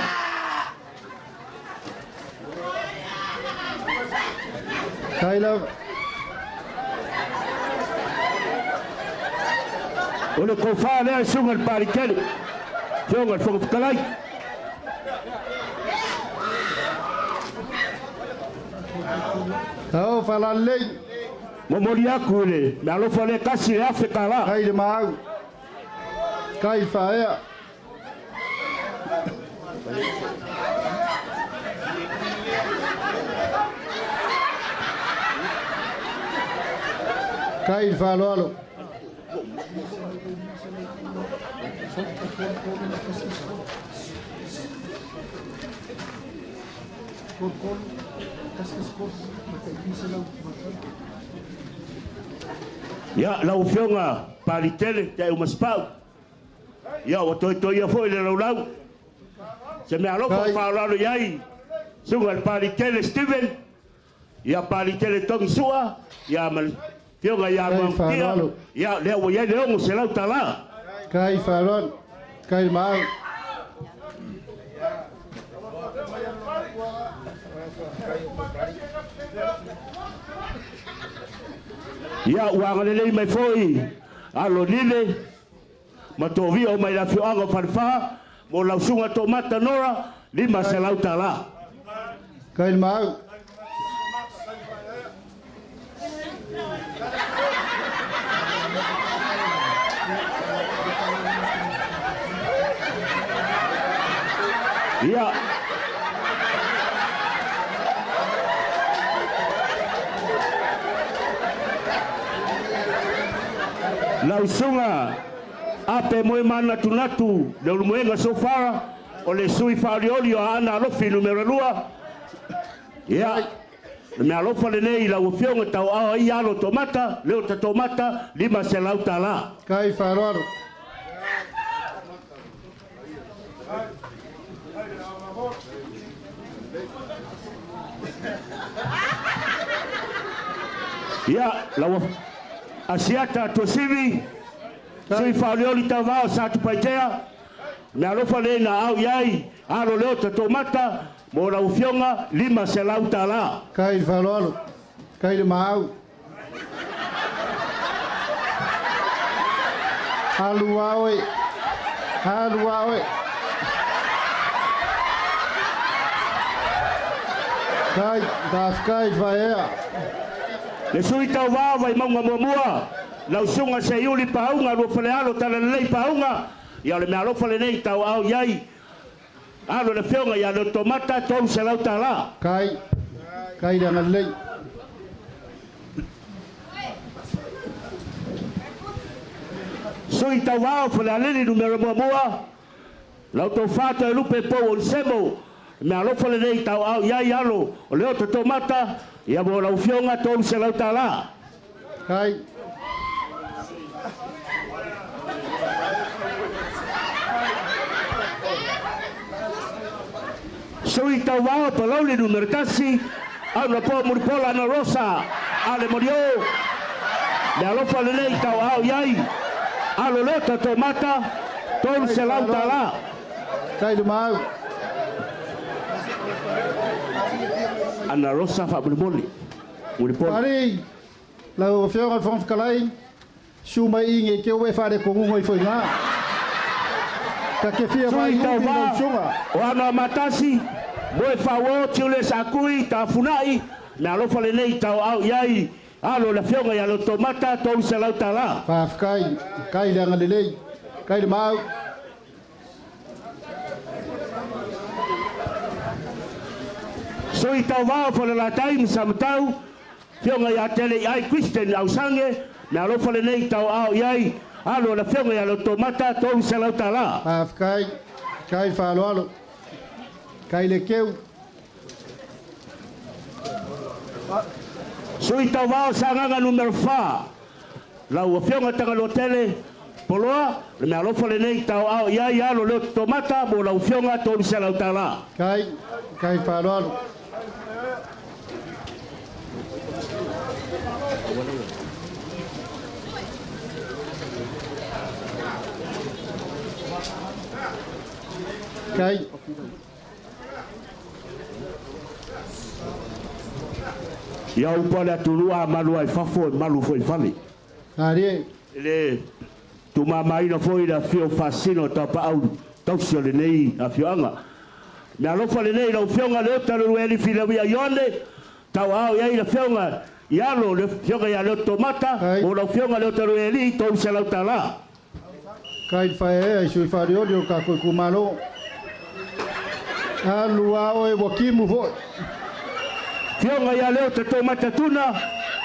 Kai lava. O le tofa lea e susuga i le Palikele, Afioga i le Fofoga Fetalai. Sao faalalelei. Momoli aku i le meaalofa lea 1000 tala. Kai le maau. Kai le faaea. Kai le faaaloalo. Ia, lau Afioga Palitele, Taeu ma Sapau. Ia, ua toetoia foi le laulau. Se mea alofa o faaaloalo i ai, susuga i le Palitele Steven, ia Palitele Togi Sua, ia ma le Afioga ia Kai Mamutia, faaaloalo. ia lea ua i ai le 600 tala. Kai faaaloalo. Kai le maau. Ia, ua agalelei mai foi alo lile ma tovia o mai le afioaga o Falefa mo lau susuga Toomata Nora 500 tala. Kai le maau. Ia, lau susuga Ape Moemanatunatu Leulumoega Sofara o le sui faaolioli o Aana Alofi numera 2. Ia, le mea alofa lenei i lau afioga tauaao ai alo Tomata, leo ta Tomata, 500 tala. Kai faaaloalo. Ia, lau Asiata Tuasivi, sui faaolioli tauvao sa Tupaitea, mea alofa lenei na au i ai alo leo ta Tomata mo lau afioga 500 tala. Kai le faaaloalo. Kai le maau. Alu lava oe. Alu lava oe. Kai, faafetai faaea. Le sui tauvā o Vaimauga muamua, lau susuga Seiuli Pauga, Luafalealo Talalelei Pauga, ia o le meaalofa lenei tauaao i ai alo i le afioga ia Leotomata, $300. Kai, kai le agalelei. Sui tauvā o Falealili numera muamua, lau tofa Toelupe Pou Onisemo, le meaalofa lenei tauaao i ai alo o Leototomata, ia mo lau afioga $300. Kai. Sui tauvā o Palauli numera 1, Auna Po Mulipola Ana Rosa Ale Molio, meaalofa lenei tauaao i ai alo Leototomata, $300. Kai le mau. Ana Rosa faamolemole Mulipola. Pari, lau Afioga i le Fofoga Fetalai, susu mai i nge te ua e faalekonuga ifo i ina. Ta te fia Sui vaai umi tauvā lau susuga. o Anoamatasi, Moefaauo Julius Akui Tafunai, meaalofa lenei tauaao i ai alo le afioga ia Leotomata, $300. Faafetai, kai le agalelei, kai le maau. Sui tauvā o Falelatai ma Samatau, afioga ia Teleiai Christian Ausange, meaalofa lenei tauaao i ai alo le afioga ia Leotomata, $300. Faafetai, kai le faaaloalo, kai le keu. Sui tauvā o Sagaga numera 4, lau afioga Tagaloatele Poloa, le meaalofa lenei tauaao i ai alo Leototomata mo lau afioga $300. Kai, kai le faaaloalo. Kai. Ia upu a le atunuu a malu ai fafo e malu foi i fale. Alie. E le tuumamaina foi le afio o Faasisina o Tapaau tausi o lenei afioaga. Meaalofa lenei i lau afioga Leota Leulueli Filauia Ioane, tauaao i ai le afioga i alo le afioga ia Leototomata, mo lau afioga Leota Leulueli, $300. Kai le faaeaea i sui faalioli o le tatou itumalo. Alu a oe ua timu foi. Afioga ia Leototomata Tuna,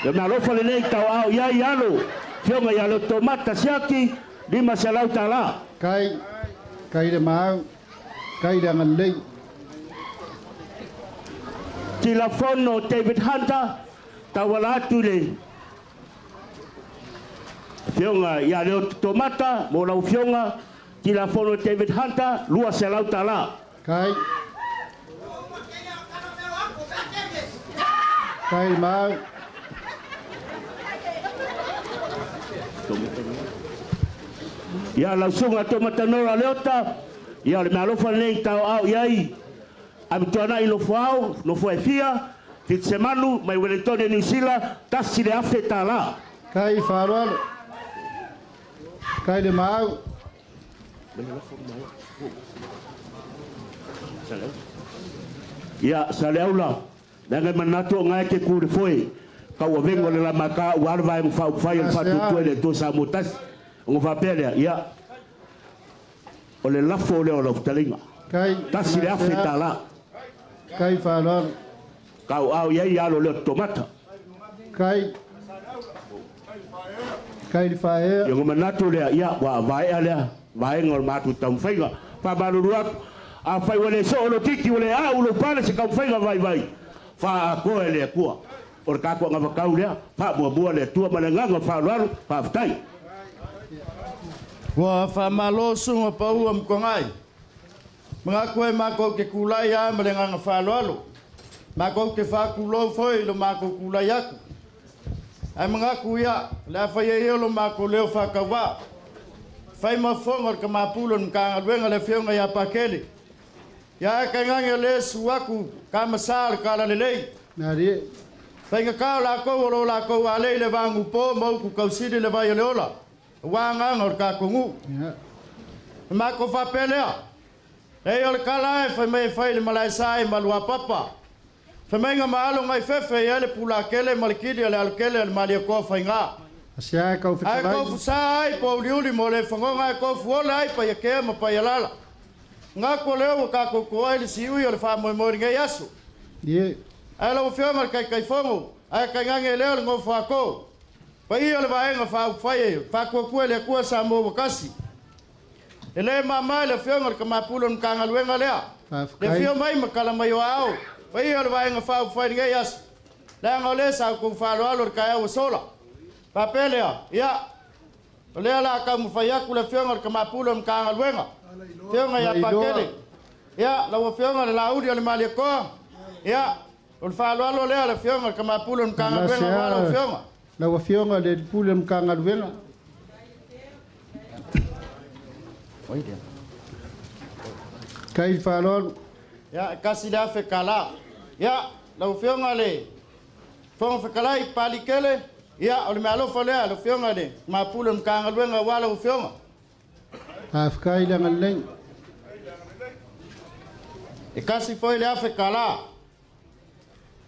le meaalofa lenei tauaao i ai alo afioga ia Leototomata Siaki, $500. Kai, kai le maau, kai le agalelei. Tilafono David Hunter, tauala atu i le afioga ia Leototomata, mo lau afioga Tilafono David Hunter, $200. Kai. Kai le maau. Ia lau susuga Tomatanora Leota, ia o le meaalofa lenei tauaao i ai Amituanai Nofoao, nofoa e fia, Fitisemanu mai Ueletone Niu Sila, $1,000. Kai faaaloalo. Kai le maau. Ia Saleaula, leaga e manatu o ngae te ku le foe, kau avega o le lamaka ua le vaega faaupufai o le Faatuatua i le Atua Samoa tasi. Ona faapea lea, ia, o le lafo lea o lau fetalaiga. Kai $1,000. Kai faaaloalo. Kauao i ai alo lea o Tomata. Kai. Kai le faaea. Ia ona manatu lea, ia, ua vaea lea vaega o le matou taumafaiga. Faamalulu atu, afai ua le soo lou titi, ua le au lou pale se taumafaiga vaivai, faaatoa e le Atua. O le tatou anavatau lea, faamuamua le Atua ma le agaga faaaloalo, faafetai. Ua faamalo susuga paua Mutuangai. Manatu ai matou te tulai lava ma le agaga faaaloalo. Matou te faatulou foi i lo matou tulai atu. Ae manatu ia, o le a fai ai ia lo matou leo faatauvaa. Fai ma fofoga o le tama pule o le Matagaluega le Afioga ia Pakele. Ia ae tainane o lea susu atu tama sa o le Talalelei. Faigata o latou o lo latou alei le va nupo ma utu tausili le vai o le ola, aua agaga o le tatou nuu. Na matou faapea lea, leai o le tala e fai mai e fai i le malae sa e Maluapapa. Femaiga ma alo ngai fefe i ai le pulakele ma le kili a le alokele a le Malietoa Faiga. Asia e kau Ae fetalai. tofusa ai pouliuli mo le fagoga ae tofuola ai Paiakea ma Paialala. Manatu o lea ua tatou toa ai le siui o le faamoemoe i lenei aso. Ie. Ae lau Afioga i le Taitaifono, ae tainane lea o le nofo ato, paia o le Vaega Faaupufai e Faatuatua i le Atua Samoa ua Tasi. E le mama i le Afioga i le Tama Pule o le Matagaluega lea, le afio mai ma tala mai o aao, paia o le Vaega Faaupufai i lenei aso, leaga o lea sa outou faaaloalo i le taeao ua sola. Faapea lea, ia, o lea o le a taumafai atu le Afioga i le Tama Pule o le Matagaluega, Afioga ia Pakele, ia, lau Afioga i le Laauli o le Malietoa, ia, o le faaaloalo lea a le Afioga i le Tama Pule o le Matagaluega aua lau Afioga. Lau Afioga i le Pule o le Matagaluega. Kai le faaaloalo. Ia, e $1,000. Ia, lau Afioga i le Fofoga Fetalai, Palikele, ia, o le meaalofa lea a le Afioga i le Tama Pule o le Matagaluega aua lau Afioga. Faafetai le agalelei. E $1 foi.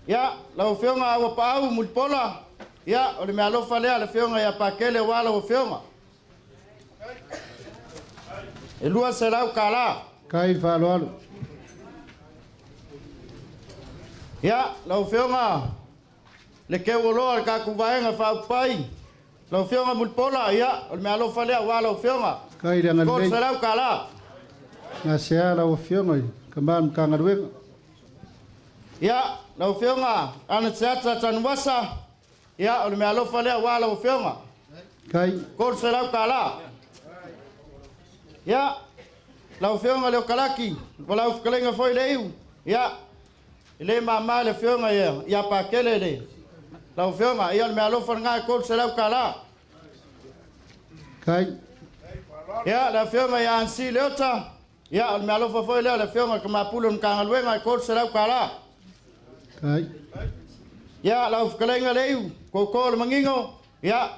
Ia, lau Afioga Auapaau Mulipola, ia, o le meaalofa lea a le Afioga ia Pakele aua lau Afioga. E $200. Kai le faaaloalo. Ia, lau Afioga le Keuoloa le tatou Vaega Faaupufai, lau Afioga Mulipola, ia, o le meaalofa lea aua lau Afioga. Kai le agalelei. $300. Gasea lau Afioga i Tama o le Matagaluega. Ia, lau Afioga Ana Teata Tanuvasa, ia, o le meaalofa lea aua lau Afioga. Kai. $300. Ia, lau Afioga Leokalaki, o lau fetalaiga foi le iu, ia, e le mama le Afioga ia Pakele le lau Afioga, ia, o le meaalofa lena e $300. Kai. Ia, le Afioga ia Ansi Leota, ia, o le meaalofa foi lea o le Afioga i le Tama Pule o le Matagaluega e $300. Kai. Ia, lau fetalaiga le iu, koko o le manino, ia,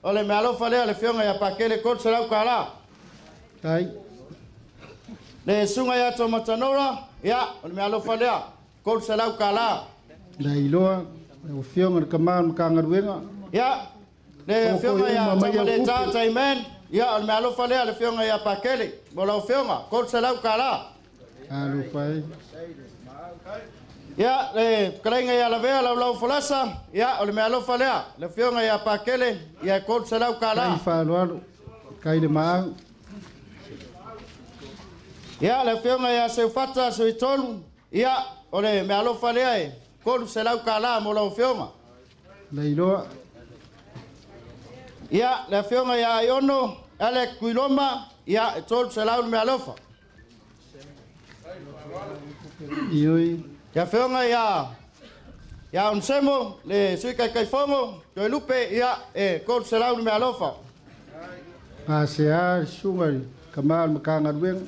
o le meaalofa lea a le Afioga ia Pakele $300. Kai. Le susuga ia Tomatanora, ia, o le meaalofa lea, $300. Le iloa lau Afioga i le Tama o le Matagaluega. Ia, le Afioga ia Tamaleta Taiman, ia, o le meaalofa lea a le Afioga ia Pakele, mo lau Afioga, $300. Alofa e. Ia, le fetalaiga ia Lavea Laulau Folasa, ia, o le meaalofa lea, le Afioga ia Pakele, ia, $300. Kai le faaaloalo. Kai le maau. Ia, le Afioga ia Seufata Suitolu, ia, o le meaalofa lea e $300 mo lau Afioga. Le iloa. Ia, le Afioga ia Aiono Alec Kuiloma, ia, e $300 le meaalofa. Ioi. Le Afioga ia Onesemo, le Sui Taitaifono, Toelupe, ia, e $300 le meaalofa. Gasea le susuga i le Tama o le Matagaluega.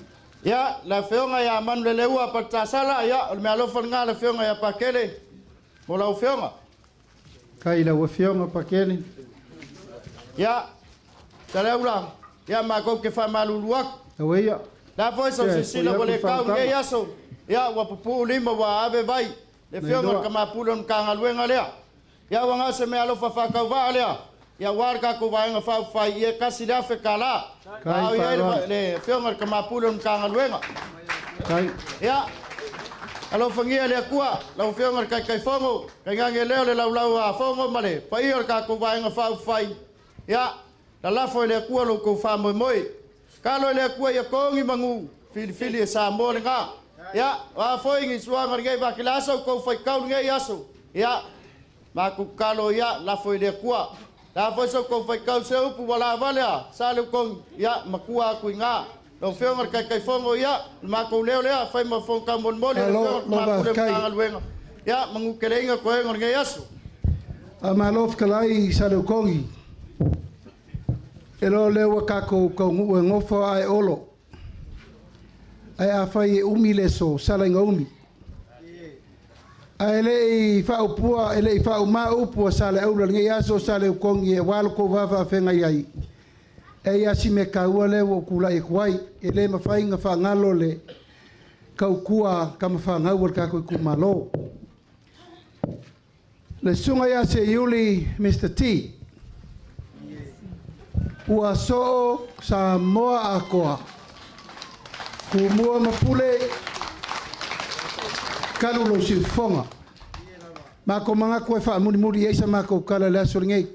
Ia, le Afioga ia Manuleleua Palitasala, ia, o le meaalofa lena a le Afioga ia Pakele mo lau Afioga. Kai lau Afioga Pakele. Ia, Saleaula, ia, matou te faamalulu atu. Aueia. Le a foi sau silasila ua le tau lenei aso, ia, ua pupuu lima ua ave vai le Afioga i le Tama Pule o le Matagaluega lea. Ia, ua na o se meaalofa faatauvaa lea, ia, aua le tatou Vaega Faaupufai, ia, e $1,000. A o i ai le Afioga i le Tama Pule o le Matagaluega. Kai. Ia, alofagia e le Atua lau Afioga i le Taitaifono, tainane lea o le laulau a Fono ma le paia o le tatou Vaega Faaupufai, ia, lalafo e le Atua lo outou faamoemoe. Kalo e le Atua ia togi manu, filifili e Samoa lena. Ia, o a foi ni suaga o lenei vakila aso, outou faitau lenei aso, ia, matou tatalo ia, lafo i le Atua. Le a foi so outou faitau se upu ua lavale a sa le utogi, ia, matua atu i ina. Lau Afioga i le Taitaifono, ia, o le matou leo lea, fai ma fofoga taumolimoli a le Afioga i le Tama Pule o le Matagaluega, ia, manuteleina toega o lenei aso. Malo fetalai Saleukogi. E loa lea ua tatou taunuu e gofa ae olo. Ae afai e umi le aso, sala ina umi. Ae le i faaupua, e le i faauma upu a Saleaula i lenei aso Saleukogi aua lo tou va faafeagai ai. E i ai si mea taua lea ua ou tulai atu ai. E le mafai ona faagalo le tautua tamafanau a le tatou itumalo. Le susuga ia Seiuli Mr T. Ua soo Samoa atoa. Tumua ma Pule, talu lou siufofoga. Matou manatu e faamulimuli i ai sa matou tala i le aso lenei.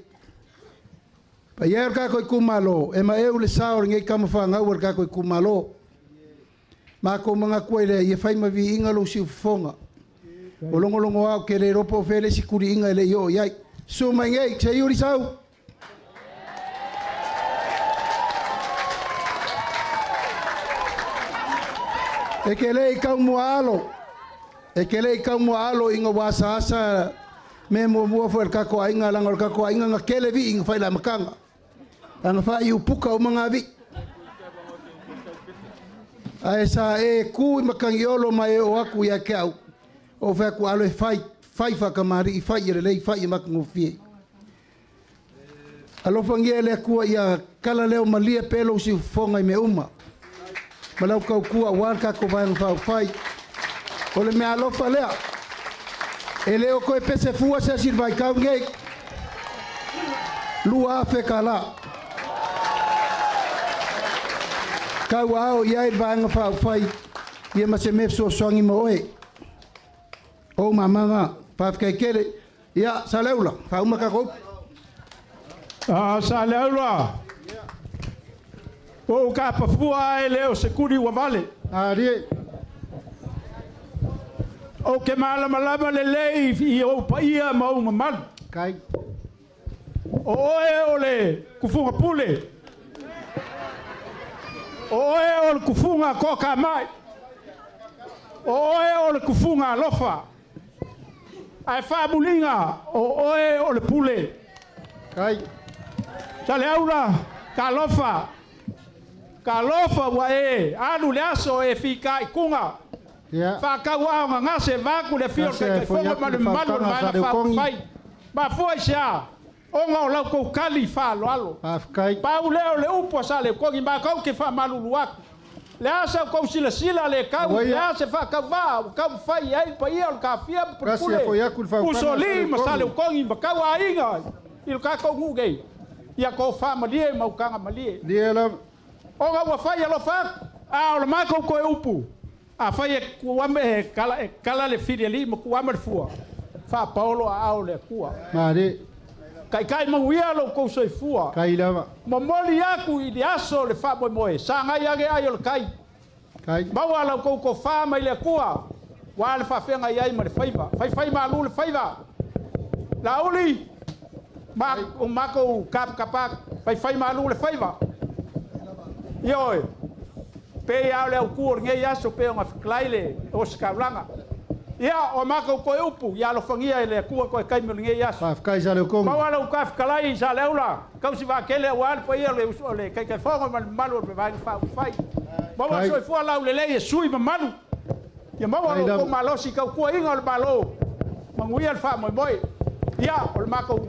Paia e o le tatou itumalo, e maeu le sa o lenei tama fanau a le tatou itumalo. Matou manatu ai lea, ia fai ma viiga lou siufofoga. O logologo ou te le iloa po o fea le isi tuliiga e le i oo i ai. Susu mai nei, Seiuli sau! E te le i taumuaalo, e te le i taumuaalo ina ua asaasa mea muamua foi a le tatou aiga, leaga o le tatou aiga na tele vii na fai i le amataga. Ana faaiu puka uma na vii. Ae sa e tu i Matagiolo ma e oo atu ia te au, ou fai atu, alo e fai, fai faatamalii, fai ia lelei, fai ia matagofie. Alofagia e le Atua ia kala leo malie pea lou siufofoga i mea uma ma lau tautua aua le tatou Vaega Faaupufai. O le meaalofa lea, e le o toe pese fua se isi i le vaitau lenei. $2,000 tala. Tauaao i ai le Vaega Faaupufai ia ma se mea fesoasoani mo oe. O ou mama na. Faafetai tele. Ia, Saleaula, faauma tatou upu. Ah, Saleaula, ua ou kapafua ae le o se kuli ua vale. Alie. Ou te malamalama lelei i ou paia ma ou mamalu. Kai. O oe o le kufuga pule. O oe o le kufuga toatamai. O oe o le kufuga alofa. Ae faamuliga o oe o le pule. Kai. Saleaula, talofa. Talofa ua e alu le aso e fitaituga. Ia. Faatauaao gagase vaeatu le afio o le Gase ae foi Taitaifono atu ma le le mamalu o le faautaga a Vaega Saleokogi. Faaupufai. Mafua i se a? Ona o la outou tali faaaloalo. Faafetai. Pau lea o le upu a Saleokogi, matou te faamalulu atu. Le a sa outou silasila le tau, Auaia. le a se faatauvaa ua taumafai i ai le paia o le Kafia ma Gase ae foi Pulepule, atu le faautaga a Usoalii ma Saleokogi. Saleokogi ma tauaiga i lo tatou nuu nei, ia tofa malie ma utaga malie. Lia lava. Ona ua fai alofa atu, a o le matou toe upu, afai e kuama e kala, e kala le filialii ma kuama le fua, faapaolo aao o le Atua. Malie. Taitai manuia lo outou soifua. Kai lava. Momoli atu i le aso o le faamoemoe, sagai age ai o le tai. Kai. Maua la outou tofā mai le Atua, ua le faafeagai ai ma le faiva. Faifai malu le faiva. Laauli, ma o matou kapakapa atu, faifai malu le faiva. Ioe, pei lava o le autu o lenei aso pei ona fetalai le ositaulaga. Ia, o matou toe upu, ia alofagia e le Atua toe taimi o lenei aso. Faafetai Saleokogi. Maua lau tafetalai i Saleaula, tausi vaatele aua le paia o le uso o le Taitaifono ma le mamalu o le Vaega Faaupufai. Maua le Kai. soifua laulelei e sui usufono mamalu. Ia maua Kai lo outou lava. malosi i tautuaina o le Malo. Manuia le faamoemoe. Ia, o le matou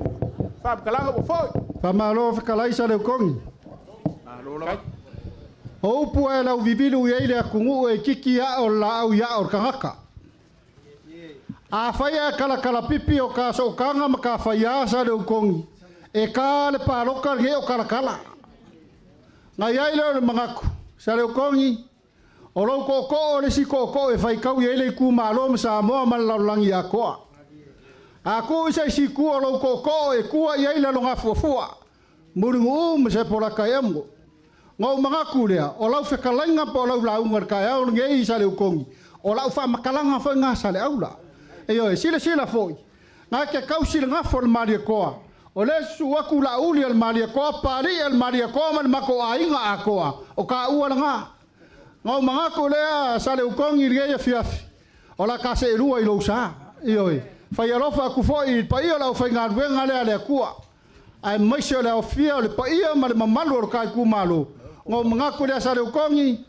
faamatalaga ua foi. Faamalo fetalai Saleokogi. O upu ae lau vivilu i ai le atunuu e titi aa o le laau i aa o le tagata. Afai ae kalakalapipi o ka sootaga ma ka faiā Saleokogi, e tā le paloka lenei o kalakala. Na i ai lea o le manatu, Saleokogi, o lou tootoo o le isi tootoo e faitau i ai le itumalo ma Samoa ma le lalolagi atoa. A tuu i se isi itu o lou tootoo e tua i ai le alogafuafua, Mulinuu ma Sepolata e amo. Na ou manatu lea, o lau fetalaiga po o lau lauga i le taeao lenei i Saleokogi, o lau faamatalaga foi lena Saleaula. Ioe, silasila foi, na te tausi le gafa o le Malietoa, o lea e susu atu Laauli a le Malietoa, Papalii a le Malietoa ma le matou aiga atoa, o taua lena. Na ou manatu lea Saleukogi i lenei afiafi, o la ta seelua i lou sa. Ioe, fai alofa atu foi i le paia o le aufaigaluega lea a le Atua, aemaise o le aofia o le paia ma le mamalu o le ta itumalo. Na ou manatu lea Saleukogi,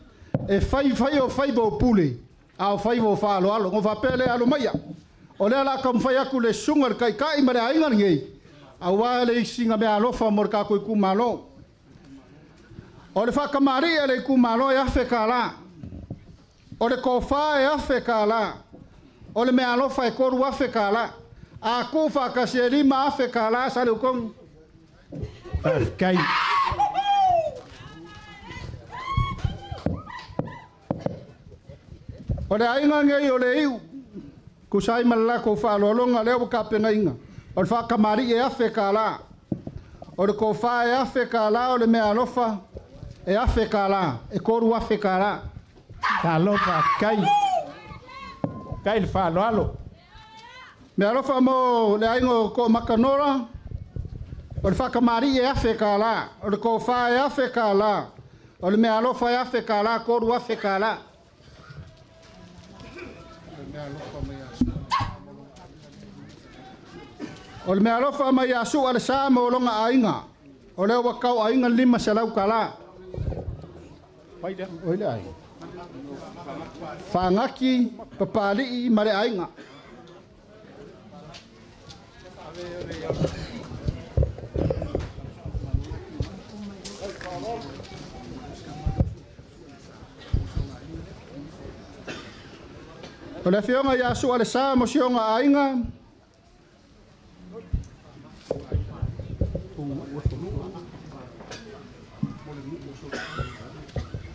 e fai fai o faiva o pule, a o faiva o faaaloalo. Na ou faapea lea, alo maia, o lea o le a taumafai atu le susuga i le Taitai ma le aiga lenei, aua le isiga meaalofa mo le tatou itumalo. O le faatamalii a le itumalo e $1,000. O le tofa e $1,000. O le meaalofa e $3,000. A kuu faatasi e 5,000 kalā sa le ukogi. Faafetai. O le aiga nei o le iu, tusa ai ma le latou faaaloaloga lea ua tapenaina, o le faatamalii e 1,000 kalā. O le tofā e 1,000 kalā, o le meaalofa e 1,000 kalā, e 3,000 kalā. Malo faafetai. Faafetai le faaaloalo. Meaalofa mo le aiga o Toamakanola, o le faatamalii e 1,000 kalā, o le tofā e 1,000 kalā, o le meaalofa e 1,000 kalā, 3,000 kalā. O le meaalofa mai ia Sua le sa mo loga aiga, o lea ua tau aiga 500 kalā. Oi le aiga. Fagaki, Papali'i ma le aiga. O le afioga ia Sua le sa mo sioga aiga,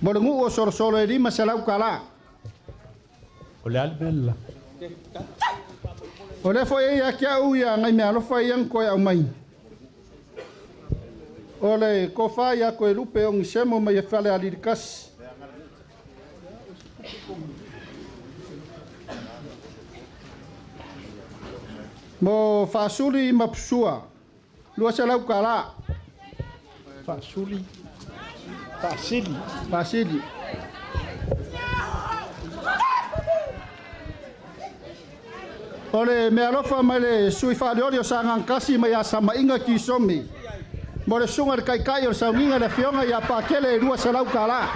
mo le nuu o Solosolo e 500 kalā. O le a le mea le la. O lea foi e ia te au ia ngai meaalofa ia na toe aumai. O le tofa ia koe lupe o gisemo mai e fale alilikasi. Mo Faasuli ma Pusua, 200 kalā. Faasuli. Faasili. Faasili. O le meaalofa mai le sui faaleoli o Sagaga mai ia Sama'iga Kisomi. Mo le susuga i le taitai o le sauniga le afioga ia Pakele e 200 kalā.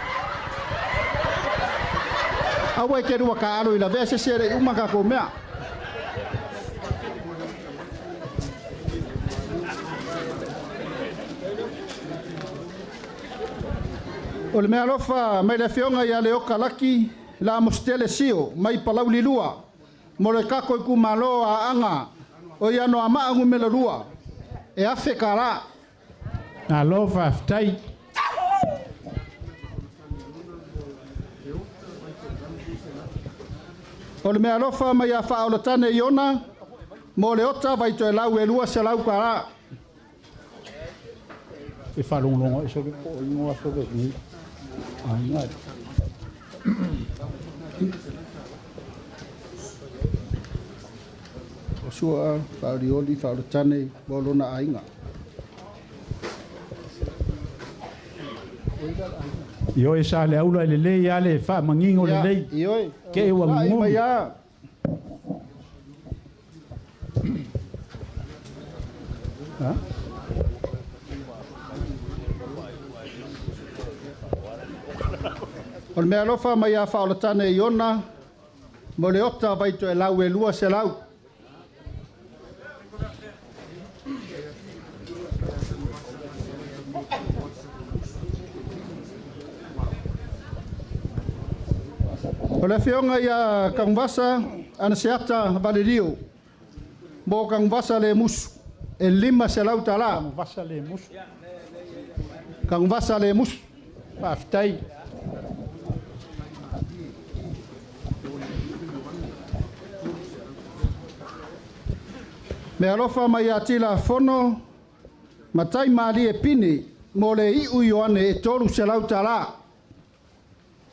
Aua e te lua taalo i lavea se isi e le i uma tatou mea. O le meaalofa mai le afioga ia Leoka Laki la Amositele Sio mai Palauli 2 mo le tatou itumalo Aana o Anoamaa Nu.2 e 1,000 kalā. Malo faafetai. O le meaalofa mai ia Faaolatane Iona mo le ota Vaitoelau e 200 kalā. E faalogologo ese le po o igoa aso lenei. Aiga. O Sua Faaolioli Faaolatane mo lona aiga. Ioe sa le aula i lelei a le faamanino lelei. Ioe. Ke ua Fa'i gugulu. mai a. Ha? O le meaalofa mai ia Faaolatane Iona mo le ota Vaitoelau e 200. O le afioga ia Kaguvasa Anaseata Valelio mo Kaguvasa le musu e 500 talā. Kaguvasa le musu. Kaguvasa le musu. Faafetai. Meaalofa mai ia Tila Fono Matai Malie Pini mo le iu Ioane e 300 talā.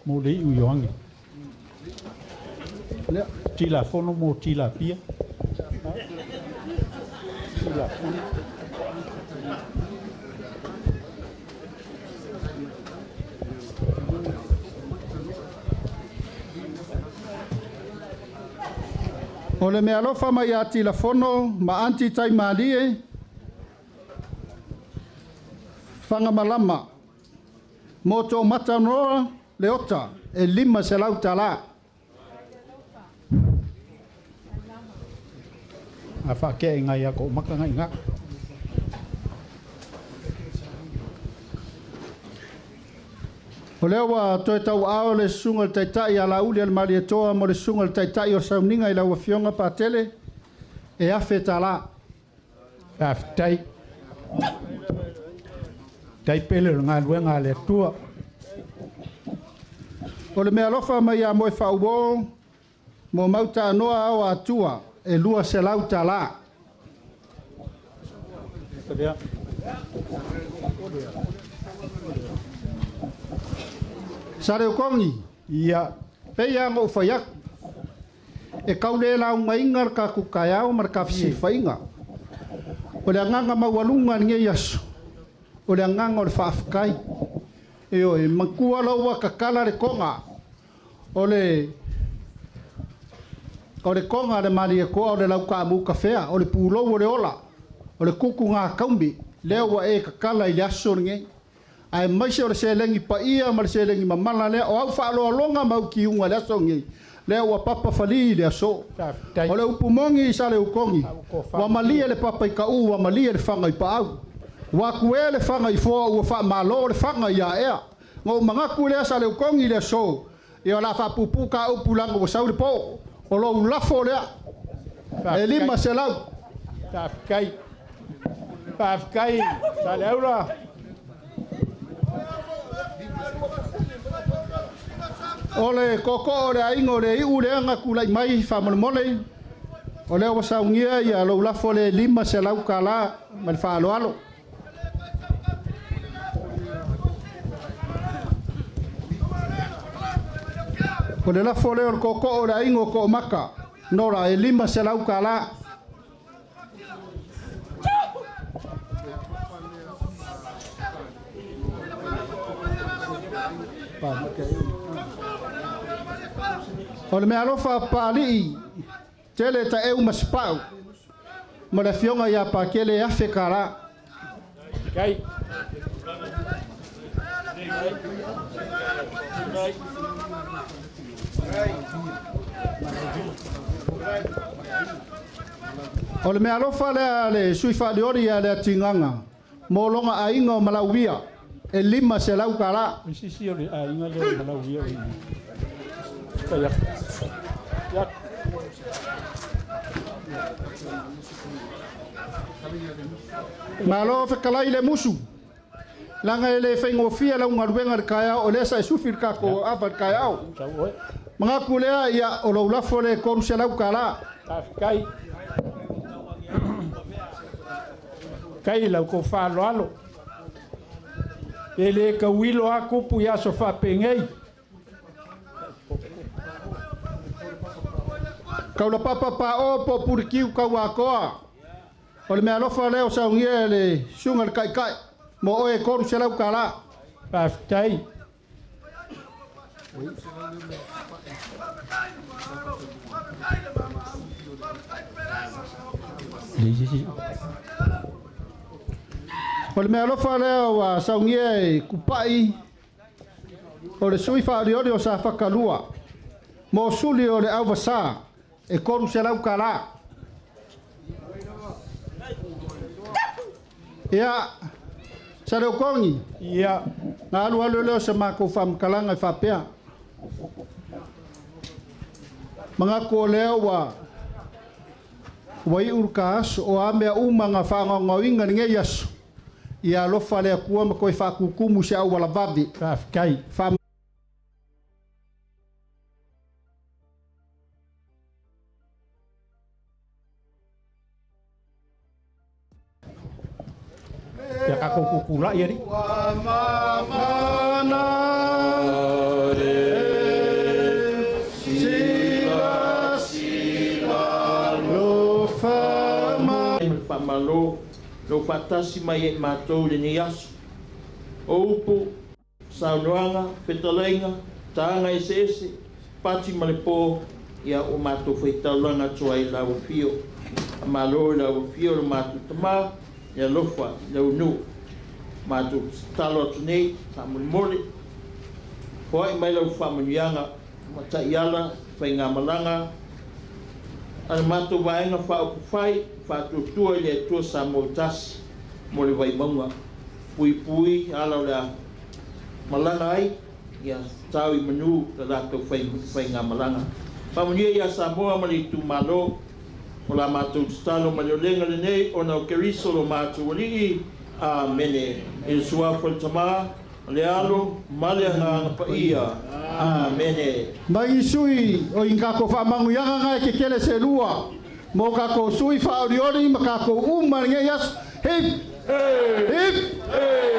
Mo le iu Ioane. Lea. Tila fono mo tila pia. Tila fono. O le meaalofa mai ia Tila Fono ma Anti Tai Malie Fagamalama mo Toomatanoa le ota e 500 talā. A faakea i ngai a ko maka ngai ngā. O lea ua toe tauaao le susuga i le taitai a Laauli a le Malietoa mo le susuga i le taitai o le sauniga i lau afioga Patele. E $1,000. Faafetai. Tai pele o le galuega a le Atua. O le mea alofa mai ia moe faauo mo mautanoa ao atua e $200. Sa leo kongi. Ia. Pei a ngou fai aku. E kau le lau mainga le ka kukaiao ma le ka fesifaiga. O le agaga maualuga lenei aso, o le agaga o le faafetai. Ioe, matua lau kakala le koga. O le koga le malie koa o le lau kaamu kafea, o le pulou o le ola, o le kuku ngā kaumi, lea ua e kakala i le aso lenei. Ae maise o le selegi paia ma le selegi mamala lea, o au faaloaloga ma au kiuga le aso lenei, lea ua papa fali i le aso. O le upu mogi i sa le ukogi, ua malie le papa i kau, ua malie le faga i paau. Ua akuē le faga i foa ua faamālō le faga ia ea. Ga ou magaku lea sa le ukogi i le aso, ia o le a faapupū ka upu laga ua sau le po. O lou lafo lea, e 500. Faafetai. Faafetai, sa le aula. O le koko o le aiga o le iu lea na tulai mai faamolemole. O lea ua saunia ia lou lafo le $500 ma le faaaloalo. O le lafo lea o le koko o le aiga o Koomaka, Nora e $500. O le mea alofa pālii, tele ta eu masipau, ma le afioga ia Pakele e $1,000. Kai. O le mea alofa lea le sui faalioli ia le atigaga, mo loga aiga o Malauia, e $500. Sisi o le aiga lea o Malauia o i. Fai atu. Ia. Malo fekalai le musu. Laga e le faigofia lau galuega le kaeao, o lea sa e sufi le kako ava le kaeao. Magaku lea ia o lou lafo le $300. Faafetai. Kai lau ko faaaloalo. E le kauilo a kupu i aso faapegei. Kaulapapa pa o po purikiu kau akoa. O le mea alofa lea o saugia le suga le kaikai. Mo oe $300. Faafetai. O le mea alofa lea ua saugia e kupai o le sui faalioli o sa whakalua. Mo suli o le auvasā e $300. Ia, sa leo kongi. Ia. Ngā alu alu leo se mākou whaamakalanga e whapea. Mga ko lea ua i urka aso o a mea uma ngā whaangaungauinga ni ngei aso. Ia alofa lea kua ma koe whaakukumu se au wala vavi. Faafetai. Wha Ia ka kou kukula'i ali. Faamalo lou faatasi mai e matou lenei aso. O upu, saunoaga, fetalaiga, taga eseese, pati ma le pō, ia o matou faitaulaga atu ai lau afio. Malo i lau afio le matou tamā, ia alofa i lau nuu. Matou tatalo atu nei, faamolemole, foai mai lau faamanuiaga, ma ta'iala, faigamalaga, a le matou vaega faaupufai, faatuatua i le Atua Samoa tasi, mo le vaimauga. Puipui ala o le a malaga ai, ia tau i manu le latou faigamalaga. Faamanuia ia Samoa ma le itumalo, O la matou tatalo ma le olega lenei ona o Keriso lo matou Alii. Amene. I le suafa o le Tamā, ma le Alo, ma le Agaga Paia. Amene. Mai sui o i kako whamanguianga ngai ke kele se lua. Mo kako sui whaoriori ma kako uma nge yas. Hip! Hip!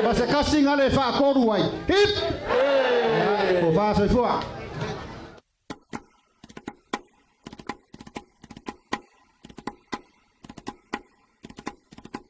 Ma se kasi ngale whaakoru ai. Hip! O wha soifua.